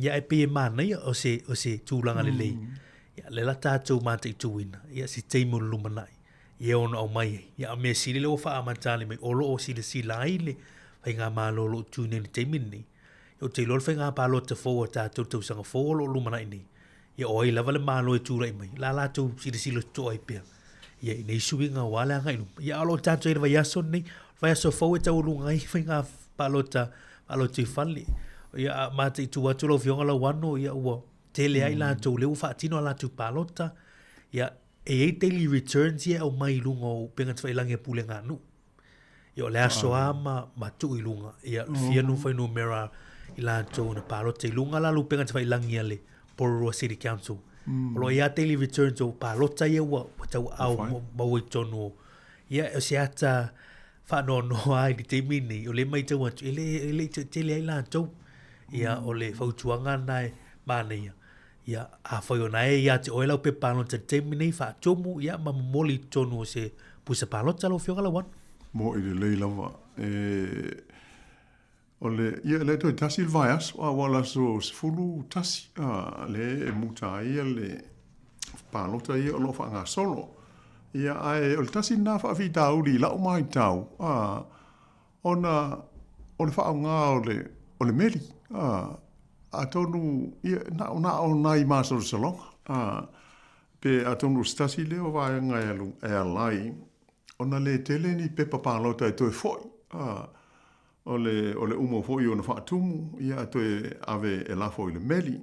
Ia ae pei e manaia o se, o se tulaga lelei. Ia lea la tatou mataituina, ia se taimi o le lumanai, ia ono aumai ai. Ia a o mea sili lea ua faaamata mai o lo o silasila ai le faigamalo o lo o tu nei i le taimi lenei. Ou te iloa le faiga palota fou a tatou tausaga fou o lo o lumanai nei, Ia o ai lava le Malo e tulai mai, la latou silasila totoa ai pea. Ia i nei suiga aua le agai i luma. Ia a o lo o tatou i le vaiaso lenei, o le vaiaso fou e taualuga ai faiga palota faalotoifale. Ia a mataitu atu lau Afioga Lauano, ia ua tele ai latou lea ua faatino a latou palota. Ia e i ai daily returns ia e aumai i luga o upega tafailagi a puleganuu. Ia o le aso lava ma, ma tuu i luga. Ia mm. fia nu fuainumera i latou na palota i luga la lupega tafailagi a le Porirua City Council. O lo o i ai daily returns o palota ia ua, ua tauaau maua i totonu o ia o se ata faanoanoa ai i le taimi lenei, o lea e matau atu, e le, e le i toatele ai latou. Ia, o le fautuaga lena e manaia. Ia, afai o na e ia te oe lau pepa palota i le taimi nei, faatumu, ia, ma momoli i totonu o se pusa palota lau Afioga Lauano. Mo'i lelei lava. E, o le, ia, le toe tasi le vaiaso, a ua le aso 11, a, le e muta ai ia le palota ia o lo o faagasolo. Ia, ae o le tasi lena faafitauli i lau matau, a, ona o le faaaoga o le, o le meli, a, atonu, ia, na o, na o nai masalosaloga, a, pe atonu o se tasi lea o vaega e alu, e ala ai ona le tele ni pepa palota e toe foi, a, o le, o le uma foi ona faatumu, ia, ae toe ave e lafo i le meli.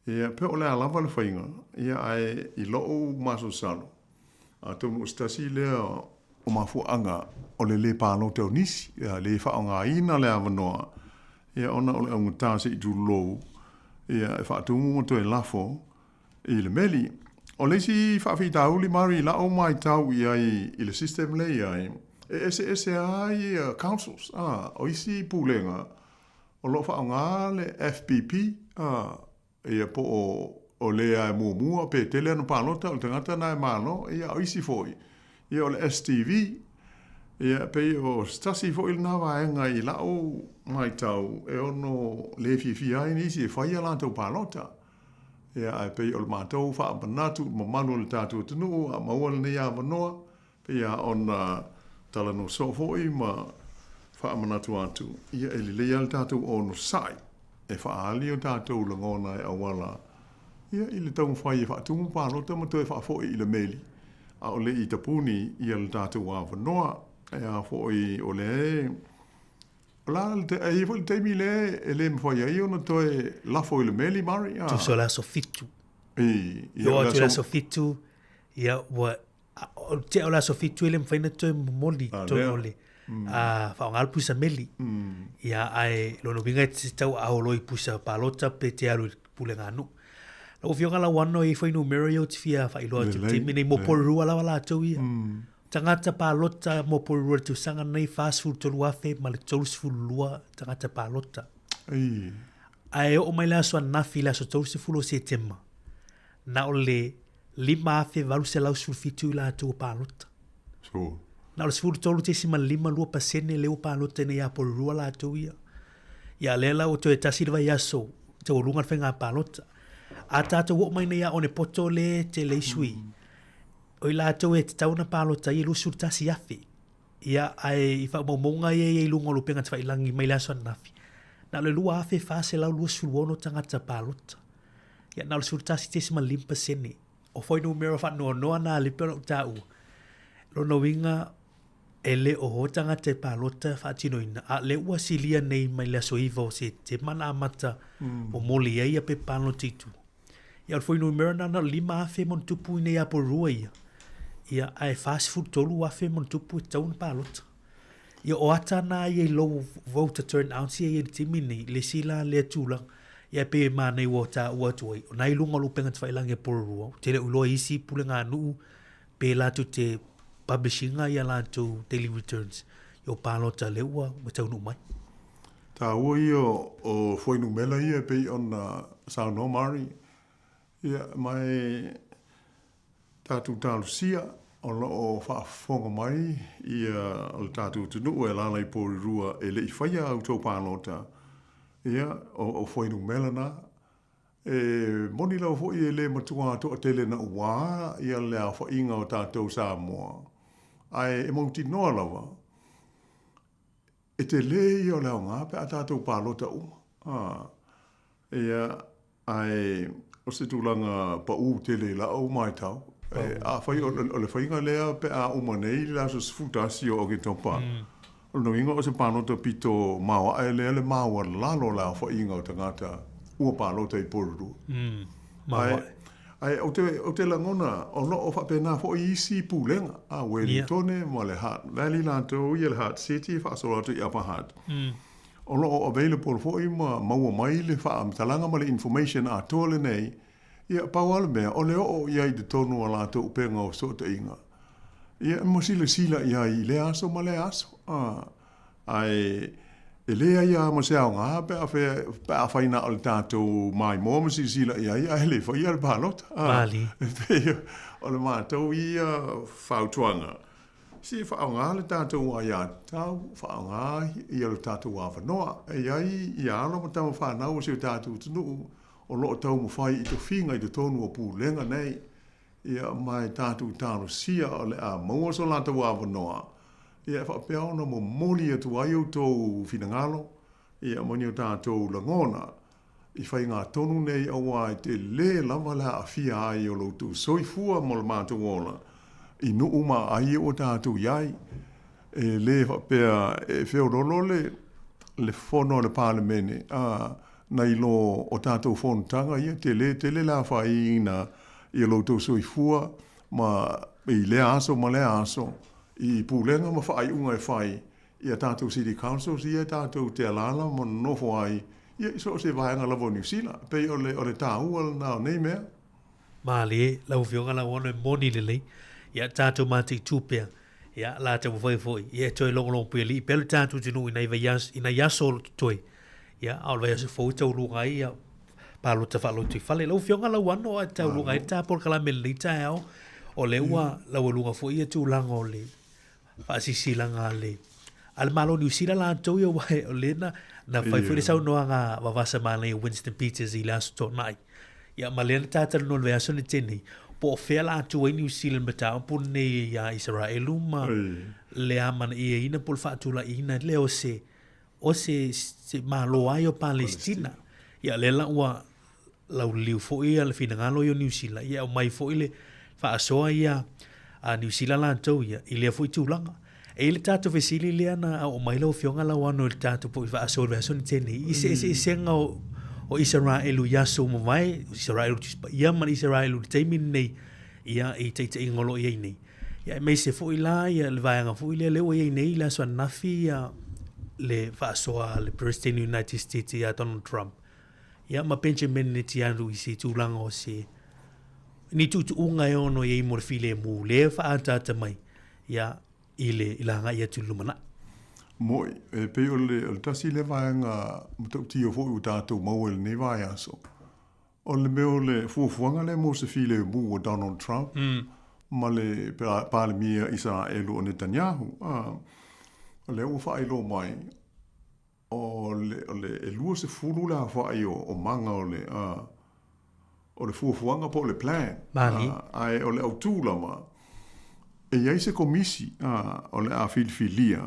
Ia, pe o le a lava le faiga, ia, ae i lou masalosalo, atonu o se tasi lea o mafuaaga o le lē palota o nisi, ia, le faaaogaina le avanoa, ia, ona o le augata se i tulou, ia, e faatumu ma toe lafo i le meli. O le isi faafitauli Mari i lau matau i ai i le system lea e i ai, e eseese lava ia councils, a, o isi pulega, O lo o faaaoga le FPP, a, ia po o, o le a e muamua pe tele ana palota o le tagata na e malo, ia a o isi foi, ia o le STV. Ia, pei o se tasi foi lena vaega i la'u maitau e ono le fiafia ai nisi e fai a latou palota. Ia, ae pei o le matou faamanatu i le mamalu o le tatou atunuu a maua lenei avanoa, pei lava ona talanoa soo foi ma faamanatu atu, ia e lelei lava le tatou onosai e faaali o tatou lagona e auala ia i le taumafai e faatumu palota ma toe faafoi i le meli a o le i tapuni ia le tatou avanoa. E a foi o lea e o la e i ai foi le taimi lea e le mafai ai ona toe lafo i le meli, Murray, a. Tusa o le aso 7. I, ia, o le aso 7, ia, ua O le tea o le aso 7 e le mafai ona toe momoli i totonu o le faaaoga le pusa meli. Ia ae lona uiga e te tauaao loa i pusa palota pe te alu i le pulega a nuu. Lau Afioga Lauano e i ai fuainumera ia ou te fia faailoa atu i le taimi lenei mo Porirua lava latou ia. Tagata palota mo Porirua i le tausaga lenei 43,000 ma le 32 tagata palota. Ae oo mai le aso ananafi i le aso 30 o Setema, na o le 5,817 i latou ua palota. Sure. Na o le 13.52 pasene lea ua palota ina ia Porirua latou ia. Ia lea la ua toe tasi le vaiaso taualuga le faiga palota. A tatou oo mai nei ia Onepoto le tele ai sui, o i latou e tatau ona palota ai e 21,000. Ia, ae i faamaumauga ia e i ai i luga o le upega tafailagi mai le aso ananafi, na o le 2,426 tagata palota. Ia, na o le 11.5%. O fuainumera faanoanoa na a Lipe o lau taua. Lona uiga, e le o o tagata e palota faatinoina, a o lea ua silia nei mai le aso 9 o Setema na amata momoli ai ia pepa palota i tua. Ia o le fuainumera na na o le 5,000 ma ona tupu i inei ia Porirua ia, ia ae 43,000 ma ona tupu e tatau ona palota. Ia o ata na ia i low voter turnout ia i le taimi nei, le isi la lea tulaga. Ia e pei e manaia ua taua atu ai, o na i luga o le upega tafailagi a Porirua, ou te le o iloa i isi pulega nuu pe latou te publish ina ia latou daily returns i o palota lea ua taunuu mai. Taua ia o fuainumera ia e pei ona saunoa Murray, ia ma e tatou talosia o lo o faafofoga mai ia o le tatou atunuu e alaala i Porirua e le i faia a outou palota, ia o fuainumera na. E moni lava foi e le matua toatele naua ia le aofaiga o tatou Samoa, ae e mautinoa lava E tele ia o le aoga pe a tatou palota uma. A, ia, ae o se tulaga pau tele i la'u maitau. E, afai o, o le faiga lea pe a uma nei le aso 11 o Oketopa, o lona uiga o se palota pito maoae lea le maualalo o le aofaiga o tagata ua palota i Porirua. Maoae. Ae, ae ou te, ou te lagona o lo o faapena foi isi pulega, a Wellingtone ma le Hutt Valley latou ia le Hutt City e faasolo atu i Upper Hutt. O lo o available foi ma maua mai le faamatalaga ma le information atoa lenei, ia pau lava le mea o le oo i ai i totonu o a latou upega o fesootaiga, ia ma silasila i ai i lea aso ma lea aso. A. Ae e leai lava ma se aoga pe a pe afai na o le tatou maimoa ma silasila i ai ae le faia le palota. Malie. E pei o le matou ia fautuaga, se faaaoga le tatou aiatatau, faaaoga ia lo tatou avanoa. E i ai ia alo ma tama fanau o si o tatou atunuu o lo o taumafai i tofiga i totonu o Pulega nei. Ia, ma e tatou talosia o le a maua so latou avanoa, ia, e faapea ona momoli atu ai outou finagalo, ia, ma ni o tatou lagona i faiga tonu nei auā e tele lava le aafia ai o lo outou soifua ma lo matou ola i nuu ma aai ua tatou i ai. E le faapea e feoloolo le, le fono a le Palemene, a, nai lo o tatou fonotaga ia, tele tele le afaina i lo outou soifua ma i lea aso ma lea aso i pulega ma faaiuga e fai i a tatou City Councils ia e tatou te alaala ma nonofo ai ia i so o se vaega lava o Niu Sila. E pei o le, o le taua lena o nei mea. Malie, lau Afioga Lauano e moni lelei. Ia tatou mataitu pea. Ia, la taumafai foi, ia e toe logologo puialii pea le tatou atunuu i nai vaiaso, i nai aso o lo o totoe. Ia, a o le vaiaso fou e tauluga ai ia palota faalotoifale. Lau Afioga Lauano, a e tauluga ai le ta polokalame i lenei taeao, o lea ua laualuga foi ia tulaga o le. faasilasilaga a le a le Malo o Niu Sila latou ia aua o lea na na fai foi le saunoaga a vavasa manaia Winston Peters i le Aso Toonai. Ia ma lea na tatalanoa i le vaiaso na tea nei, po o fea la atu ai Niu Sila i le mataupu lenei iā Isaraelu ma le amanaiaina po o le faatulaiina lea o se o se se Malo lava ia o Palesitina. Ia lea la ua lauliliu foi ia le finagalo ia o Niu Sila, ia e aumai foi le faasoa ia a Niu Sila latou ia i lea foi tulaga. E i ai le tatou fesili lea na oo mai lau Afioga Lauano i le tatou foi faasoa i le vaiaso na tea nei, i se eseesega o, o Isaraelu i aso ua mavae, Isaraelu Tusi Paia ma le Isaraelu i le taimi lenei, ia, i taitaiga o lo o i ai nei. Ia, aemaise foi la ia le vaega foi lea, lea ua i ai nei i le aso ananafi ia le faasoa a le Peresetene o United States ia Donald Trump. Ia ma Benjamin Netanyahu i se tulaga o se ni tuutuuga e ono i ai mo le filemu lea e faaataata mai ia i le i le agai atu i le lumanai. Moe, e pei o le, o le tasi lea vaega matautia foi ua tatou maua i lenei vaiaso, o le mea o le fuafuaga lea mo se filemu a Donald Trump ma le Palemia Isaraelu o Netanyahu. O lea ua faailoa mai, O le, o le, e 20 le aofai o, o maga o le, a, o le fuafuaga po o le plan. Mali. A, ae o le autū lava, e i ai se komisi, a, o le a filifilia,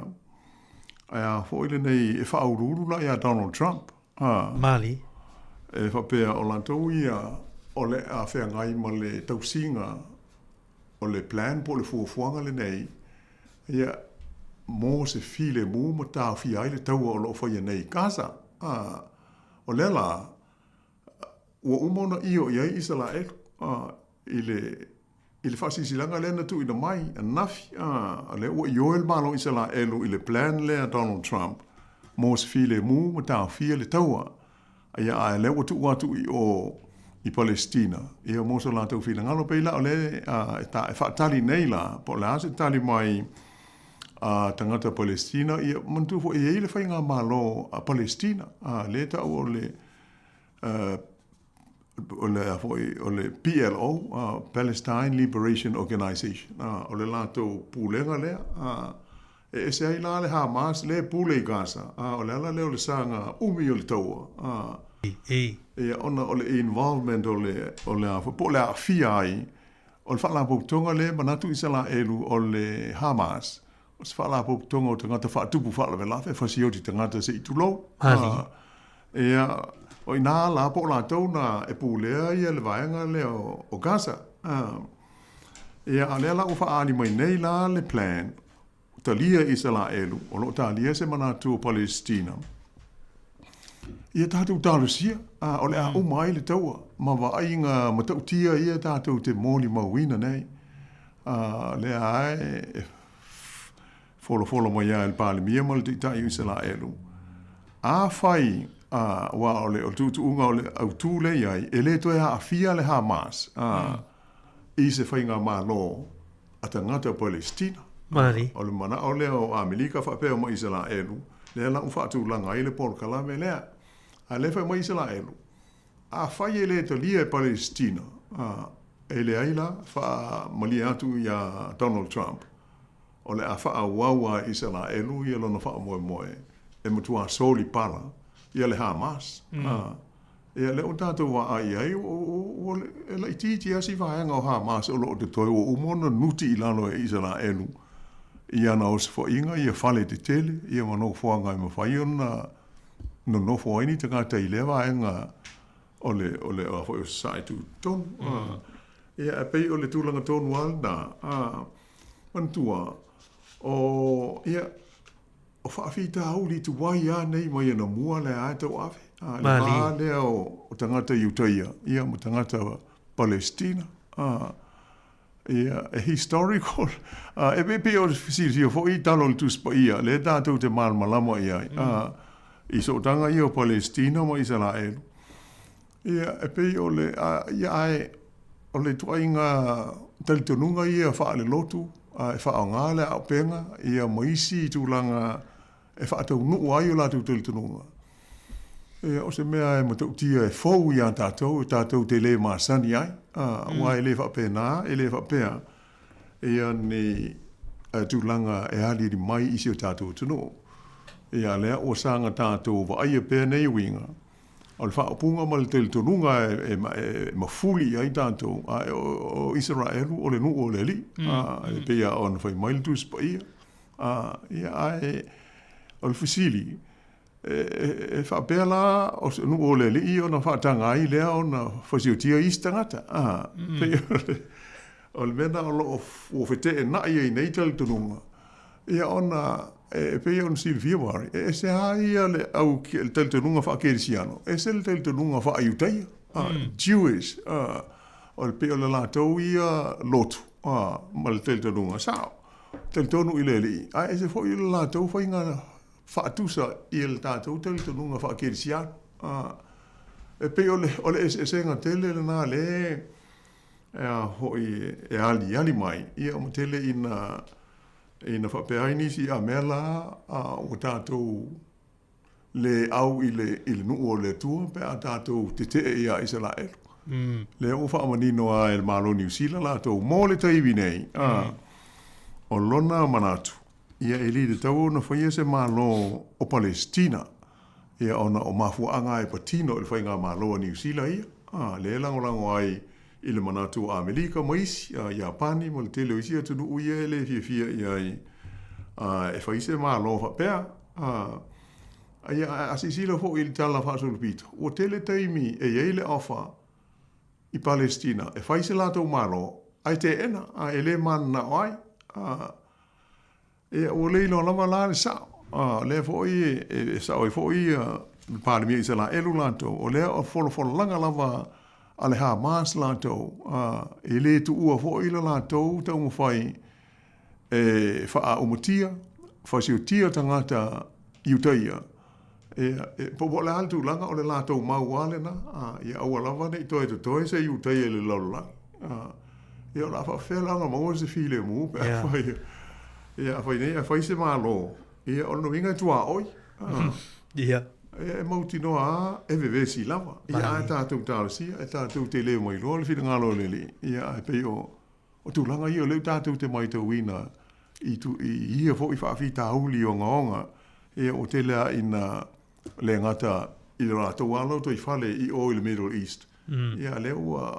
ae a foi lenei e faauluulu la iā Donald Trump, a. Mali. E faapea o latou ia o le a feagai ma le tausiga o le plan po o le fuafuaga lenei, ia, mo se filemu ma taofia ai le taua o lo o faia nei i Gaza. Ā, o lea la, ua uma ona io i ai Isalaelu, ā, i le, i le faasilasilaga lea na tuuina mai ananafi, ā, o lea ua ioe le Malo o Isalaelu i le plan lea a Donald Trump mo se filemu ma taofia le taua. Ia, a lea ua tuu atu i o i Palesitina, ia mo so latou finagalo, pei la o lea e, ta, e faatali nei la, po o le a se tali mai a tagata Palesitina, ia manatua foi e i ai le faigamalo a Palesitina, a lea e tau o le, o le a foi, o le PLO, Palestine Liberation Organization, o le latou pulega lea, a, E ese ai la le Hamas lea e pule i Gaza, a o le ala lea o le saga umi o le taua, a, ia, ona o le involvement o le, o le a foi, po o le aafia ai o le Faalapotopotoga lea e manatu Isalaelu o le Hamas, o se Faalapotopotoga o tagata faatupu faalavelave, e fasioti tagata se i tulou. A, ia, o i ina la po o latou na e pulea ia le vaega lea o, o Gaza. A, ia, a o lea la ua faaali mai nei la le plan, Talia e Isalaelu, o lo o talia se manatu o Palesitina. Ia tatou talosia, a, o le a uma ai le taua, ma vaaiga matautia ia tatou te molimauina nei. A, lea lava e folafola mai lava e le Palemia ma le Taitai o Isalaelu, afai, a, aua o le tuutuuga o le autū lea e i ai, e le toe aafia le Hamas, a, i se faigamalo a tagata o Palesitina. Mali. O le manao lea o Amerika faapea ma Isalaelu, lea la ua faatulaga ai le polokalame lea. A lea fai mai Isalaelu, afai e le talia e Palesitina, a, e leai la, faamalie atu iā Donald Trump, o le a faaauau lava e Isalaelu ia lona faamoemoe e matua soli pala ia le Hamas. A, Ia, lea ua tatou vaai i ai, ua e laitiiti lava si vaega o Hamas o lo o totoe, ua uma ona nuti i lalo e Isaraelu i ana osofaiga, ia fale tetele, ia ma nofoaga e mafai ona nonofo ai ni tagata i lea vaega o le, o le, a foi o Sasae Tutotonu. Ia, e pei o le tulaga tonu lava lena, manatua, o, ia, O faafitauli tuai lava nei mai anamua lea lava e tauave, a, le va lea o tagata Iutaia, ia, ma tagata Palesitina, a, ia, e historical, a, e pei o silafia foi i tala o le Tusi Paia, lea tatou te malamalama i ai, a, i sootaga ia o Palesitina ma Isaraelu. Ia, e pei o le, a, ia, ae, o le ituaiga talitonuga ia faalelotu, a e faaaoga le auupega, ia, ma isi tulaga e faataunuu ai o latou talitonuga. Ia, o se mea e matautia e fou iā tatou, e tatou te le masani ai, a, aua e le faapena, e le faapea, ia, ni. tulaga e aliali mai i si o tatou atunuu. Ia, lea ua saga tatou vaaia pea nei uiga, o le faaupuga ma le talitonuga e mafuli i ai tatou, a o Isaraelu o le nuu o le Alii, e pei lava ona fai mai le Tusi Paia. Ia, ae o le fesili, e faapea la o se nuu o le Alii ona faataga ai lea ona fasiotia isi tagata? Pei o le mea lena o lo o ua feteenai ai nei talitonuga, ia ona e pei ona silafia Mari, e ese lava ia le au le talitonuga faakerisiano, ese le talitonuga faaiutaia, Jewish, o le pei o le latou ia lotu ma le talitonuga sao, talitonu i le Alii, ae ese foi le latou faiga faatusa i le tatou talitonuga faakerisiano. E pei o le eseesega tele lena lea e a foi e aliali mai, ia ua tele ina ina faapea ai nisi, a mea la ua tatou le au i le i le nuu o le Atua pe a tatou tetee ia Isaraelu. Lea ua faamanino lava e le Malo o Niu Sila latou mo le taimi nei, a, o lona manatu, ia e le tatau ona faia se Malo o Palesitina, ia ona o mafuaaga e patino i le faigamalo a Niu Sila ia, a, lea e lagolago ai i le manatu o Amerika ma isi, a Iapani ma le tele o isi atunuu ia e le fiafia i ai e fai se Malo faapea. A, ia, a silasila foi i le tala faasolopito, ua tele taimi e i ai le offer i Palesitina e fai se latou Malo, ae teena, a e le mananao ai. A, Ia, ua le iloa lava la le sao. A, o lea foi e sao ai foi le Palemia Isaraelu latou, o lea o folafolalaga lava a le Hamas latou, a, e le tuua foi le latou taumafai e faaaumatia, fasiotia tagata Iutaia. Ia, e, po o le a le tulaga, o le latou mau lava lena, a, ia aua lava ne i toe totoe se Iutaia i le lalolagi. A, ia o le a faapefea la ona maua se filemu pe a fai, ia, a fai nei, a fai se Malo, ia o lona uiga e tuaoi. A, Ia, e mautinoa lava e vevesi lava. Ia, ae tatou talosia, e tatou te le mailoa le finagalo o le Alii. Ia, ae pei o, o tulaga ia o lea ua tatou te maitauina i, tu, i ia foi faafitauli ogaoga, ia ua tele lava ina le gata i le latou lava lotoifale i o i le Middle East. Ia, lea ua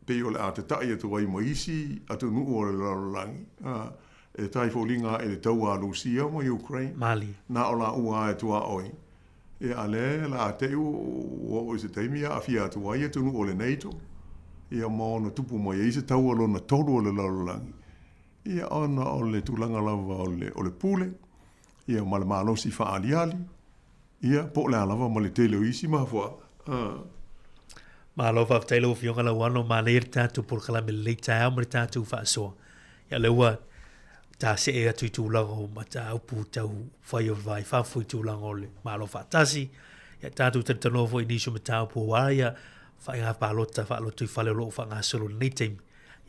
pei o le a tata'i atu ai ma isi atunuu o le lalolagi, a, e tai foliga aʻe i le taua a Lusia ma Ukraine, Mali. na o lāua lava e tuaoi. Ia, a lea o le a te'i ua oo i se taimi e aafia atu ai atunuu o le NATO, ia ma ono tupu mai ai se taua lona tolu o le lalolagi, ia ona o le tulaga lava o le, o le pule, ia ma le malosi faaaliali, Ia, po o le a lava ma le tele o isi mafuaaga. Malo faafetai lau Afioga Lauano, manaia le tatou polokalame lelei taeao ma le tatou faasoa. Ia lea ua tasee atu i tulaga o mataupu tau fai o le va i fafo i tulaga o le Malo faatasi. Ia tatou talatalanoa foi i nisi o mataupu aua ia faiga palota faalotoifale o lo o faagasolo i lenei taimi.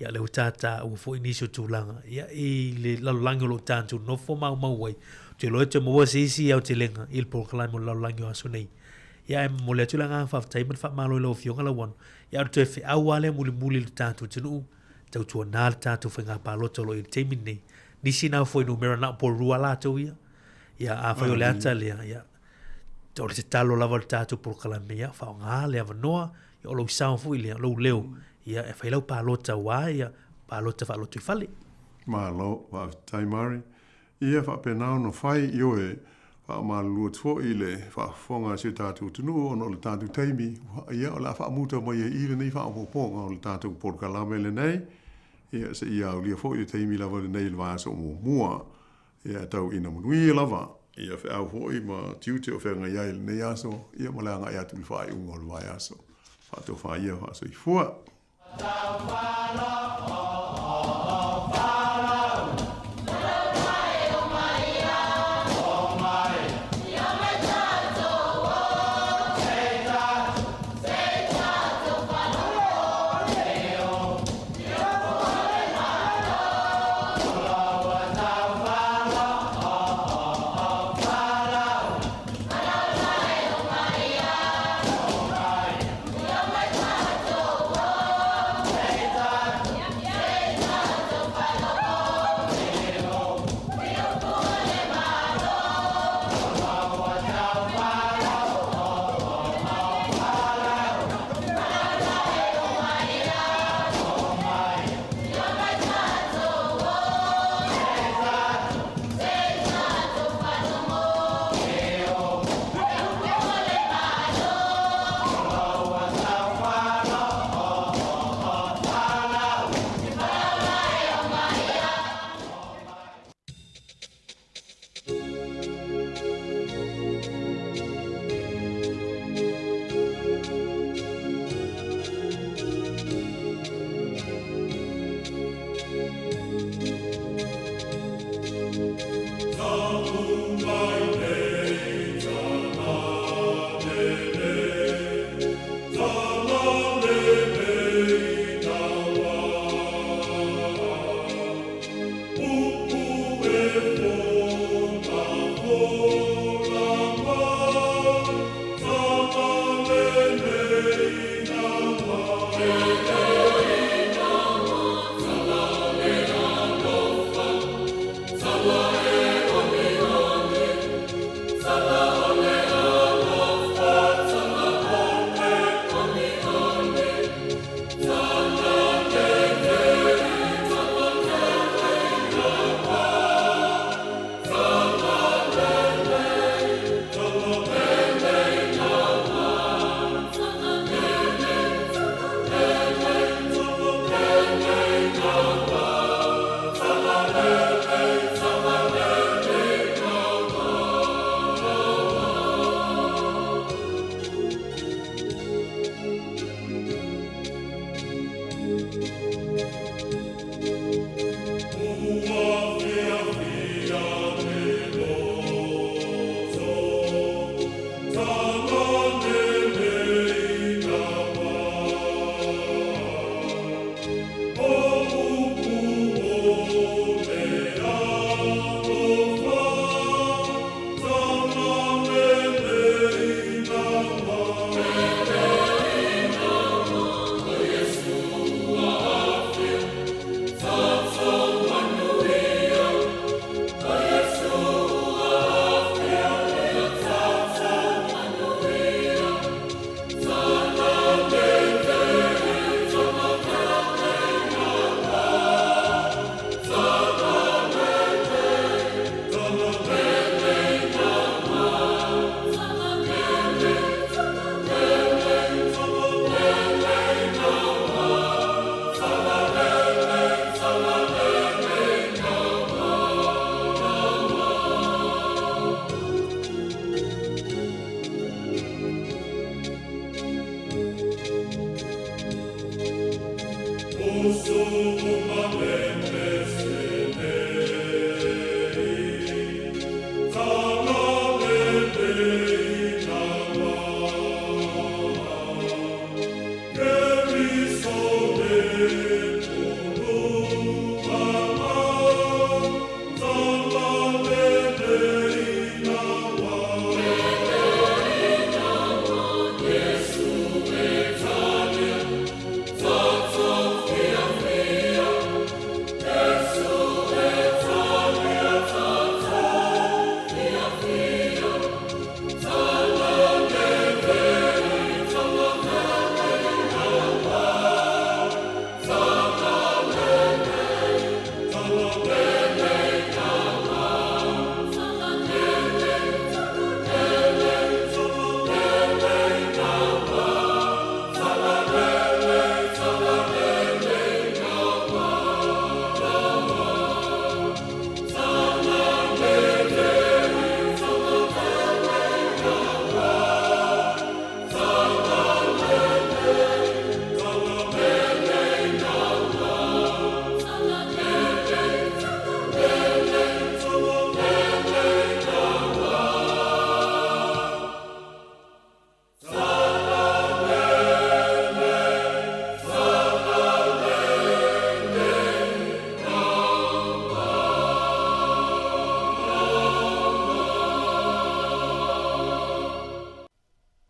Ia lea ua taua foi nisi o tulaga ia i le lalolagi o lo o tatou nofo maumau ai. Ou te iloa e toe maua se isi aotelega i le polokalame o le lalolagi o aso nei. Ia ae momoli atu le agaga faafetai ma le faamalo i lau Afioga Lauano. Ia o le toe feau lava lea mulimuli i le tatou atunuu, tautuana le tatou faiga palota o lo o i ai i le taimi lenei. Nisi na fuainumera na o Porirua latou ia. Ia afai o le ata lea, ia o le tatalo lava o le tatou polokalame, ia faaaoga le avanoa, ia o lou sao foi lea, o lou leo, ia e fai lau palota aua ia palota faalotoifale. Malo, faafetai Mari. Ia faapena ona fai, ioe, faamalulu atu foi i le faafofoga a si o tatou atunuu ona o le tatou taimi, ia o le a faamuta mai ai i i lenei faaopoopoga o le tatou polokalame lenei, ia seia aulia foi le taimi lava lenei i le vaiaso muamua. Ia tau ina manuia lava ia feau foi ma tiute o feagai ai i lenei aso, ia ma le agai atu i le faaiuga o le vaiaso. Faatofa ia faasoifua.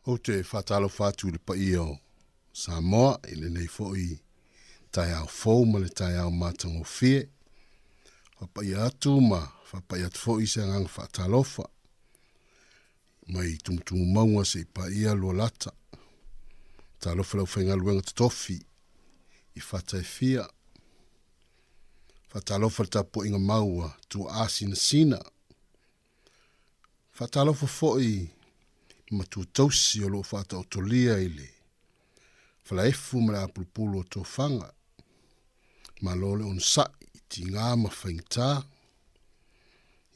Ou te faatalofa atu i le paia o Samoa i lenei foi taeao fou ma le taeao matagofie. Faapaia atu ma faapai atu foi se agaga faatalofa mai tumutumu mauga seia paia lualata. Talofa le aufaigaluega totofi i fata e fia. Faatalofa le tapuaiga mau a tuaa sinasina. Faatalofa foi i matua tausi o lo o faataotolia i le falaefu ma le apulupulu o tofaga. Malo le onosai i tiga ma faigata.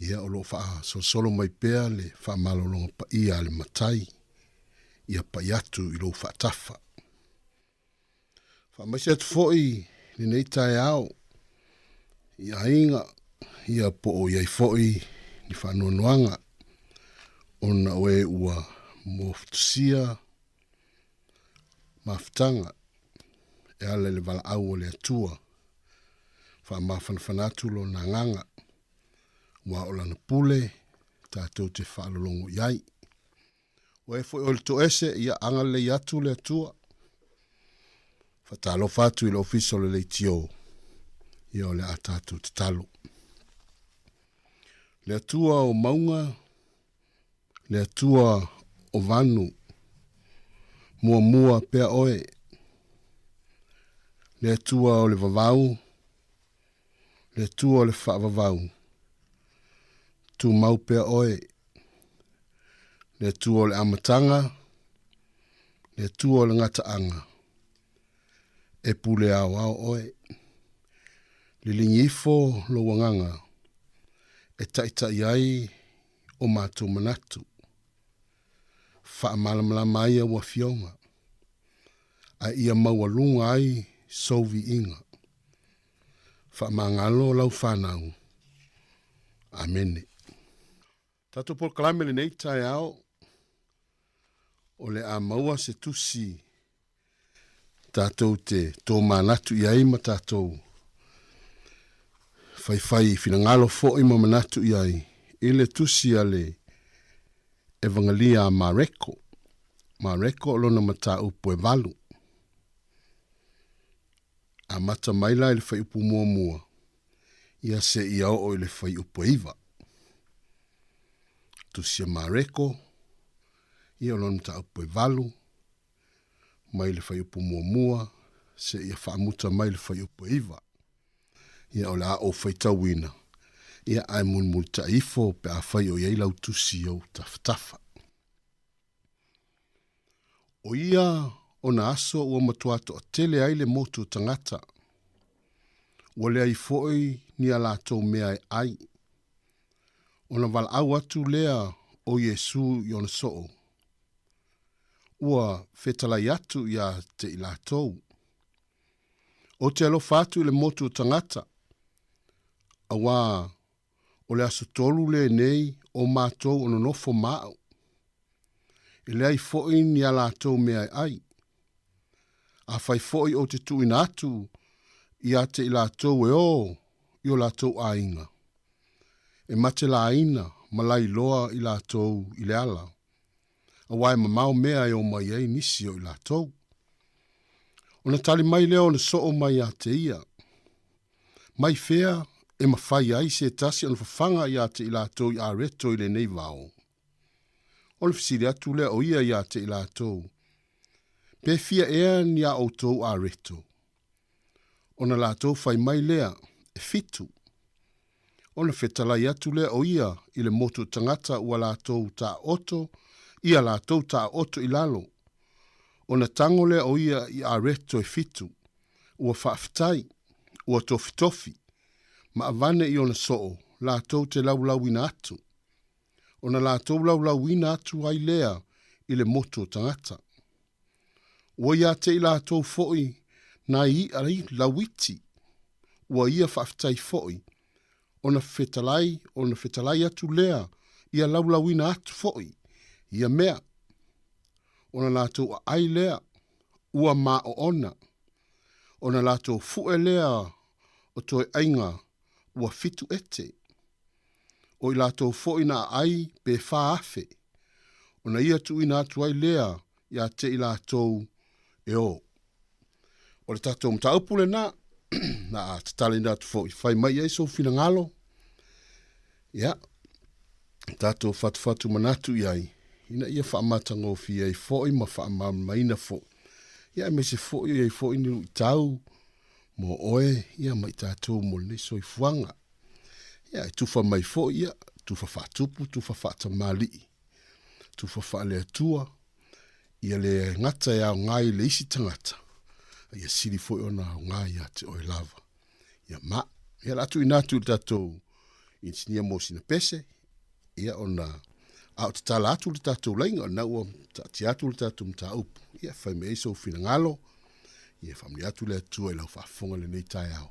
Ia, o lo o faasolosolo mai pea le faamalologa paia a le Matai ia pai atu i lou faatafa. Faamaise atu foi lenei taeao i aiga, ia po o i ai foi ni faanoanoaga ona o e ua mofutusia mafutaga e ala i le valaau a le Atua. Faamafanafana atu lona agaga, aua o lana pule tatou te faalologo i ai. O e foi o le toese, ia agalelei atu le Atua. Faatalofa atu i le Ofisa o le Leitio, ia o le a tatou tatalo. Le Atua o mauga, le Atua o vanu, muamua pea oe. Le Atua o le vavau, le Atua o le faavavau, tumau pea oe. Le Atua o le amataga, le Atua o le gataaga, e pule aoao oe. Liligi ifo lou agaga e taitai ai o matou manatu. Faamalamalama ai au afioga, a ia maualuga ai sou viiga. Faamagalo lau fanau. Amene. Tatou polokalame lenei taeao, o le a maua se tusi tatou te tomanatu i ai ma tatou faifai finagalo foi ma manatu i ai i le tusi a le Evangelia a Mareko. Mareko o lona mataupu e valu. Amata mai la i le fuaiupu muamua, ia seia oo i le fuaiupu e iva. Tusi a Mareko, ia o lona mataupu e valu, mai le fuaiupu muamua seia faamuta mai le fuaiupu e iva. Ia o le a ou faitauina, ia ae mulimulitai ifo pe afai o i ai lau tusi i ou tafatafa. O ia ona aso ua matua toatele ai le motu o tagata, ua leai foi ni a latou mea e ai. Ona valaau atu lea o Iesu i ona soo, ua fetalai atu ia te i latou. Ou te alofa atu i le motu o tagata, auā o le aso tolu lenei o matou o nonofo ma au. E leai foi ni a latou mea e ai. Afai foi ou te tuuina atu ia te i latou e o i o latou aiga, e matelaina ma lailoa i latou i le ala, auā e mamao mea e omai ai nisi o i latou. Ona tali mai lea o le soo mai ia te ia, Mai fea e mafai ai se tasi ona fafaga ia te i latou i areto i lenei vao? Ona fesili atu lea o ia ia te i latou, Pe fia ea ni a outou areto? Ona latou fai mai lea, E fitu. Ona fetalai atu lea o ia i le motu tagata ua latou taoto ia latou taoto i lalo. Ona tago lea o ia i areto e fitu, ua faafetai, ua tofitofi, ma avane i ona soo latou te laulauina atu. Ona latou laulauina atu ai lea i le motu o tagata. Ua ia te i latou foi nai iʻa lauiti, ua ia faafetai foi, ona fetalai, ona fetalai atu lea ia laulauina atu foi ia mea. Ona latou aai lea, ua maoona, ona latou fue lea o toe aiga ua fitu ete. O i latou foi na aai pe 4,000, ona ia tuuina atu ai lea ia te i latou e o. O le tatou mataupu lena, na a tatalaina atu foi, fai mai i ai sou finagalo, ia, tatou fatufatu manatu i ai, ina ia faamatagofie ai foi ma faamalamalamaina foi, ia aemaise foi o i ai foi ni luitau mo oe, ia ma i tatou mo lenei soifuaga. Ia, e tufa mai foi, ia, tufa faatupu, tufa faatamalii, tufa faale-Atua, ia le gata e aoga i le isi tagata, a ia sili foi ona aoga ia te oe lava. Ia ma, ia la tuuina atu i le tatou inisinia mo sina pese, ia ona a o tatala atu le tatou laina, ona ua taatia atu le tatou mataupu, ia fai mai ai sou finagalo, ia faamanuia atu le Atua i lau faafofoga i lenei taeao.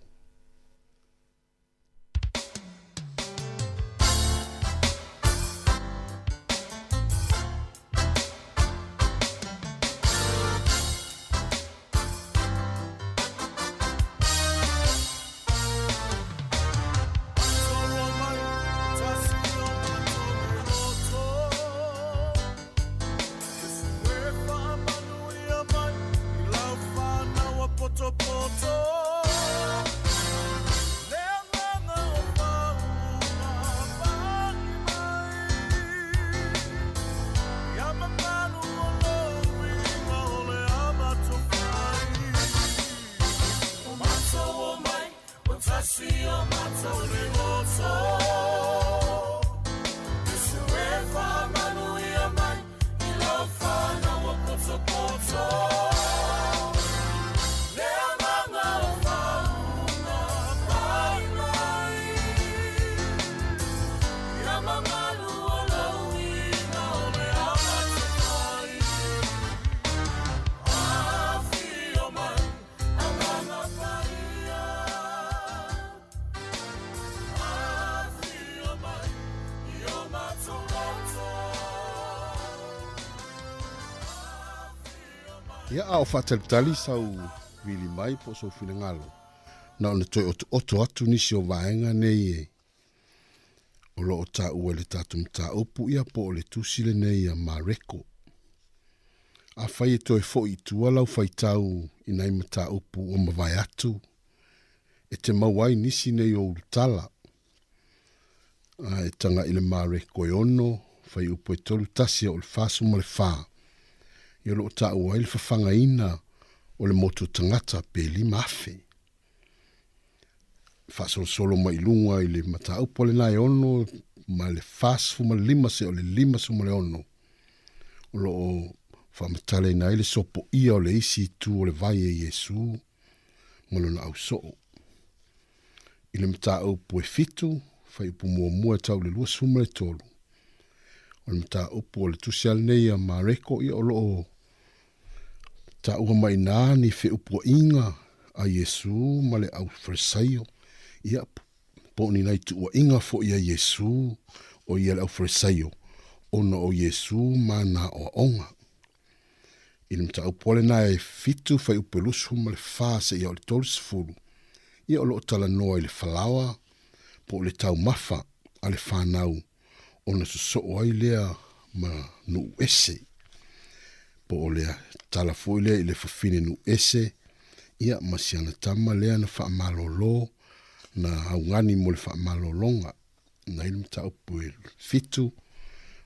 Ia, a o faatalitali sau vili mai po o sou finagalo, na ona toe otooto atu nisi o vaega nei e o lo o taua i le tatou mataupu, ia po o le tusi lenei a Mareko. Afai e toe foi i tua lau faitau i nai mataupu ua mavae atu, e te maua ai nisi nei o ulutala. A e taga i le Mareko e ono, fuaiupu e tolu tasi a o le 44, ia o lo o taua ai le fafagaina o le motu tagata pe 5,000. Faasolosolo mai i luga i le mataupu a lena e ono ma le 45 seia o le 56, o lo o faamatalaina ai le sopoia o le isi itu o le vai e Iesu ma lona ausoo. I le mataupu e fitu, fuaiupu muamua e tau i le 23, o le mataupu o le tusi lava lenei a Mareko, ia o lo o taua mai i ina ni feupuaiga a Iesū ma le au Farisio, ia, po o ni nai tuuaiga foi a Iesū, o ia le au Farisio, ona o Iesū ma ana aoaoga. I le mataupu lava lena e 7 fuaiupu e 24 seia oo i le 30, ia o lo o talanoa i le falaoa po o le taumafa a le fanau ona sosoo ai lea ma nuu ese. Po o le tala foi lea i le fafine nuu ese, ia ma si ana tama lea na faamalolo, na augani mo le faamalologa. Na i le mataupu e 7,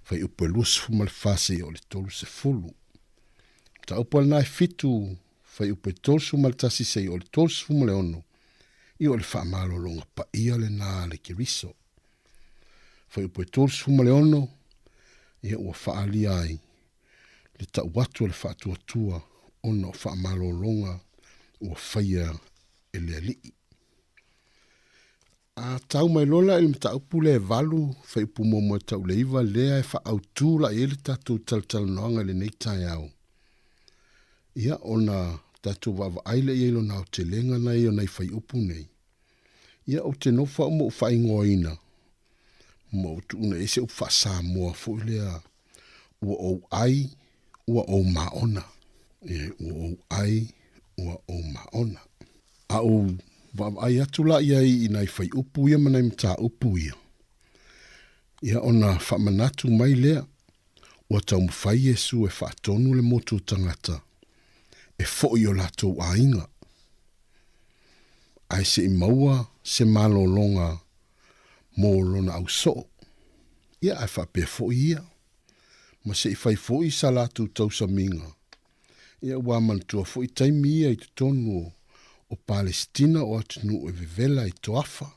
fuaiupu e 24 seia oo i le 30. Mataupu lena e 7, fuaiupu e 31 seia oo i le 36, ia o le faamalologa paia lena a le Keriso. Fuaiupu e 36, ia ua faaalia ai le tau atu a le faatuatua ona o faamalologa ua faia e le Alii. A tau mai loa la i le mataupu lea e 8, fuaiupu muamua e tau i le 9, lea e faaautu la i ai le tatou talatalanoaga i lenei taeao, ia ona tatou vaavaai lea i ai i lona aotelega na i o nai fuaiupu nei. Ia, ou te nofo au ma ou faaigoaina, ma ou tuuina i ai se upu faa-Samoa foi lea, ua ou ai, ua ou maona. E, ua ou ai, ua ou maona. A ou vaavaai atu la i ai i nai fuaiupu ia ma nai mataupu ia, ia ona faamanatu mai lea, ua taumafai Iesu e faatonu le motu o tagata e foi i o latou aiga, ae se i maua se malologa mo lona ausoo. Ia, ae faapea foi ia, ma se i fai foi sa latou tausamiga. Ia, ua manatua foi taimi ia i totonu o, o Palesitina o atunuu e vevela i toafa.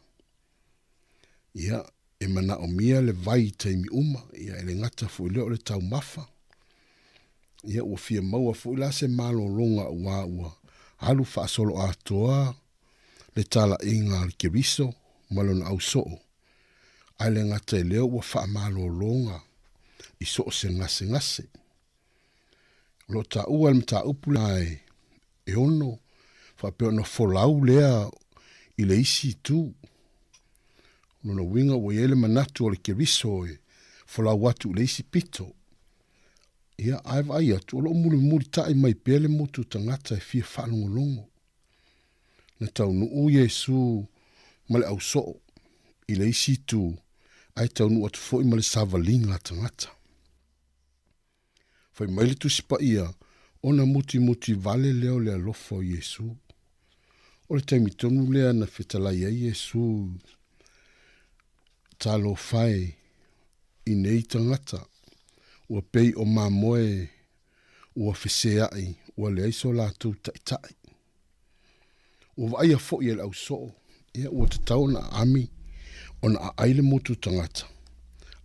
Ia, e manaomia le vai i taimi uma, ia e le gata foi lea o le taumafa. Ia ua fia maua foi la se malologa aua ua alu faasoloatoa le talaiga a le Keriso ma lona ausoo, ae le gata i lea ua faamalologa i so o se gasegase. O lo o taua e le mataupu lea e ono faapea ona folau lea i le isi itu. O lona uiga ua i ai le manatu o le Keriso e folau atu i le isi pito. Ia, ae vaai atu, o lo o mulimulitai mai pea le motu tagata e fia faalogologo. Na taunuu Iesu ma le ausoo i le isi itu, ae taunuu atu foi ma le savaliga a tagata. Fai mai le Tusi Paia, ona mutimuti vale lea o le alofa o Iesu. O le taimi tonu lea na fetalai ai Iesu, Talofa e i nei tagata, ua pei o mamoe ua feseai ua leai so latou taitai. Ua vaaia foi e le ausoo, ia ua tatau ona aami ona aai le motu tagata,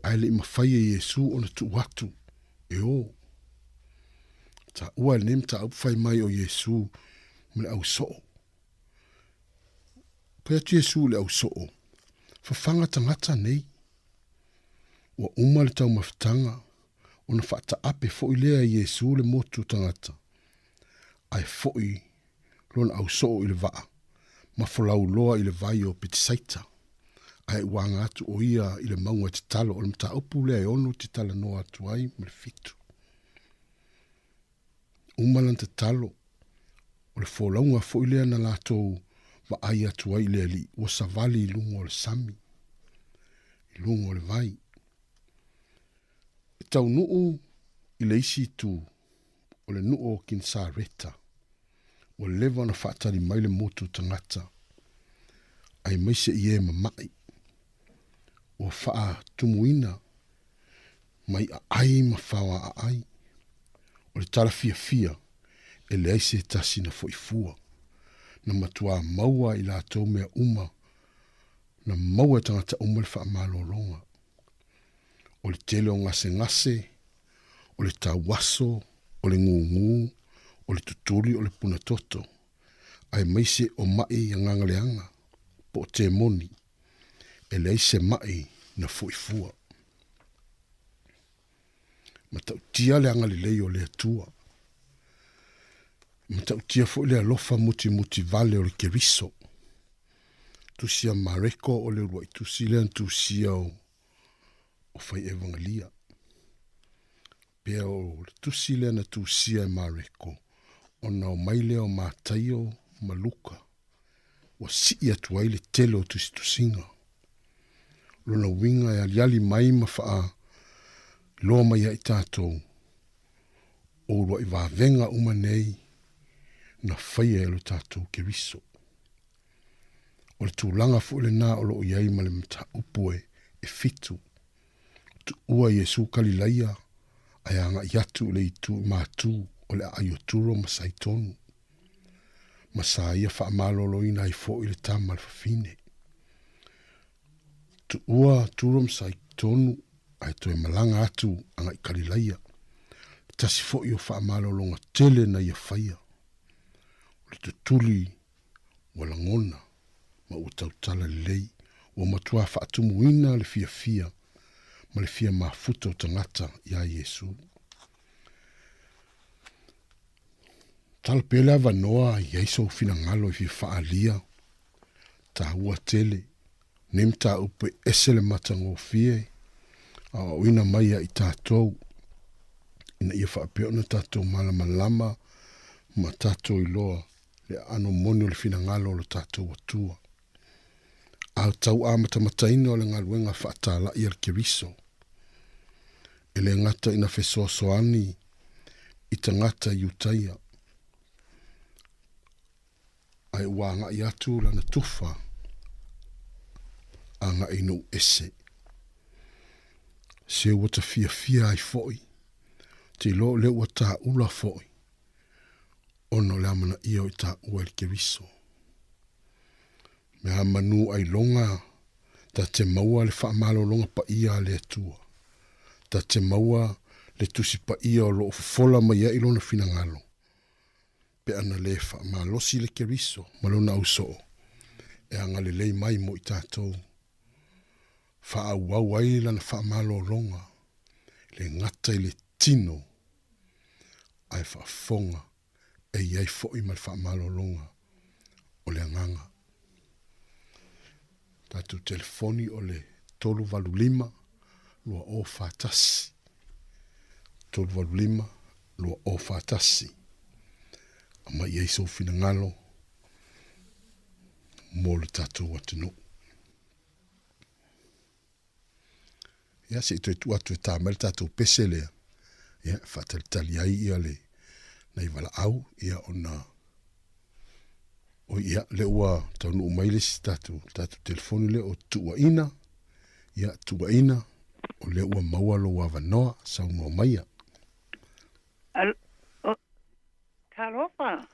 ae le i mafai e Iesu ona tuu atu e o. Taua e lenei mataupu fai mai o Iesu ma le ausoo. Fai atu Iesu i le ausoo, Fafaga tagata nei. Ua uma le taumafataga, ona faataape foi lea e Iesu le motu tagata, ae foi lona ausoo i le vaa, ma folau loa i le vai o Petesaita. Ae ua aga atu o ia i le mauga e tatalo, o le mataupu lea e 6 te talanoa atu ai ma le 7. Uma lana tatalo, o le folauga foi lea na latou vaai atu ai i le Alii, ua savali i luga o le sami, i luga o le vai. E taunuu i le isi itu, o le nuu o Kinesareta, ua leva ona faatali mai le motu tagata, aemaise i e mama'i, ua faatumuina mai aai ma faoa aai. O le tala fiafia, e leai se tasi na foi fua. Na matuā maua i latou mea uma, na maua e tagata uma le faamalologa. O le tele o gasegase, o le tauaso, o le gūgū, o le tutuli, o le puna toto, aemaise o maʻi agaga leaga, po o temoni, e leai se maʻi na foʻi fua. Matautia le agalelei o le Atua. E matautia foi le alofa mutimuti vale o le Keriso. Tusi a Mareko o le uluai tusi lea na tusia o, o fai evangelia. Pea o le tusi lea na tusia e Mareko, ona o mai lea o Mataio ma Luka, ua sii atu ai le tele o tusitusiga. Lona uiga e aliali mai ma faa iloa mai ia i tatou, o uluai vavega uma nei na faia e lo tatou Keriso. O le tulaga foi lena o lo o i ai ma le mataupu e fitu. Tuua Iesu Kalilaia ae agai atu i le itu i Matu o le aai o Turo ma Saitonu, ma sa ia faamaloloina ai foi le tama a le fafine. Tuua Turo ma Saitonu ae toe malaga atu agai Kalilaia, le tasi foi o faamalologa tele na ia faia, o le tutuli ua lagona ma ua tautala lelei, ua matua faatumuina le fiafia ma le fia mafuta o tagata iā Iesu. Tala pea le avanoa i ai sou finagalo e fia faaalia, taua tele, nei mataupu e ese le matagofie, aoaoina mai ia i tatou, ina ia faapea ona tatou malamalama ma tatou iloa le aano moni o le finagalo o lo tatou Atua. A o tau amatamataina o le galuega faatalai a le Keriso, e le gata ina fesoasoani i tagata Iutaia, ae ua agai atu lana tufa agai i nuu ese. Se ua ta fiafia ai foi, te iloa o lea ua tāula foi, ona o le amanaia o i taua i le Keriso. Mea manu ailoga ta te maua le faamalologa paia a le Atua. Ta te maua le Tusi Paia o lo o fofola mai ai Lona finagalo, pe ana le faamalosi le Keriso ma Lona ausoo e agalelei mai mo i tatou. Faaauau ai Lana faamalologa le gata i le tino ae faafofoga e i ai foi ma le faamalologa o le agaga. Tatou telefoni o le 385 2041. 385 2041. Aumai i ai sou finagalo mo le tatou atunuu. Ia, se i toe tuu atu e tā mai le tatou pese lea, ia, e faatalitali ai ia le nai valaau, ia, ona, oi, ia, lea ua taunuu mai le isi tatou, tatou telefoni lea o Tuuaina, ia, Tuuaina, o lea ua maua lou avanoa, saunoa maia. Al, o, talofa.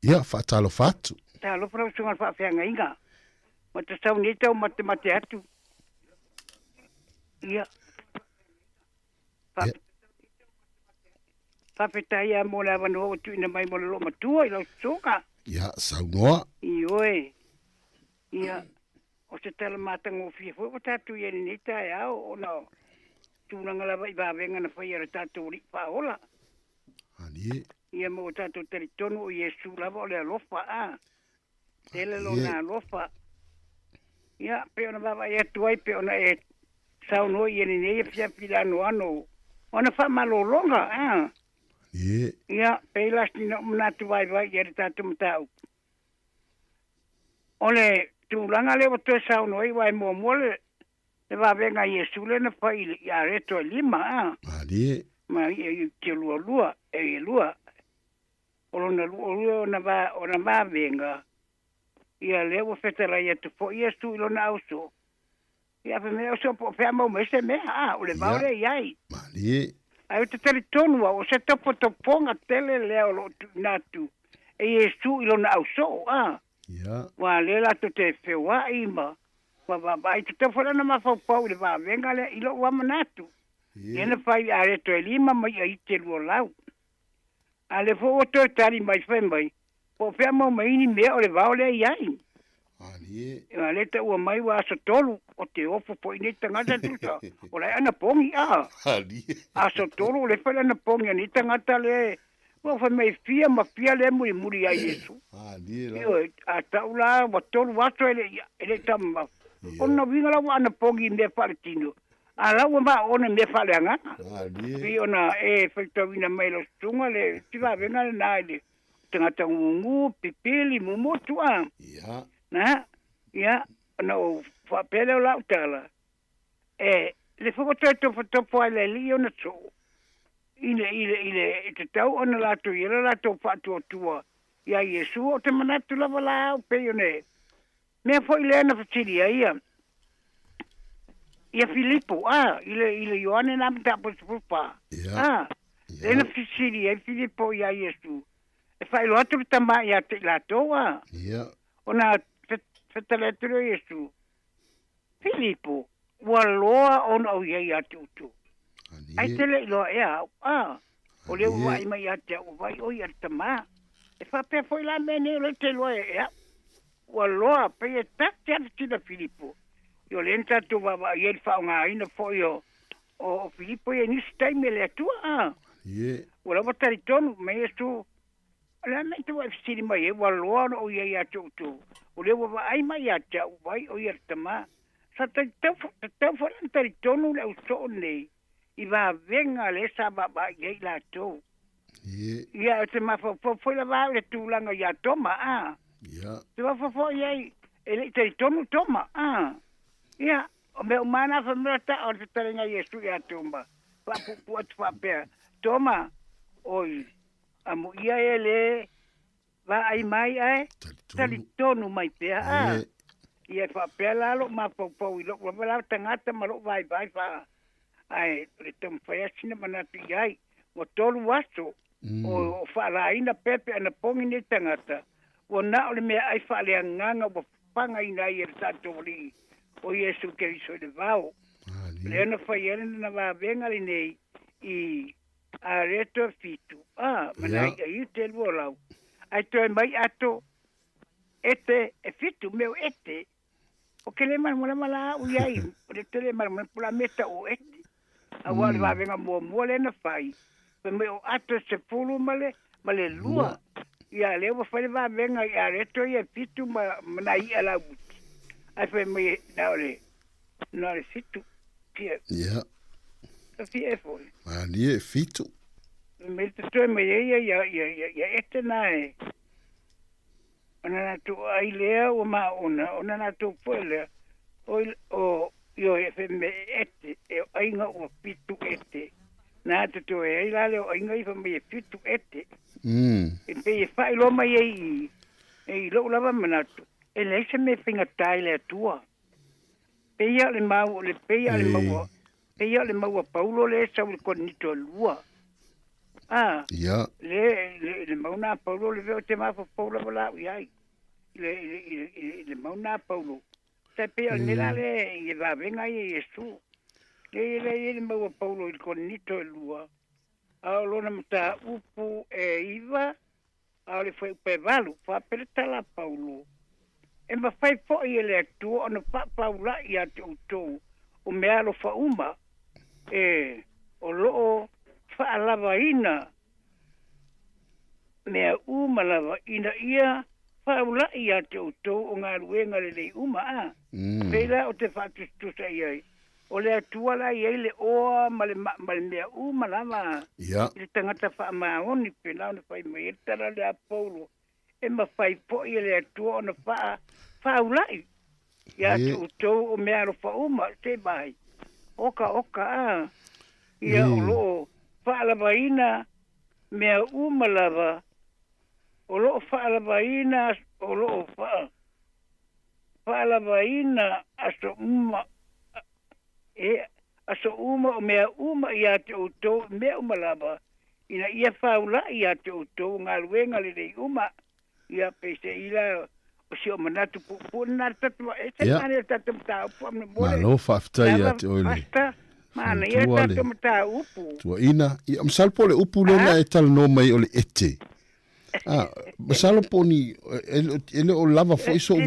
Ia, faatalofa atu. Talofa lau susuga i le faafeagaiga. Ma te sau nei tau matemate atu. Ia. Fa, Faafetai lava mo le avanoa ua tuuina mai mo le loomatua i lau susuga. Ia, saunoa. Ioe. Ia, o se tala matagofie foi ua tatou i ai i lenei taeao ona o tulaga lava i vavega na faia e le tatou Alii Faaola. Alie. Ia ma ua tatou talitonu o Iesu lava o le alofa, a. Tele lona alofa. Ia, pei ona vaavaai atu ai, pei ona e saunoa i lenei afiafi i le anoano o ana faamalologa, a. Alie. Ia, pei la sina ou manatu vaivai i ai le tatou mataupu. O le tulaga lea ua toe saunoa ai, aua e muamua le Le vavega a Iesu lea na fai i le areto e lima, a. Malie. Ma ia i te lualua, e lua. O lona luolua ona va, ona vavega, ia lea ua fetalai atu foi Iesu i lona ausoo. Ia fai mai ausoo po o fea mau mai se mea, a, o le vao lea i ai. Malie. Ae ou te talitonu au, o se topotopoga tele lea o lo o tuuina atu e Iesu i lona ausoo, a. Ia. Ua lea latou te feoai ma ma vaavaai tatau foi la ona mafaufau i le vavega lea i lou lava manatu. Ia na fai areto e lima ma i'a iti e lualau. A lea foi ua toe tali mai fai mai, po o fea mau mai ni mea o le vao lea i ai. Aua lea taua mai ua aso tolu o te ofo foi nei tagata tusa o la e anapogi a. Aso tolu o lea fai le anapogi a nei tagata lea Ua fai mai fia ma fia lea e mulimuli ia Iesu. Ioe, a tau la ua tolu aso e le i e le i taumamafa. Ona uiga la ua anapogi i mea faaletino, a la ua maoona i mea faaleagaga. Pei ona e faitauina mai e lau susuga le tivavega lena i le tagata gugu, pipili, mumutu, a. Na, ia, ona ou faapea lea o lau tala, e, le foi ua toe tofotofo ai le alii ona soo, i le, i le, i le, e tatau ona latou i ai le latou faatuatua iā Iesu. Ou te manatu lava la au pei ona e mea foi lea na fesili ai ia, ia Filipo, a, i le, i le Ioane na mataupu 14, a, lea na fesili ai Filipo iā Iesu, e faailoa atu le Tama ia te i latou, a, ona fetale atu lea o Iesu, Filipo, ua loa ona ou i ai ia te outou. Ai te le i loa ea au, a, o lea ua vaai mai ia te au, ua vaai oe ia le Tama. E faapea foi la mea nei o lea e te iloa e au. Ua loa, pei e tasi lava le fesili a Filipo. Ia o lea na tatou vaavaai ai i le faaaogaina foi o, o, o Filipo ia i nisi taimi e le Atua, a. Ua lava talitonu mai Iesu, O le a mea e te wae fesili mai ai, ua loa ona ou i ai ia te outou, o lea ua vaai mai ia te au, ua vaai ʻo ia le Tama. Sa tatau foi la ona talitonu le au soo nei i vavega lea sa vaavaai i ai i latou. Ia, ou te mafaufau foi lava au i le tulaga ia Toma, a. Ou te mafaufau i ai, e le i talitonu Toma, a. Ia, o mea uma lava na fai mai o le o le fetalaiga a Iesu ia Toma, faapuupuu atu faapea, Toma, oi, Amuia e le vaai mai ae talitonu mai pea a. Ia e faapea la lou mafaufau i lou lava la tagata ma lou vaivai faa ae o le taumafai atu sina manatu i ai. Ua tolu aso o faalaina pea pe anapogi nei tagata ua na o le meaai faaleagaga ua fagaina ai e le tatou Alii o Iesu Keriso i le vao. Lea na fai ai lana vavega lenei i A lea toe fitu, a, ma nai ia i te lua lau. Ai toe mai ato, e te, e fitu, meo e te. O ke le malamalama la au iai, o le te le malamalama pula me ta o e te. A ua le vavenga muamua lea na fai, fai mai o ato e 10 ma le, ma le lua. Ia lea ua fai le vavenga i a lea toe ia fitu ma, ma nai ia lau uti. Ai fai mai na o le, Na o le fitu. Fia. Ia. Ka fia e foi. Malie e fitu. Me te toe mai ai ia, ia, ia, ia, ia ete nā e. Ona lātou ai lea ua maona, ona lātou poe lea, o, o, ioe e whe me ete, e o aiga ua fitu ete. Nā te toe ai la lea o aiga i wha mai e fitu ete. E pei e whailoa mai ai i, e i lou lava manatu, e leai se mea faigata i le Atua. Peia o le mau o le peia o le maua peia o le mau a Paulo le sau i le Korinito e lua. A Ia. Le le le mau na Paulo le veo te mafaufau lava la au i ai. Le le le le mau na Paulo. Tai peia o le la le i vavenga ia Iesu. Le le le le mau a Paulo i le Korinito e lua. A o lona mataupu e iva A o le fuaiupu e valu, faapea le tala a Paulo, E mafai foi e le Atua ona faapaula'i ia te outou o meaalofa uma e o lo o faalavaina mea uma lava, ina ia faaula'i ia te outou o galuega lelei uma. A pei la ou te faatusatusa i ai, O le Atua la e i ai le oa ma le, ma le mea uma lava Ia. i le tagata faamaoni, pēlā ona fai mai ai le tala lea a Paulo, e mafai foi e le Atua ona faa, faaula'i ia te outou o meaalofa uma, se vaai, oka oka a, ia o lo o faalavaina mea uma lava, o lo o faalavaina, o lo o faa, faalavaina aso uma e aso uma o mea uma ia te outou i mea uma lava, ina ia faula'i ia te outou galuega lelei uma. Ia, peiseai la o si o manatu puupuu lena le tatou e se manaia le tatou mataupu faamolemole. Malo faafetai ia te oe le Pastor, manaia le fautua le tatou mataupu. tuuaina. Ia, masalo po o le upu lea na e talanoa mai o le ete. Ah, masalo po ni e le o lava foi so'u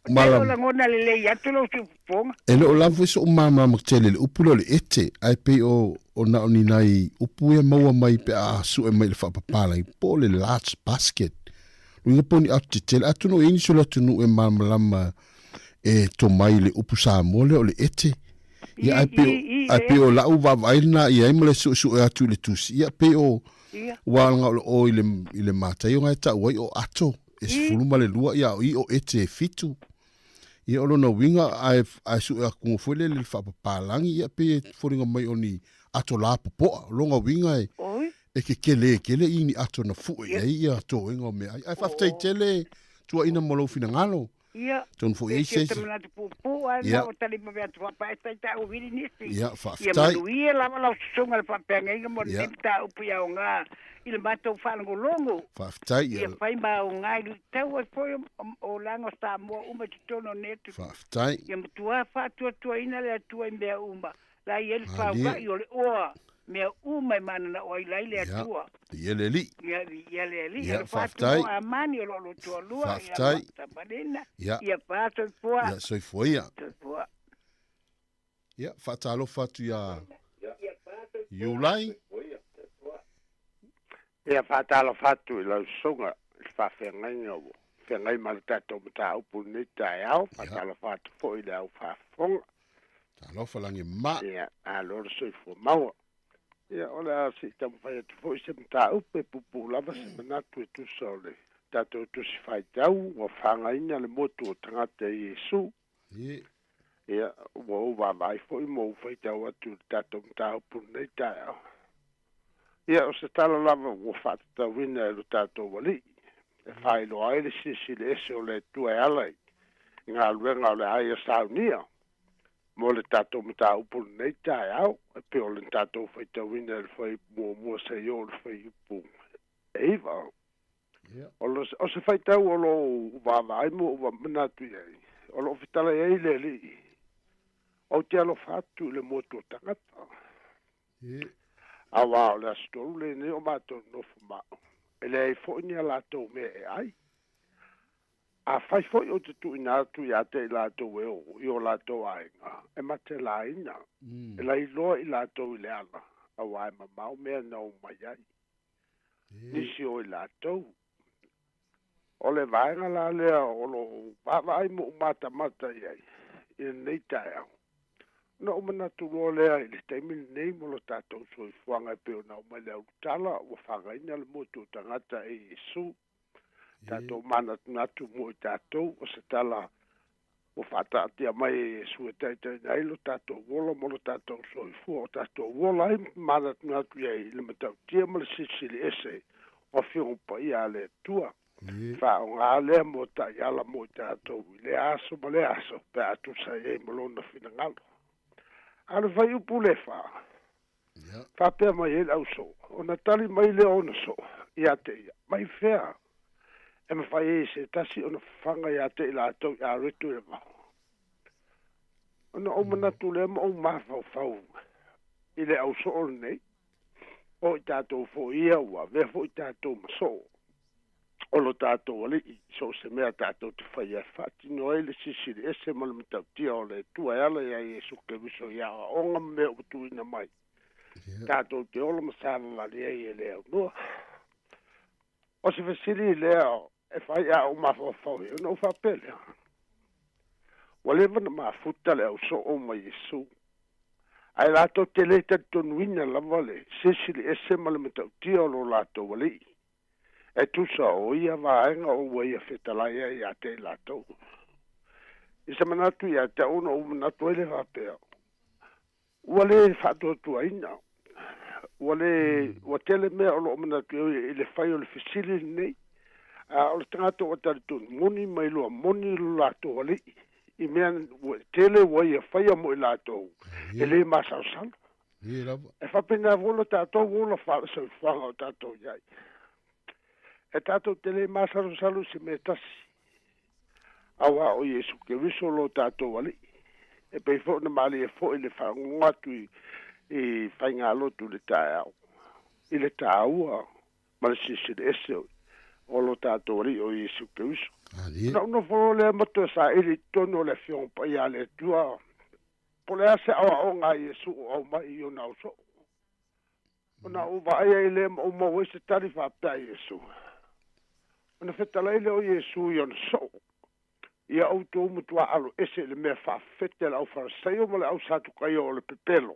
mala. O lagona lelei atu lou siufofoga. E le o lava foi so'u malamalama tele i le upu lea o le ete, ae pei o o na o ni nai upu ia maua mai pe a sue mai i le faapapalagi po o le large basket. Luiga po o ni ato tetele, atonu o i ai nisi o le atunuu e malamalama e tomai i le upu Samoa lea o le ete. Ia ae pei o, ae pei o la'u vaavaai lena i ai ma le suesue atu i le tusi, ia pei o, ua leaga o le o i le, i le Mataio na e tau ai o ato e 12, ia a o i o ete e fitu. Ia o lona uiga ae, ae sue atu foi lele i le faapapalagi, ia pei e foliga mai o ni ato lapopoa. O lona uiga e, e kekelē tele i ni ato na fue i ai ia toega o meaai. Ae faafetai tele tuuaina mo lou finagalo. Ia, Atonu foi e ai se se isi. te manatu puupuu ae Ia. na ua talima atu faapaeta i taʻu vili nisi. Ia, Ia faafetai. manuia lava lau susuga le faapeagaiga mo Ia. lenei mataupu i aoga i le matou faalogologo. Faafetai. Ia Ia, fai ma aoga i luitau ai foi o olaga o Samoa uma i totonu o nei atunuu. Faafetai. Ia matuā faatuatuaina le Atua i mea uma. La i ai le Malie. faula'i o le oa, mea uma e mananao ai lai le Ia, Atua. ia le Alii. Ia, ia le Alii, Ia, alofa atu faafetai. mo Amani o lo o lotoalua, ia Faafetai. Tamalina, Ia. ia pa soifua. Ia, soifua ia. Soifua. Ia, faatalofa atu iā Iulai. Ia faatalofa atu i lau susuga i le faafeagaiga ua feagai ma le tatou mataupu i lenei taeao. Faatalofa atu foi i le au faafofoga. Talofa lagi ma. Ia, malo le soifua maua. Ia, o le a seʻi taumafai atu foi se mataupu e puupuu lava se manatu e tusa o le tatou tusi faitau ua fagaina le motu o tagata i Iesu. Ia, ua ou vaavaai foi ma ou faitau atu i le tatou mataupu i lenei taeao. Ia, o se tala lava ua faatatauina e lo tatou Alii e faailoa ai le silasila ese o le Atua e ala i galuega o le a ia saunia mo le tatou mataupu i lenei taeao, e pei o le tatou faitauina i le fuaiupu muamua seia oo i le fuaiupu 9. O se faitau o lo o vaavaai ma ou manatu i ai, o lo o fetalai ai le Alii, ou te alofa atu i le motu o tagata. Auā o le aso tolu lenei o matou nofo ma'u, e leai foi ni a latou mea e ai. Afai foi ou te tuuina atu ia te i latou e o i o latou aiga, e matelaina, e lailoa i latou i le ala, auā e mamao mea na omai ai. Nisi o i latou. O le vaega la lea o lo o vaavaai ma ou matamata i ai i lenei taeao. Ona ou manatu loa lea i le taimi lenei mo lo tatou soifuaga e pei ona aumai le aulutala ua fagaina le motu o tagata e Iesu. Tatou manatunatu mo i tatou o se tala ua faataatia mai e Iesu e taitaiina ai lo tatou ola ma lo tatou soifua, o tatou ola ai manatunatu i ai i le matautia ma le silisili ese o Afioga Paia a le Atua. Faaaoga lea mo taiala mo i tatou i lea aso ma lea aso pe a tusa i ai ma lona finagalo. A o le fuaiupu le fa, faapea mai ai le ausoo, ona tali mai lea o ona soo ia te ia, mai fea e mafai ai e se tasi ona fafaga ia te i latou i areto i le vao. Ona ou manatu lea ma ou mafaufau i le ausoo lenei, o i tatou foi ia ua avea foi tatou ma soo o lo tatou Alii, so o se mea tatou te faia e faatino ai le Silisili Ese ma le matautia o le Atua e ala iā Iesu Keriso i aoaoga ma mea ua tuuina mai, tatou te ola ma savavali ai e le aunoa. O se fesili lea e fai a ou mafaufau ai, ona ou faapea lea, Ua leva ona mafuta le ausoo ma Iesu, ae latou te le talitonuina lava le Silisili Ese ma le matautia o lo latou Alii, e tusa o ia vaega o ua ia fetalai ai ia te i latou. I se manatu ia te au ona ou manatu ai lea faapea, ua le faatuatuaina, ua le, ua tele mea o lo o manatu ai i le fai o le fesili lenei, a o le tagata ua talitonu moni ma iloa moni lo latou Alii i mea ua tele ua ia faia mo i latou, e le masalosalo. E faapena foi lo tatou ola faale-soifuaga o tatou i ai. E tatou te le masalosalo i se mea tasi, auā o Iesu Keriso lo tatou Alii. E pei foi ona malie foi le faalogo atu i i faigalotu i le taeao, i le taua ma le silisili ese o lo tatou Alii o Iesu Keriso. Ona ou nofo loa lea ma toe saili i totonu o le Afioga Paia a le Atua, po o le a se aoaoga a Iesu o aumai i ona ausoo. Ona ou vaai ai lea ma ou maua ai se tali faapea a Iesu. Ona fetalai lea o Iesu i ona soo, Ia outou matua alo ese i le mea faafete a le aufarasaio ma le ausatukaio o le pepelo.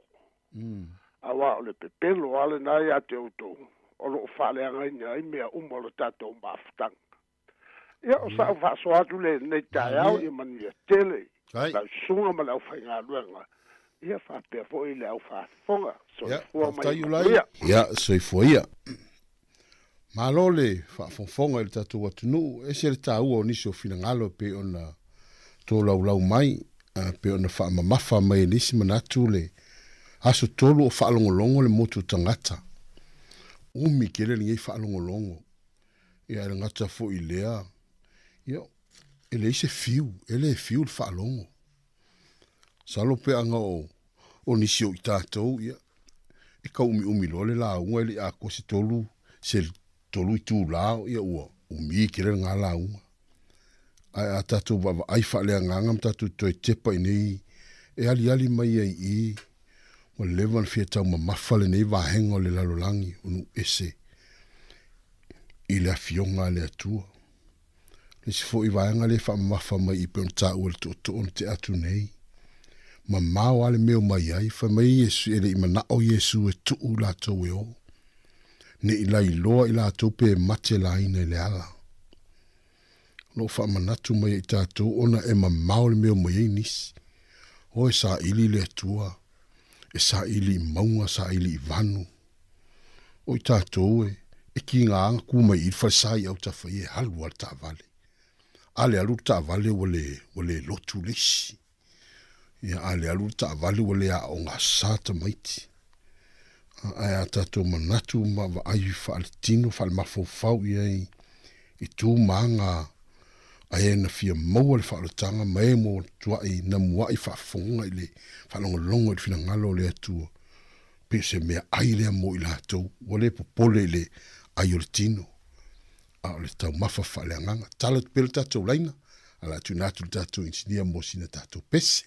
Auā o le pepelo lava lena ia te outou o lo o faaleagaina ai mea uma o le tatou mafutaga. Ia, o sa'u faasoa atu lea i lenei taeao, ia manuia tele i lau susuga ma le aufaigaluega, ia faapea foi i le aufaafofoga. Soifua ma ia manuia. Ia, soifua ia. Malo le faafogafoga i le tatou atunuu, e ese le taua o nisi o finagalo e pei ona tolaulau mai, e pei ona faamamafa mai e nisi manatu le Aso Tolu o faalogologo le motu tagata. Umi tele lenei faalogologo. Ia e le gata foi i lea, ia, e leai se fiu, e le fiu le faalogo. Masalo pe ana o, o nisi o i tatou, ia, e tau umiumi loa le lauga e le i atoa se tolu, se tolu itula, ia ua umi tele lena lauga. Ae a tatou vaavaai faaleagaga ma tatou toe tepa i nei e aliali mai ai i i, ua leva ona fia taumamafa lenei vaega o le lalolagi o nuu ese i le Afioga a le Atua. Le isi foi vaega lea e faamamafa mai i pei ona taua e le tootoo na tea atu nei, mamao lava le mea o mai ai, fai mai Iesu, e le i manao Iesu e tuu i latou e o, ne i lailoa i latou pe mate laina i le ala. O lo o faamanatu mai e i tatou ona e mamao le mea o mai ai nisi. O e saili le Atua, e saili i mauga, saili i vanu. O i tatou e, e kiga ana ku mai i le falesa i autafa ia e alu lava le taavale. A le alu le taavale ua le, ua le lotu le isi. Ia, a le alu le taavale ua le aoga sa tamaiti. Ae a tatou manatu ma vaai faaletino, faalemafaufau i ai i tu ma aga a e na fia maua le faaolataga ma e muatuai na mua'i faafofoga i le faalogologo i le finagalo o le Atua, pei o se meaai lea mo i latou ua le popole i le ai o le tino, a o le taumafa faaleagaga. Tala atu pea le tatou laina, ae o le a tuuina atu i le tatou inisinia mo sina tatou pese.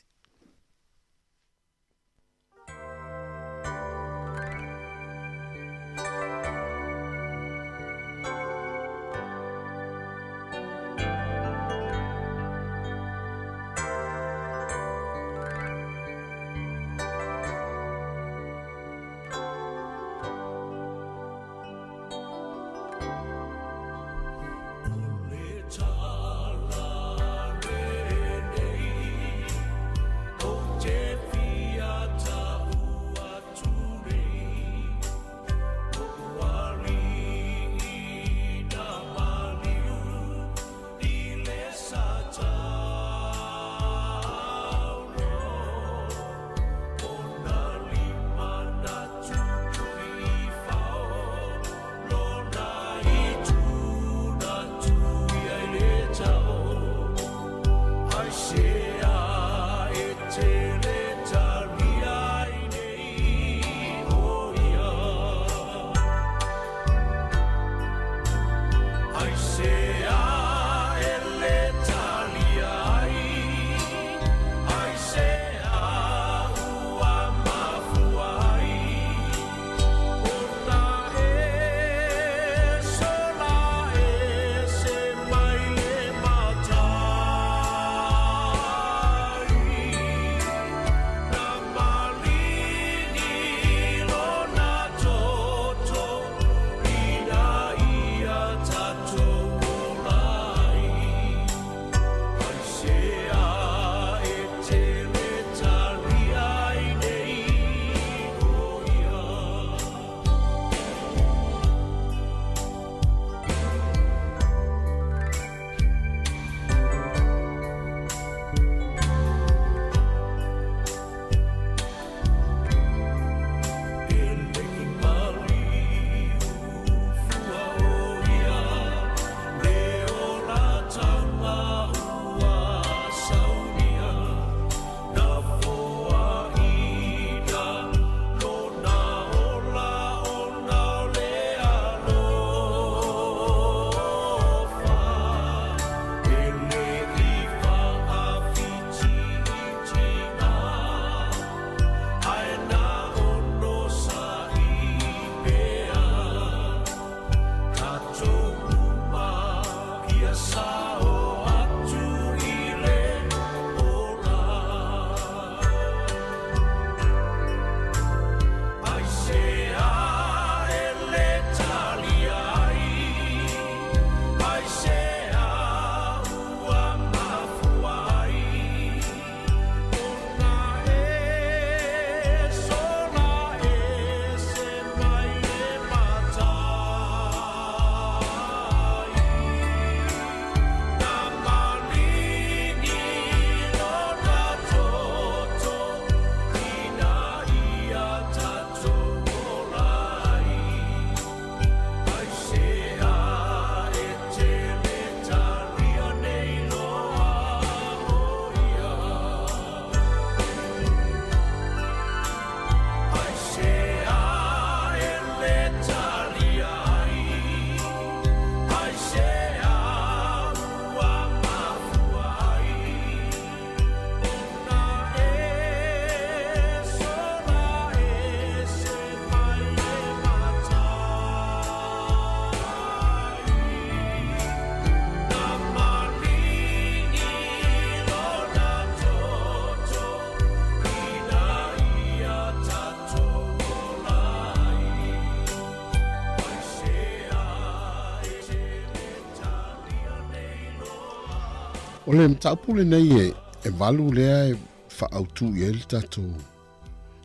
O le mataupu lenei e, e valu lea e faaautu i ai le tatou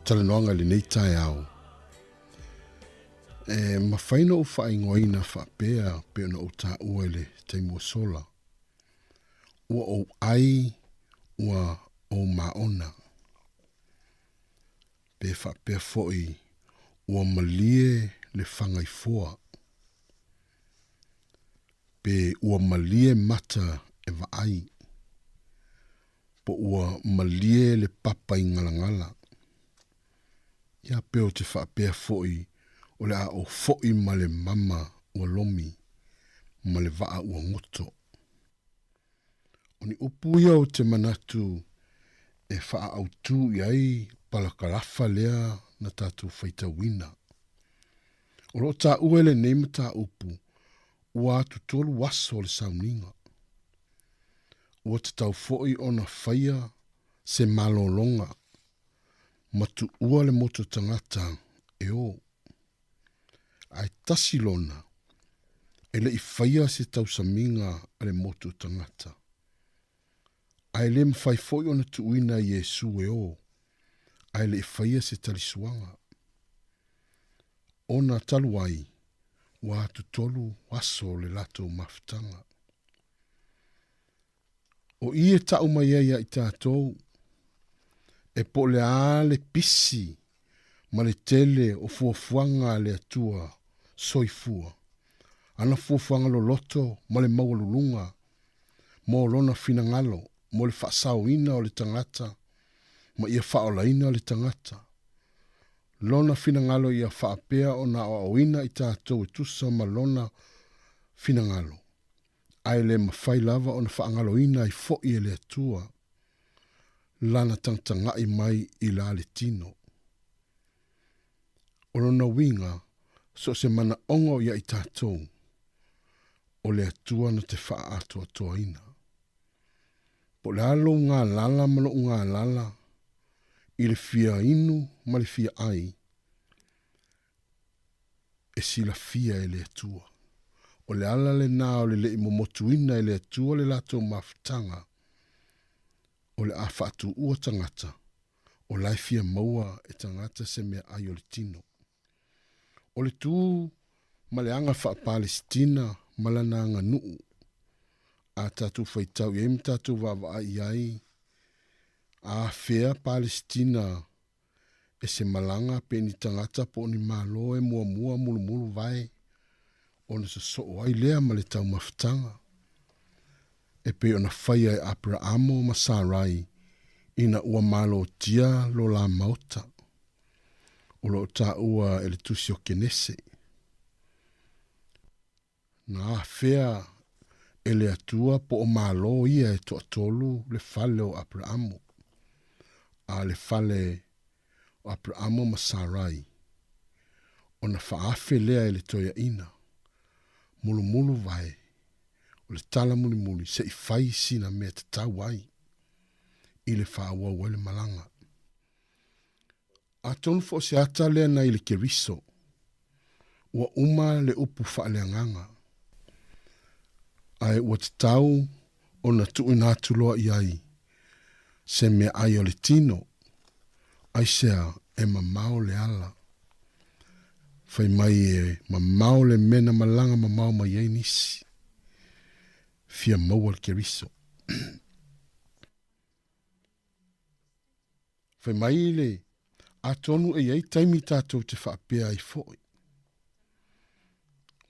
talanoaga i lenei taeao. E mafai ona ou faaigoaina faapea pei ona ou taua i le taimi ua sola. Ua ou ai, ua ou maona. Pe faapea foi ua malie le fagaifoa. Pe ua malie mata e vaai. Po ua malie le papa i galagala. Ia pe ou te faapea foi o le a ou foi ma le mama ua lomi ma le vaa ua goto. O ni upu ia ou te manatu e faaautu i ai palakalafa lea na tatou faitauina. O lo o taua i lenei mataupu ua atutolu aso o le sauniga. Ua tatau foi ona faia se malologa ma tuua le motu tagata e o. Ae tasi lona, e le i faia se tausamiga a le motu tagata. Ae le mafai foi ona tuuina Iesu e o, ae le i faia se talisuaga. Ona talu ai, ua atutolu aso le latou mafutaga. O i e ta'u mai ai ia i tatou, e po o le a le pisi ma le tele o fuafuaga a le Atua soifua, ana fuafuaga loloto ma le maualuluga mo Lona finagalo mo le faasaoina o le tagata ma ia faaolaina le tagata. Lona finagalo ia faapea ona aoaoina i tatou e tusa ma Lona finagalo. ae le mafai lava ona faagaloina ai foʻi e le Atua Lana tagatagaʻi mai i la le tino. O lona uiga, so o se manaoga o ia i tatou, o le Atua na te faaatoatoaina. Po o le a lou galala ma loʻu galala i le fia inu ma le fia ʻai, e silafia e le Atua. O le ala lenā o le leʻi momotuina e le Atua le latou mafutaga, o le a faatuua tagata, o la e fia maua e tagata se meaai o le tino. O le tu ma le aga faa-Palesitina ma lana aganuu, a tatou faitau i ai ma tatou vaavaai i ai, a afea Palesitina e se malaga pe ni tagata po o ni malo e muamua mulumulu vae ona sosoo ai lea ma le taumafataga e pei ona faia e Aperaamo ma Sarai ina ua malotia lo la maota o lo o taua e le Tusi o Kenese. Na afea e le Atua po o Malo ia e toatolu le fale o Aperaamo, a le fale o Aperaamo ma Sarai, ona faaafe lea e le toeaina, mulumulu vae, o le tala mulimuli se i fai sina mea tatau ai i le faaauau ai le malaga. Atonu fo o se ata lea nai le Keriso, ua uma le upu faaleagaga, ae ua tatau ona tuuina atu loa i ai se meaai o le tino, aisea e mamao le ala. Fai mai e mamao le mea na malaga mamao mai ai nisi, fia maua le Keriso. Fai mai le, Atonu e i ai taimi tatou te faapea ai foi.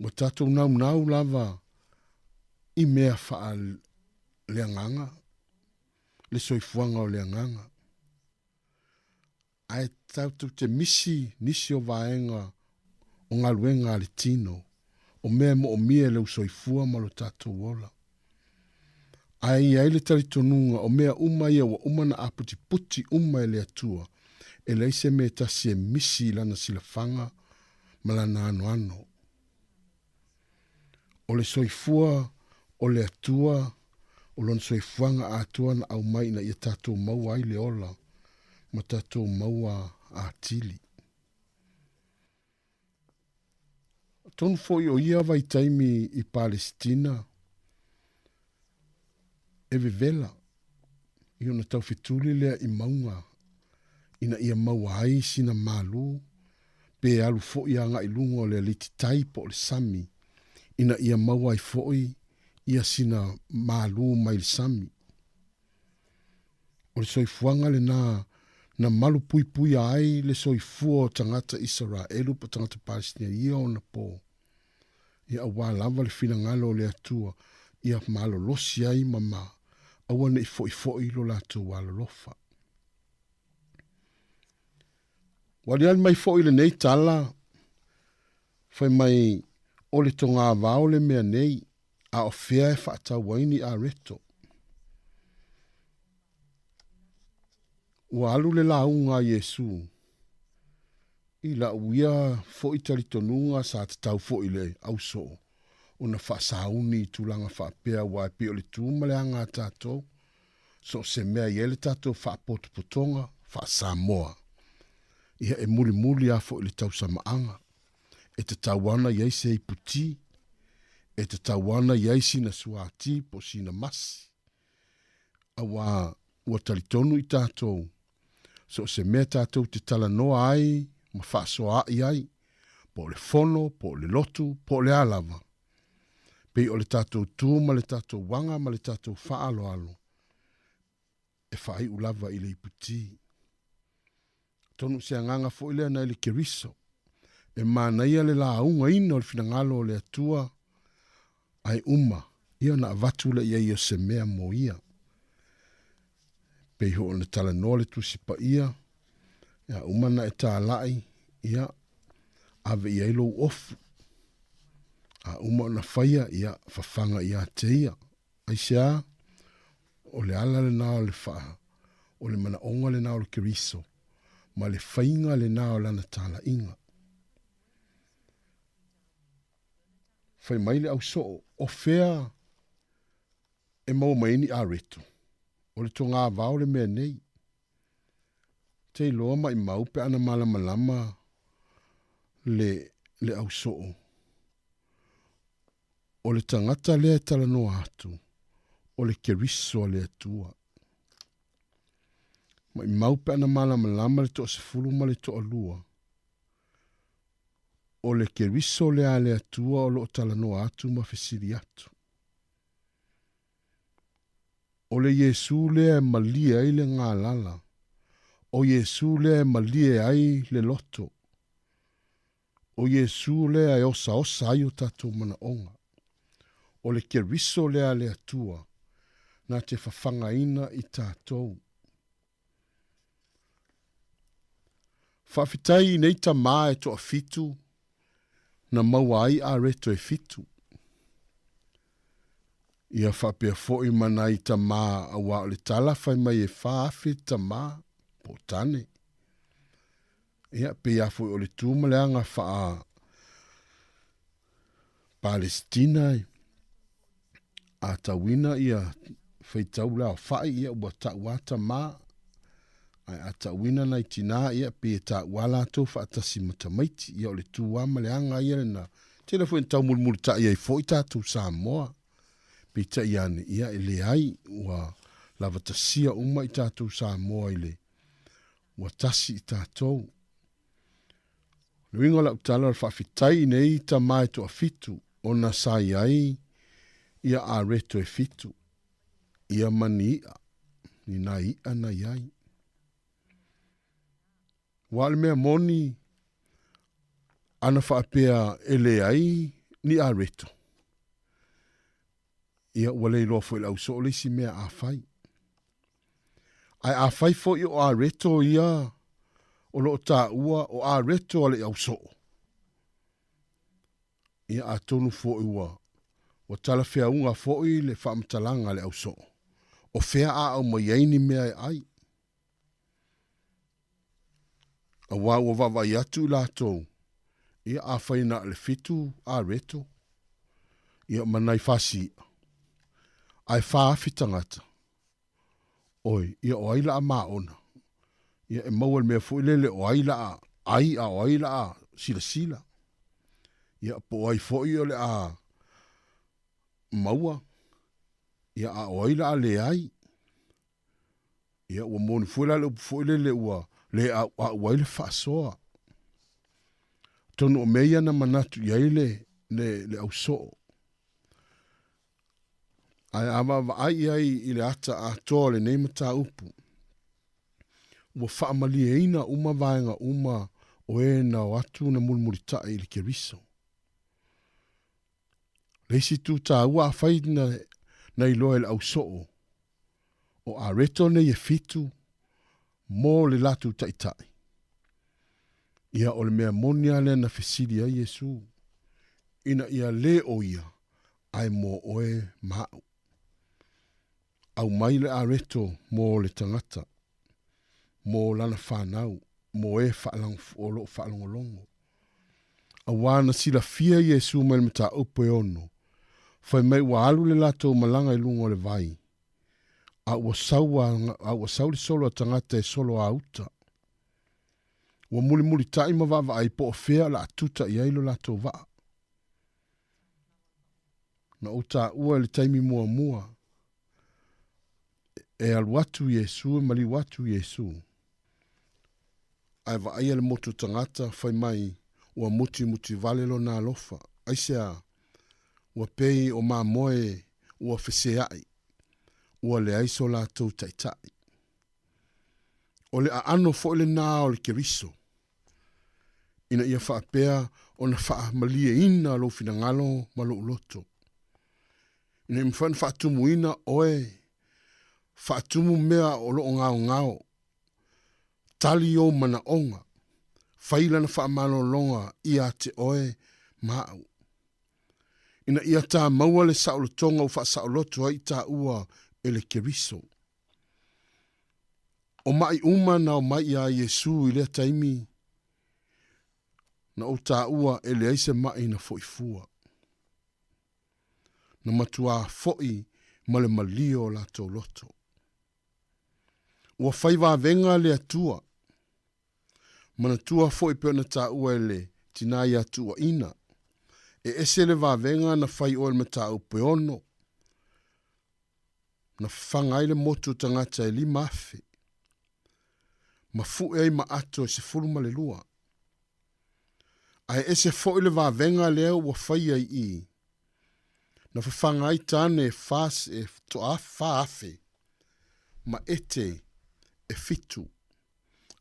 Ua tatou naunau lava i mea faaleagaga, le soifuaga o le agaga. Ae tatou te misi nisi o vaega o galuega a le tino, o mea e moomia e lou soifua ma lo tatou ola. Ae i ai le talitonuga o mea uma ia ua uma na aputiputi uma e le Atua, e leai se mea e tasi e misi i lana silafaga ma lana anoano. O le soifua o le Atua, o lona soifuaga atoa na aumai ina ia tatou maua ai le ola ma tatou maua atili. Atonu foi o ia vaitaimi i Palesitina, E vevela i ona taufetuli lea i mauga ina ia maua ai sina malū pe alu foi agai i luga o le alititai po o le sami ina ia maua ai foi ia sina malū mai le sami. O le soifuaga lenā na malu puipuia ai le soifua o tagata Isaraelu po o tagata Palesitina i ia ona pō, ia auā lava le finagalo o le Atua ia malolosi ai ma ma aua ne i foʻifoʻi lo latou alolofa. Ua aliali mai foi lenei tala, fai mai o le togavao le mea nei, a o fea e faatau ai ni areto. Ua alu le lauga a Iesu i la'u ia fo'i talitonuga sa tatau fo'i i le ausoo ona faasauni i tulaga faapea aua e pei o le tu ma le aga a tatou so o se mea e i ai le tatou faapotopotoga faa-Samoa ia e mulimuli a fo'i le tausamaaga e tatau ana i ai se ipu ti e tatau ana i ai sina suati po o sina masi auā ua talitonu i tatou So o se mea tatou te talanoa ai ma faasoaa'i ai, po o le fono, po o le lotu, po o le a lava, pei o le tatou tu ma le tatou aga ma le tatou faaaloalo e faaiu lava i le iputi. Atonu o se agaga foi lea nai le Keriso, e manaia le laugaina o le finagalo o le Atua ae uma, ia ona avatu lea i ai o se mea mo ia. Pei ho ona talanoa le Tusi Paia, ia uma na e tāla'i, ia ave i ai lou ofu. A uma ona faia, ia fafaga ia te ia. Aisea? O le ala lenā o le faa, o le manaoga lenā o le Keriso, ma le faiga lenā o lana tāla'iga. Fai mai le ausoo, O fea e maua mai ai ni areto? O le togavao le mea nei. Te iloa maimau pe ana malamalama le, le ausoo. O le tagata lea e talanoa atu, o le Keriso a le Atua. Maimau pe ana malamalama le toasefulu ma le toalua. O le Keriso lea a le Atua o lo o talanoa atu ma fesili atu. O le Iesū lea e malie ai le galala. O Iesū lea e malie ai le loto. O Iesū lea e osaosa ai o tatou manaoga. O le Keriso lea a le Atua na te fafagaina i tatou. Faafetai i nei tamā e toafitu na maua ai areto e fitu. Ia faapea foi ma nai tamā auā o le tala fai mai e 4000 tamā po o tane. Ia, pei a foi o le tu ma le aga faa Palestina a tauina ia faitau le aofa'i ia ua ta'u a tamā ae a ta'uina nai tinā ia pei e ta'u a latou fa'atasi ma tamaiti ia o le tu a ma le aga ia lena tele foi na taumulimulita'i ai foi tatou Samoa peitai ane ia e leai ua lavatasia uma i tatou Samoa i le ua tasi i tatou. O le uiga o lau tala o le faafetai i nei tama e toafitu ona sa i ai ia areto e fitu, ia ma ni i'a, ni nai i'a na i ai. Ua o le mea moni, ana faapea e leai ni areto, Ia, ua le iloa foi e le ausoo le isi mea a fai. Ae afai foi o areto ia o lo o taua o areto a le ausoo, ia atonu foi ua ua talafeauga foi le faamatalaga a le ausoo, o fea a aumai ai ni mea e ai. Auā ua vaavaai atu i latou, ia afai na o le fitu areto, ia ma nai fasi i'a, ae 4000 tagata, oi, ia o ai la a maona? Ia e maua le mea foi lele o ai la a ai a o ai la a silasila. Ia po o ai foi o le a maua. Ia, a o ai la a leai? Ia, ua moni foi la le upu foi lele ua le ʻauʻau ai le faasoa. Atonu o mea ia na manatu i ai le, le, le ausoo. Ae a vaavaai i ai i le ata atoa o lenei mataupu, ua faamalieina uma vaega uma o e na o atu na mulimulitai i le Keriso. Le isi itu taua afai na, na iloa e le ausoo, o areto nei e fitu mo le latou taitai. Ia, o le mea moni lava lea na fesili ai Iesu, ina ia lē o ia, ae mo oe ma aʻu. Aumai le areto mo le tagata, mo lana fanau, mo e o lo o faalogologo. Auā na silafia Iesu mai le mataupu e ono, fai mai ua alu le latou malaga i luga o le vai, a ua sau, a ua sau le solo a tagata e solo a uta. Ua mulimulitai ma vaavaai po o fea o le a tuta i ai lo latou vaa. Na ou taua i le taimi muamua, e alu atu Iesu, e maliu atu Iesu. Ae vaaia le motu tagata, fai mai, ua mutimuti vale lona alofa. Aisea? Ua pei o mamoe ua feseai, ua leai so latou taitai. O le aano foi lena o le Keriso, ina ia faapea ona faamalieina lou finagalo ma lou loto, ina ia mafai ona faatumuina oe, faatumu mea o lo o gaogao, tali ou manaoga, fai lana faamalologa ia te oe ma au. Ina ia tā maua le saolotoga ua faasaoloto ai i tāua e le Keriso. O maʻi uma na omai iā Iesū i lea taimi, na ou tāua e leai se maʻi na foʻi fua. Na matuā foʻi ma le malie o latou loto. Ua fai vavega le Atua. Manatua foʻi pei ona tāua e le tinā iā Tuuaina, e ese le vavega na fai oe i le mataupu e ono, na fafaga ai le motu o tagata e 5,000, ma fuʻe ai ma ato e 12. Ae ese foʻi le vavega lea ua faia i i, na fafaga ai tane e fa, e toa 4,000 ma ete e fitu,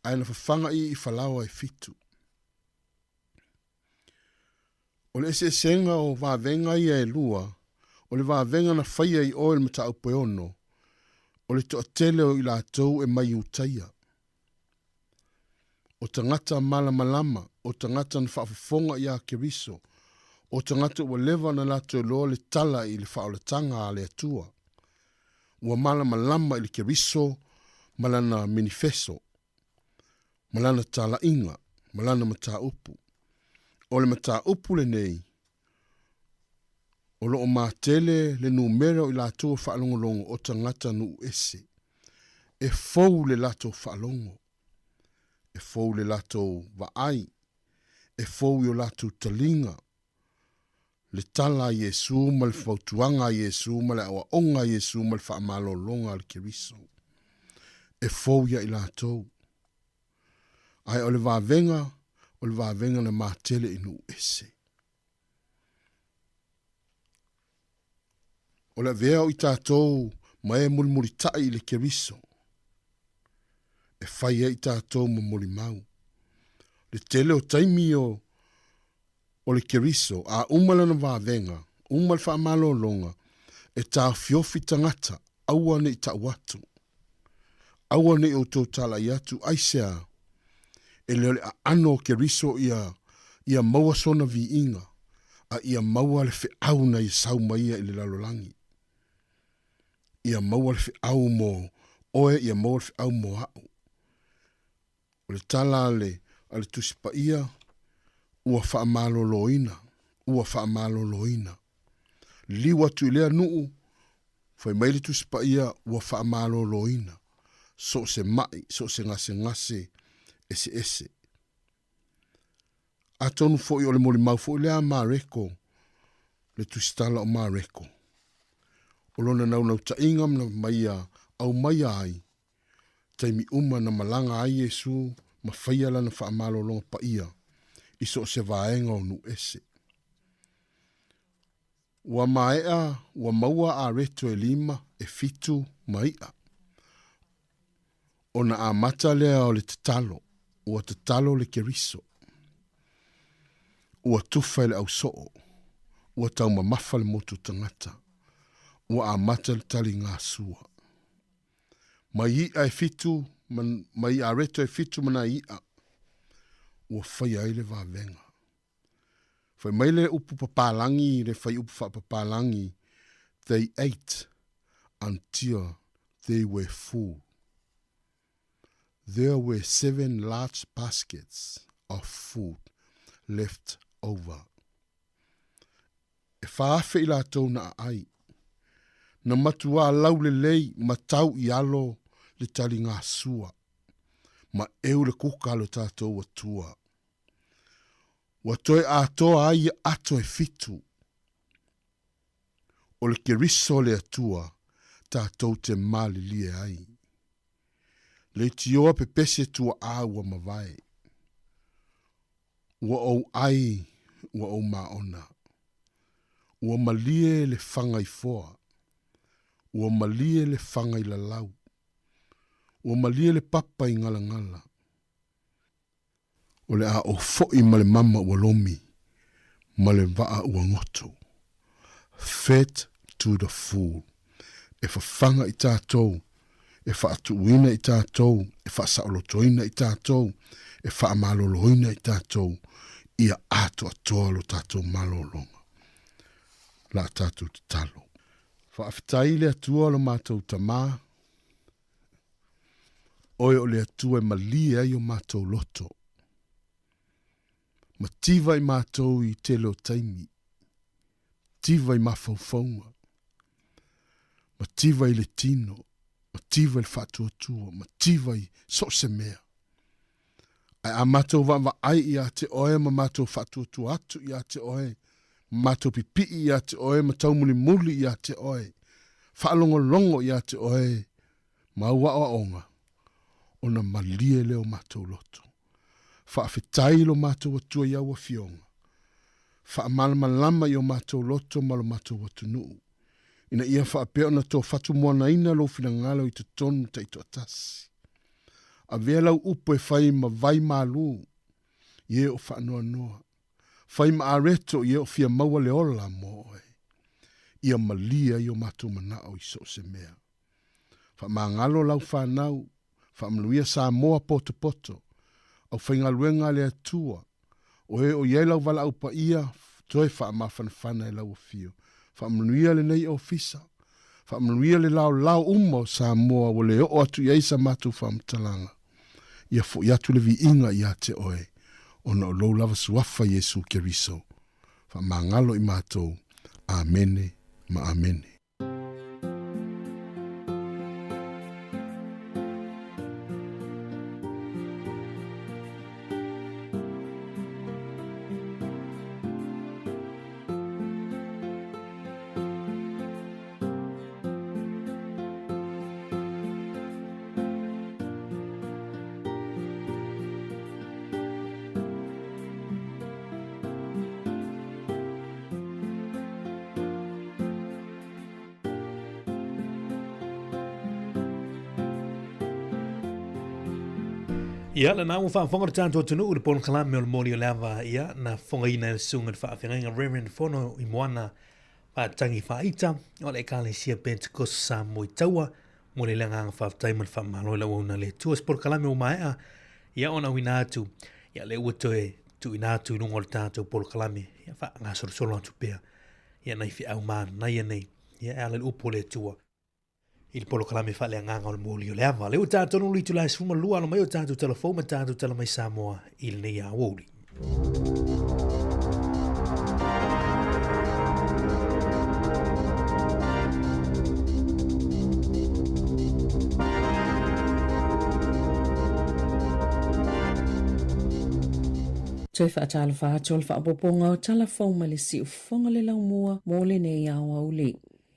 ae na fafaga i i falaoa e fitu. O le eseesega o vavega ia e lua, o le vavega na faia i o i le mataupu e ono, o le toatele o i latou e mai Iutaia. O tagata malamalama, o tagata na faafofoga iā Keriso, o tagata ua leva ona latou iloa le tala i le faaolataga a le Atua. Ua malamalama i le Keriso ma lana menifeso, ma lana talaiga, ma lana mataupu. O le mataupu lenei, o lo o matele le numera o i latou e faalogologo o tagata nuu ese. E fou le latou faalogo, e fou le latou vaai, e fou i o latou taliga, le tala a Iesu ma le fautuaga a Iesu ma le aoaoga a Iesu ma le faamalologa a le Keriso. E fou ia i latou. Ae o le vavega, o le vavega na matele i nuu ese. O le avea o i tatou ma e mulimulitai i le Keriso, e fai ai i tatou ma molimau. Le tele o taimi o o le Keriso, a uma lana vavega, uma le faamalologa, e taofiofi tagata, aua ne i tau atu. Aua ne i outou talai atu, aisea? E le o le aano o Keriso ia, ia maua sona viiga, a ia maua le feau na ia sau mai ia i le lalolagi. Ia maua le feau mo oe, ia maua le feau mo aʻu. O le tala a le, a le Tusi Paia, ua faamaloloina, ua faamaloloina. Liliu atu i lea nuu, fai mai le Tusi Paia, ua faamaloloina. So o se maʻi, so o se gasegase eseese. Atonu foi o le molimau foi lea a Mareko, le tusitala o Mareko. O lona naunautaiga ma ia aumaia ai taimi uma na malaga ai Iesu ma faia lana faamalologa paia i so o se vaega o nuu ese. Ua maea ua maua areto e lima, e fitu, ma iʻa. Ona amata lea o le tatalo, ua tatalo le Keriso. Ua tufa i le ausoo, ua taumamafa le motu tagata, ua amata le taligasua. Mai iʻa e fitu, mai areto e fitu ma nai iʻa, ua faia ai le vavega. Fai mai le upu papalangi, le fuaiupu faapapalangi, They ate until they were full. There were seven large baskets of food left over. E 4,000 i latou na aai. Na matuā laulelei ma tau i alo le taligasua, ma ʻeu le kuka a lo tatou Atua. Ua toe atoa ai ia ato e fitu. O le Keriso le Atua tatou te malilie ai. Leitioa pepese tuaʻā ua mavae. Ua ou ʻai, ua ou māʻona. Ua malie le faga i foa. Ua malie le faga i lalau. Ua malie le papa i galagala. O le a ou foʻi ma le mama ua lomi, ma le vaa ua goto. Fed to the full. E fafaga i tatou, e faatuuina i tatou, e faasaolotoina i tatou, e faamaloloina i tatou, ia atoatoa lo tatou malologa. La tatou tatalo. Faafetai i le Atua lo matou Tama, Oe o le Atua e malie ai o matou loto. Mativa i matou i tele o taimi. Mativa i mafaufauga. Mativa i le tino. Mativa i le faatuatua. Mativa i so o se mea. Ae a matou vaavaai ia te Oe ma matou faatuatua atu ia te Oe, ma matou pipii ia te Oe ma taumulimuli ia te Oe, faalogologo ia te Oe ma au aoaoga, ona malie lea o matou loto. Faafetai i lo matou Atua i au Afioga. Faamalamalama i o matou loto ma lo matou atunuu, ina ia faapea ona tofatumoanaina lou finagalo i totonu taitoatasi. Avea lau upu e fai ma vai malū i e o faanoanoa, fai ma areto i e o fia maua le ola mo oe. Ia malie ai o matou manao i so o se mea. Faamagalo lau fanau, faamanuia Samoa potopoto, aufaigaluega a le Atua, o e o i ai lau valaau paia, toe faamafanafana e lau afio. Faamanuia lenei ofisa. Faamanuia le laolao uma o Samoa ua le oo atu i ai sa matou faamatalaga. Ia foi atu le viiga ia te oe, ona o lou lava suafa Iesu Keriso. Faamagalo i matou. Amene ma Amene. Ia, lena ua faafofoga le tatou atunuu i le polokalame o le moli o le ava, ia, na fofogaina e le susuga i le faafeagaiga Reverend Fono i Moana Faatagi Faaita o le Ekalesia Pentecost Samoa i Taua. Momoli le agaga faafetai ma le faamalo i le auauna a le Atua. Se polokalame ua maea, ia, ona auina atu, ia, lea ua toe tuuina atu i luga o le tatou polokalame, ia, faagasolosolo atu pea, ia, nai feau manaia nei, ia, e ala i le upu a le Atua. I le polokalame faaleagaga o le moli o le ava. Lea ua tatou le itula e 12 alo mai o tatou tala fou ma tatou tala mai Samoa i lenei aoauli. Toe faatalofa atu o le faaopoopoga o tala fou mai le siufofoga le laumua mo lenei aoauli.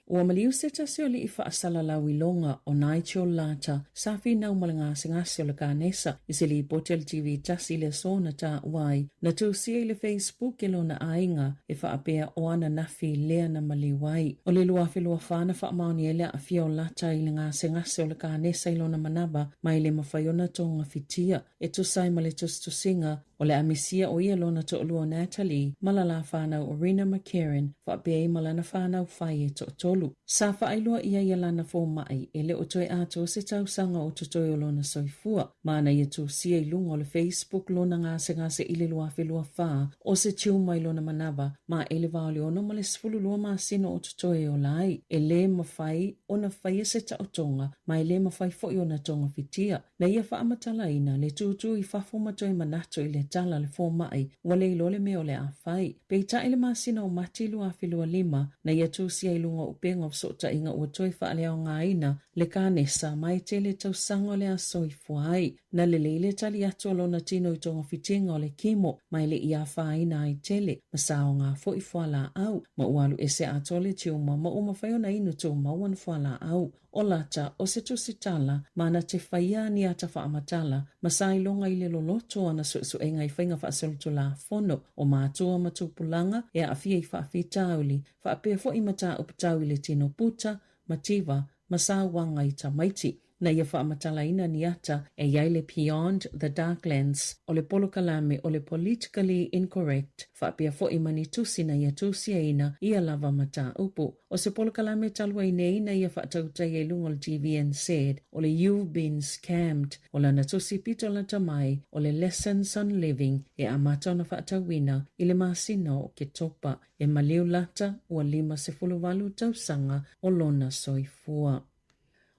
Ua maliu se tasi o aliʻi faasalalau iloga o Nigel Lata sa finau ma le gasegase o le kanesa i se lipoti a le TV tasi i le aso na taua ai. Na tusia i le Facebook e lona aiga e faapea o ananafi lea na maliu ai. O le 2024 na faamaonia ai le aafia o Lata i le gasegase o le kanesa i lona manava ma e le mafai ona togafitia. E tusa ai ma le tusitusiga, o le a misia o ia lona toalua o Natalie ma la la fanau o Rena ma Karen faapea ai ma lana fanau fai e toatolu. Sa faailoa ʻia ia lana fomai e le o toe atoa se tausaga o totoe o lona soifua. Ma na ia tusia i luga o le Facebook lona gasegase i le 2024 o se tumor i lona manava ma e le va o le 6 ma le 12 masina o totoe e ola ai. E lē mafai ona faia se taotoga ma e lē mafai foi ona togafitia. Na ia faamatalaina le tūtū i fafo ma toe manatu i le tala a le fomai ua le iloa le mea o le a fai. Peitai i le masina o Mati 2025, na ia tusia i luga o upega o fesootaiga ua toe faaleaogaina le kanesa ma e tele tausaga o le a soifua ai. Na lelei le tali atu a lona tino i togafitiga o le kimo ma e le i afaina ai tele ma saoga foi fualaau ma ua alu ese atoa le tiuma ma ua mafai ona inu tumau ana fualaau. O Lata, o se tusitala, ma na te faia ni ata faamatala, ma sa iloga i le loloto o ana suesuega i faiga faasolitulafono o matua ma tupulaga e aafia i faafitauli, faapea foi mataupu tau i le tino puta, mativa, ma sauaga i tamaiti. Na ia faamatalaina ni ata e i ai le Beyond the Darklands o le polokalame o le Politically Incorrect, faapea foi ma ni tusi na ia tusiaina ia lava mataupu. O se polokalame talu ai nei na ia faatautaia i luga o le TVNZ, o le You've Been Scammed, o lana tusi pito lata mai, o le Lessons on Living, e amata ona faatauina i le masina o Oketopa. E maliu lata ua 58 tausaga o lona soifua.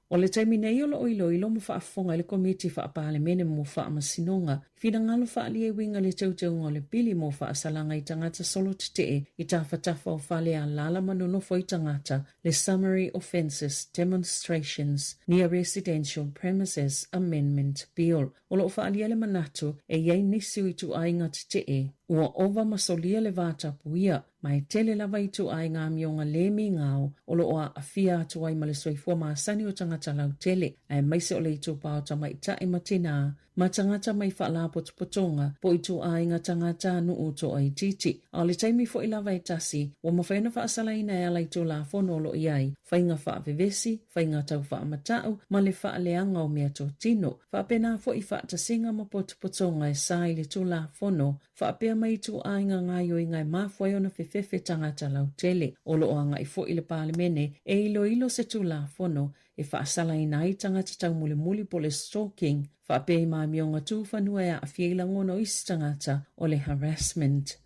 O le taimi nei o lo o iloilo ma faafofoga ai le Komiti Faa-Palemene mo Faamasinoga i finagalo faaalia e uiga i le teuteuga o le Pili mo Faasalaga i Tagata Solotetee i tafatafa o fale alaala ma nonofo ai tagata, le Summary Offences Demonstrations Near Residential Premises Amendment Bill. O lo o faaalia le manatu e i ai nisi o ituaiga tetee ua ova ma solia le vatapuia Ma e tele lava ituaiga amioga lē migao o lo o aafia atu ai ma le soifua masani o tagata lautele, aemaise o le itupa o tamaitai ma tinā, ma tagata mai faalapotopotoga po o ituaiga tagata nuu toaitiiti. A o le taimi foi lava e tasi, ua mafai ona faasalaina e ala i Tulafono o lo o i ai, faiga faavevesi, faiga tau faamatau, ma le faaleaga o meatotino. Faapena foi faatasiga ma potopotoga e sa i le Tulafono Faapea mai ituaiga gaoioiga e mafua ai ona fefefe tagata lautele. O lo o agai foi le Palemene e iloilo se Tulafono e faasalaina ai tagata taumulimuli po o le stalking, faapea i maamioga tufanua e aafia i lagona o isi tagata o le harassment.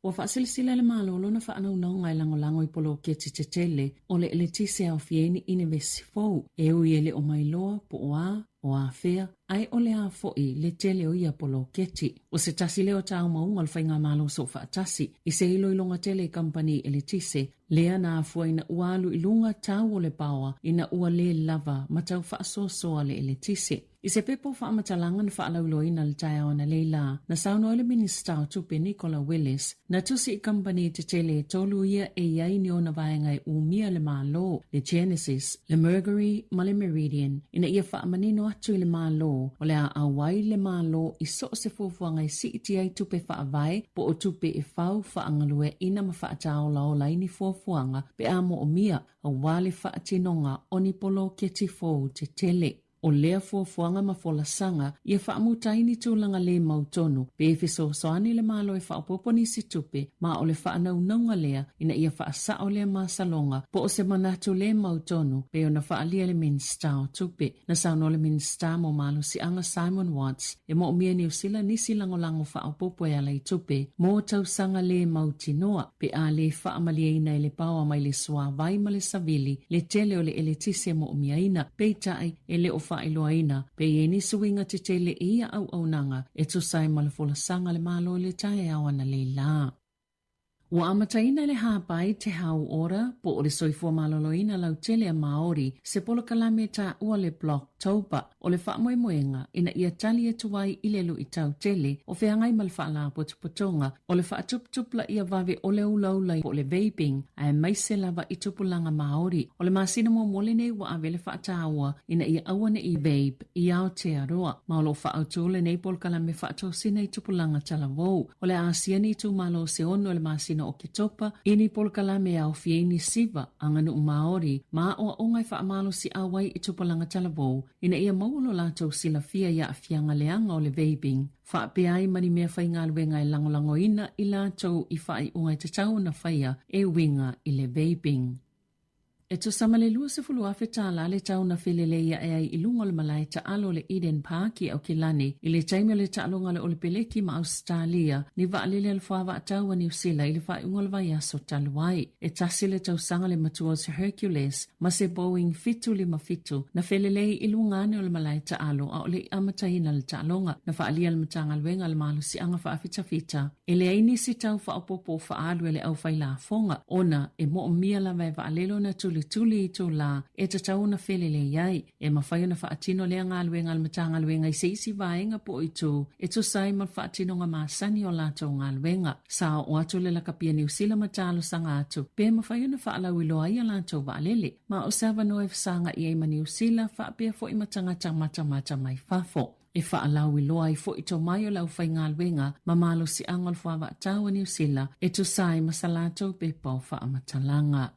Ua faasilasila e le Malo lona faanaunauga e lagolago i poloketi tetele o le eletise e aofia ai ni inivesi fou, e ui e le o mailoa po o a, o afea, ae o le a foi le tele o ia poloketi. O se tasi lea o tāumaunga o le Faigamalo Soofaatasi i se iloiloga tele i kamupani eletise, lea na afua ina ua alu i luga tau o le paoa ina ua lē lava ma tau faasoasoa le eletise. I se pepa o faamatalaga na faalauiloaina i le taeao analeila, na saunoa ai le Minisita o Tupe Nicola Willis, Na tusi i kamupani tetele e tolu ia e i ai ni ona vaega e umia le Malo, le Genesis, le Mercury ma le Meridian, ina ia faamanino atu i le Malo o le a auai le Malo i so o se fuafuaga e siitia ai tupe faavae po o tupe e fau faagalueaiina ma faataolaola ai ni fuafuaga pe a moomia aua le faatinoga o ni poloketi fou tetele. O lea fuafuaga ma folasaga ia faamuta ai ni tulaga lē mautonu pe fesoasoani le Malo e faaopoopo nisi tupe ma o le faanaunauga lea ina ia faasao lea masaloga po o se manatu lē mautonu pei ona faaalia le Minisita o Tupe. Na saunoa le Minisita mo Malosiaga Simon Watts e moomia e Niu Sila nisi lagolago faaopoopo e ala i tupe mo tausaga lē mautinoa pe a lē faamalieina e le paoa mai le suāwai ma le savili le tele o le eletise moomiaina, peitai e le o faailoaina pe i ai nisi uiga tetele i ia auaunaga e tusa ai ma le folasaga a le Malo i le taeao analeila. Ua amataina le hāpai Te Hau Ora po o le soifua maloloina lautele a Māori se polokalame taua le Block. October. O le faamoemoega ina ia tali atu ai i le luitau tele o feagai ma le Faalapotopotoga o le faatuputupulaia vave o le ulaula po o le vaping aemaise lava i tupulaga Māori. O le masina muamua lenei ua ave le faataua ina ia aua ne i vape i Aotearoa, ma o lo o faaautu lenei polokalame faatosina i tupulaga talavou. O le a asia ni itumalo se ono i le masina o Oketopa i ni polokalame e aofia ai ni siva, aganuu Māori, ma aoaoga e faamalosiau ai i tupulaga talavou ina ia maua lo latou silafia i aafiaga leaga o le vaping, faapea ai ma ni mea faigaluega e lagolagoina i latou i faaiuga e tatau ona faia e uiga i le vaping. E tusa ma le $20,000 tālā le tau na felelei aʻe ai i luga o le malae taʻalo o le Eden Park i Aukilani i le taimi o le taaloga a le Olepeleki ma Ausetalia ni vaalele a le Fuavaatau a Niu Sila i le faaiuga o le vaiaso talu ai. E tasi le tausaga le matua o se Hercules ma se Boeing 757 na felelei i luga ane o le malae taʻalo a o le i amataina le taaloga. Na faaalia e le Matagaluega le malosiaga faafitafita E leai nisi tau faaopoopo o faaalu e le aufai lafoga, ona e moomia lava e vaalele ona tulituli itulā e tatau ona felelei ai. E mafai ona faatino lea galuega a le Matagaluega i se isi vaega po o itu e tusa ai ma le faatinoga masani o latou galuega. Sa oo atu le lakapi a Niu Sila ma talosaga atu pe mafai ona faalauiloa ai a latou vaalele, ma o se avanoa e fesagai ai ma Niu Sila faapea foi ma tagata matamata mai fafo. E faalauiloa ai foi tomai o le aufaigaluega ma malosiaga o le Fuavaatau a Niu Sila e tusa ai ma sa latou pepa o faamatalaga.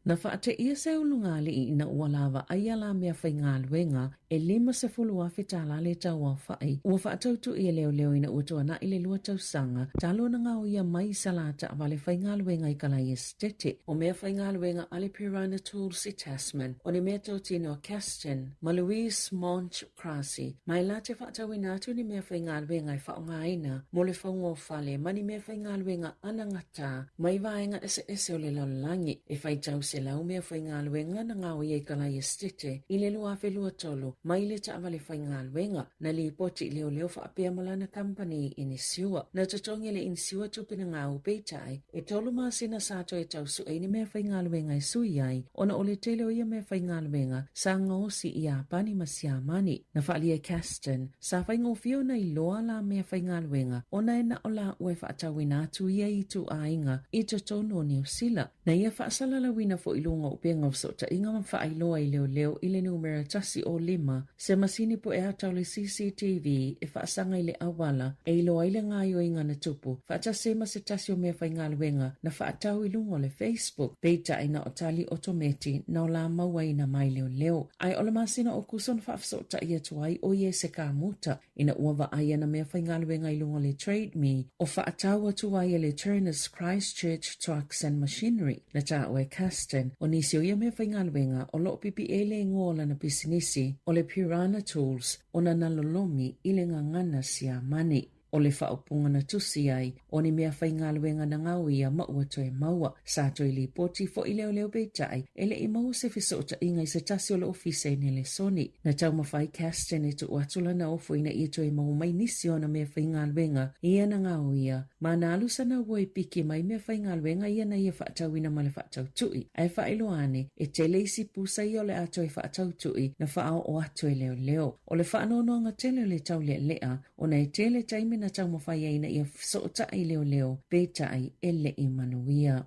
Na faateia se ulugalii ina ua lavaai la meafaigaluega e $50,000 tālā le tauaofai ua faatautui e leoleo ina ua tuanai le lua tausaga talu ona gaoia mai i sa la taavale faigaluega i Kalai Esetete. O meafaigaluega a le Piranha Tools i Tasman, o ni meatotino a Caston ma Louise Monch Crassi, mai la te faatauina atu ni mea faigaluega e faaaogaina mo le fauga o fale ma ni mea faigaluega anagata mai vaega eseese o le lalolagi. E faitau 100 mea faigaluega na gaoia i Kalai Esetete i le 2023 mai le taavale faigaluega na lipoti i leoleo faapea ma lana kamupani inisiua. Na totogi e le inisiua tupe na gau peitai e tolu masina sa toe tau sue i ni mea faigaluega e sui ai ona o le tele o ia mea faigaluega sa gaosi i Iapani ma Siamani. Na faaalia e Caston, sa faigofie ona iloa la mea faigaluega ona e na o lāua e faatauina atu ia ituaiga i totonu o Niu Sila. Na ia faasalalauina foi i luga o upega o fesootaiga ma faailoa i leoleo i le numera 105 se masini pue ata o le CCTV e faasaga i le auala e iloa ai le gaoioiga na tupu, faatasi ai ma se tasi o meafaigaluega na faatau i luga o le Facebook, peitai na o tali otometi na o la mauaina mai leoleo. Ae o le masina o Kuso na faafesootai atu ai o ia i se kamuta ina ua vaai ana meafaigaluega i luga o le Trade Me o faatau atu ai e le Turners Christchurch Trucks and Machinery na taua e Caston o nisi o ia meafaigaluega o lo o pipiʻe le igoa o lana pisinisi o le Piranha Tools ona na lolomi i le gagana Siamani. O le faaupuga na tusi ai, o ni meafaigaluega na gaoia ma ua toe maua. Sa toe lipoti foi leoleo peitai e le i maua se fesootaiga i se tasi o le ofisa i Nelesoni. Na taumafai Caston e tuu atu lana ofo ina ia toe maua mai nisi o ana meafaigaluega ia na gaoia ma na alu sana ua e piki mai meafaigaluega ia na ia faatauina ma le faatautui. Ae faailoa ane, e tele isi pusa ia o le a toe faatautui na faaoo atu e leoleo. O le faanoanoaga tele o le taulealea ona e tele taimi na taumafai ai ina ia fesootai leoleo, peitai e le i manuia.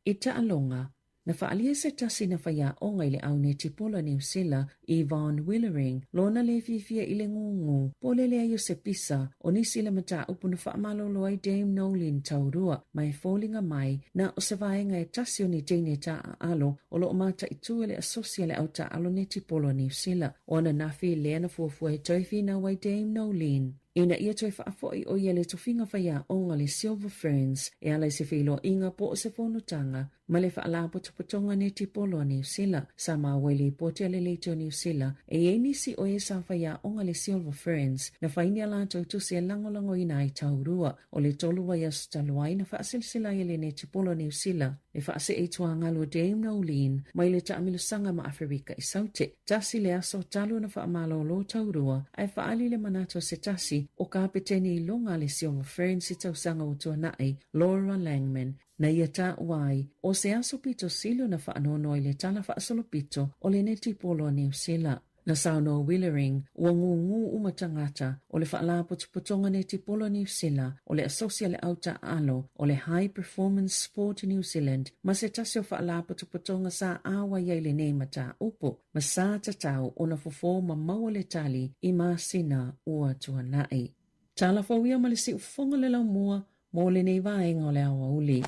I taaloga, na faaalia se tasi na faiaoga i le au netipolo a Niu Sila, Yvonne Willering, lona le fiafia i le gūgū po o le leai o se pisa o nisi i le mataupu na faamalolo ai Dame Noeline Taurua ma e foliga mai na o se vaega e tasi o ni teine taaalo o lo o mataitū e le asosi a le au taaalo netipolo a Niu Sila. O ananafi lea na fuafua e toe finau ai Dame Noeline ina ia toe faafoi ʻo ia le tofiga faiaoga le Silver Ferns e ala i se feiloaiga po o se fonotaga ma le Faalapotopotoga Netipolo a Niu Sila. Sa maua i lipoti a le Leitio Niu Sila e i ai nisi o e sa faiaoga le Silver Ferns na fai ni a latou tusi e lagolagoina ai taurua o le tolu vaiaso talu ai na faaselasela ai e le Netipolo a Niu Sila le faasee i tuagalu o Dame Noeline mai le taamilosaga ma Aferika i Saute. Tasi le aso talu na faamalolo taurua ae faaali le manatu o se tasi o kapeteni iloga a le Silver Ferns i tausaga ua tuanai, Laura Langman, na ia taua ai o se aso pito sili ona faanoanoa i le tala faasolopito o le netipolo a Niu Sila. Na saunoa Willering, ua gūgū uma tagata o le Faalapotopotoga Netipolo Niu Sila, o le Asosi a le Au Taaalo, o le High Performance Sport New Zealand, ma se tasi o faalapotopotoga sa āwai ai lenei mataupu, ma sa tatau ona fofo ma maua le tali i masina ua tuanai. Tala fou ia ma le siufofoga le laumua mo lenei vaega o le aoauli.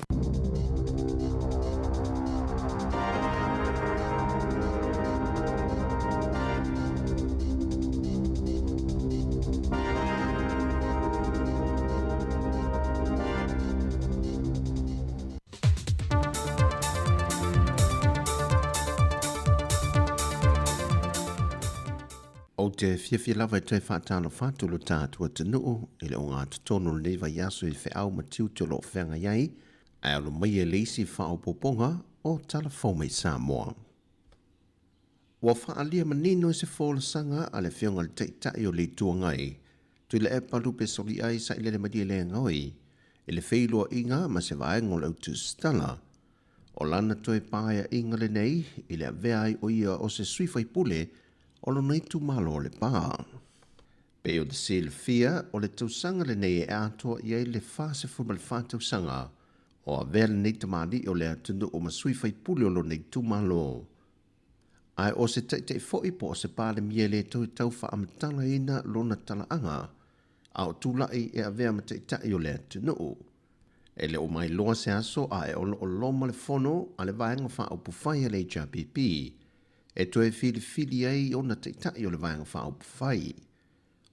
Ou te fiafia lava e toe faatalofa atu lo tatou atunuu i le ogatotonu o lenei vaiaso i feau ma tiute o lo o feagai ai, ae alo maia i le isi faaopoopoga o Tala Fou Mai Samoa. Ua faaalia manino i se folasaga a le Afioga i le Taitai o le Itu Agai, Tuilaepa Lupe Soliai Sailele Malielegaoi, i le feiloaiga ma se vaega o le autusitala, o lana toe paeaiga lenei i le avea ai o ia o se sui faipule o lona itumalo o Lepa. Pei ona silafia, o le tausaga lenei e atoa i ai le 44 tausaga o avea lenei tamalii o le atunuu ma sui faipule o lona itumalo. Ae o se taitai foi po o se Palemia e le toe tau faamatalaina lona talaaga a o tulai e avea ma taitai o le atunuu. E le o mailoa se aso ae o lo o loma le fono a le Vaega Faaupufai a le HRPP e toe filifili ai ona taitai o le Vaega Faaupufai.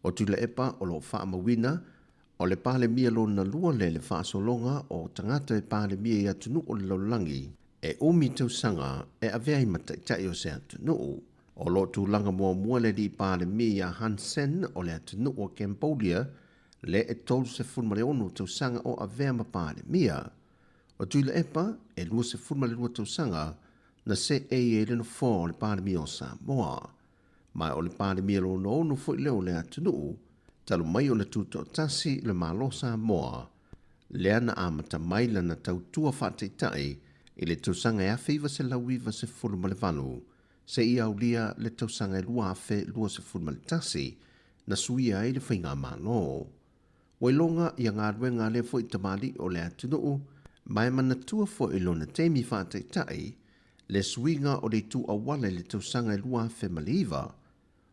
O Tuilaepa o lo o faamauina o le Palemia lona lua lea i le faasologa o tagata e Palemia i atunuu o le lalolagi e umi tausaga e avea ai ma taitai o se atunuu. O lo o tulaga muamua le alii Palemia ia Hun Sen o le atunuu o Cambodia lea e 36 tausaga o avea ma Palemia. O Tuilaepa e 22 tausaga na seei ai le nofoa o le Palemia o Samoa. Ma o le Palemia lona ono foi lea o le atunuu, talu mai ona tutoatasi le Malo Samoa, lea na amata mai lana tautua faataitai i le tausaga e 1998 seia aulia le tausaga e 2021 na suia ai le faigamalo. Ua iloga ia galuega a lea foi tamalii o le atunuu, ma e manatua foi i lona taimi faataitai le suiga o le itu auala i le tausaga e 2009,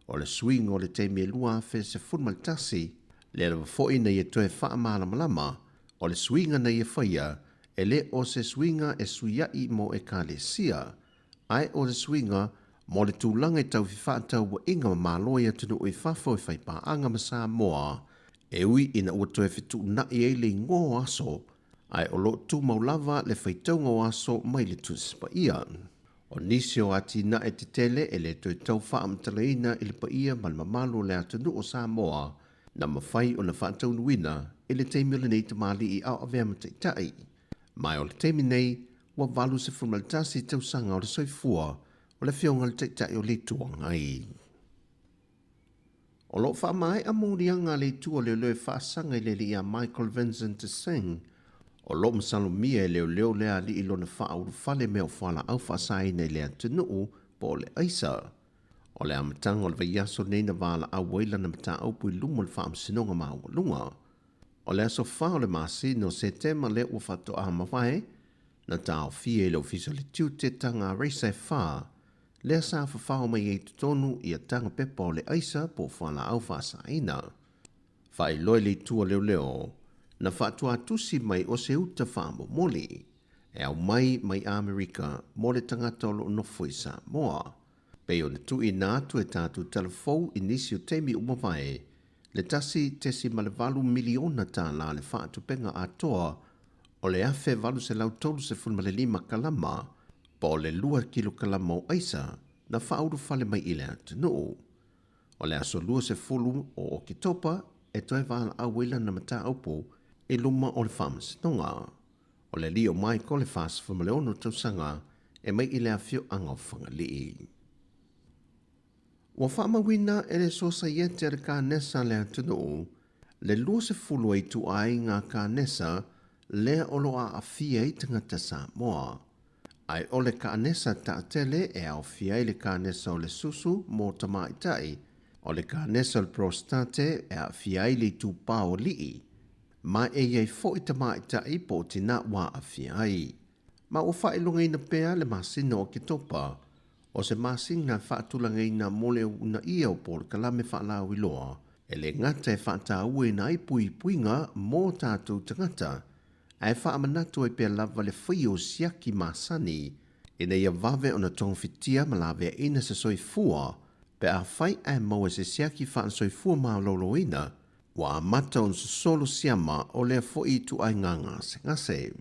o le suiga o le taimi e 2011, lea lava foi na ia toe faamalamalama, o le suiga na ia faia, e le o se suiga e suia'i mo Ekalesia, ae o le suiga mo le tulaga i tau fefaatauaiga ma Malo i atunuu i fafo e faipaaga ma Samoa, e ui ina ua toe fetuunai ai le igoa o aso, ae o lo o tumau lava le faitauga o aso mai le Tusi Paia. O nisi o atinae tetele e le toe tau faamatalaina i le paia ma le mamalu o le atunuu o Samoa na mafai ona faataunuuina i le taimi o lenei tamalii a o avea ma taitai. Ma o le taimi nei, ua 81 tausaga o le soifua o le Afioga i le Taitai o le Itu Agai. O lo o faamaea moliaga a le Itu o Leoleo e faasaga i le alii ia Michael Vincent Singh, o lo o masalomia e leoleo lea alii i lona faaulufale mea o fualaau faasaina i le atunuu po o le aisa. O le amataga o le vaiaso lenei na valaau ai lana mataupu i luma o le Faamasinoga Maualuga. O le aso 4 o le masina o Setema lea ua faatoa mavae, na taofia e le Ofisa o le Tiute taga racer e 4, lea sa fafao mai ai i totonu ia taga pepa o le aisa po o fualaau faasaina. Faailoa i le itu a leoleo, na faatuatusi mai o se uta faamomoli e aumai mai Amerika mo le tagata o lo o nofo i Samoa. Pei ona tuuina atu e tatou talafou i nisi o taimi ua mavae, le $1.8 miliona le faatupeina atoa o le 1835 kalama po o le 2 kilokalama o aisa na faaulufale mai i le atunuu. O le aso 20 o Oketopa e toe valaau ai lana mataupu i luma o le Faamasinoga. O le alii o Michael e 46 tausaga e mai i le afioaga o Fagalii. Ua faamauina e le Sosaiete a le Kanesa a le atunuu le 20 o ituaiga kanesa lea o lo o aafia ai tagata Samoa. Ae o le kanesa taatele e aofia ai le kanesa o le susu mo tamaitai, o le kanesa o le prostate e aafia ai le itupa o alii, ma e i ai foi tamaitai po o tinā ua aafia ai. Ma ua faailogaina pea le masina o Oketopa, o se masina e faatulagaina mo le uunaia o polokalame faalauiloa, e le gata e faatauaina ai puipuiga mo tatou tagata, ae faamanatu ai pea lava le faia o siaki masani ina ia vave ona togafitia ma laveaina se soifua pe afai ae maua i se siaki faale-soifua maloloina ua amata ona sosolo siama o lea foi ituaiga gasegase.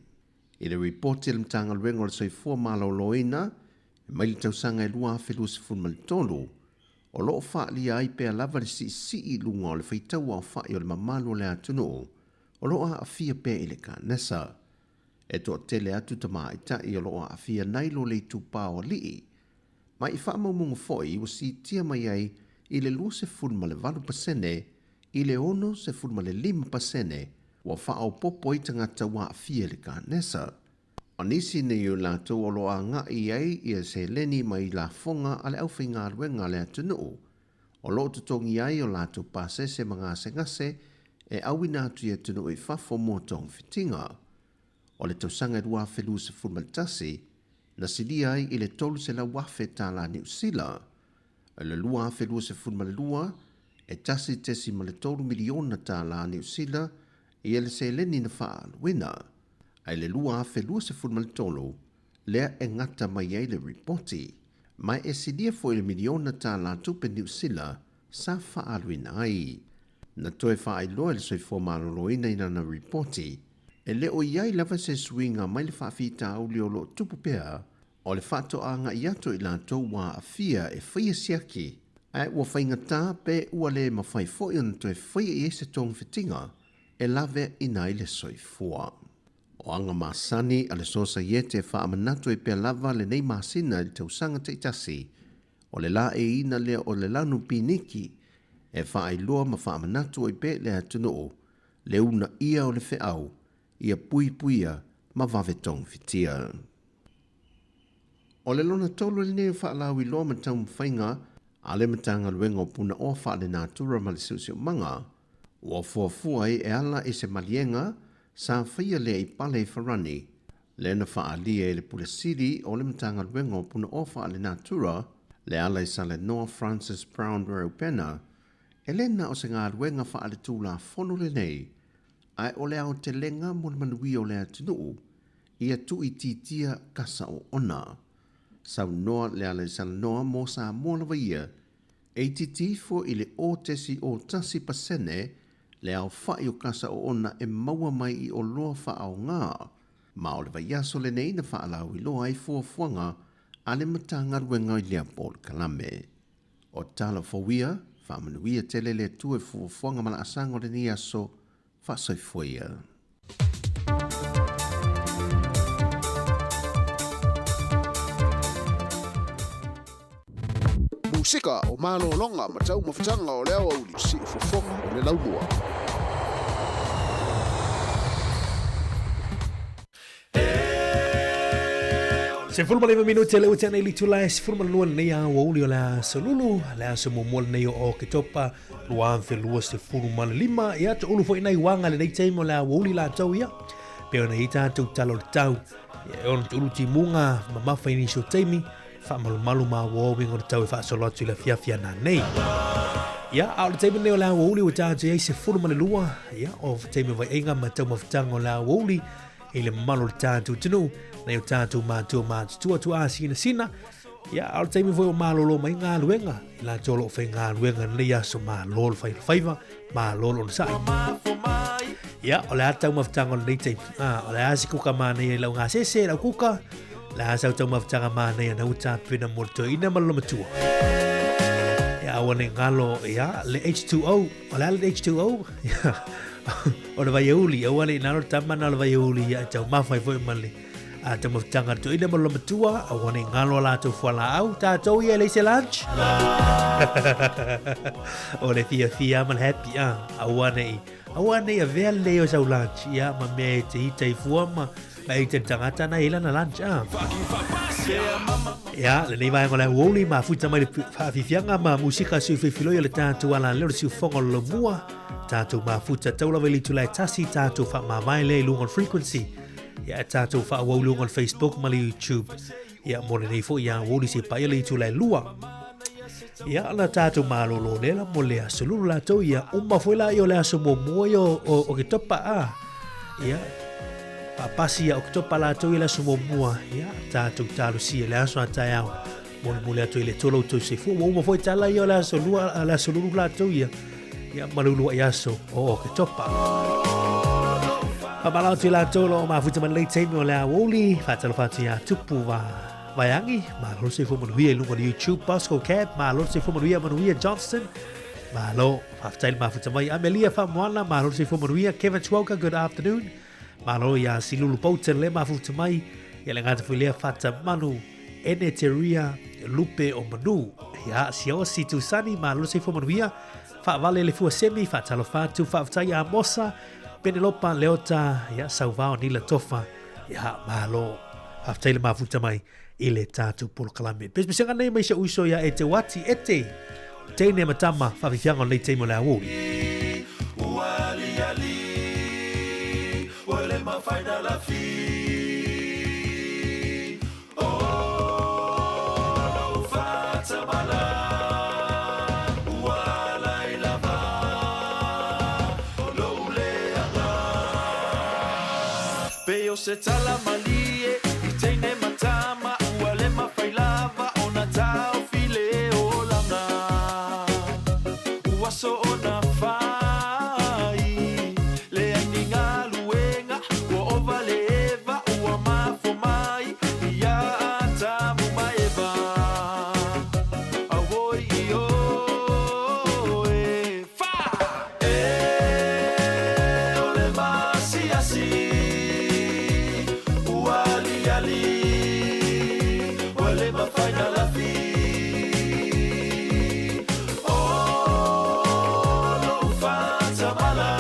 I le ripoti a le Matagaluega o le Soifua Maloloina mai le tausaga e 2023, o lo o faaalia ai pea lava le siisii i luga o le faitau aofai o le mamalu o le atunuu o lo o aafia pea i le kanesa. E toatele atu tamaitai o lo o aafia nai lo le itupa o alii. Ma i faamaumauga foi ua siitia mai ai i le 28% i le 65% ua faaopoopo ai tagata ua aafia i le kanesa. O nisi nei o i latou o lo o agai i ai ia seleni mai lafoga a le aufaigaluega a le atunuu, o lo o totogi ai o latou pasese ma gasegase e auina atu i atunuu i fafo mo togafitiga. O le tausaga e 2021, na silia ai i le 300,000 tālā Niu Sila. I le 2022, e 1.3 miliona tālā Niu Sila ia le seleni na faaaluina. A i le 2023, lea e gata mai ai le ripoti, ma e silia foi i le miliona tālā tupe Niu Sila sa faaaluina ai. Na toe faailoa e le Soifua Maloloina i lana ripoti, e le o i ai lava se suiga mai le faafitauli o lo o tupu pea o le faatoaga i atu i latou ua aafia e faia siaki, ae ua faigata pe ua le mafai foi ona toe faia i ai se togafitiga e laveaina ai le soifua. O aga masani a le Sosaiete e faamanatu ai pea lava lenei masina i le tausaga taitasi, o le laeiina lea o le lanu piniki e faailoa ma faamanatu ai pea i le atunuu le uunaia o le feau ia puipuia ma vave togafitia. O le lona tolu lenei o faalauiloa ma taumafaiga a le Matagaluega o Punaoa Faalenatura ma le Siosiomaga ua fuafua ai e ala i se maliega sa faia lea i Pale i Farani, lea na faaalia e le Pule Sili o le Matagaluega o Punaoa Faalenatura, le ala i Salenoa Francis Brown Reupena, e le na o se galuega faaletulafono lenei, ae o le aotelega mo le manuia o le atunuu, ia tuuitiitia kasa oona. Saunoa le ala i Salenoa mo Samoa lava ia, E itiiti ifo i le 0.01% le aofa'i o kasa oona e maua mai i oloa faaaoga, ma o le vaiaso lenei na faalauiloa ai fuafuaga a le Matagaluega i lea polokalame. O tala fou ia, faamanuia tele le Atua i fuafuaga ma laasaga o lenei aso, Faasoifua ia. Musika o malologa ma taumafataga o le aoauli siufofoga o le laumua. 19 minute le ua nei litu la 12 lenei aoauli o le aso lulu, le aso muamua lenei o Oketopa 2025. Ia, toulu foi nai uaga lenei taimi o le aoauli latou ia. Pe ona i tātou tala o le tau. Ia, e ono toulu timuga mamafa i nisi o taimi, faamalumalu ma auauiga o le tau e faasolo atu i le afiafi ana nei. Ia, a o le taimi lenei o le aoauli ua tātou i ai 12, ia, o taimi o vaiaiga ma taumafataga o le aoauli i le mamalu o le tātou atunuu, nai o tātou mātua matutua tuaa sinasina, ia, a o le taimi foi o malolo mai galuega, i latou o lo o faigaluega lenei aso, malo le fai o le faiva, malo le onosai. Ia, o le a taumafataga o lenei taimi? Ah, o le a se kuka manaia i lau gasese, lau kuka, le a sau taumafataga manaia na ua tapena mo le toeaina ma le lamatua. Ia, aua ne i galo, ia, le H2O, o le a le H2O? Ia, o le vaiauli, aua ne i nalo le tama na o le vaiauli, ia, e taumafa ai foi ma le a taumafataga a le toeaina ma le lamatua, aua ne i galo a latou fualaau, tatou ia e leai se lunch. O le fiafia ma le happy, ah, aua ne i, aua ne i avea le lei o sau lunch, ia, ma mea e te ita i fua ma, Pae te tagata na ila na lunch a. Ia, lenei vaega o le aoauli, mafuta mai le faafiafiaga ma musika suifilofiloi o le tatou ala lea o le siufofoga o le lomua. Tatou mafuta tau lava i le itula e tasi, tatou faamavae lea i luga o le frequency. Ia, e tatou faaauau i luga o le Facebook ma le YouTube. Ia, mo lenei foi aoauli se paia le itula e lua. Ia, ona tatou malolo lea la mo le aso lulu latou ia. Uma foi la ia o le aso muamua ia o Oketopa a. Ia, paapasi ia Oketopa latou ia le aso muamua. Ia, tatou talosia le aso a taeao. Molemole atu i le Atua lo outou soifua. Ua uma foi tala ia o le aso lua, le aso lulu latou ia. Ia, ma le uluai aso o Oketopa. Faamalo atu i latou o lo o mafuta mai lenei taimi o le aoauli. Faatalofa atu ia Tupu va Vaiangi, malo le soifua manuia i luga o le YouTube, Bosco Cab, malo le soifua manuia, Manuia Johnston, malo, faafetai le mafuta mai, Amelia Faamoana, malo le soifua manuia, Kevin Tuauka, good afternoon, malo ia Silulu Bolton le mafuta mai, ia le gata foi lea Fata Manu, Ene Teria, Lupe o Manu, ia Siaosi Tusani, malo le soifua manuia, Faavale le fua semi, faatalofa atu, faafetai Amosa, Penelopa Leota, ia Sauvao Nila Tofa, ia malo. Faafetai le mafuta mai i le tatou polokalame. Pesepesega nei mai se uso ia e te wati, e te teine ma tama, faafiafiaga o lenei taimi o le aoauli. Ua aliali, ua le mafai na lafi. Se tala malie i teine ma tama ua le mafai lava ona taofi le olaga ua soona fai leai ni galuega ua ova le eva ua mafua mai ia Atamu ma Eva auoi i oe fa e o le masiasi ua aliali ua le mafai na lafi o lou faatamala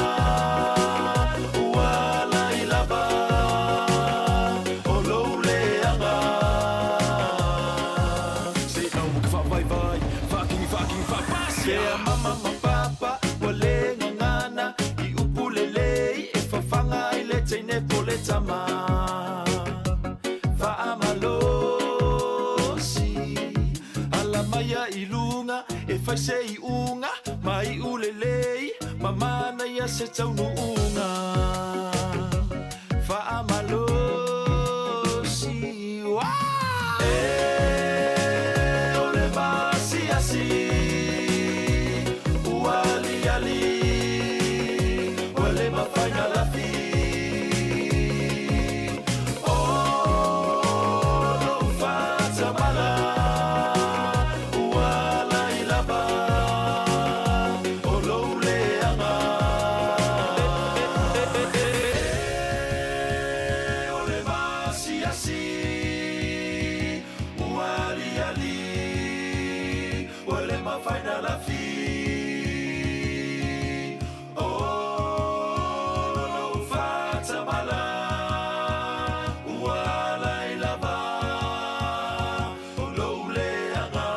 ua ala i lava o lou leaga. Se au ka faavaivai, faakingi faakingi faapasi. Fea mama ma papa ua le gagana i upu lelei e fafaga ai le teine po le tama. Faamalosi ala mai a i luga e fai se iuga ma iu lelei ma manaia se taunuuga. Faamalosi ua e o le masiasi ua aliali ua le mafai na lafi o lou faatamala ua ala i lava o lou leaga. E o le masiasi ua aliali ua le mafai na lafi o lou faatamala ua ala i lava o lou leaga.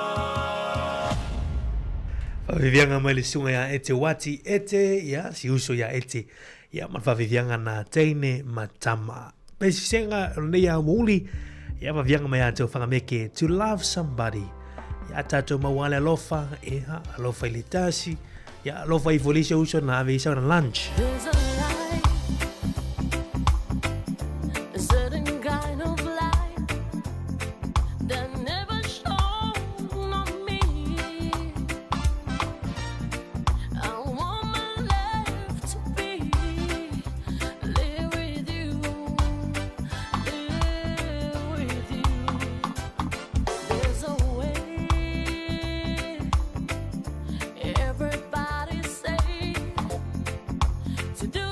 Faaviaviaga mai le susuga ia Ete Wati Ete, ia, si uso ia Ete, ia, ma le faaviaviaga na teine ma tama. Pesepesega o lenei aoauli, ia, faaviaga mai ia te Whangameke, to love somebody. Ia, tatou maua le alofa, ia, alofa i le tasi, ia, alofa ifo i le isi uso na ave i sa ona lunch. There's a light, a certain kind of light that never shone on me. I want my life to be live with you, live with you. There's a way everybody say to do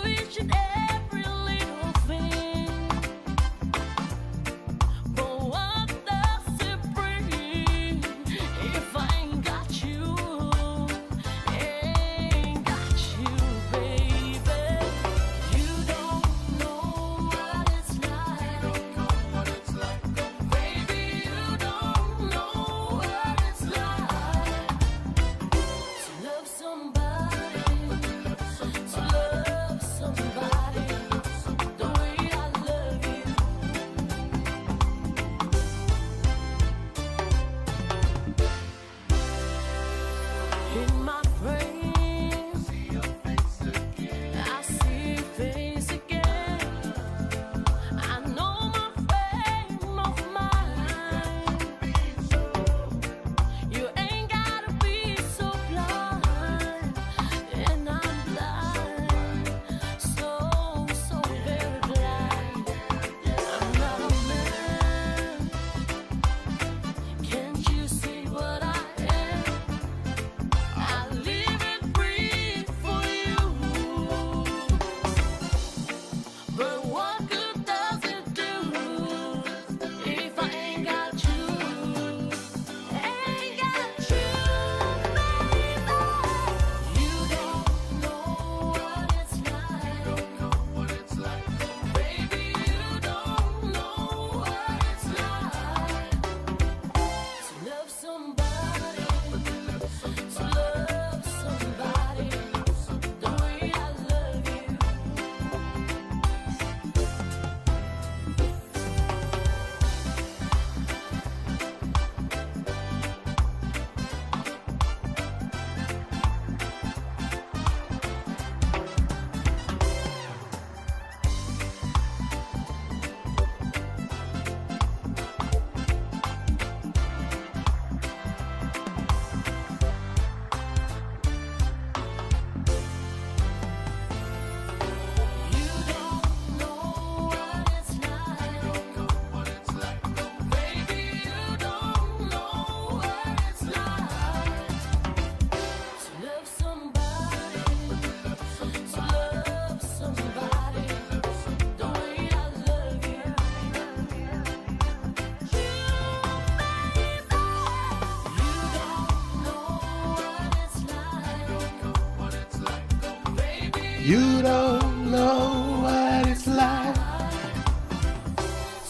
You don't know what it's like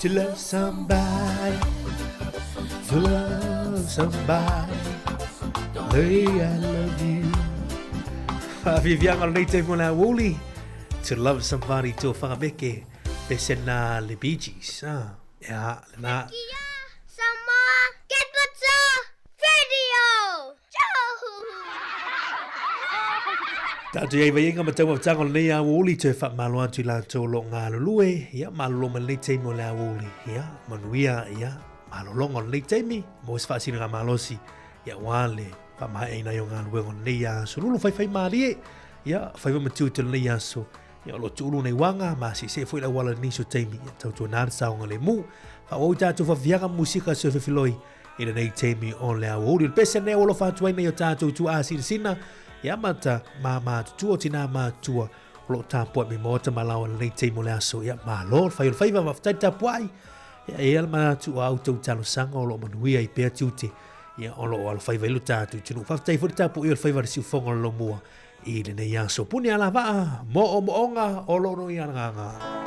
to love somebody, to love somebody the way I love you. Faafiafiaga o lenei taimi o le aoauli, to love somebody to whangameke, pese na le Bee Gees. Ah, ea, lena. Samoa Capital Radio! Tatou i ai vaiega ma taumafatanga o lenei aoauli toe faamalo atu i latou o lo o galulue, ia malolo mai lenei taimi o le aoauli, ia manuia, ia malologa o lenei taimi, maua se faasiliga malosi, ia aua le faamaeaina ai o galuega o lenei aso. Lulu faifai malie, ia faiva ma tiute o lenei aso, ia o lo o tuulu nei uaga, ma seesee foi le auala i nisi o taimi, ia tautuana le saogalemu. Faaauau i tatou fafiaga ma musika soifefiloi i lenei taimi o le aoauli. O le pese nei ua alofa atu ai nei o tatou tuaa sinasina, ia mata ma matutua o tinā matutua o lo o tapuai mai maota ma lao i lenei taimi o le aso. Ia malo le fai o le faiva, faafetai le tapuai. Ia e i ai le manatu o a outou talosaga o lo o manuia ai pea tiute, ia o lo o alofaiva ai lo tatou atunuu. Faafetai foi le tapuai o le faiva a le siufofoga o le Lomua i lenei aso. Puni alavaa, moomooga o Lonoialagaga.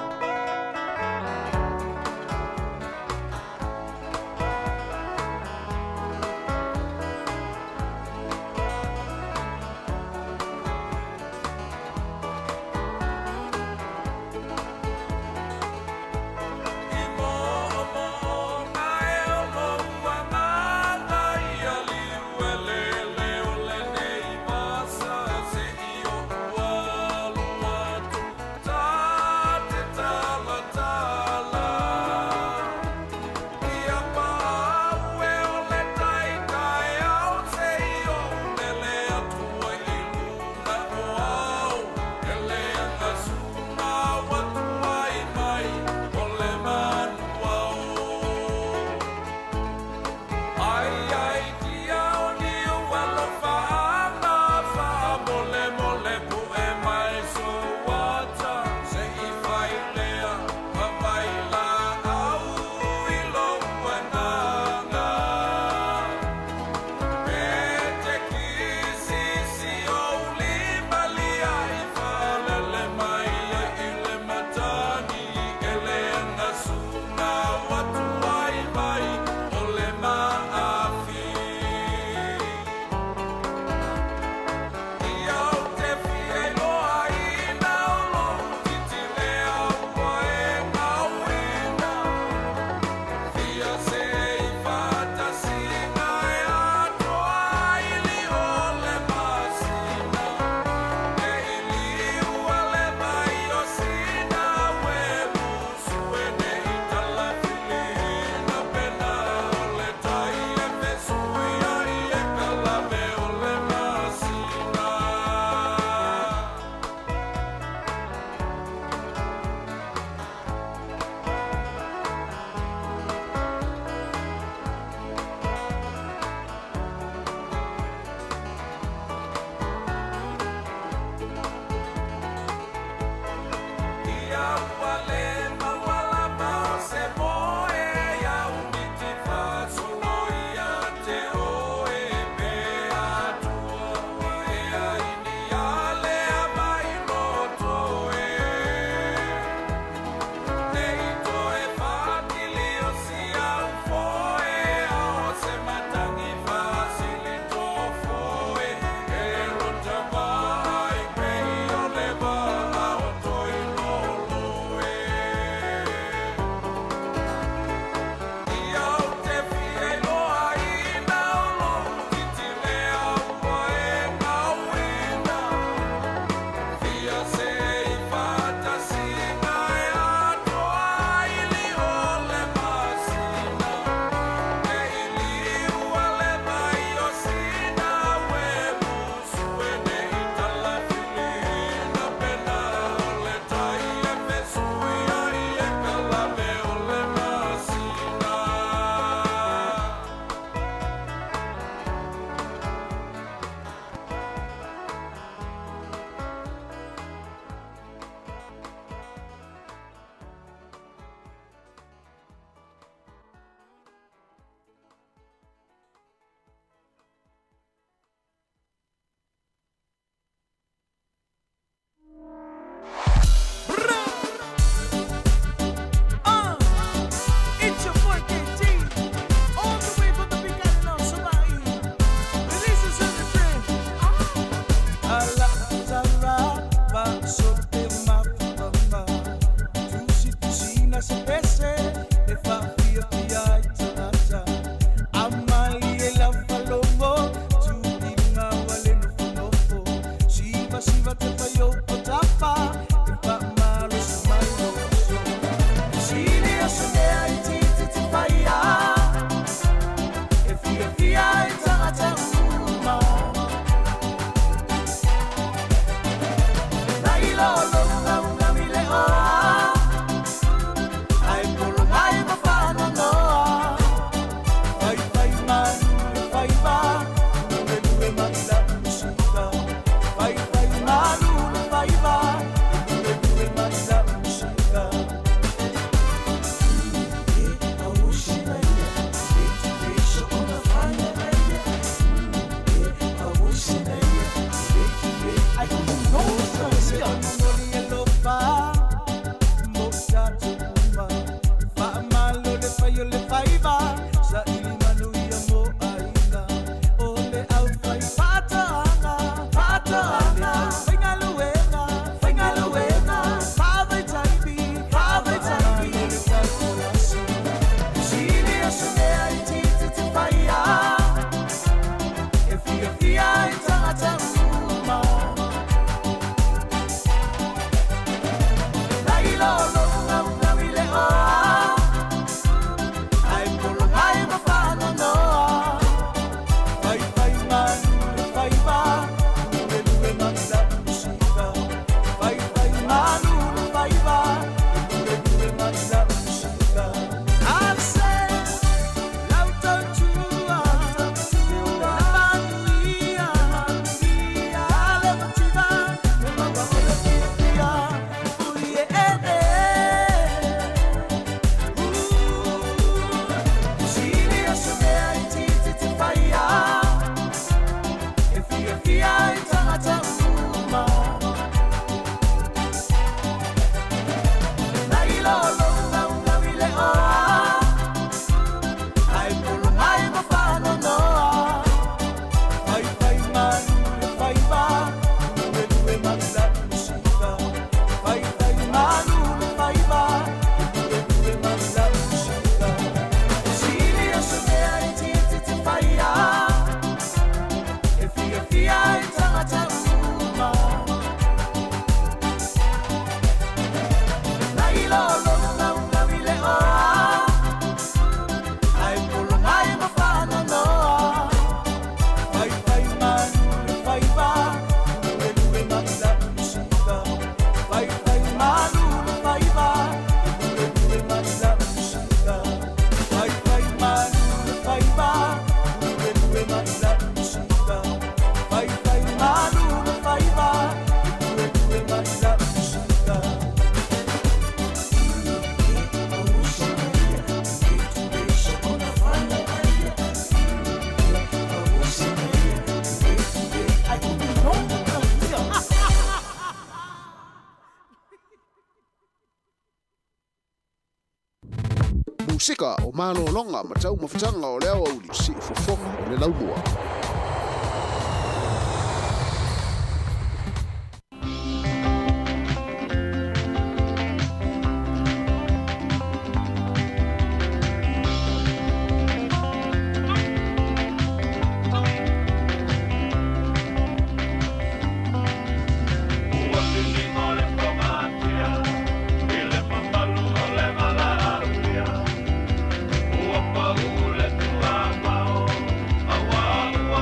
Musika o malologa ma taumafataga o le aoauli siufofoga o le laumua. Ua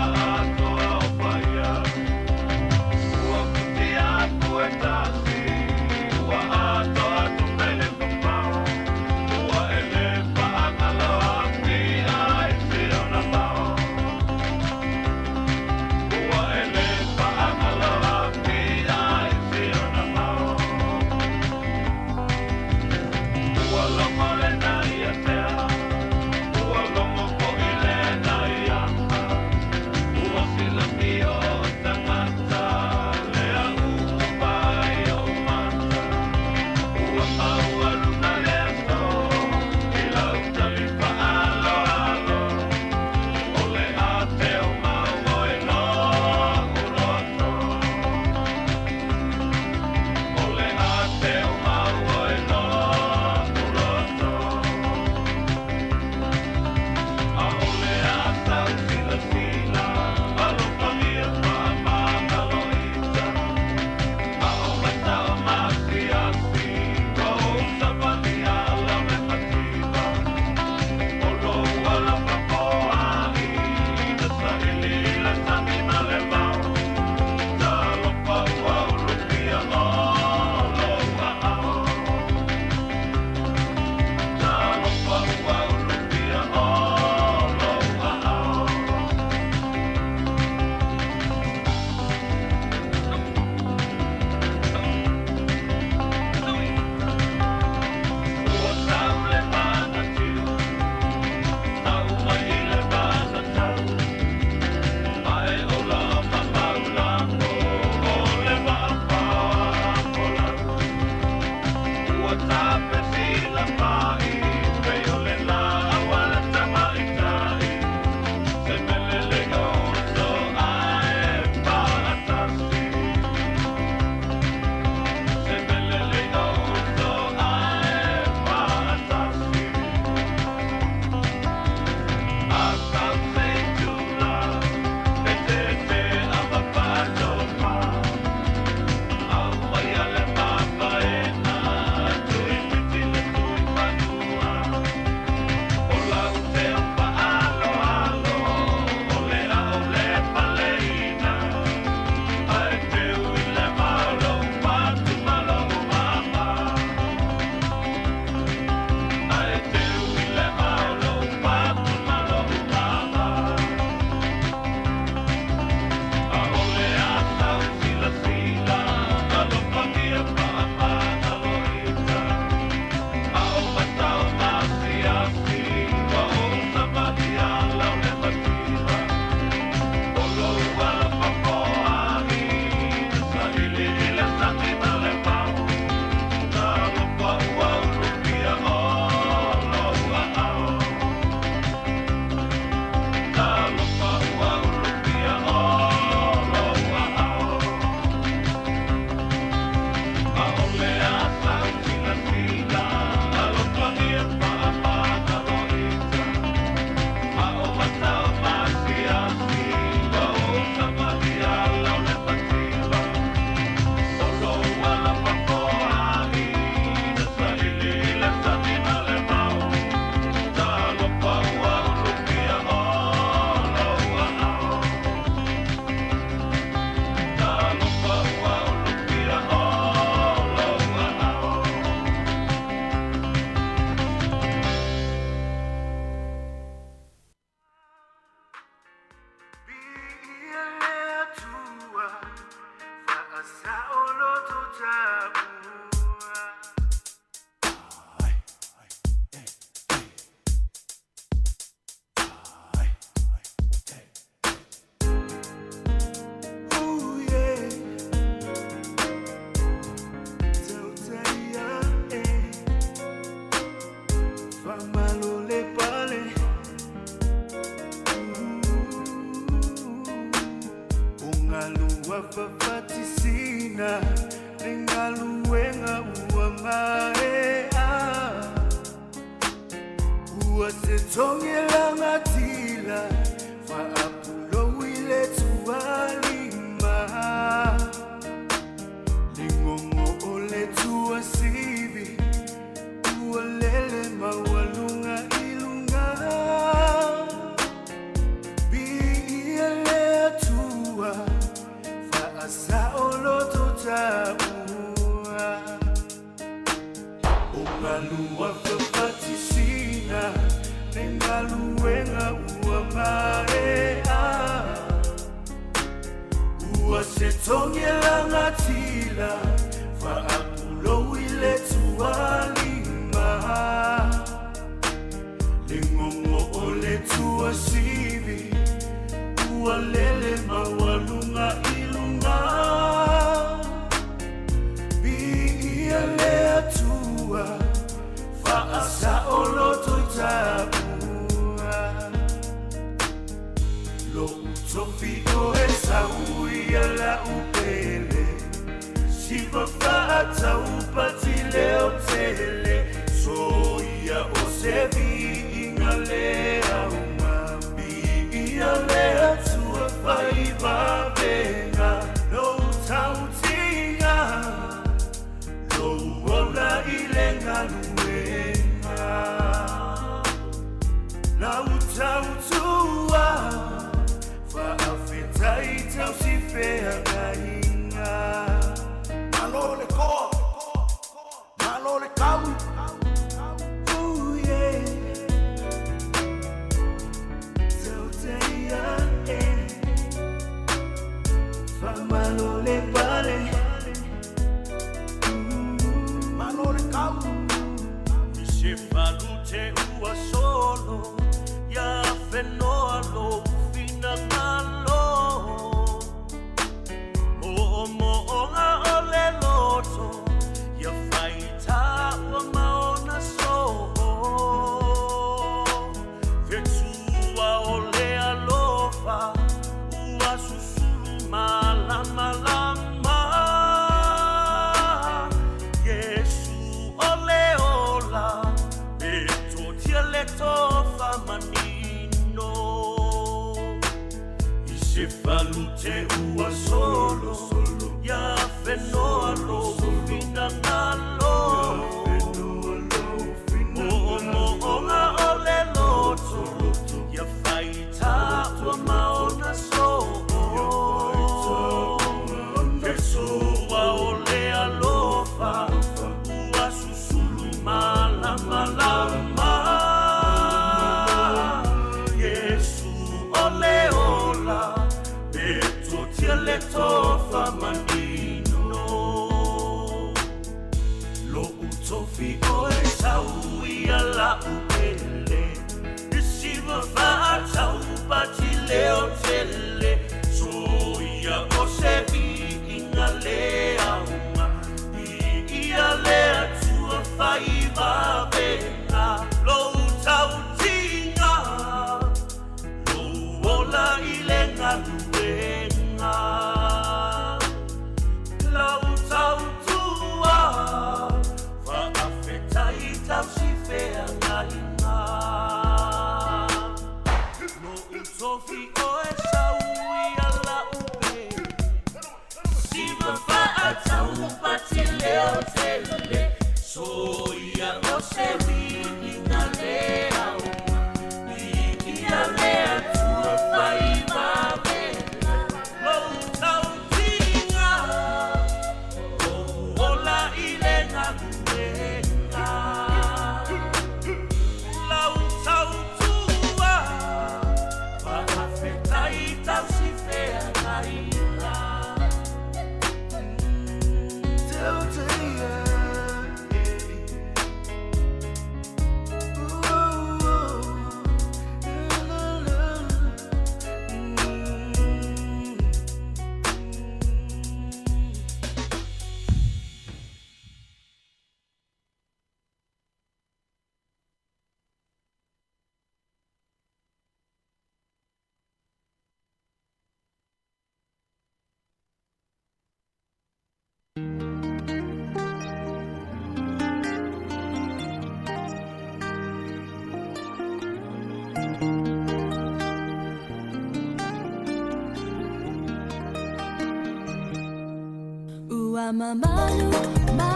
Faamamalu ma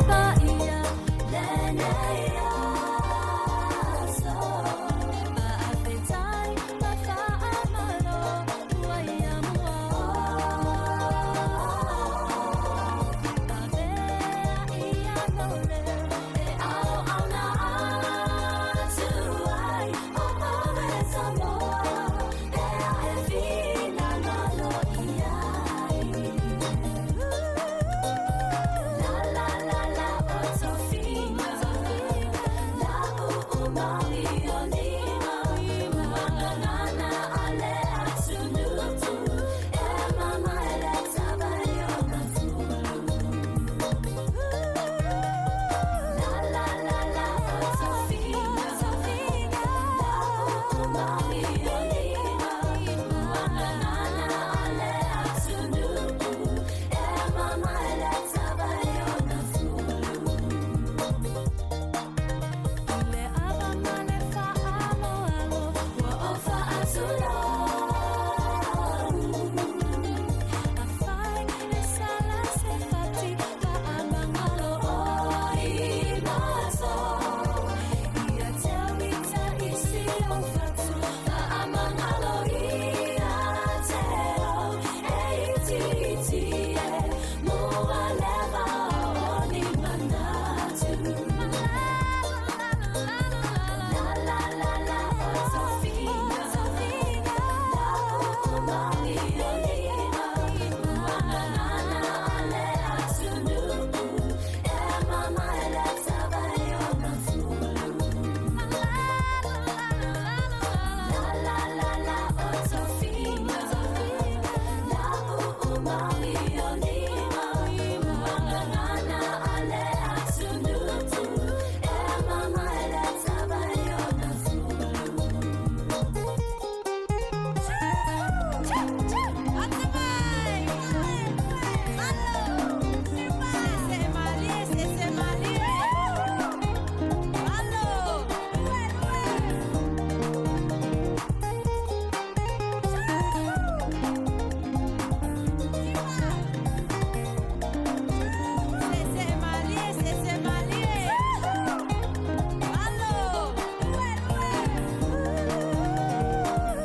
paia lenei aso. Faafetai ma faamalo ua ia mua. Avea ia lou leo e auauna atu ai. O oe Samoa, ea e finagalo i ai. La la la la o tofiga, la uu maui o lima, uagagana a le atunuu, e mama e le tava i ona fulu. La la la la o tofiga, la uu maui o lima, uagagana a le atunuu, e mama e le tava i ona fulu. I le ava ma le faaaloalo, ua ou faatulou. Afai e sala se fati, faamagalo oe i matou. Ia te au i taisi ou fatu, faamagalo ia te au. E itiiti e, mua leva o ni manatu. La la la la o tofiga, la uu maui o lima, uagagana a le atunuu, e mama e le tava i ona fulu. La la la la o tofiga, la uu maui o lima, uagagana a le atunuu, e mama e le tava i ona fulu.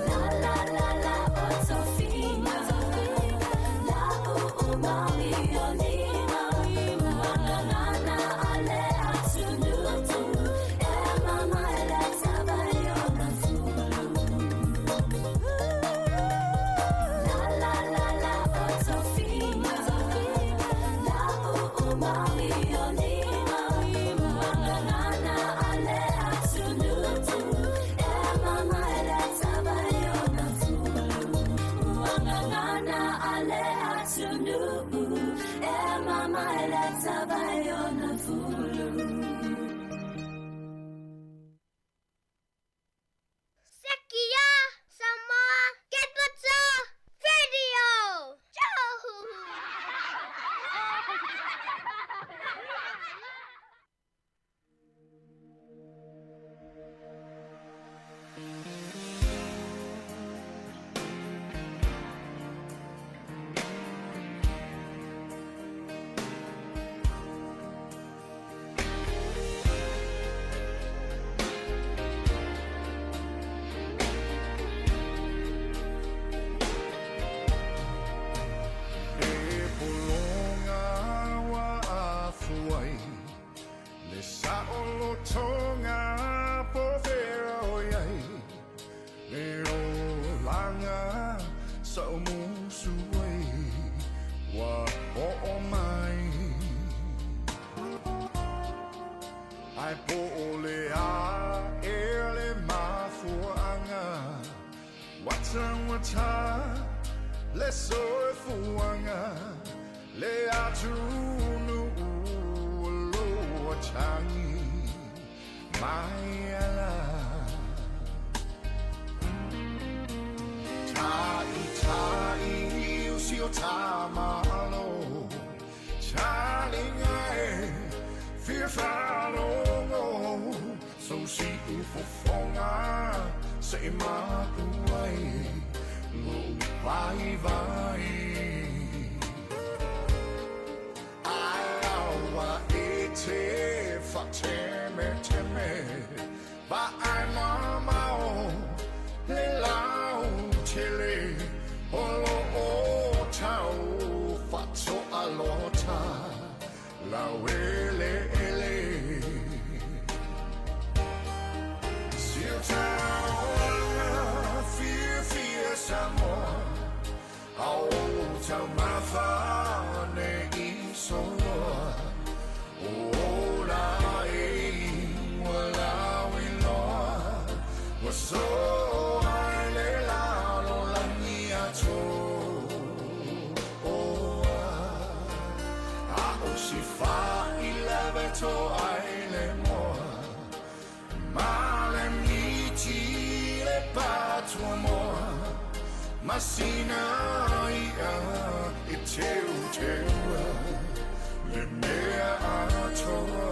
La la la la o tofiga, la uu maui o lima, uagagana a le atunuu, e mama e le tava i ona fulu. La la la la o tofiga, la uu maui o lima, uagagana a le atunuu, e mama e le tava i ona fulu. Uagagana a le atunuu, e mama e le tava i ona fulu. Sekia Samoa Capital Radio. E pologa ua afuai le saolotoga po fea o i ai le olaga sa ou musu ai ua oo mai. Ae po o le a ea le mafuaaga ua taugata le soifuaga le atunuu o lo o tagi mai ala. Ta'ita'i o si o ta Malo, talinga e fia faalogo, sou siufofoga se'i mapu ai lou vaivai. faatemeteme vaai mamao le lautele o loo tau faatoalota laueleele. Siutaola fiafia Samoa a o taumafa nei soloa o ola e ua lauiloa ua soa i le lalolagi atoa. A o si failave toa ai le moa ma le miti le patuamoa masina ia e teuteua le mea atoa.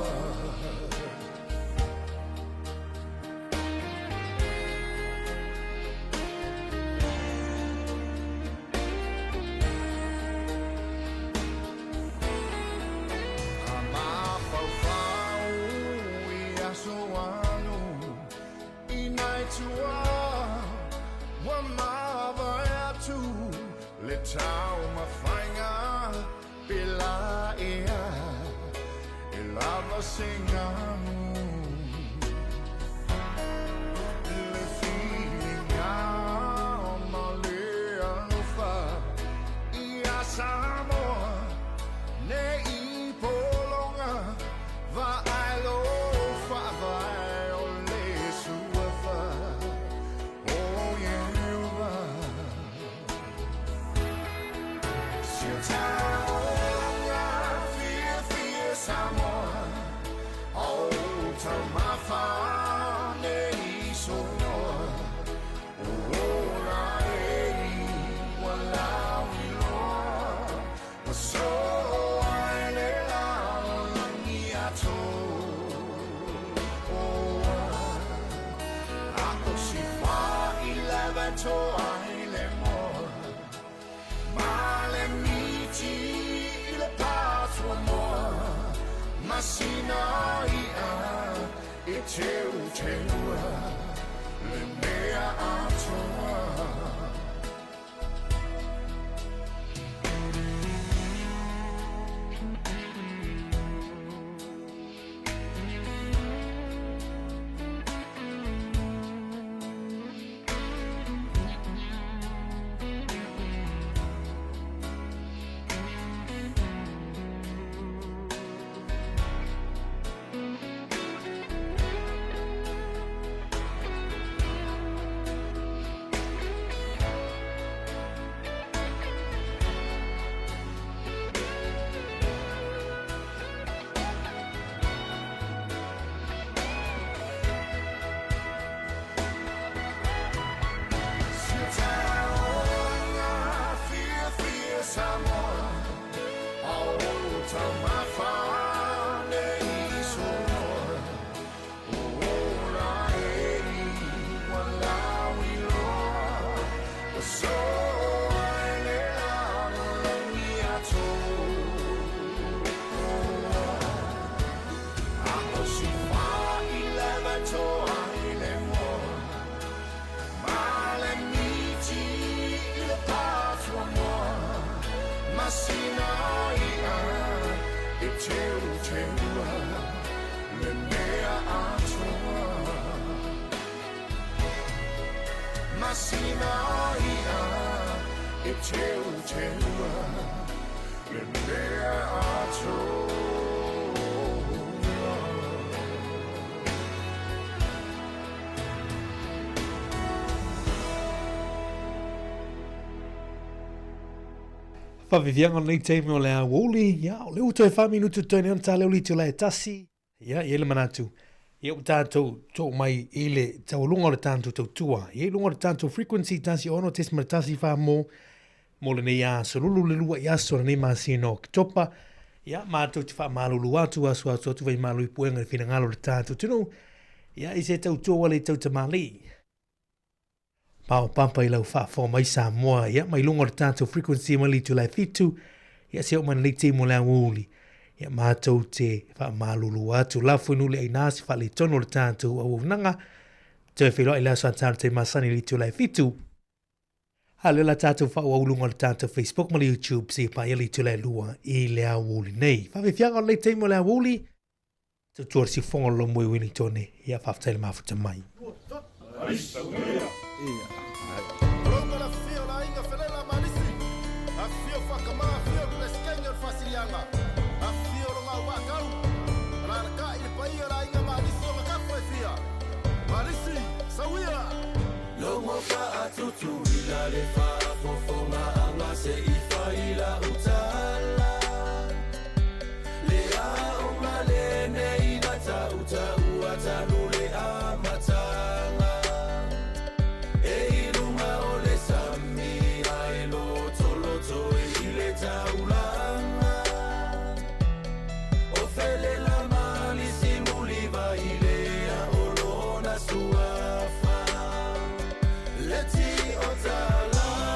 A mafaufau i aso alu i nai tua ua mavae atu le taumafaiga pe la ea e lava se ganu. Le filiga ma le alofa ia Samoa nei pologa vaai lo faavae o le suafa o Ieova. Siutaola fiafia Samoa o taumafa nei soloa o ola e ua lauiloa ua soa i le lalolagi atoa. A o si failave toa ai le moa ma le miti i le patuamoa masina ia e teuteua le mea atoa. Siutaola fiafia Samoa a o taumafa nei soloa o ola e ua lauiloa ua soa i le lalolagi atoa. A o si failave toa ai le moa ma le miti i le patuamoa masina ia e teuteua le mea atoa. Masina ia e teuteua le mea atoa. Faaviviaga o lenei taimi o le aoauli, ia, o lea ua toe fa minutu toe nei ona taleu le itula e tasi. Ia, e i ai le manatu, ia ua tatou too mai i le taualuga o le tatou tautua. Ia i luga o le tatou frequency 16.14 mo mo lenei aso lulu le lua i aso lenei masina o Oketopa. Ia, matou te faamalulu atu, aso aso atu vaimalu i puega i le finagalo o le tatou atunuu. Ia, i se tautua ua le tautamalii. Paopapa i lau faafofoga mai Samoa, ia, mai luga o le tatou frequency mai le itula e fitu, ia, se oo mai lenei taimi o le aoauli. Ia matou te faamalulu atu. Lafo i nuu le aina se faaletonu o le tatou auaunaga. Toe feiloai i le aso a tatou masani i le itula e fitu. A o lea la tatou faaauau i luga o le tatou Facebook ma le YouTube seia paia le itula e lua i le aoauli nei. Faafiafiaga o lenei taimi o le aoauli, tautua le siufofoga o le Lomoe Ueligitone, ia faafetai le mafuta mai. Logo fa'atutuila le fa'afofoga'aga se i fai la'u tala Le aoga lenei na ta'uta'ua talu le amataga E i luga o le sami ae lotoloto e i le taulaga O Felela ma Alisi Mulivailea o lona suafa Le ti o tala.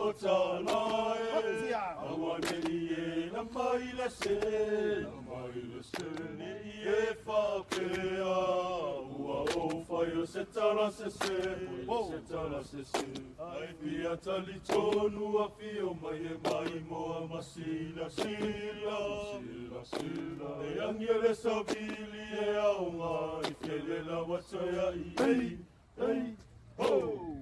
o tala e Aua nei e la mai le se La mai le se Nei e whapea Ua o whai o se tala se se Se tala se se Ai pia tali tonu a fio mai e mai moa masila sila Sila sila E angele sabili e aonga I fiele la wataya i ei ei ho.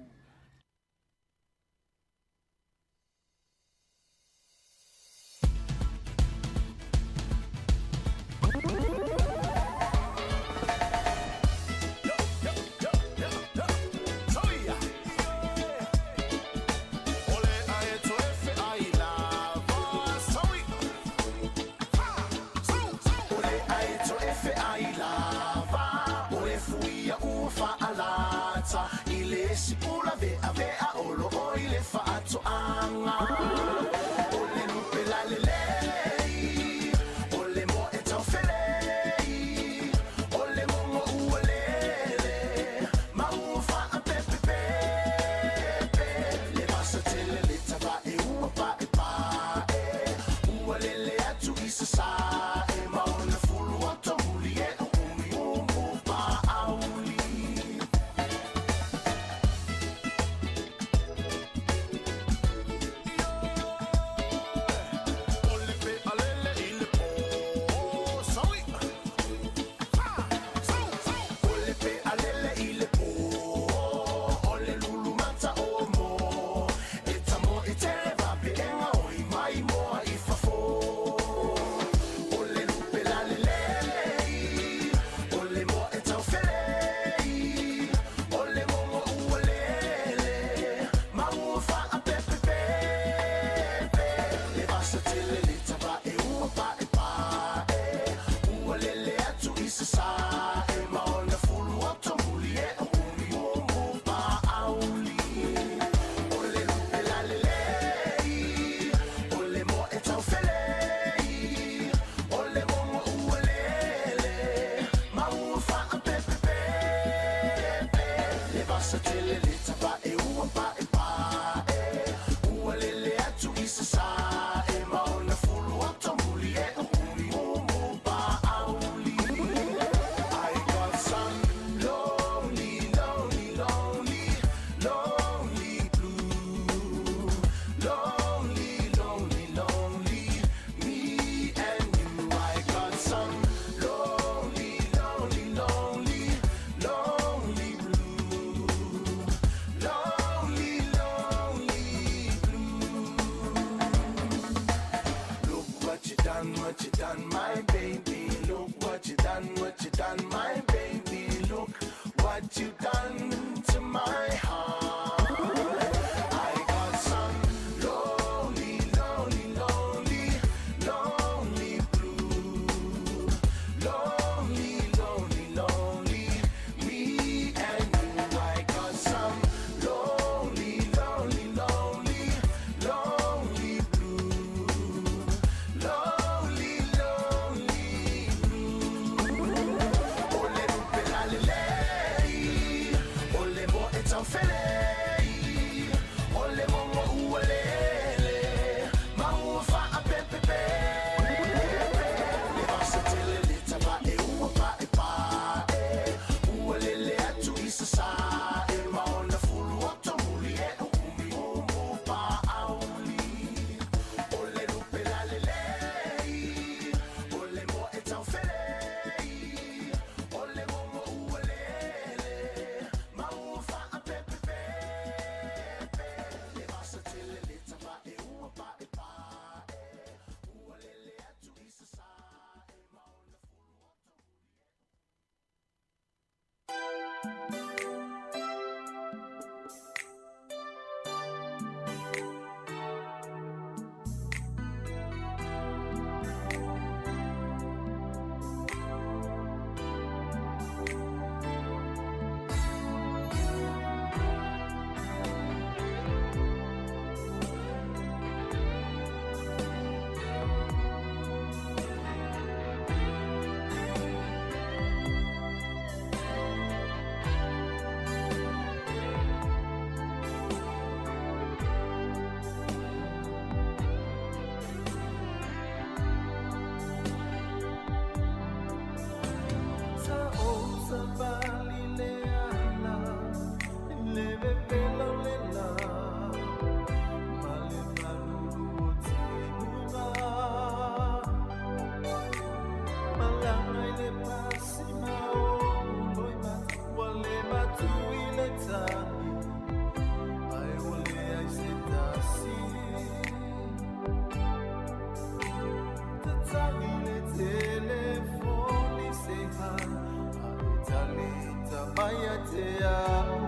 mai ia te a'u.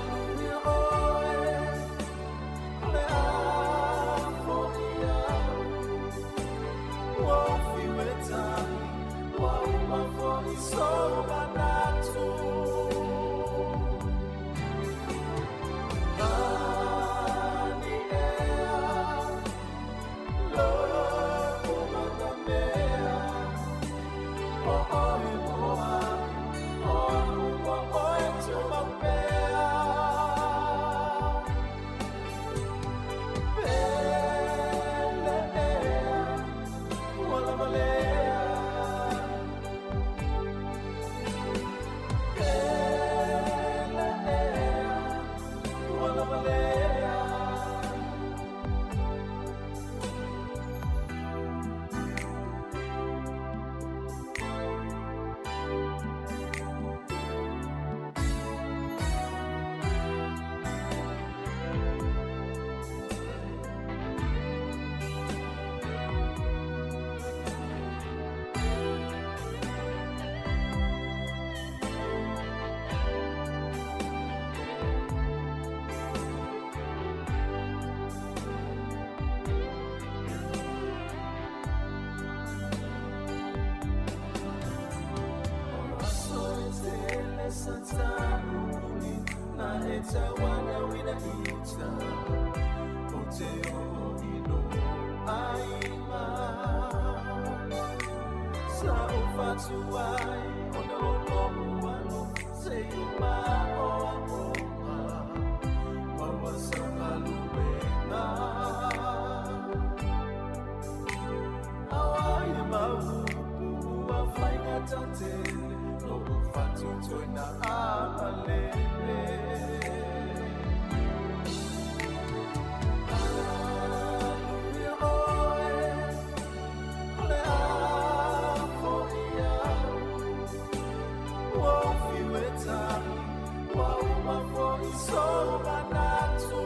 Manuia oe, o le a fo'i a'u. Ua ou fiu e tali, ua uma fo'i sou manatu. Lani ea, lo'u matamea, o oe mo a'u, o a'u mo oe tumau pea. Pele ea, ua lava lea. Pele ea, ua lava lea. O aso e tele sa ta'uli na e tauanauina i uta o te oo i lō aiga. Sa ou fatu ai ona o lo'u alofa seia maoaoga maua sau galuega. Auai e mau upu ua faigata tele lo'u fatutoina amalele. Manuia oe, o le a fo'i a'u. Ua ou fiu e tali, ua uma fo'i sou manatu.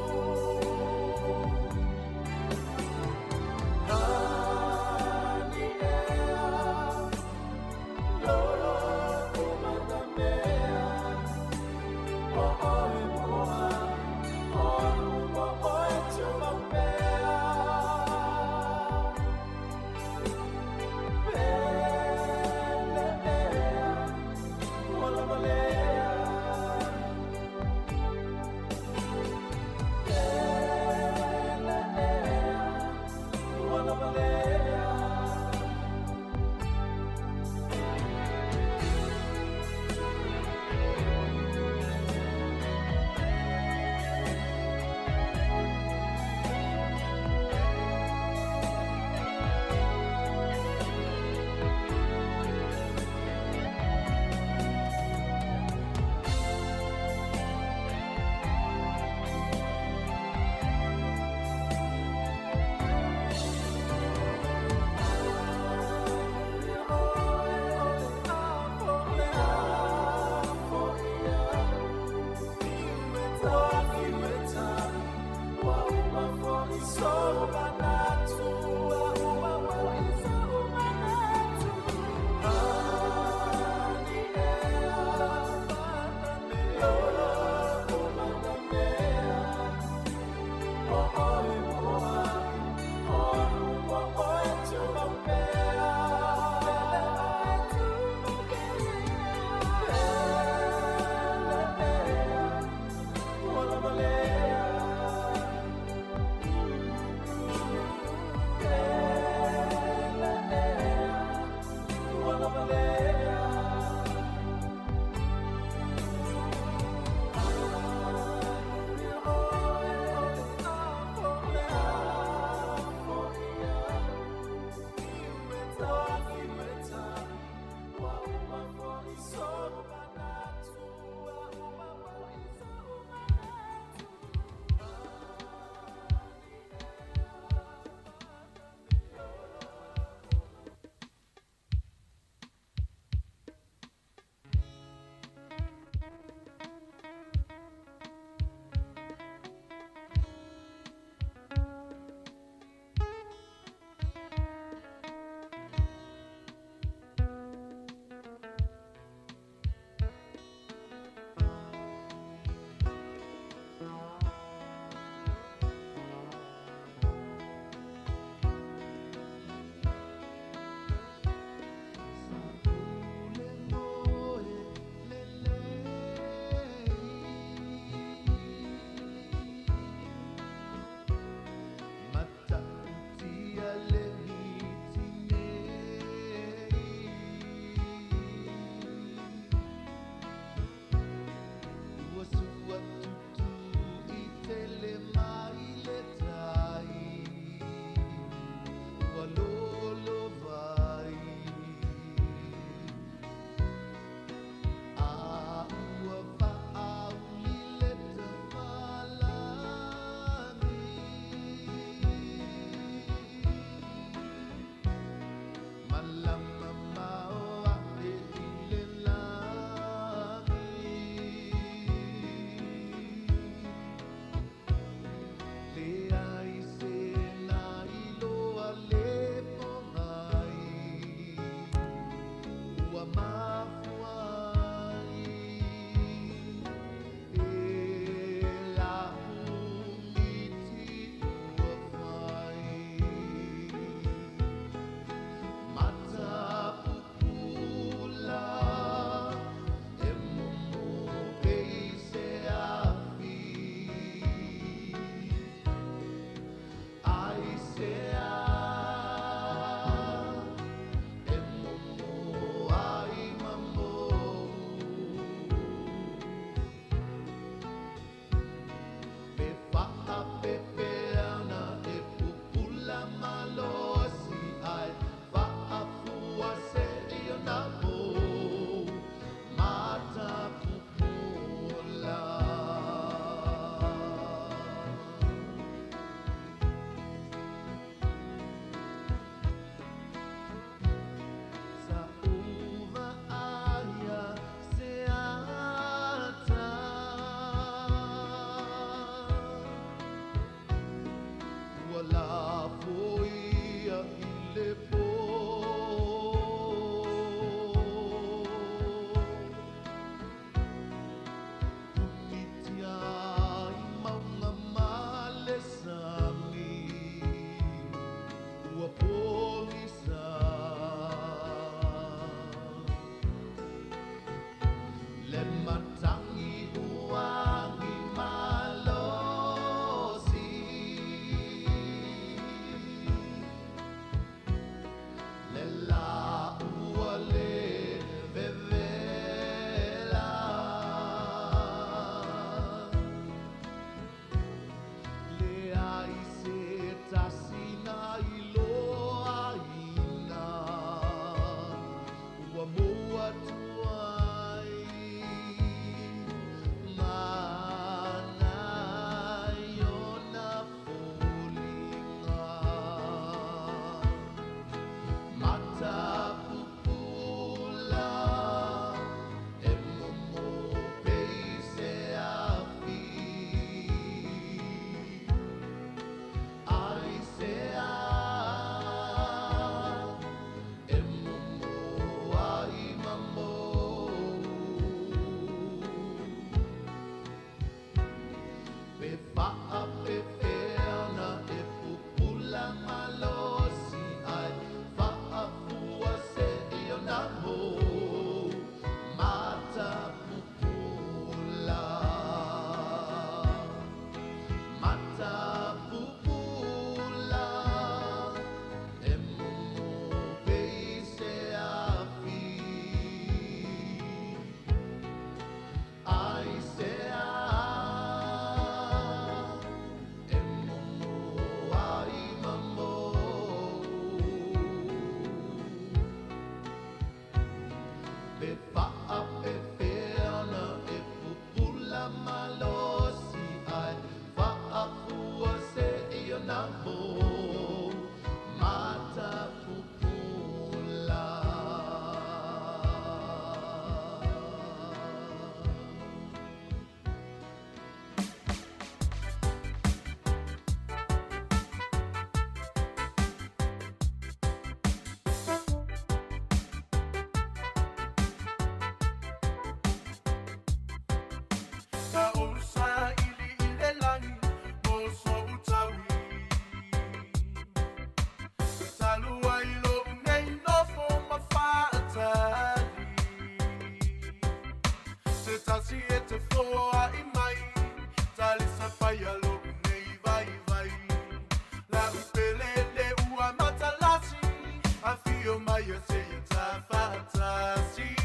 Afio mai e seia tafaatasi.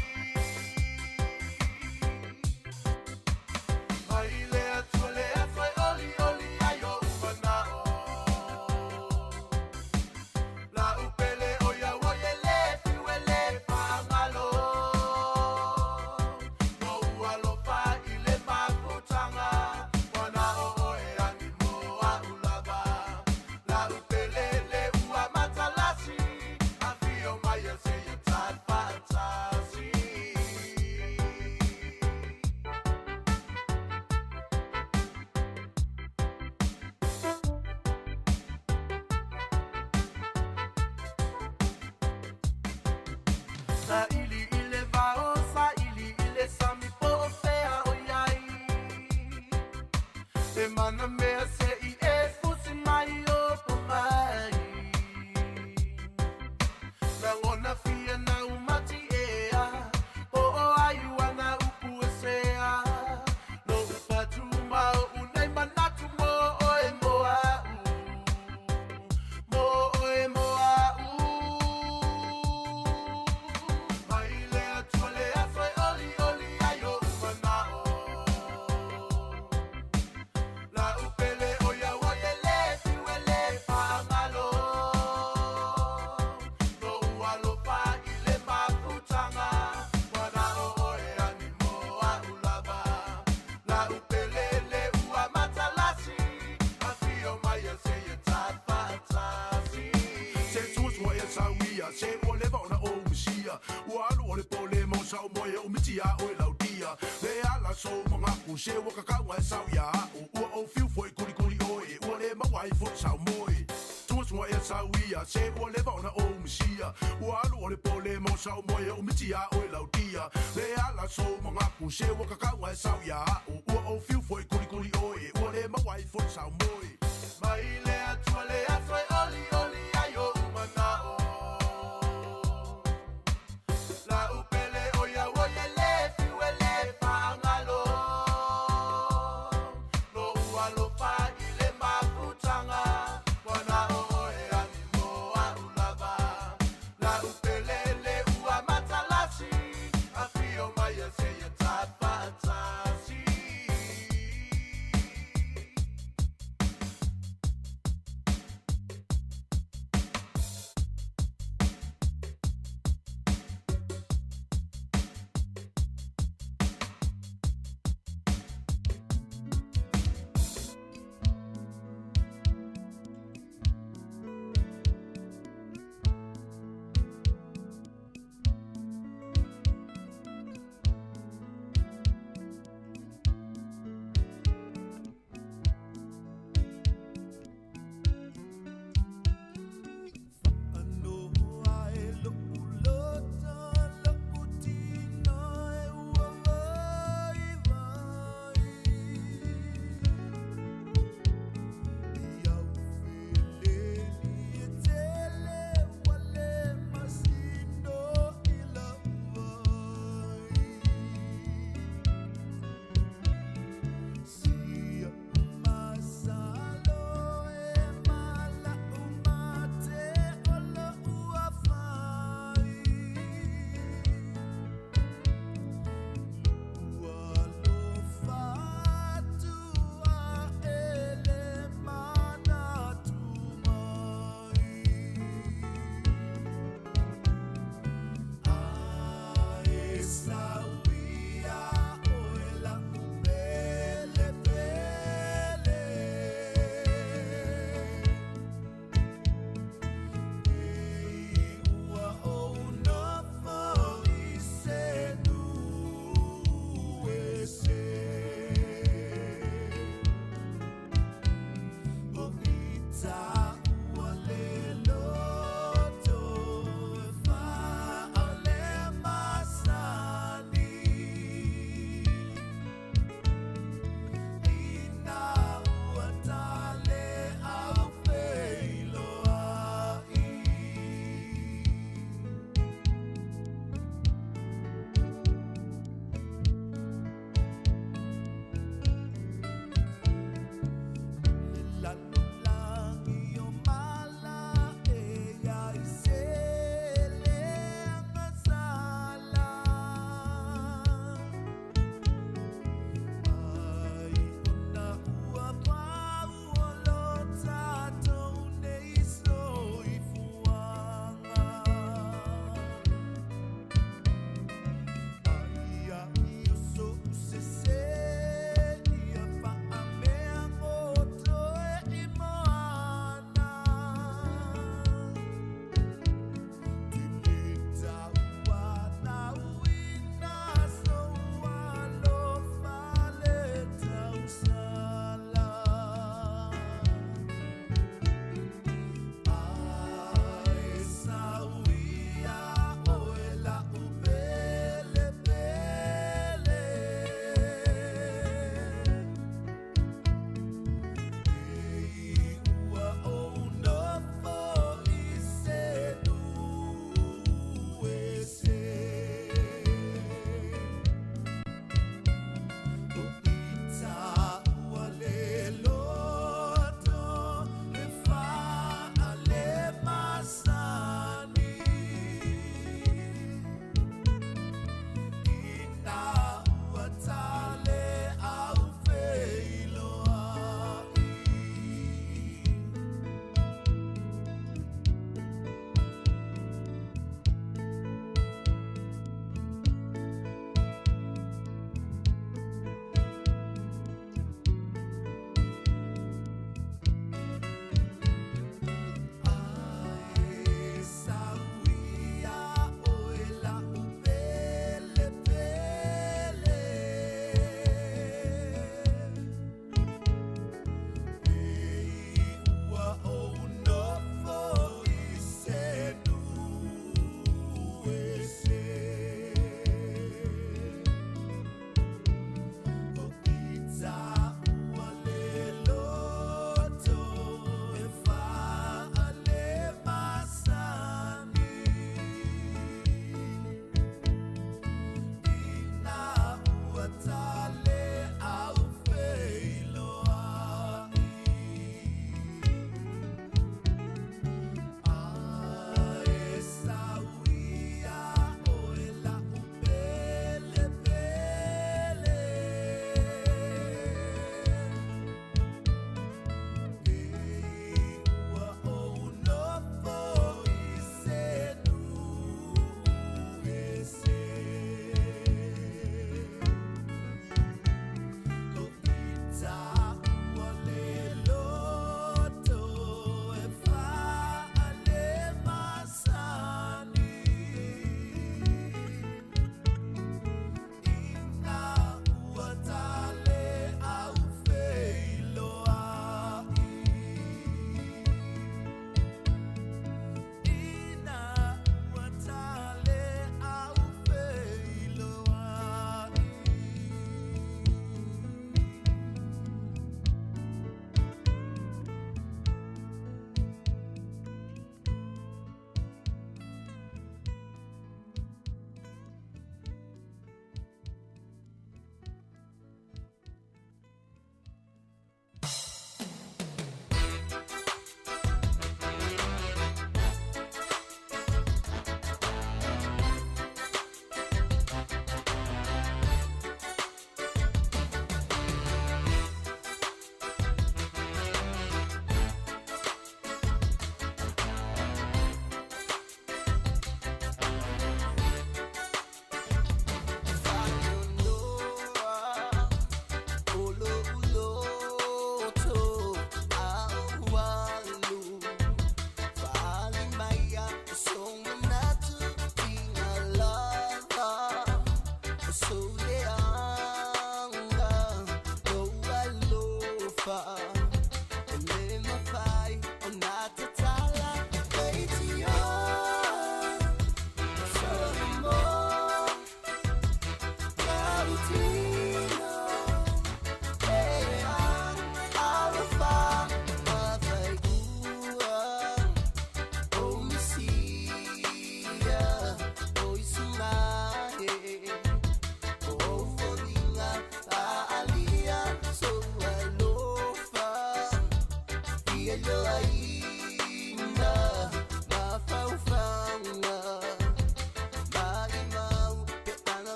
Mai le Atua le aso e olioli ai ou manao. La'u pele o ia ua e le fiu e le faagalo. Lou alofa i le mafutaga, ua na o oe ani mo a'u lava. La'u pele le ua matalasi, afio mai e seia tafaatasi. Saili i le vao, saili i le sami po o fea o i ai. E mana mea se i e fusi mai o po mai. Lagona fia na umati ea, po o ai ua na upu e sea. Lou patu ma oʻu nei manatu mo oe mo a'u. Mo oe mo a'u. Mai le Atua le aso e olioli ai ou manao. La'u pele o ia ua e le fiu e le faagalo. Lou alofa i le mafutaga, ua na o oe ani mo a'u lava. La'u pele le ua matalasi, afio mai e seia tafaatasi. Se suasua ia sauia, se ua leva ona ou misia. Ua alu o le po le mau sao moe o miti a oe laudia. Le ala sou mangaku, se ua kakauga e sau ia a'u. Ua ou fiu foi kulikuli oe, ua le maua ai foi sau moe. Suasua ia sauia, se ua leva ona ou misia. Ua alu o le po le mau sao moe o miti a oe laudia. Le ala sou mangaku, se ua kakauga e sau ia a'u. Ua ou fiu foi kulikuli oe, ua le maua ai foi sau moe. Mai le Atua le aso e olioli ai ou manao. La'u pele o ia ua e le fiu e le faagalo. Lou alofa i le mafutaga, ua na o oe ani mo a'u lava. La'u pele le ua matalasi, afio mai e seia tafaatasi.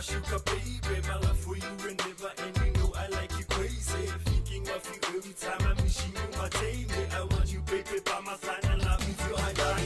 sugar baby. My love for you will never end. You know I like you crazy. Thinking of you every time I'm wishing you my day. I want you, baby, by my side and love me till I die.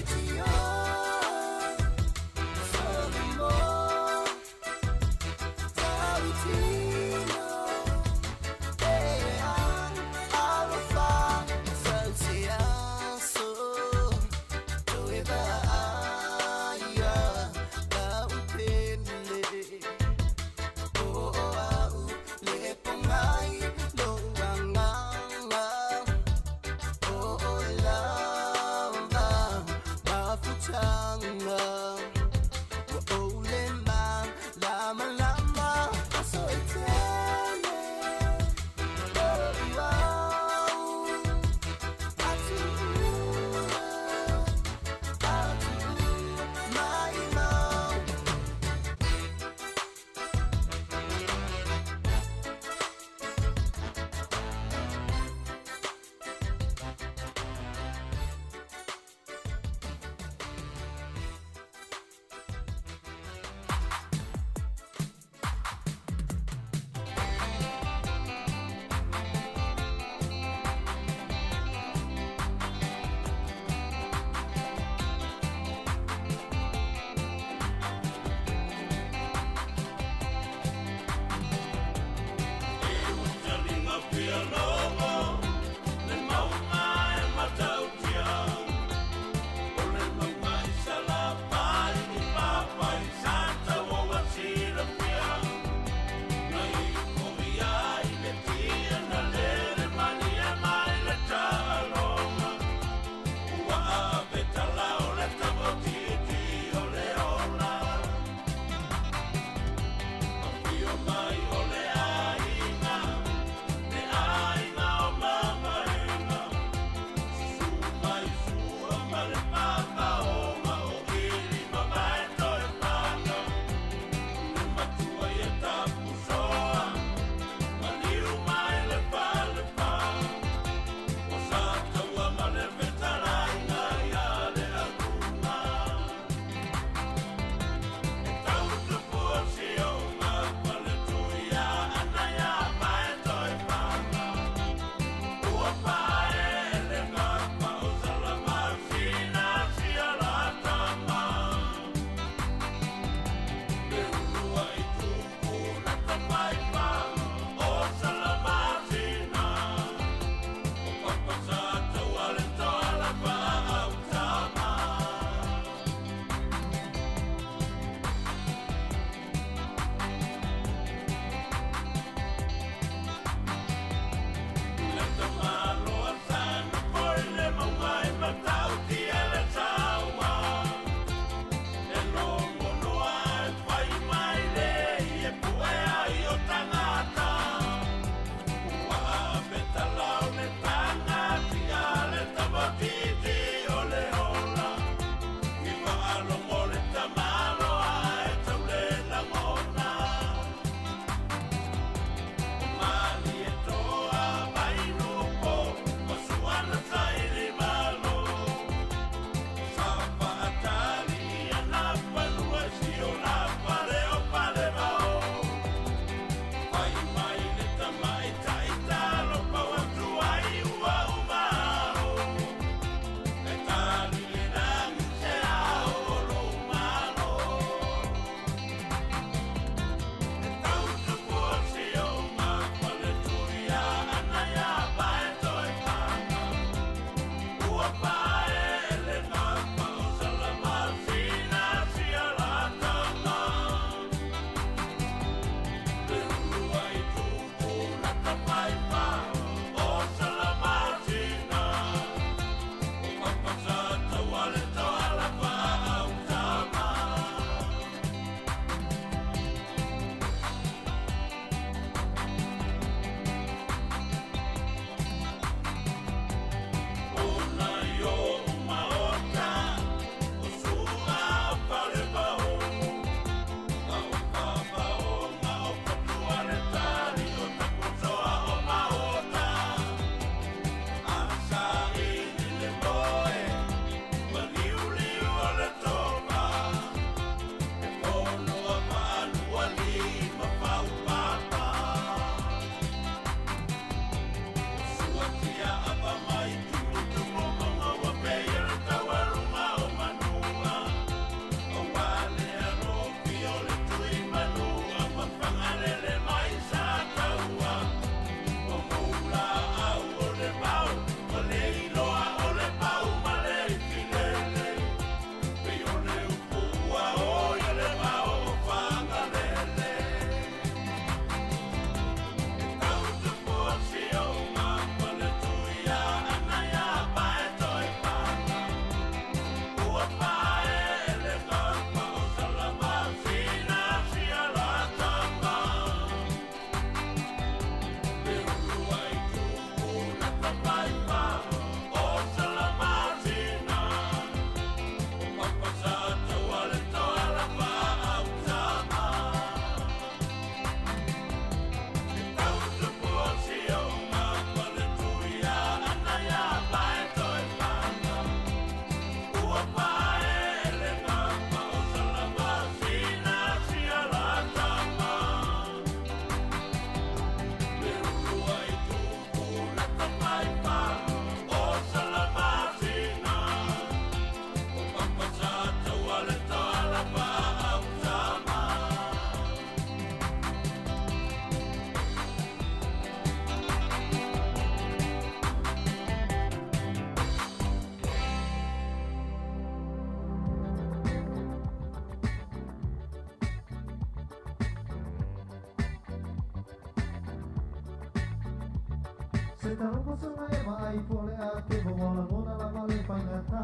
Se talofa e vaai po le a te ua lagona lava le faigata.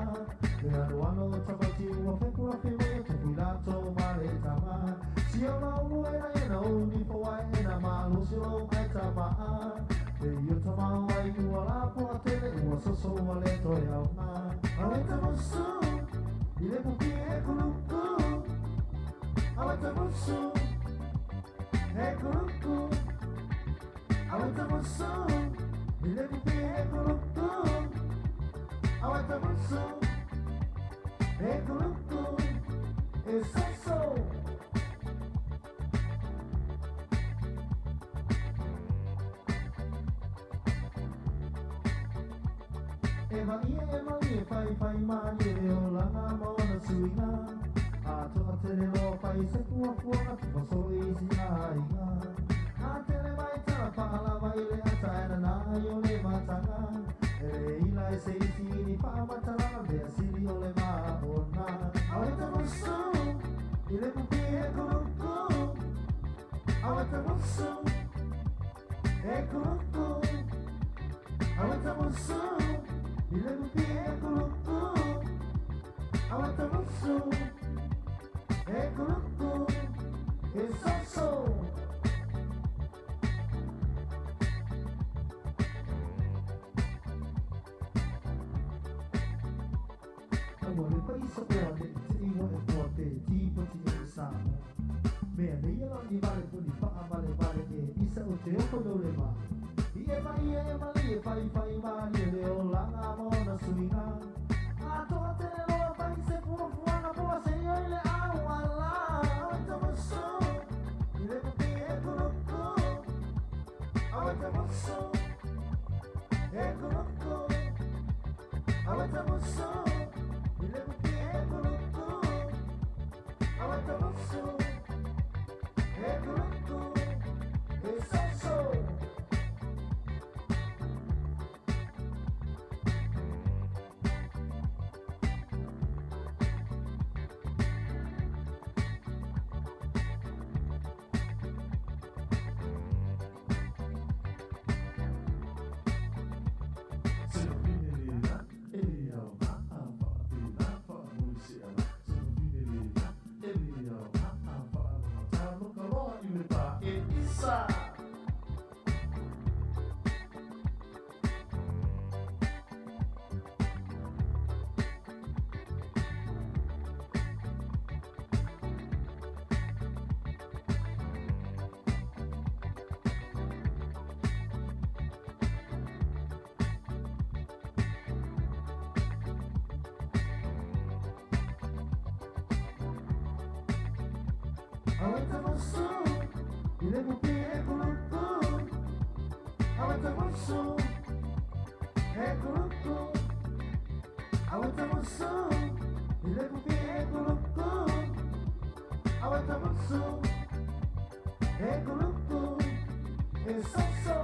Le anoano o tamaiti ua fekula feoi e tupu i latou ma le tama. Si au la ulu e na e na uni fo ai e na malosi lou ai tama. E i o tamao ai ua lapo a tele ua soso ua le toe aoga. Awe tamusu i le pupi e kuluku. Awe tamusu e kuluku. Awe tamusu i le pupi e kuluku. Awe tamusu e kuluku. E soso. E vaia e malie fai fai malie le olaga ma ona suiga. A toa tele loa fai se fuafuaga tufa solo i si aiga. A tele mai tala faalava i le ata e nana ai o le mataga. E le ila e se isi ni faamatalaga mea sili o le maona. Awe tamusu i le pupi e kuluku. Awe tamusu e kuluku. Awe tamusu i le pupi e kuluku. Awe tamusu e kuluku. E soso. Ua le paisa o a le te iwa e poa te tipoti e le Samoa. Mea nei e lani vale puni faa vale vale e isa o te oko no le ma. I e mai e mali e fai fai mali e le olaga ma ona suiga. A toa tele loa fai se fuafuaga poa se ioi le au ala. Awe tamusu i le pupi e kuluku. Awe tamusu e kuluku. Awe tamusu i le pupi e kuluku. Awe tamusu e kuluku. E soso. Awe tamusu i le pupi e kuluku. Awe tamusu e kuluku. Awe tamusu i le pupi e kuluku. Awe tamusu e kuluku. E soso.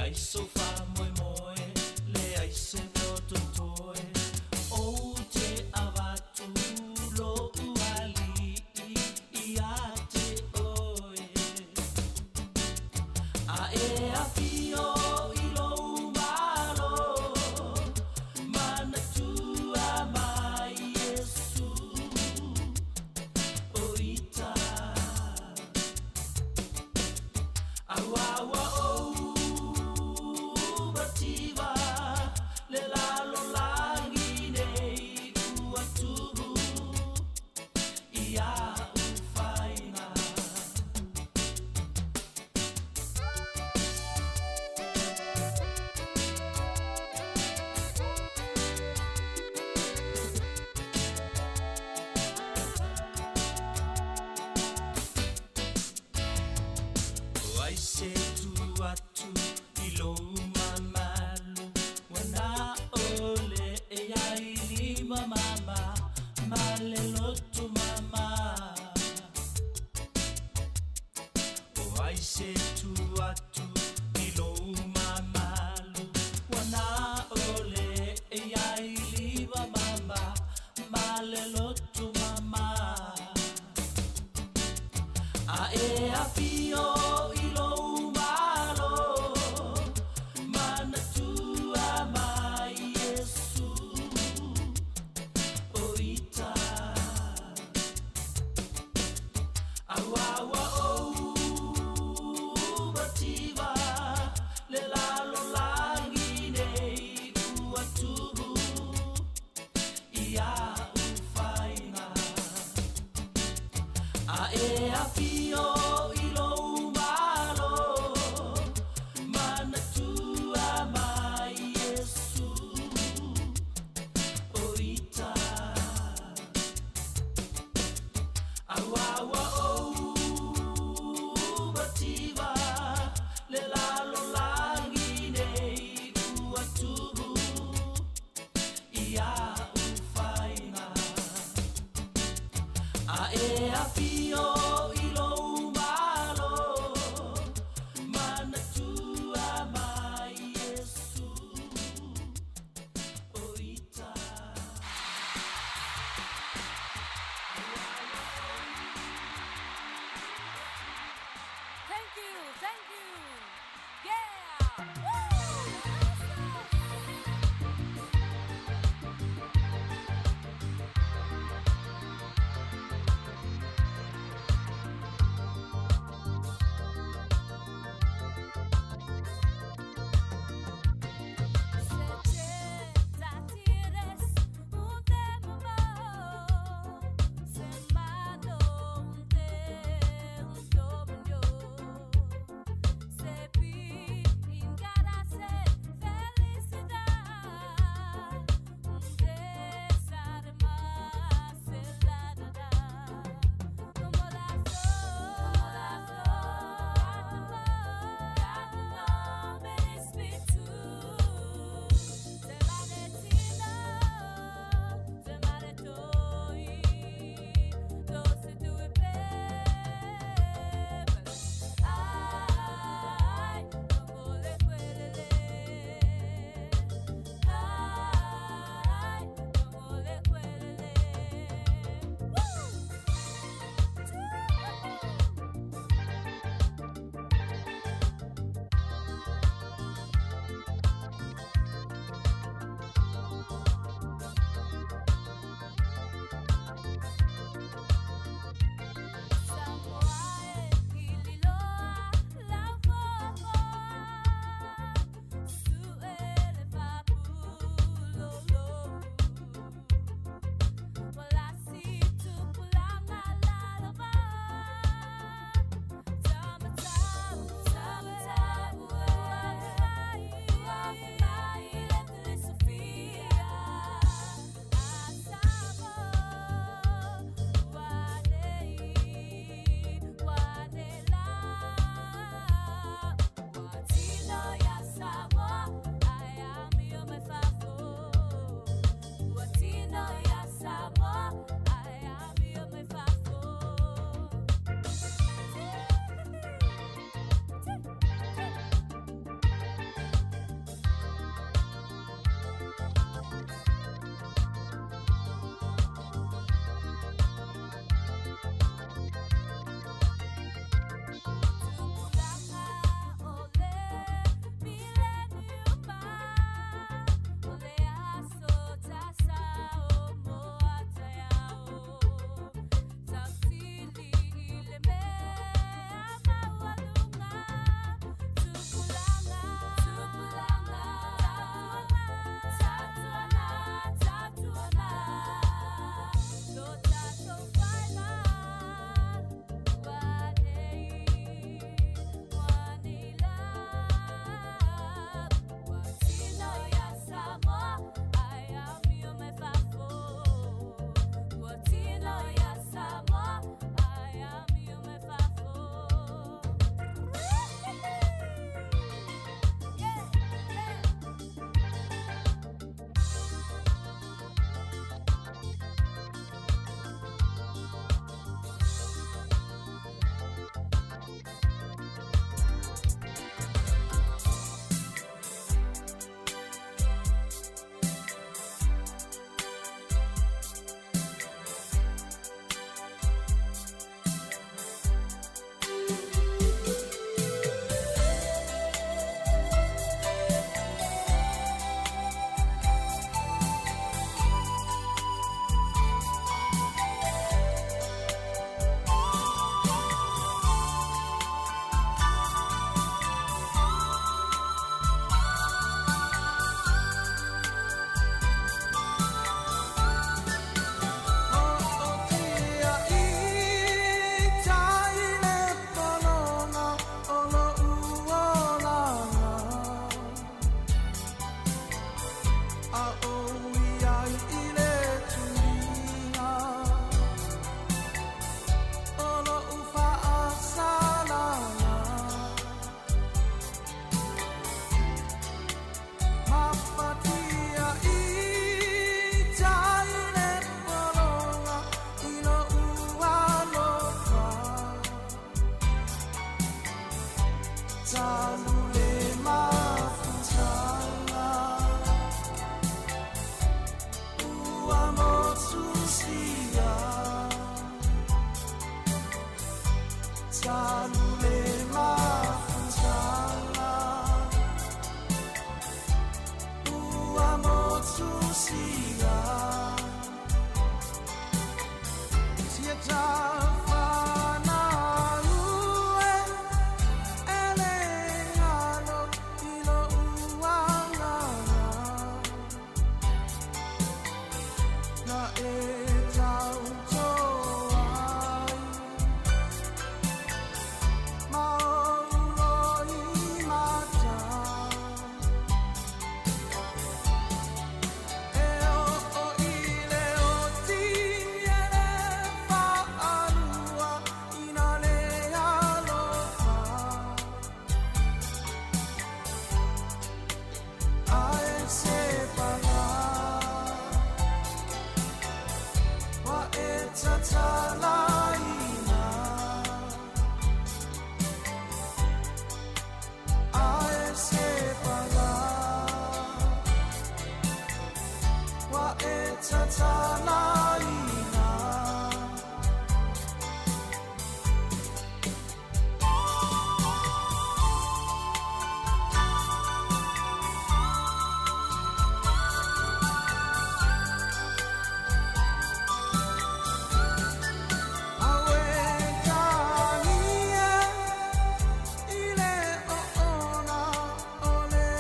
Leai sou faamoemoe, leai se mea o totoe, Ou te avatu lo'u alii ia te oe. A e afio i lou malo, manatua mai Iesu o ita. Auā ua ou mativa le lalolagi nei ua tumu i a'u faiga. O ai se tu atu i lou mamalu, Ua na o le ai lima mama ma le loto mama. O ai se tu atu i lou mamalu, Ua na o le ai lima mama ma le loto mama. A e afio i lou malo, manatua mai Iesu o ita. Auā ua ou mativa le lalolagi nei ua tumu i a'u faiga. A e afio i lou malo, manatua mai Iesu o ita. Auā ua ou mativa le lalolagi nei ua tumu i a'u faiga. A e afio i lou malo, manatua mai Iesu o ita. Thank you, thank you. Yeah! Woo! Se Talu le mafutaga ua motusia. Talu le mafutaga ua motusia. Sia tafana ue ele ngalo i lo uanganga. Na e tautoa ai ma o loi mata. E o o i le o ti e le whaalua ina le alofa. Ae se panga wa e tatalaina. Ae se panga wa e tatalaina. Awe tania i le oona o le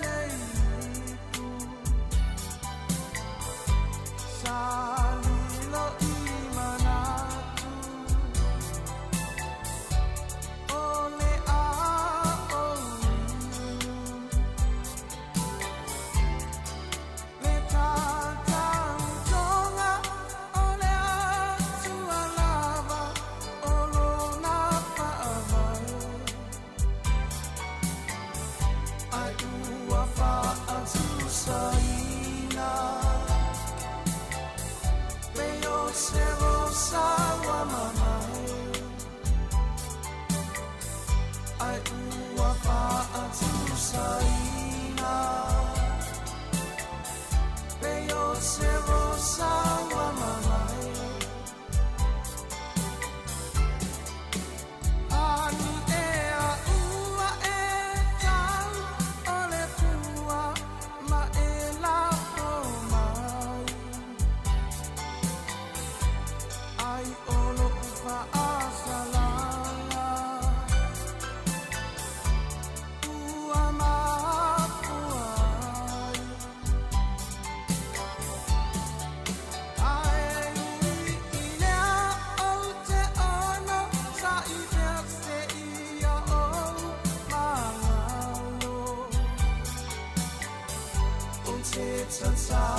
leipu. Sa lilo i manatu o le a o Le tatautoga o le atua lava o lona faavae. Ai ua faatusaina pei o se rosa ua mamae. Ai ua faatusaina pei o se rosa ua mamae. Ani ea ua e tau o le pua ma e lafo mai. Ai o lou faasalaga ua mafua ai. Ae ui i lea ou te ono sa i pea se ia ou magalo. Ou te tatalaina.